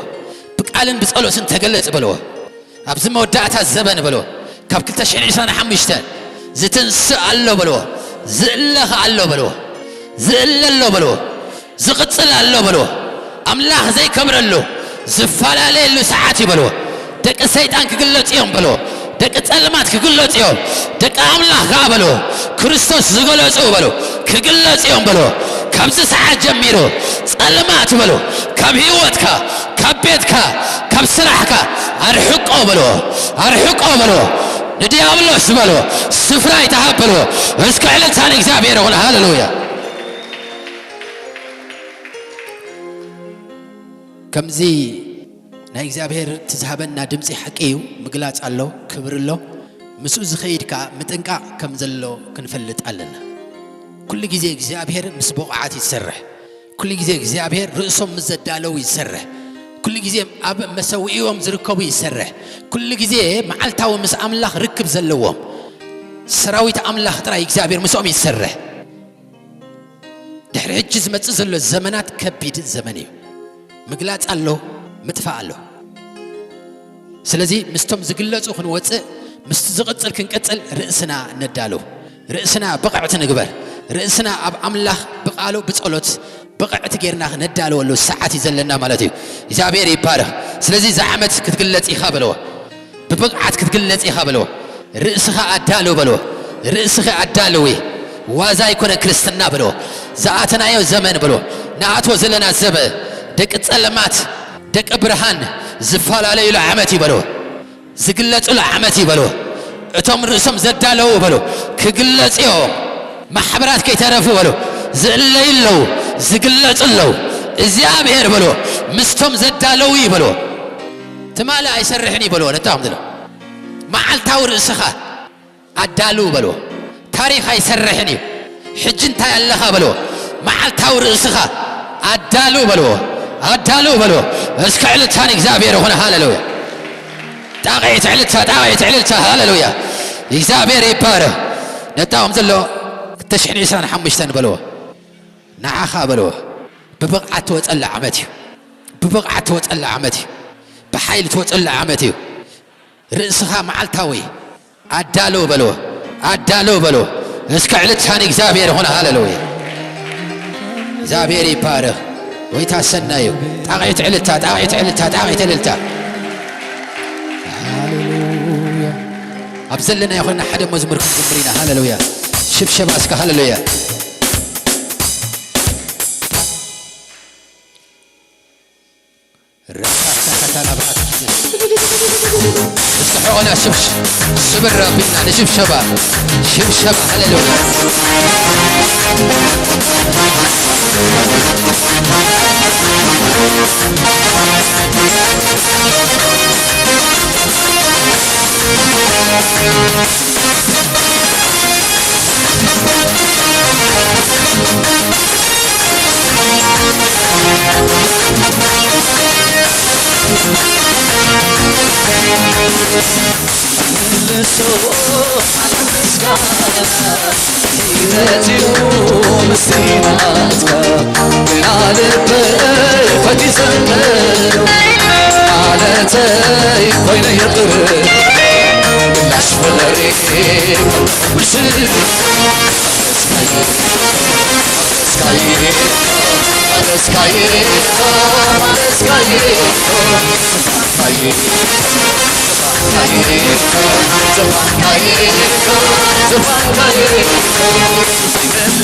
ብቃልን ብጸሎትን ተገለጽ በልዎ። ኣብዚ መወዳእታ ዘበን በልዎ። ካብ ክልተ ሽሕን ዕስራን ሓሙሽተ ዝትንስእ ኣሎ በልዎ። ዝእለ ኸኣ ኣሎ በልዎ። ዝእለ ኣሎ በልዎ። ዝቕጽል ኣሎ በልዎ። ኣምላኽ ዘይከብረሉ፣ ዝፈላለየሉ ሰዓት እዩ በልዎ። ደቂ ሰይጣን ክግለጹ እዮም በልዎ። ደቂ ጸልማት ክግለጹ እዮም። ደቂ ኣምላኽ ከኣ በልዎ። ክርስቶስ ዝገለጹ በልዎ። ክግለጹ እዮም በልዎ። ካብዚ ሰዓት ጀሚሩ ጸልማት በልዎ። ካብ ህይወትካ፣ ካብ ቤትካ፣ ካብ ስራሕካ ኣርሕቆ በልዎ። ኣርሕቆ በልዎ። ንዲያብሎስ በልዎ። ስፍራ ኣይትሃብ በልዎ። እስከ ዕልልታ ንእግዚኣብሔር ይኹን። ሃሌሉያ። ከምዚ ናይ እግዚኣብሔር ትዝሃበና ድምፂ ሓቂ እዩ። ምግላፅ ኣሎ፣ ክብሪ ኣሎ። ምስኡ ዝኸይድ ከዓ ምጥንቃቕ ከም ዘሎ ክንፈልጥ ኣለና። ኩሉ ግዜ እግዚኣብሔር ምስ ብቑዓት ይሰርሕ። ኩሉ ግዜ እግዚኣብሔር ርእሶም ምስ ዘዳለዉ ይሰርሕ። ኩሉ ግዜ ኣብ መሰውኢዎም ዝርከቡ ይሰርሕ። ኩሉ ግዜ መዓልታዊ ምስ ኣምላኽ ርክብ ዘለዎም ሰራዊት ኣምላኽ ጥራይ እግዚኣብሔር ምስኦም ይሰርሕ። ድሕሪ ሕጂ ዝመጽእ ዘሎ ዘመናት ከቢድ ዘመን እዩ። ምግላጽ ኣሎ፣ ምጥፋእ ኣሎ። ስለዚ ምስቶም ዝግለጹ ክንወጽእ፣ ምስቲ ዝቕጽል ክንቅጽል ርእስና ነዳሉ። ርእስና ብቕዕቲ ንግበር። ርእስና ኣብ ኣምላኽ ብቓሉ ብጸሎት ብቕዕቲ ጌርና ነዳልወሉ ሰዓት እዩ ዘለና ማለት እዩ። እግዚኣብሔር ይባረኽ። ስለዚ እዚ ዓመት ክትግለጽ ኢኻ በልዎ። ብብቕዓት ክትግለጽ ኢኻ በልዎ። ርእስኻ ኣዳልው በልዎ። ርእስኺ ኣዳልዊ። ዋዛ ኣይኮነ ክርስትና በልዎ። ዝኣተናዮ ዘመን በልዎ። ንኣትዎ ዘለና ዘበ ደቂ ጸለማት ደቂ ብርሃን ዝፈላለዩሉ ዓመት እዩ በልዎ። ዝግለጹሉ ዓመት እዩ በልዎ። እቶም ርእሶም ዘዳለዉ በልዎ። ክግለጹ እዮም። ማሕበራት ከይተረፉ በልዎ። ዝእለዩ ኣለዉ። ዝግለጹ ኣለዉ። እግዚኣብሔር በልዎ። ምስቶም ዘዳለዉ እዩ በልዎ። ትማሊ ኣይሰርሕን እዩ በልዎ። ነታኹም ዝለ መዓልታዊ ርእስኻ ኣዳልው በልዎ። ታሪኽ ኣይሰርሕን እዩ። ሕጂ እንታይ ኣለኻ በልዎ። መዓልታዊ ርእስኻ ኣዳልው በልዎ። ኣዳልው በልዎ። እስከ ዕልልታ ንእግዚኣብሔር ይኹን። ሃሌሉያ። ጣቕዒት ዕልልታ፣ ጣቕዒት ዕልልታ። ሃሌሉያ። እግዚኣብሔር ይባረኽ። ነጣኦም ዘሎ ክልተ ሽሕን ዕስራን ሓሙሽተን በልዎ። ንዓኻ በልዎ። ብብቕዓት ትወጸላ ዓመት እዩ። ብብቕዓት ትወጸላ ዓመት እዩ። ብሓይሊ ትወጸላ ዓመት እዩ። ርእስኻ መዓልታዊ ኣዳልው በልዎ። ኣዳልው በልዎ። እስከ ዕልልታ ንእግዚኣብሔር ይኹን። ሃሌሉያ። እግዚኣብሔር ይባረኽ። ጎይታ ሰናይ እዩ። ጣቕዒት ዕልልታ፣ ጣቕዒት ዕልልታ፣ ጣቕዒት ዕልልታ። ሃሌሉያ። ኣብ ዘለናዮ ኮይንና ሓደ መዝሙር ክንዝምር ኢና። ሃሌሉያ። ሽብሸባ እስከ ሃሌሉያ። ረሳሳሳሳራባስ። እስከ ሕቆና ሽብሽ-፣ ስብር ኣቢልና ንሽብሸባ። ሽብሸባ፣ ሃሌሉያ።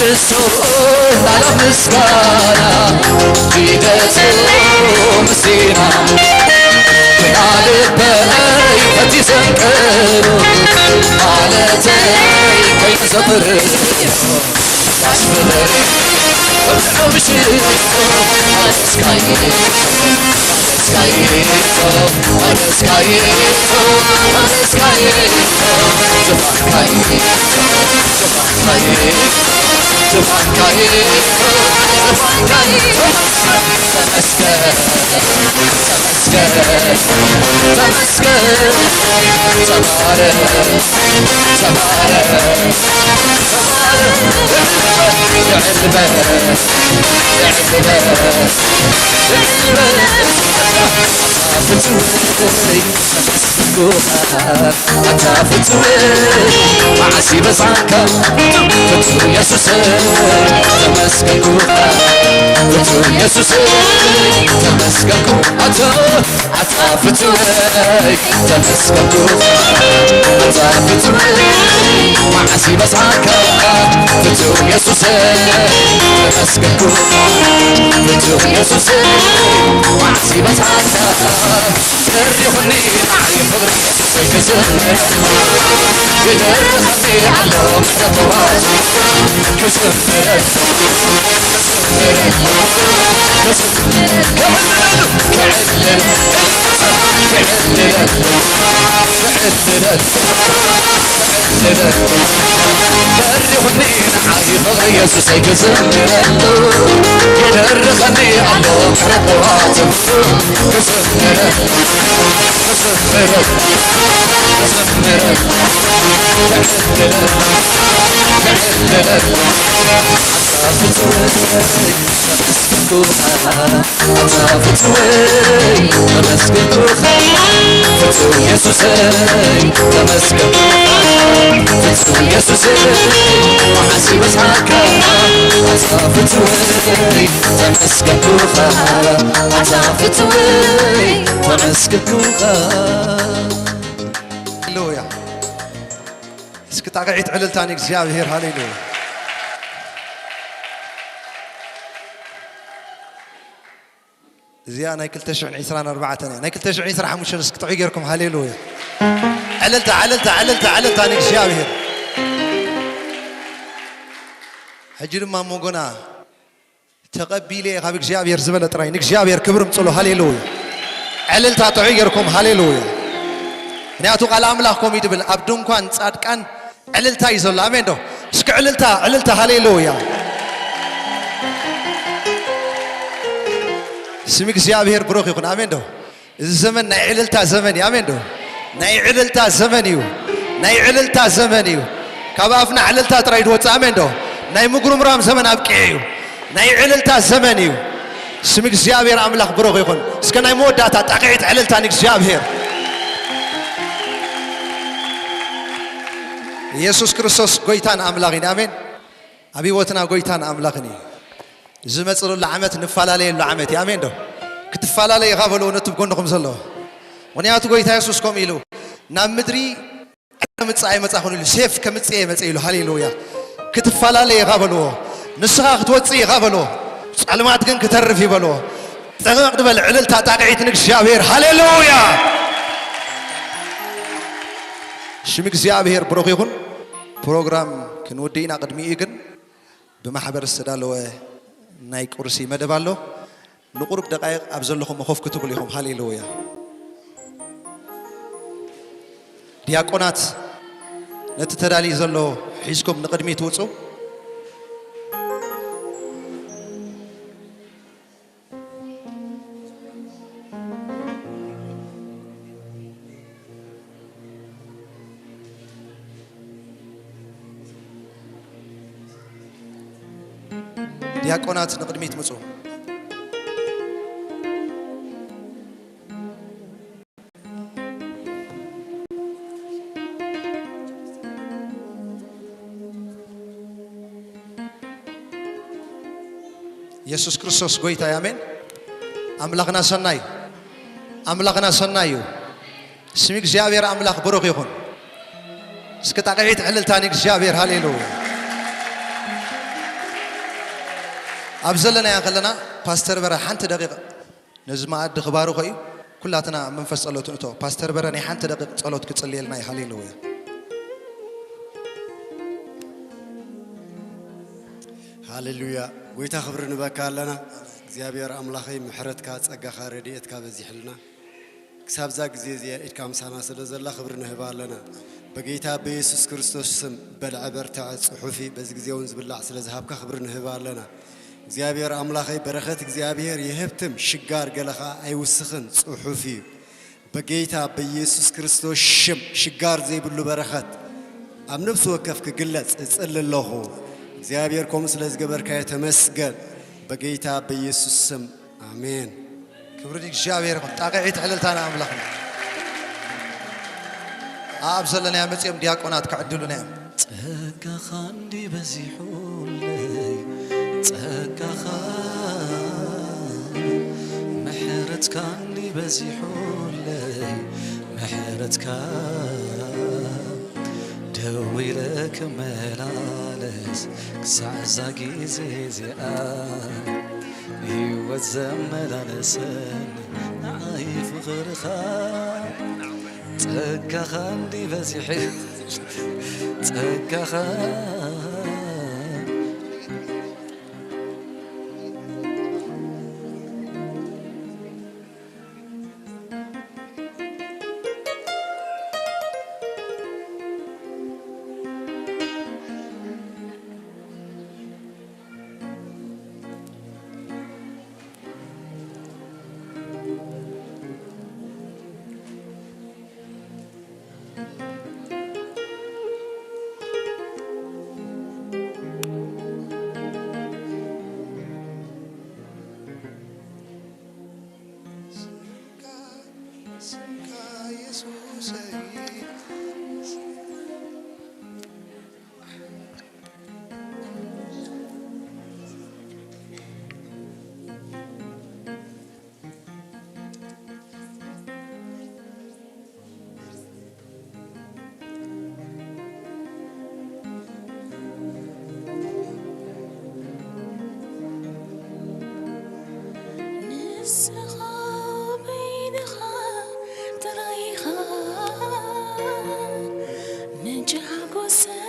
እሱ ላላ ምስጋና ሂደቱ ምስጋና ግና ልበይ ፈቲ ዘንቀሉ ማለተይ ከይዘምር ተመስገን፣ ተመስገን፣ ተመስገን፣ ተባረክ፣ ተባረክ፣ ተባረክ። ልዕል በል፣ ልዕል በል፣ ልዕል በል። ኣታ ፍጹም ተመስገንኩኻ፣ ኣታ ፍጹም መዓስ ይበዝሓካ፣ ፍጹም የሱስ ተመስገንኩኻ፣ ፍጹም የሱስ ተመስገንኩ፣ ኣታ ኣታ ፍጹመይ ተመስገንኩ፣ ኣታ ፍጹመይ መዓስ ይበዝሓካ፣ ፍጹም የሱሰይ ተመስገንኩ፣ ፍጹም የሱሰይ መዓስ ይበዝሓካ። በሪኹኒ ንዓይ ክብሪ የሱሰይ ክዝምር፣ ይደርኸኒ ኣሎ መረተባት ክዝምር። በሪኹኒ ንዓይ ፍቕሪ የሱሰይ ክዝምረሉ፣ ይደርኸኒ ኣሎ ረብዋት ክዝምረ፣ ክዝምረ፣ ክዝምረ። ኣታ ፍጹመይ ተመስገንኩኻ፣ ኣታ ፍጹመይ ተመስገንኩኻ፣ ፍጹም የሱሰይ ተመስገንኩኻ፣ ፍጹም የሱሰይ መዓስ ይበዝሓካ፣ ኣታ ፍጹመይ ተመስገንኩኻ፣ ኣታ ፍጹመይ ተመስገንኩኻ። ሃሌሉያ። እስኪ ጣቕዒት ዕልልታ ንእግዚኣብሔር። ሃሌሉያ። እዚኣ ናይ ክልተ ሽሕን ዕስራን ኣርባዕተን እያ። ናይ ክልተ ሽሕን ዕስራን ሓሙሽተን እስኪ ጥዑይ ጌርኩም ሃሌሉያ። ዕልልታ፣ ዕልልታ፣ ዕልልታ፣ ዕልልታ ንእግዚኣብሔር። ሕጂ ድማ ሞጎና ተቐቢለ እየ ካብ እግዚኣብሔር ዝበለ ጥራይ ንእግዚኣብሔር ክብሪ ምጽሎ። ሃሌሉያ። ዕልልታ ጥዑይ ጌርኩም ሃሌሉያ። ምክንያቱ ቃል ኣምላኽ ከምኡ እዩ ድብል፣ ኣብ ድንኳን ጻድቃን ዕልልታ እዩ ዘሎ። ኣሜን ዶ? እስኪ ዕልልታ፣ ዕልልታ፣ ሃሌሉያ። ስም እግዚኣብሔር ብሩኽ ይኹን። ኣሜን ዶ? እዚ ዘመን ናይ ዕልልታ ዘመን እዩ። ኣሜን ዶ? ናይ ዕልልታ ዘመን እዩ። ናይ ዕልልታ ዘመን እዩ። ካብ ኣፍና ዕልልታ ጥራይ ዝወፅእ። ኣሜን ዶ? ናይ ምጉርምራም ዘመን ኣብቂዑ እዩ። ናይ ዕልልታ ዘመን እዩ። ስም እግዚኣብሔር ኣምላኽ ብሩኽ ይኹን። እስከ ናይ መወዳእታ ጣቕዒት ዕልልታ ንእግዚኣብሔር። ኢየሱስ ክርስቶስ ጎይታን ኣምላኽን እዩ። ኣሜን። ኣብ ህይወትና ጎይታን ኣምላኽን እዩ። ዝመጽእ ዘሎ ዓመት ንፈላለየሉ ዓመት እዩ። ኣሜን ዶ? ክትፈላለይ ኢኻ በልዎ ነቲ ብጎንኹም ዘሎ። ምኽንያቱ ጎይታ የሱስ ከምኡ ኢሉ፣ ናብ ምድሪ ዕረ ምጽእ ኣይመጻኹን ኢሉ፣ ሴፍ ከምጽእ እየ መጽእ ኢሉ። ሃሌሉያ። ክትፈላለይ ኢኻ በልዎ። ንስኻ ክትወጽእ ኢኻ በልዎ። ጸልማት ግን ክተርፍ እዩ በልዎ። ጠቐቕ ዝበል ዕልልታ ጣቕዒት ንእግዚኣብሔር። ሃሌሉያ። ሽም እግዚኣብሔር ብሩኽ ይኹን። ፕሮግራም ክንውድእ ኢና። ቅድሚኡ ግን ብማሕበር ዝተዳለወ ናይ ቁርሲ መደብ ኣሎ። ንቁሩብ ደቃይቕ ኣብ ዘለኹም ኮፍ ክትብሉ ኢኹም። ሃሌሉያ። ዲያቆናት ነቲ ተዳልዩ ዘሎ ሒዝኩም ንቕድሚት ውጹ። ዲያቆናት ንቕድሚት ምጹ። የሱስ ክርስቶስ ጎይታ እዩ። ኣሜን። ኣምላኽና ሰናይ፣ ኣምላኽና ሰናይ እዩ። ስም እግዚኣብሔር ኣምላኽ ብሩኽ ይኹን። እስኪ ጣቕዒት ዕልልታ ንእግዚኣብሔር። ሃሌሉያ። ኣብ ዘለናዮ ከለና ፓስተር በረ ሓንቲ ደቂቕ ነዚ መኣዲ ክባርኾ እዩ። ኩላትና ኣብ መንፈስ ጸሎት ንእቶ። ፓስተር በረ ናይ ሓንቲ ደቂቕ ጸሎት ክጽልየልና እዩ። ሃሌሉያ። ሃሌሉያ። ጎይታ ክብሪ ንበካ ኣለና። እግዚኣብሔር ኣምላኸይ ምሕረትካ፣ ጸጋኻ፣ ረድኤትካ በዚሕልና። ክሳብዛ ግዜ እዚኣ ኢድካ ምሳና ስለ ዘላ ክብሪ ንህባ ኣለና። በጌታ በኢየሱስ ክርስቶስ ስም በልዐ በርትዐ ጽሑፊ በዚ ግዜ እውን ዝብላዕ ስለ ዝሃብካ ክብሪ ንህባ ኣለና። እግዚኣብሔር ኣምላኸይ በረኸት እግዚኣብሔር ይህብትም ሽጋር ገለኻ ኣይውስኽን ጽሑፍ እዩ። በጌታ በኢየሱስ ክርስቶስ ሽም ሽጋር ዘይብሉ በረኸት ኣብ ነፍሲ ወከፍ ክግለጽ እጽሊ ኣለኹ። እግዚኣብሔር ከምኡ ስለ ዝገበርካዮ ተመስገን። በጌታ በኢየሱስ ስም ኣሜን። ክብሪ ንእግዚኣብሔር ይኹን። ጣቕዒት ዕልልታ ንኣምላኽና። ኣብ ዘለናዮ መጺኦም ዲያቆናት ክዕድሉና እዮም። ጸጋኻ እንዲ በዚሑለይ፣ ጸጋኻ፣ ምሕረትካ እንዲ በዚሑለይ፣ ምሕረትካ፣ ደው ኢለ ክመላለስ ክሳዕ እዛ ግዜ እዚኣ። ህይወት ዘመላለሰኒ ንዓይ ፍቕርኻ፣ ጸጋኻ እንዲ በዚሑ፣ ጸጋኻ። ንስኻ በይንኻ ጥራይኻ ምንጪ ሓጎሰይ፣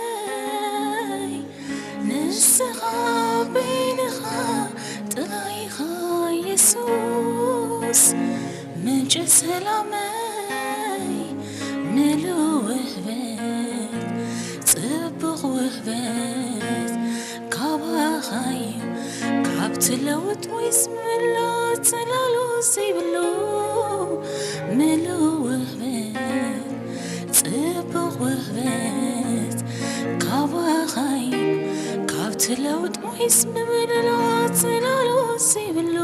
ንስኻ በይንኻ ጥራይኻ የሱስ ምንጪ ሰላመይ፣ ምሉእ ውህበት ጽቡቕ ውህበት ካባኻዩ፣ ካብቲ ለውጥ ወይስ ምምላጥ ጽላሎት ዘይብሉ ምሉእ ውህበት ጽቡቕ ውህበት ካባኻዩ፣ ካብቲ ለውጥ ወይስ ምምላጥ ጽላሎት ዘይብሉ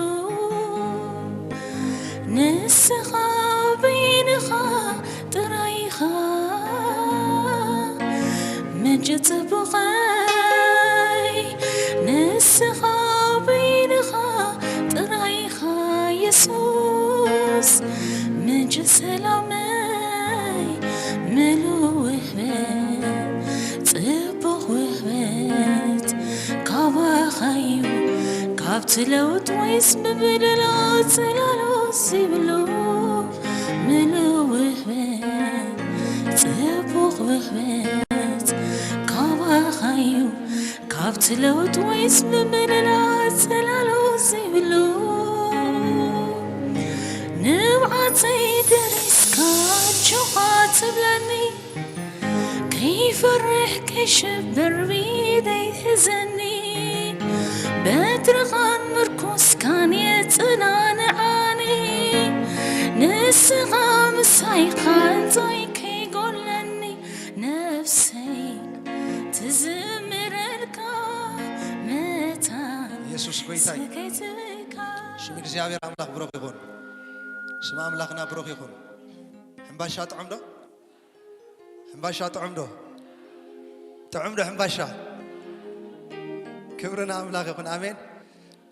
ንስኻ በይንኻ ጥራይኻ ምንጪ ጽቡቐይ፣ ንስኻ በይንኻ ጥራይኻ የሱስ ምንጪ ሰላመይ፣ ምሉእ ውህበት ጽቡቕ ውህበት ካባኻዩ፣ ካብቲ ለውጥ ወይስ ምብልላው ጽላሎት ዘይብሉ ምሉእ ውህበት ጽቡቕ ውህበት ካባኻዩ፣ ካብቲ ለውጥ ወይስ ምብልላው ጽላሎት ዘይብሉ ንብዓተይ ደሪስካ ችኻ ትብለኒ፣ ከይፈርሕ ከይሽበር ብኢደይ ሕዘኒ፣ በትርኻን ምርኩስካን የጽናንዓኒ፣ ንስኻ ምሳይ ኢኻ እንታይ ከይጎድለኒ፣ ነፍሰይ ትዝምረልካ መታን ኢየሱስ ጎይታይ። ስም እግዚኣብሔር ኣምላኽ ብሩኽ ይኹን። ስም ኣምላኽና ብሩኽ ይኹን። ሕምባሻ ጥዑም ዶ? ሕምባሻ ጥዑም ዶ? ጥዑም ዶ ሕምባሻ? ክብሪ ንኣምላኽ ይኹን። ኣሜን።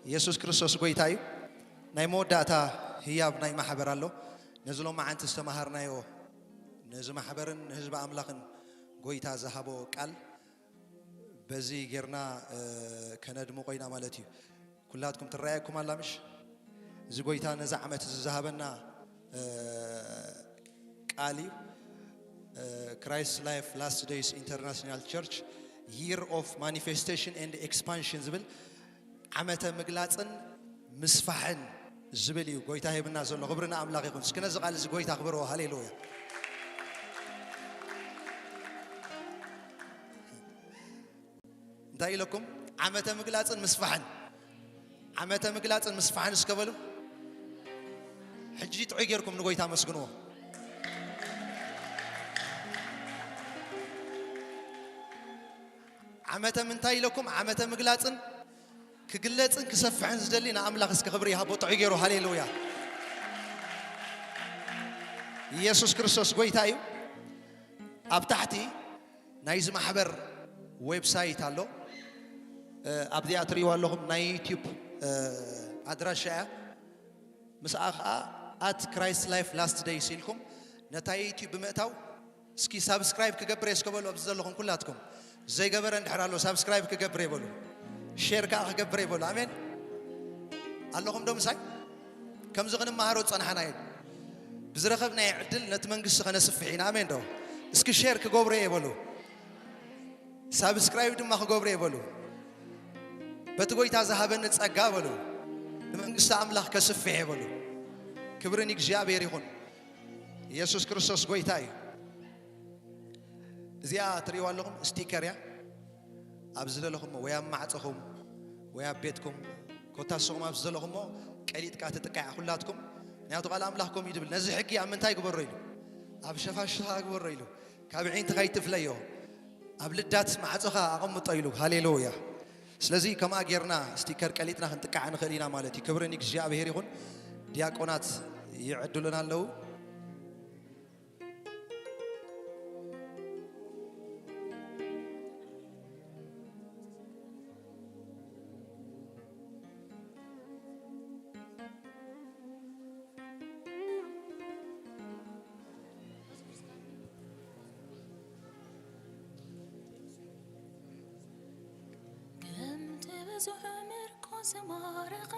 ኢየሱስ ክርስቶስ ጎይታ እዩ። ናይ መወዳእታ ህያብ ናይ ማሕበር ኣሎ። ነዚ ሎማዓንቲ ዝተማሃርናዮ ነዚ ማሕበርን ንህዝቢ ኣምላኽን ጎይታ ዝሃቦ ቃል በዚ ጌርና ከነድምቆ ኢና ማለት እዩ። ኩላትኩም ትረኣየኩም ኣላ ምሽ? እዚ ጎይታ ነዚ ዓመት እዚ ዝሃበና ቃል እዩ። Christ Life Last Days International Church Year of Manifestation and Expansion ዝብል ዓመተ ምግላፅን ምስፋሕን ዝብል እዩ ጎይታ ሂብና ዘሎ። ክብሪ ንኣምላኽ ይኹን። እስኪ ነዚ ቃል እዚ ጎይታ ክብርዎ። ሃሌሉያ። እንታይ ኢለኩም? ዓመተ ምግላፅን ምስፋሕን። ዓመተ ምግላፅን ምስፋሕን እስከ በሉ። ሕጂ ጥዑይ ጌርኩም ንጎይታ መስግንዎ። ዓመተ ምንታይ ኢለኩም? ዓመተ ምግላፅን ክግለፅን ክሰፍሕን ዝደሊ ንኣምላኽ እስከ ክብሪ ይሃቦ ጥዑይ ገይሩ። ሃሌሉያ። ኢየሱስ ክርስቶስ ጎይታ እዩ። ኣብ ታሕቲ ናይዚ ማሕበር ዌብሳይት ኣሎ። ኣብዚኣ ትርእይዋ ኣለኹም ናይ ዩቲዩብ ኣድራሻ እያ። ምስኣ ከዓ at Christ Life Last Days ኢልኩም ነታ ዩቲዩብ ብምእታው እስኪ ሳብስክራይብ ክገብር እየ እስከ በሉ። ኣብዚ ዘለኹም ኩላትኩም ዘይገበረ እንድሕር ኣሎ ሳብስክራይብ ክገብር እየ በሉ። ሼር ከዓ ክገብር እየ በሉ። ኣሜን ኣለኹም ዶ ምሳይ? ከምዚ ክንመሃሮ ዝፀናሕና እዩ። ብዝረኸብናዮ ዕድል ነቲ መንግስቲ ከነስፍሕ ኢና። ኣሜን ዶ? እስኪ ሼር ክገብሮ እየ በሉ። ሳብስክራይብ ድማ ክገብሮ እየ በሉ። በቲ ጎይታ ዝሃበኒ ጸጋ በሉ። ንመንግስቲ ኣምላኽ ከስፍሕ እየ በሉ። ክብሪ ንእግዚኣብሔር ይኹን። ኢየሱስ ክርስቶስ ጎይታ እዩ። እዚኣ ትርእይዋ ኣለኹም ስቲከር እያ። ኣብ ዝደለኹሞ ወይ ኣብ ማዕጾኹም ወይ ኣብ ቤትኩም ኮታ ንስኹም ኣብ ዝደለኹሞ ቀሊጥካ ትጥቃዕ ኩላትኩም። ምክንያቱ ቃል ኣምላኽ ከምኡ እዩ ዝብል። ነዚ ሕጊ ኣብ ምንታይ ግበሮ ኢሉ? ኣብ ሸፋሽኻ ግበሮ ኢሉ። ካብ ዒንትኻ ይትፍለዮ። ኣብ ልዳት ማዕጾኻ ኣቐምጦ ኢሉ። ሃሌሉያ። ስለዚ ከምኣ ጌርና ስቲከር ቀሊጥና ክንጥቃዕ ንኽእል ኢና ማለት እዩ። ክብሪ ንእግዚኣብሔር ይኹን። ዲያቆናት ይዕድሉና ኣለዉ። ከምቲ ብዙሕ ምርኮ ዝማረኸ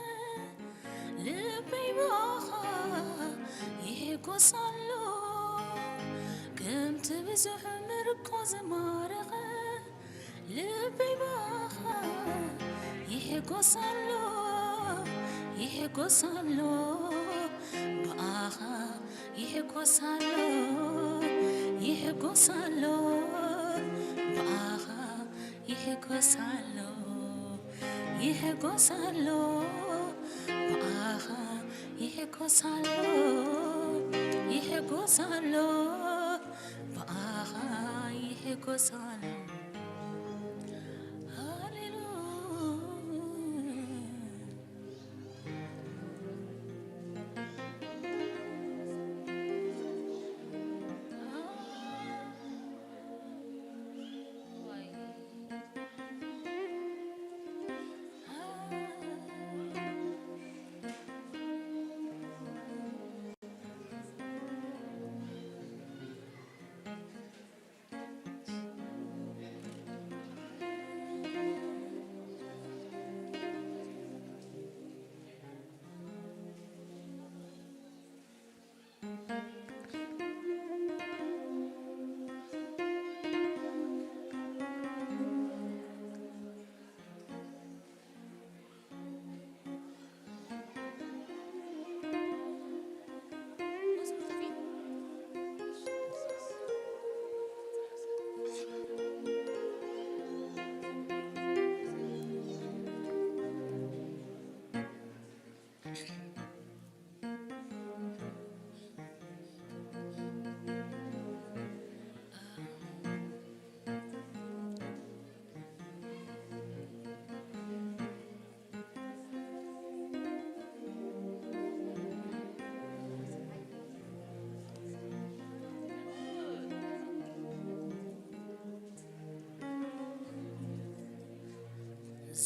ልበይ ብኣኻ ይሕጎስ ኣሎ። ከምቲ ብዙሕ ምርኮ ዝማረኸ ልበይ ብኣኻ ይሕጎስ ኣሎ፣ ይሕጎስ ኣሎ፣ ብኣኻ ይሕጎስ ኣሎ፣ ይሕጎስ ኣሎ፣ ብኣኻ ይሕጎስ ኣሎ፣ ይሕጎስ ኣሎ፣ ብኣኻ ይሕጎስ ኣሎ፣ ይሕጎስ ኣሎ፣ ብኣኻ ይሕጎስ ኣሎ። ሃሌሉያ።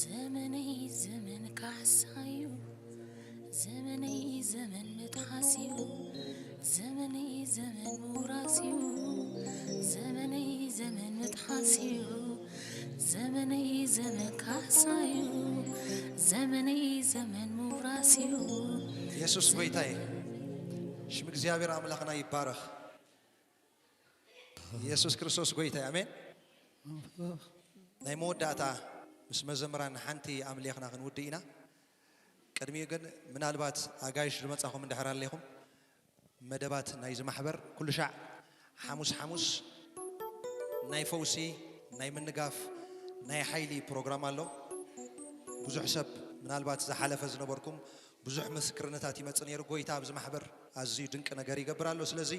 ዘመነይ ዘመን ካሕሳ እዩ፣ ዘመነይ ዘመን ምጥሓስ እዩ፣ ዘመነይ ዘመን ምውራስ እዩ፣ ዘመነይ ዘመን ምጥሓስ እዩ፣ ዘመነይ ዘመን ካሳዩ፣ ዘመነይ ዘመን ምውራስዩ። ኢየሱስ ጎይታዬ፣ ሽም እግዚኣብሔር ኣምላኽና ይባረኽ። ኢየሱስ ክርስቶስ ጎይታዬ፣ ኣሜን። ናይ መወዳእታ ምስ መዘምራን ሓንቲ ኣምሊኽና ክንውድእ ኢና። ቅድሚኡ ግን ምናልባት ኣጋይሽ ዝመጻኹም እንድሕር ኣለኹም፣ መደባት ናይዚ ማሕበር ኩሉ ሻዕ ሓሙስ ሓሙስ ናይ ፈውሲ፣ ናይ ምንጋፍ፣ ናይ ሓይሊ ፕሮግራም ኣሎ። ብዙሕ ሰብ ምናልባት ዝሓለፈ ዝነበርኩም ብዙሕ ምስክርነታት ይመጽእ ነይሩ። ጎይታ ኣብዚ ማሕበር ኣዝዩ ድንቂ ነገር ይገብር ኣሎ። ስለዚ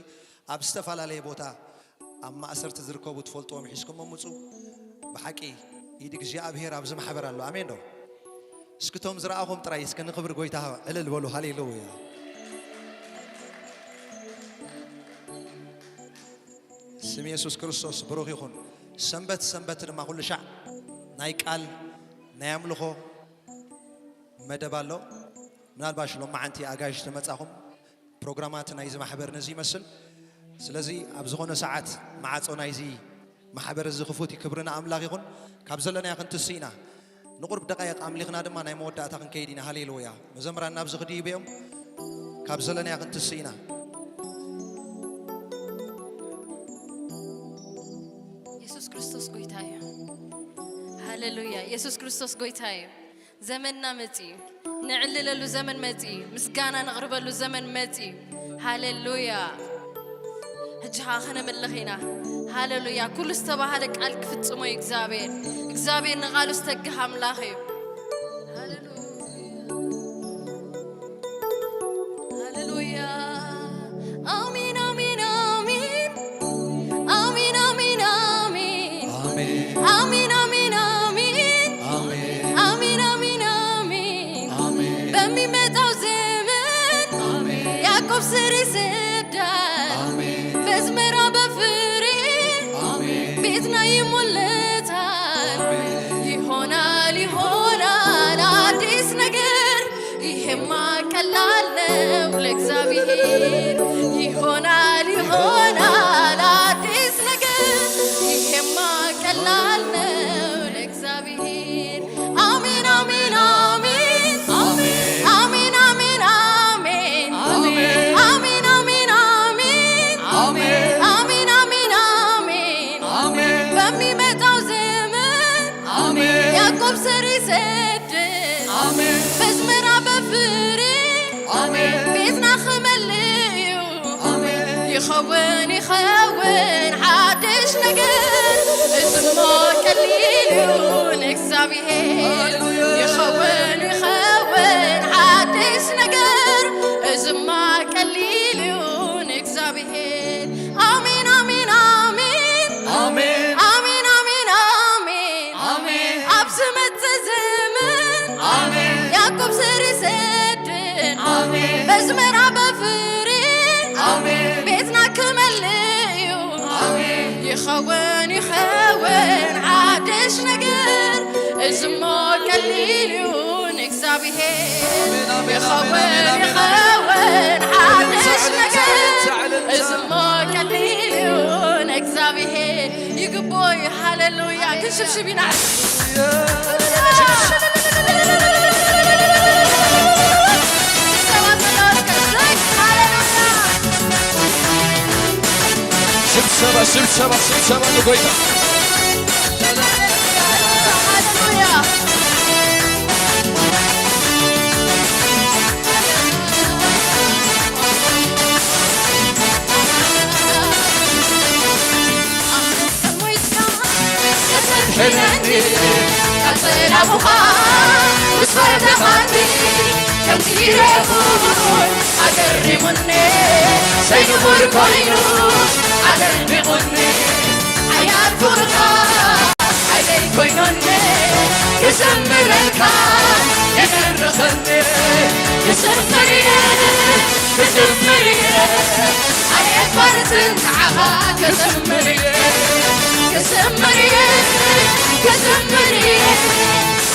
ኣብ ዝተፈላለየ ቦታ ኣብ ማእሰርቲ ዝርከቡ ትፈልጥዎም ሒዝኩም ምጹ። ብሓቂ ኢድ እግዚኣብሔር ኣብዚ ማሕበር ኣሎ። ኣሜን ዶ? እስኪ እቶም ዝረኣኹም ጥራይ እስኪ ንኽብሪ ጎይታ ዕልል በሉ። ሃሌሉያ። ስም የሱስ ክርስቶስ ብሩኽ ይኹን። ሰንበት ሰንበት ድማ ኩሉ ሻዕ ናይ ቃል ናይ ኣምልኾ መደብ ኣሎ። ምናልባሽ ሎማዓንቲ ኣጋይሽ ተመጻኹም ፕሮግራማት ናይዚ ማሕበር ነዚ ይመስል። ስለዚ ኣብ ዝኾነ ሰዓት ማዕጾ ናይዚ ማሕበር እዚ ክፉት እዩ። ክብሪ ንኣምላኽ ይኹን። ካብ ዘለናዮ ክንትስእ ኢና። ንቑሩብ ደቃይቕ ኣምሊኽና ድማ ናይ መወዳእታ ክንከይድ ኢና። ሃሌሉያ። መዘምራን ናብዚ ክድይቡ እዮም። ካብ ዘለናዮ ክንትስእ ኢና። የሱስ ክርስቶስ ጎይታ እዩ። ሃሌሉያ። የሱስ ክርስቶስ ጎይታ እዩ። ዘመንና መጺኡ። ነዕልለሉ ዘመን መጺኡ። ምስጋና ነቕርበሉ ዘመን መጺኡ። ሃሌሉያ። ሕጂ ኸኣ ከነምልኽ ኢና። ሃሌሉያ። ኩሉ ዝተባህለ ቃል ክፍጽሞ እዩ እግዚኣብሔር። እግዚኣብሔር ንቓሉ ዝተግህ ኣምላኽ እዩ። ሃሌሉያ። ሃሌሉያ። ኣሜን፣ ኣሜን፣ ኣሜን። ኣሜን፣ ኣሜን፣ ኣሜን። ኣሜን። ኣሜን፣ ኣሜን፣ ኣሜን። ኣሜን። ኣሜን፣ ኣሜን፣ ኣሜን። ኣሜን። በሚመጣው ዘመን አሜን። ያዕቆብ ስር ይሰዳል። አሜን። በዝመራ በፍሬ አሜን። ቤትና ይሞለታል። አሜን። ይሆናል፣ ይሆናል አዲስ ነገር። ይሄማ ቀላል ነው ለእግዚአብሔር። ይሆናል፣ ይሆናል አዲስ ነገር። ይሄማ ቀላል ነው ለእግዚአብሔር። አሜን፣ አሜን፣ አሜን። አሜን። አሜን፣ አሜን፣ አሜን። አሜን። አሜን፣ አሜን፣ አሜን። አሜን። አሜን፣ አሜን፣ አሜን። አሜን። በሚመጣው ዘመን አሜን። ያዕቆብ ስር ይሰዳል። አሜን። በዝመራ በፍሬ አሜን። ቤትና ክመልእ እዩ። ኣሜን። ይኸውን፣ ይኸውን ሓድሽ ነገር፣ እዝሞ ቀሊል እዩ ንእግዚኣብሔር። ሃሌሉያ። ይኸውን፣ ይኸውን ሓድሽ ነገር፣ እዝማ ቀሊል እዩ ንእግዚኣብሔር። ኣሜን፣ ኣሜን፣ ኣሜን። ኣሜን። ኣሜን፣ ኣሜን፣ ኣሜን። ኣሜን። ኣብ ዝመጽእ ዘመን ኣሜን። ያዕቆብ ስር ይሰድድ። ኣሜን። በዝመራ በፍሬ ኣሜን። ቤትና ክመልእ እዩ። ኣሜን። ይኸውን፣ ይኸውን ሓድሽ ነገር፣ እዝሞ ቀሊል እዩ ንእግዚኣብሔር። ኣሜን፣ ኣሜን፣ ይኸውን፣ ኣሜን፣ ኣሜን፣ ኣሜን። ይኸውን ሓድሽ እልልታ፣ ነገር፣ እልልታ፣ እልልታ። እዝሞ ቀሊል እዩ ንእግዚኣብሔር። ይግቦ እዩ። ሃሌሉያ። ክንሽብሽብ ኢና። ሽብሸባ፣ ሽብሸባ፣ ሽብሸባ ንጎይታ። ሃሌሉያ። ሕነኒ ቀጸላኹኻ ምስ ፈተኻኒ፣ ከምቲ ረኹን ኣገሪሙኒ፣ ዘይንቡር ኮይኑ ኣደኒቑኒ። ሓያል ፍቕርኻ ሓይለይ ኮይኑኒ፣ ክዘምረልካ ይድርኸኒ። ክዘምር እየ፣ ክዘምር እየ፣ ኣየቋርጽን ንዓኻ ክዘምር እየ፣ ክዘምር እየ፣ ክዘምር እየ፣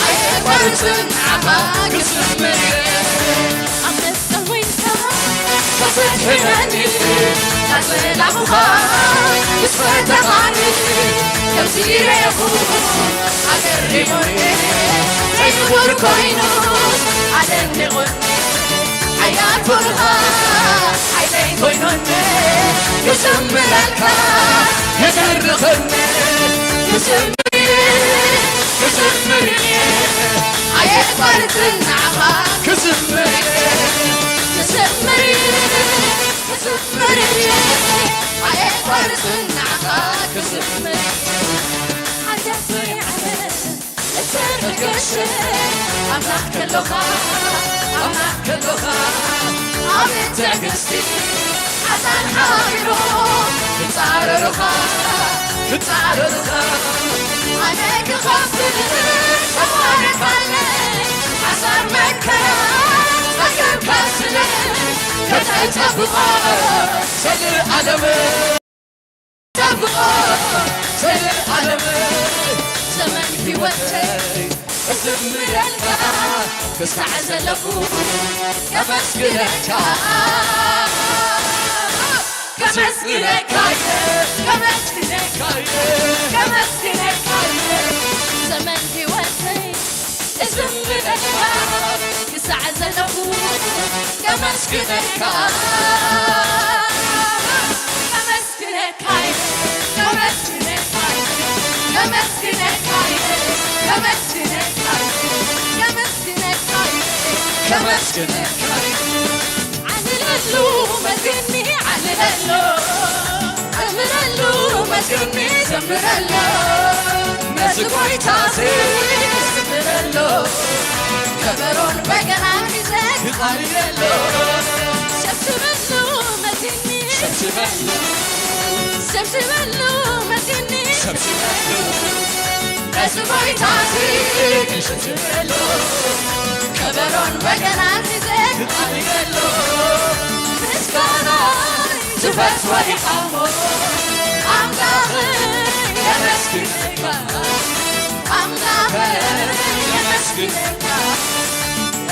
ኣየቋርጽን ንዓኻ ክዘምር እየ። ኣብ መስቀል ኮይንካ ተዘክረኒ፣ ናጽላኹኻ ምስ ፈተኻኒ፣ ከምዚ ረኹ ኣገር ዲሙኒ ዘይንቡር ኮይኑ ኣደኒቑኒ ሓያል ፍቕርኻ ሓይለይ ኮይኑኒ ክዝምረልካ የደርኸኒ ክዝምር ክዝምር ኣየቋርጽን ንዓኻ ክዝምር ክዝምር ክዝምር ኣየቋርጽን ንዓኻ ክዝምር ሓያል ዘይዓመት እተርገሸ ኣምላኽ ከሎኻ ኣምላኽ ከሎኻ ኣብ ትዕግስቲ ሓሳን ሓቢሩ ክጻረሩኻ ክጻረሩኻ ኣነ ክኸፍል ተባረካለ ሓሳር መከራ ጸገብካ ስለ ከተጸብቆ ሰልኣለም ጸብቆ ሰልኣለም ዘመን ህይወተይ እዝምረልካ ክሳዕ ዘለኹ ከመስግነካ ከመስግነካ ከመስግነካ ከመስግነካ ዘመን ህይወተይ እዝምረልካ ክሳዕ ዘለኹ ከመስግነካ ከመስግነካ ከመስግነካ ከመስግነካ ከመስግነካ ከመስግነካ ዓልለሉ መስግኒ ዓልለሉ ዘምረሉ መስግኒ ዘምረሉ ነዚ ጎይታዚ ዘምረሉ ከበሮን በገናን ሒዘ ክዓልለሉ ሸብሽበሉ መስግኒ ሸብሽበሉ ሸብሽበሉ መስግኒ ሸብሽበሉ ነዚ ጎይታዚ ክሽብሽበሉ ከበሮን በገናን ሒዘ ክዓልለሉ ምስጋናይ ዝፈትወ ኢኻ እሞ ኣምላኸይ የመስግነካ ኣምላኸይ የመስግነካ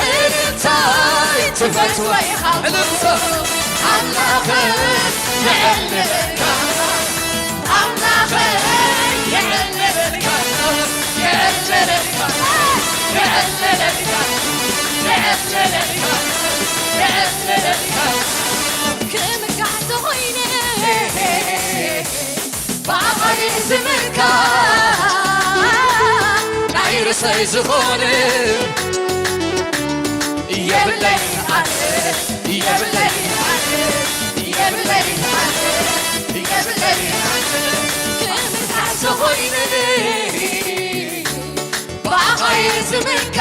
እልልታይ ትፈትወ ኢኻ እልልታ ኣምላኸይ የዕልለካ ኣምላኸይ የዕልለካ የዕልለካ የዕልለካ የዕልለካ የዕልለካ ክምካሕ ተኾይነ ብዓቐሊ ዝምካ ናይ ርእሰይ ዝኾነ የብለይ ኣነ የብለይ ኣነ የብለይ ኣነ የብለይ ኣነ ክምካሕ ተኾይነ ብኣኻይ ዝምካ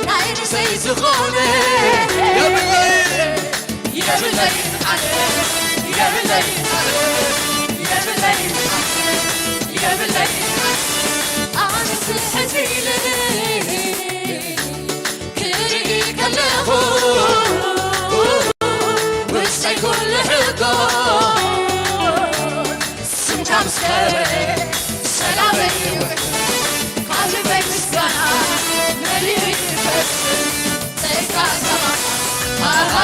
ናይ ርእሰይ ዝኾነ የብለይ የብለይ ኣነ የብለይ ኣነ የብለይ ኣነ የብለይ ኣነ ኣነ ስሕት ኢለ ክርኢ ከለኹ ውሽጠይ ኩሉ ሕጎ ስምካ ምስ ከበረ ሰላመይ ይውሕድ ካብ ልበይ ምስጋና መሊኡ ይፈስ ጸጋ ሰማይ ኣሃ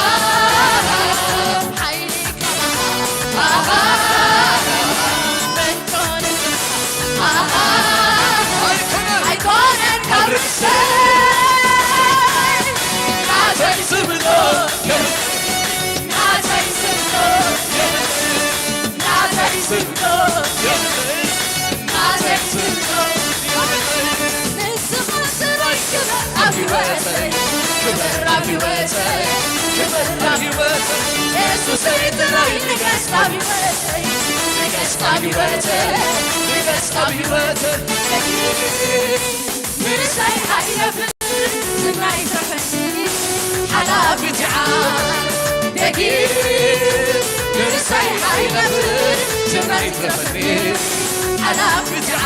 ሓይሊ ከማኻ ኣሃ መን ኮነ ኣሃ ኣይኮነን ካብ ርእሰይ ናተይ ዝብሎ ናተይ ዝብሎ ናተይ ዝብሎ ናተይ ዝብሎ ንስኻ ጥራይ ክበር ኣብ ህይወተይ ክበር ኣብ ህይወተይ ክበር ኣብ ህይወተይ የሱሰይ ጥራይ ንገስ ኣብ ህይወተይ ንገስ ኣብ ህይወተይ ንገስ ኣብ ህይወተይ ንርእሰይ ኣይነፍር ዝናይ ትረፈኒ ሓላፊ ዚዓ ደጊም ንርእሰይ ኣይነፍር ዝናይ ትረፈኒ ሓላፊ ዚዓ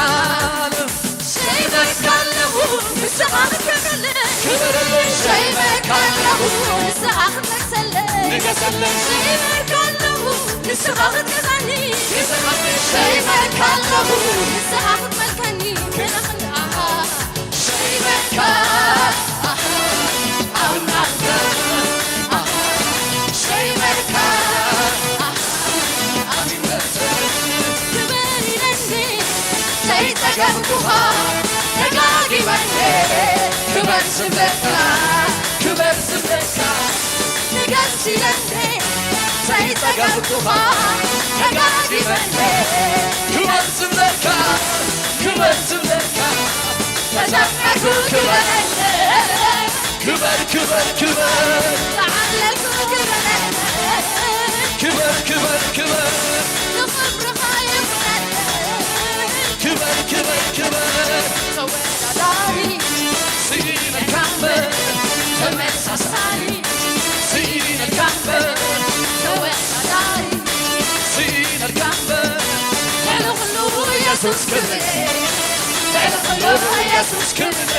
ሸይበካ ኣለኹ ንስኻ ክትገብረለይ ክብር ሸይበካ ኣለኹ ንስኻ ክትመልሰለይ ንገሰለይ ሸይበካ ኣለኹ ንስኻ ክትገዛኒ ንስኻ ሸይበካ ኣለኹ ንስኻ ክትመልከኒ ክነኽን ኣሃ ሸይበካ ኣሃ ኣምላኽና ኣሃ ሸይበካ ኣሃ ኣምላኽና ክብር ኢለኒ ዘይጸገብኩኻ ደጋጊመ ክበር ዝብለካ፣ ክበር ዝብለካ ንገስ ኢለኒ ዘይጸገብኩኻ ደጋጊመ ክበር ዝብለካ፣ ክበር ዝብለካ ተዘምረቱ ክበረለ ክበር ክበር ክበር ተዓለልኩ ክበረለ ክበር ክበር ክበር ንኽብርኻ ይኹነለ ክበር ክበር ክበር ተወዳዳሪ ስኢነልካ እምበር ተመሳሳሊ ስኢነልካ እምበር ተወዳዳሪ ስኢነልካ እምበር ልዕሊ ኩሉ ኢየሱስ ክብሪ ልዕሊ ኩሉ ኢየሱስ ክብሪ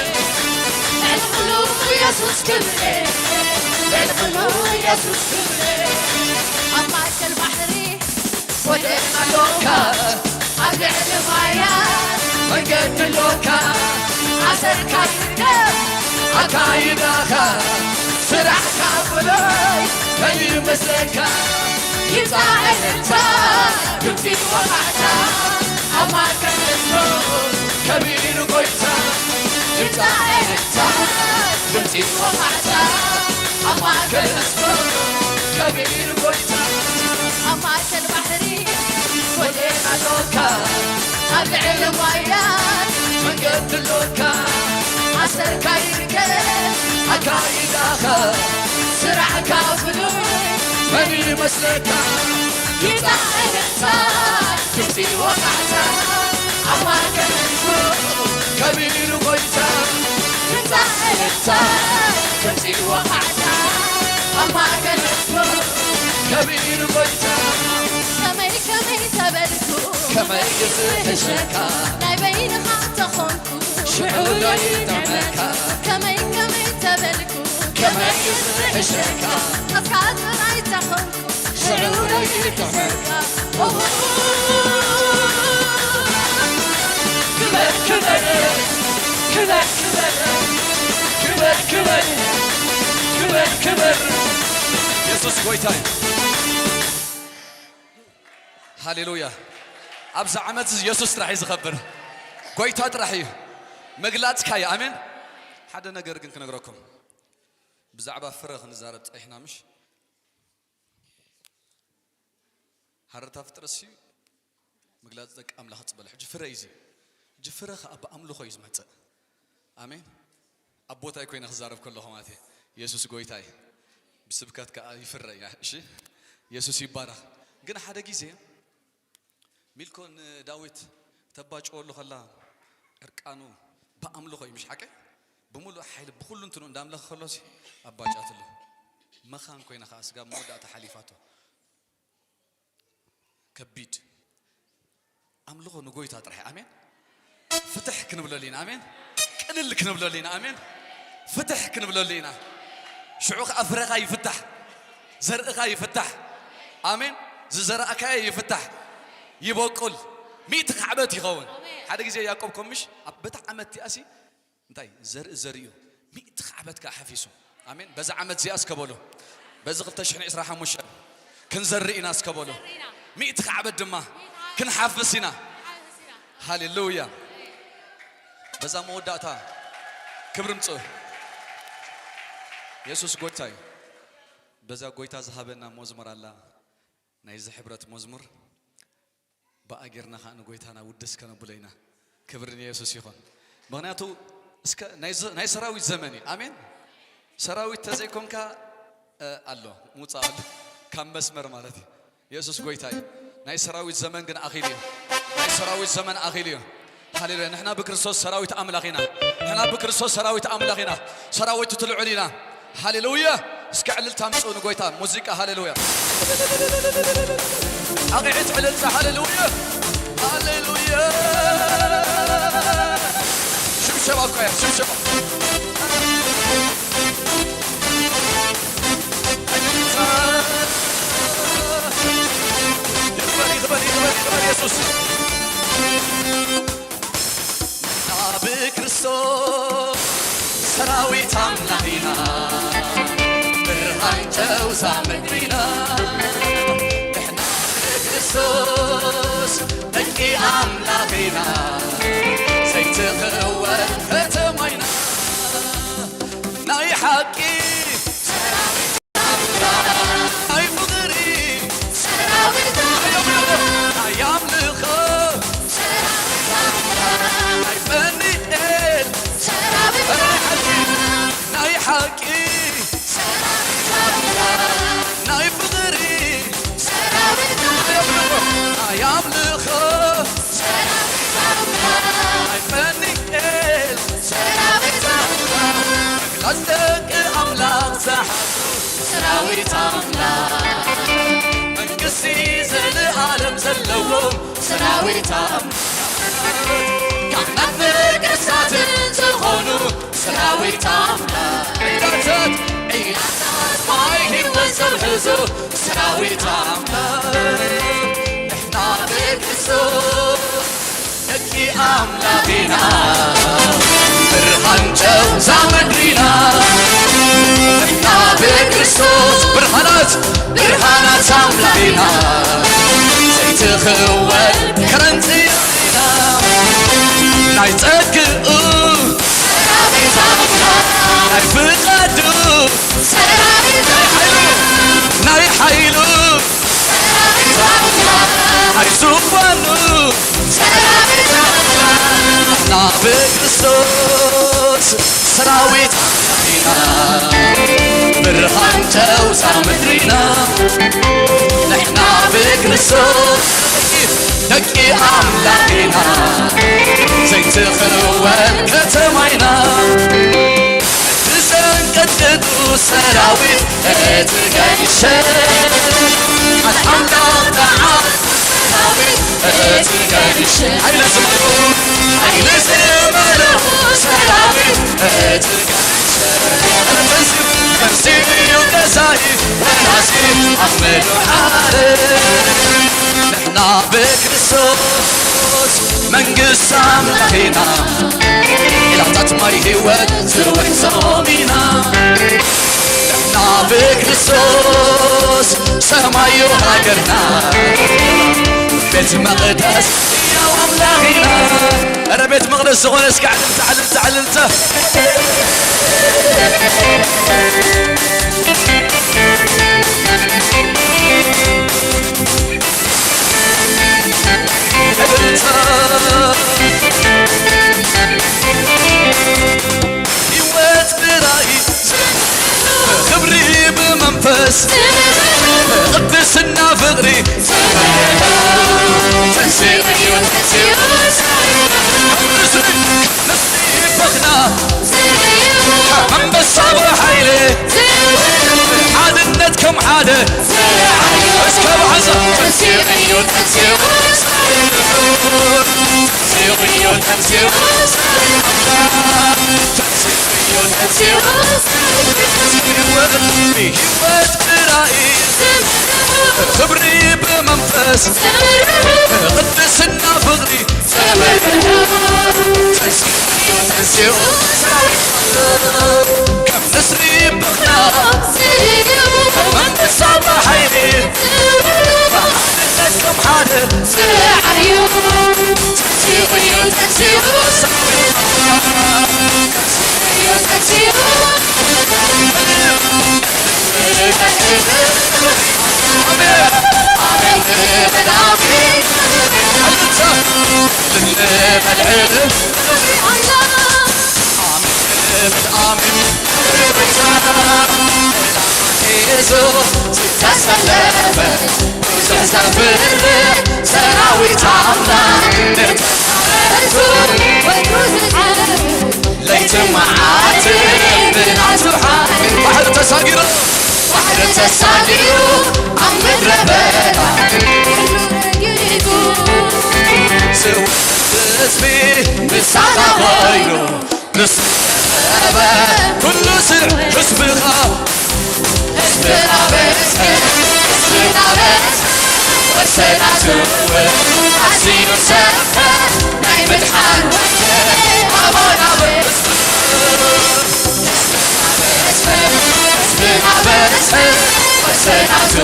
ልዕሊ ኩሉ ኢየሱስ ክብሪ ልዕሊ ኩሉ ኢየሱስ ክብሪ ኣብ ማእከል ባሕሪ ጎደና ኣሎካ ኣብ ልዕሊ ማያት መንገዲ ኣሎካ ኣሰርካ ይርከብ ኣካይዳኻ ስራሕካ ፍሉይ ከይመስለካ ይብጻሕ እልልታ ድምጺ ወቓዕታ ኣብ ማእከል ህዝቡ ከቢሩ ጎይታ ይብጻሕ እልልታ ድምጺ ወቓዕታ ኣብ ማእከል ህዝቡ ከቢሩ ጎይታ ኣብ ማእከል ባሕሪ ጎደና ኣሎካ ኣብ ልዕሊ ማያት መንገዲ ኣሎካ ኣሰርካ ይርከብ ኣካይዳኻ ስራሕካ ፍሉይ መን ይመስለካ ይብጻሕ እልልታ ድምጺ ወቓዕታ ኣብ ማእከል ህዝቡ ከቢሩ ጎይታ ይብጻሕ እልልታ ድምጺ ወቓዕታ ኣብ ማእከል ህዝቡ ከቢሩ ጎይታ ከመይ ከመይ ተበልኩ ከመይ ክስሕሸካ ናይ በይንኻ ተኾንኩ ሽዑ ዶ ይጥዕመካ ከመይ ከመይ ተበልኩ ከመይ ክስሕሸካ ኣፍካ ጥራይ ተኾንኩ ሽዑ ዶ ይጥዕመካ ክበር ክበር ክበር ክበር ክበር ክበር ክበር ክበር የሱስ ጎይታ እዩ። ሃሌሉያ። ኣብዚ ዓመት እዚ የሱስ ጥራሕ እዩ ዝኸብር። ጎይታ ጥራሕ እዩ። ምግላጽካ እዩ። ኣሜን። ሓደ ነገር ግን ክነግረኩም። ብዛዕባ ፍረ ክንዛረብ ጸኒሕና ምሽ? ሃረርታ ፍጥረት ሲ ምግላጽ ደቂ ኣምላኽ ጽበል። ሕጂ ፍረ እዩ እዚ። ሕጂ ፍረ ከኣ ብኣምልኾ እዩ ዝመጽእ። ኣሜን። ኣብ ቦታይ ኮይነ ክዛረብ ከለኹ ማለት እየ። የሱስ ጎይታ እዩ። ብስብከት ከኣ ይፍረ እያ። እሺ? የሱስ ይባረኽ። ግን ሓደ ግዜ ሚልኮ ንዳዊት ተባጭወሉ ከላ ዕርቃኑ ብኣምልኾ እዩ፣ ምሽ ሓቀይ? ብምሉእ ሓይሊ ብኹሉ እንትኑ እንዳምለኸ ከሎሲ ኣባጫትሉ። መኻን ኮይና ከኣ ስጋብ መወዳእታ ሓሊፋቶ። ከቢድ ኣምልኾ ንጎይታ ጥራሕ። ኣሜን። ፍትሕ ክንብለሉ ኢና። ኣሜን። ቅልል ክንብለሉ ኢና። ኣሜን። ፍትሕ ክንብለሉ ኢና። ሽዑ ኸዓ ፍረኻ ይፍታሕ፣ ዘርእኻ ይፍታሕ። ኣሜን። ዝዘራእካዮ ይፍታሕ፣ ይበቁል፣ ሚእቲ ካዕበት ይኸውን። ሓደ ግዜ ያዕቆብ ኮምሽ ኣብ በታ ዓመት እቲኣሲ እንታይ ዘርኢ ዘሪኡ ሚእቲ ካዕበት ከኣ ሓፊሱ። ኣሜን። በዛ ዓመት እዚኣ እስከ በሉ፣ በዚ ክልተ ሽሕን ዕስራን ሓሙሽተን ክንዘርእ ኢና እስከ በሉ፣ ሚእቲ ካዕበት ድማ ክንሓፍስ ኢና። ሃሌሉያ። በዛ መወዳእታ ክብሪ ምጽኡ። የሱስ ጎይታ እዩ። በዛ ጎይታ ዝሃበና መዝሙር ኣላ፣ ናይዚ ሕብረት መዝሙር። ብኣ ጌርና ኸኣ ንጎይታና ውድስ ከነብሎ ኢና። ክብሪ ንየሱስ ይኹን። ምኽንያቱ እስከ ናይ ዘ-፣ ናይ ሰራዊት ዘመን እዩ። ኣሜን። ሰራዊት ተዘይኮንካ፣ እ፣ ኣሎ፣ ምውጻእ ኣሎ። ካብ መስመር ማለት እዩ። የሱስ ጎይታ እዩ። ናይ ሰራዊት ዘመን ግን ኣኺሉ እዩ። ናይ ሰራዊት ዘመን ኣኺሉ እዩ። ሃሌሉያ። ንሕና ብክርስቶስ ሰራዊት ኣምላኽ ኢና። ንሕና ብክርስቶስ ሰራዊት ኣምላኽ ኢና። ሰራዊት ትልዑል ኢና። ሃሌሉያ። እስከ ዕልልታ ኣምጽኡ ንጎይታ። ሙዚቃ ሃሌሉያ። ኣቕዒት ዕልልታ ሃሌሉያ። ሃሌሉያ። ሽብሸባ እኮ እያ፣ ሽብሸባ። ዕልልታ። ይኽበር፣ ይኽበር፣ ይኽበር፣ ይኽበር የሱስ። ንሕና ብክርስቶስ ሰራዊት ኣምላኽ ኢና፣ ብርሃን ጨው እዛ ምድሪ ኢና። ንሕና ብክርስቶስ ደቂ ኣምላኽ ኢና፣ ሰራዊት ኣምላኽ መንግስቲ ዘለኣለም ዘለዎም ሰራዊት ኣምላኽ ካህናት ነገስታትን ዝኾኑ ሰራዊት ኣምላኽ ዒላታት ዒላታት ማይ ህይወት ዘውሕዙ ሰራዊት ኣምላኽ ንሕና ብክርስቶስ ደቂ ኣምላኽ ኢና ብርሃን ጨው እዛ ምድሪ ኢና ንሕና ብክርስቶስ ብርሃናት ብርሃናት ኣምላኽ ኢና ዘይትኽወል ክረምቲ ኢና ናይ ጸግኡ ናይ ፍቓዱ ናይ ሓይሉ ናይ ዙፋኑ ንሕና ብክርስቶስ ሰራዊት ኣምላኽ ኢና ብርሃን ጨው እዛ ምድሪ ኢና ንሕና ብክርስቶስ ደቂ ኣምላኽ ኢና ዘይትኽወል ከተማ ኢና ብዘንቀጥቅጡ ሰራዊት እቲ ገይሸ ኣምላኽ ተዓል ሰራዊት እቲ ገይሸ ሓይሊ ዝመልኡ ሓይሊ ዝመልኡ ሰራዊት እቲ ገይሸ ከምዚ እዩ ገዛኢ ወራሲ ኣብ ምድሪ ዓለም ንሕና ብክርስቶስ መንግስቲ ኣምላኽ ኢና ዒላታት ማይ ህይወት ዝውሕዞም ኢና ንሕና ብክርስቶስ ሰማዩ ሃገርና ቤት መቕደስ ያው ኣምላኽ ኢና ኧረ ቤት መቕደስ ዝኾነ እስኪ ዕልልታ ዕልልታ ዕልልታ ህይወት ብራእይ ክብሪ ብመንፈስ ቅድስና ፍቕሪ ተንሲኡ እዩ ተንሲኡ ንስሪበኽና ኣንበሳ ብሓይሊ ሓድነት ከም ሓደ እስከ ብሓንሳ ተንሲኡ እዩ ተንሲኡ ተንሲኡ እዩ ተንሲኡ ተንሲኡ እዩ ተንሲኡ ብህይወት ብራእይ ክብሪ ብመንፈስ ቅድስና ፍቕሪ ተንሲኡ ተንሲኡ ከም ንስሪ ብኽና መንፈሳ ብሓይሊ ብሓድነት ከም ሓደ ተንሲኡ እዩ ተንሲኡ ዝተሰለፈ ብዙሕ ዘፍርሕ ሰራዊት ኣምላኽ ንተረቱ ወትሩ ዝዓርፍ ለይቲ መዓልቲ ብናቱ ሓይሊ ባሕሪ ተሳጊሩ ባሕሪ ተሳጊሩ ኣብ ምድረ በዳ ዝወስድ ህዝቢ ምሳና ኮይኑ ንስበ ኩሉ ስር ህዝብኻ ህዝብኻ በዝሒ ህዝብኻ በዝሒ ወሰናቱ ኣዝዩ ሰፈ ናይ ምድሓን ወንጌል ኣቦና በዝሒ ህዝብኻ በዝሒ ወሰናቱ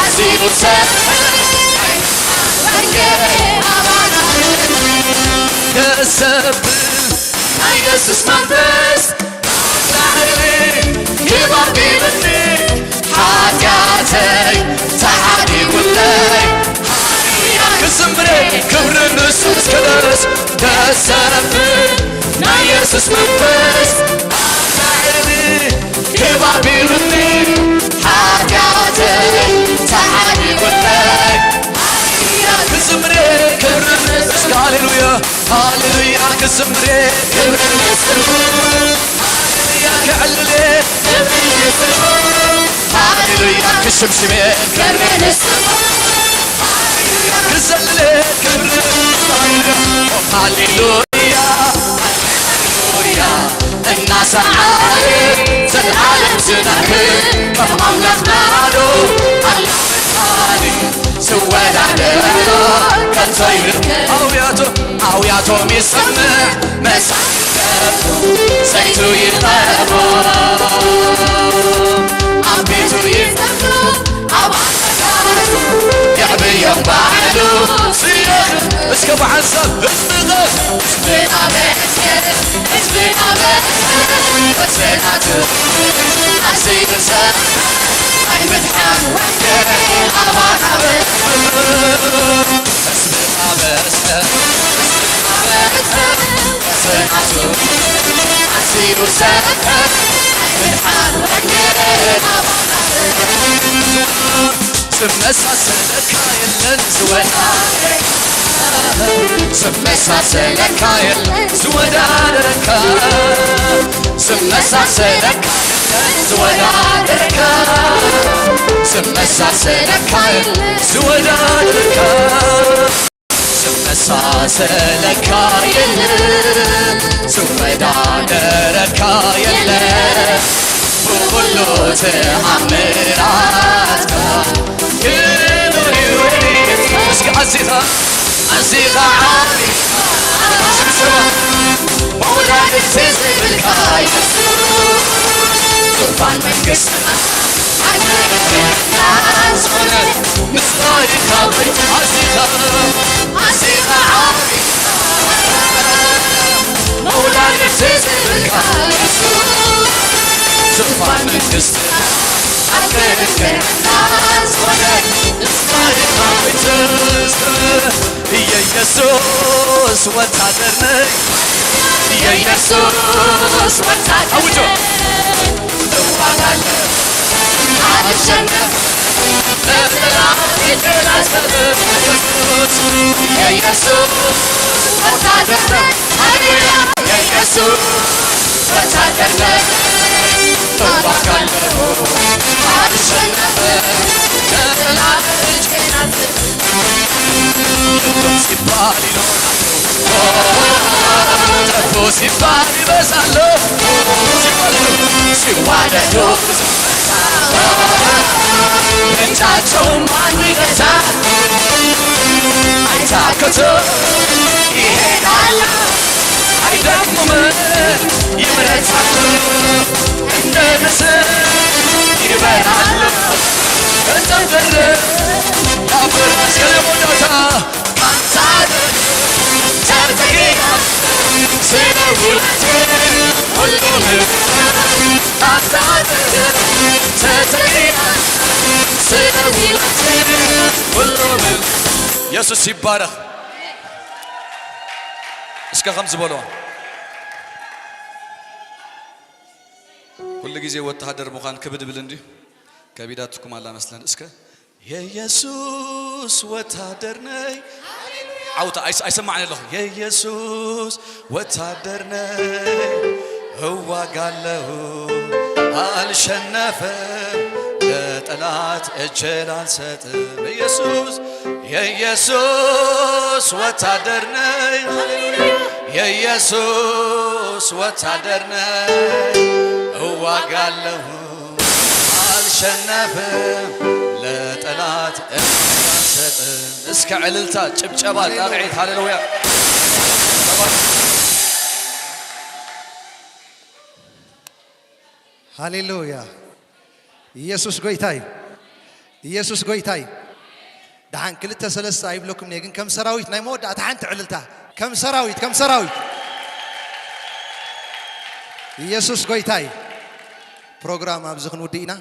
ኣዝዩ ሰፈ ናይ ምድሓን ወንጌል ኣቦና ደስ ዘብል ናይ የሱስ መንፈስ ላዕሊ ግባ ቢልኒ ሓጢኣተይ ተሓዲጉለይ ሃሌሉያ ክዝምሬ ክብሪ ንሱ እስከ ደስ ደስ ዘብል ናይ የሱስ መንፈስ ላዕሊ ግባ ቢልኒ ሓጢኣተይ ተሓዲጉለይ ሃሌሉያ ክዝምሬ ክብሪ ንሱ እስከ ሃሌሉያ ሃሌሉያ ክዝምሬ ክብሪ ንስሙ ሃሌሉያ ክዕልል፣ ሃሌሉያ ክሽምሽም፣ ክዘልል፣ ክብሪ፣ ሃሌሉያ፣ ሃሌሉያ እናሰዓረ፣ ዘልዓለም ዝነብር ከም ኣምላኽና ዶ ኣሎ? ዝወዳደሮ ከቶ ይርከብ። ኣውያቶ፣ ኣውያቶም ይሰምዕ መሳርሕቱ፣ ዘይቱ ይቐርቦ፣ ኣብ ቤቱ ይጸብሎ፣ ኣብ ኣፈቃሩ የዕብዮም ባዕሉ። እስከ ብሓንሳብ ህዝቢ ቐስ ዝመሳሰለካ የለን ዝወዳደረካ፣ ዝመሳሰለካ የለን ዝወዳደረካ፣ ዝመሳሰለካ የለን ዝወዳደረካ፣ ዝመሳሰለካ የለን ዝወዳደረካ። ዝመሳሰለካ የለ፣ ዝወዳደረካ የለ፣ ብኹሉ ተኣምራትካ ክብር ይውረድ። እስኪ ኣዚኻ፣ ኣዚኻ ዓቢ ሽብሸባ፣ መውላድ ትዝብልካ የሱስ፣ ዙፋን መንግስትና የኢየሱስ ወታደር ነኝ። የኢየሱስ ወታደር አውጆ! ነኝ። እዋጋለሁ፣ አልሸነፍም። ለጠላት እጅ አልሰጥም። የኢየሱስ ወታደር ነኝ። ሃሌሉያ! የኢየሱስ ወታደር ነኝ። እዋጋለሁ፣ አልሸነፍም። ለጠላት እጅ አልሰጥም። ሲባል ይበዛሉ፣ ሲዋደዱ ምንጫቸው ማን ይገዛል? አይታክቱ ይሄዳሉ፣ አይደክሙም፣ ይበረታሉ፣ እንደ ንስር ይበራሉ። እጥፍ ድርብ ያብር እስከ ለሞዳታ የሱስ ይባረኽ። እስከ ከምዚ በሎ፣ ኩሉ ግዜ ወተሃደር ምዃን ክብድ ብል እንድዩ። ከቢዳትኩም ኣላ መስለን። እስከ የየሱስ ወታደር ነይ። ዓውታ ኣይስ-፣ ኣይሰማዕን ኣለኹ። የየሱስ ወታደር ነይ፣ እዋጋለሁ፣ አልሸነፍም፣ ለጠላት እጄን አልሰጥም። ኢየሱስ፣ የኢየሱስ ወታደር ነይ። የኢየሱስ ወታደር ነይ፣ እዋጋለሁ፣ አልሸነፍም፣ ለጠላት እጅ አልሰጥም። እስከ ዕልልታ፣ ጭብጨባ፣ ሃሌሉያ። ጣቕዒት፣ ሃሌሉያ። ሃሌሉያ። ኢየሱስ ጎይታ እዩ። ኢየሱስ ጎይታ እዩ። ደሓን ክልተ ሰለስተ ኣይብለኩም እየ፣ ግን ከም ሰራዊት ናይ መወዳእታ ሓንቲ ዕልልታ። ከም ሰራዊት፣ ከም ሰራዊት። ኢየሱስ ጎይታ እዩ። ፕሮግራም ኣብዚ ክንውድእ ኢና።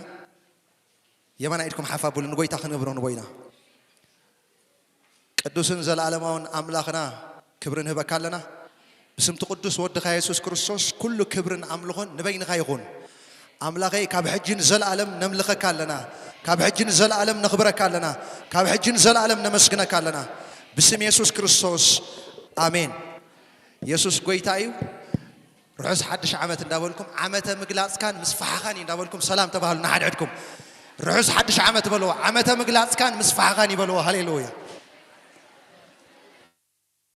የማና ኢድኩም ሓፍ ኣብሉ፣ ንጎይታ ክነብሮ ንቦ ኢና። ቅዱስን ዘለኣለማውን ኣምላኽና ክብሪ ንህበካ ኣለና። ብስምቲ ቅዱስ ወድኻ የሱስ ክርስቶስ ኩሉ ክብርን ኣምልኾን ንበይንኻ ይኹን። ኣምላኸይ ካብ ሕጂ ንዘለኣለም ነምልኸካ ኣለና። ካብ ሕጂ ንዘለኣለም ነኽብረካ ኣለና። ካብ ሕጂ ንዘለኣለም ነመስግነካ ኣለና። ብስም የሱስ ክርስቶስ ኣሜን። የሱስ ጎይታ እዩ። ርሑስ ሓድሽ ዓመት እንዳበልኩም ዓመተ ምግላጽካን ምስፋሕኻን እዩ እንዳበልኩም ሰላም ተባህሉ ንሓድሕድኩም። ርሑስ ሓድሽ ዓመት በልዎ፣ ዓመተ ምግላጽካን ምስፋሕኻን ይበልዎ። ሃሌሉያ።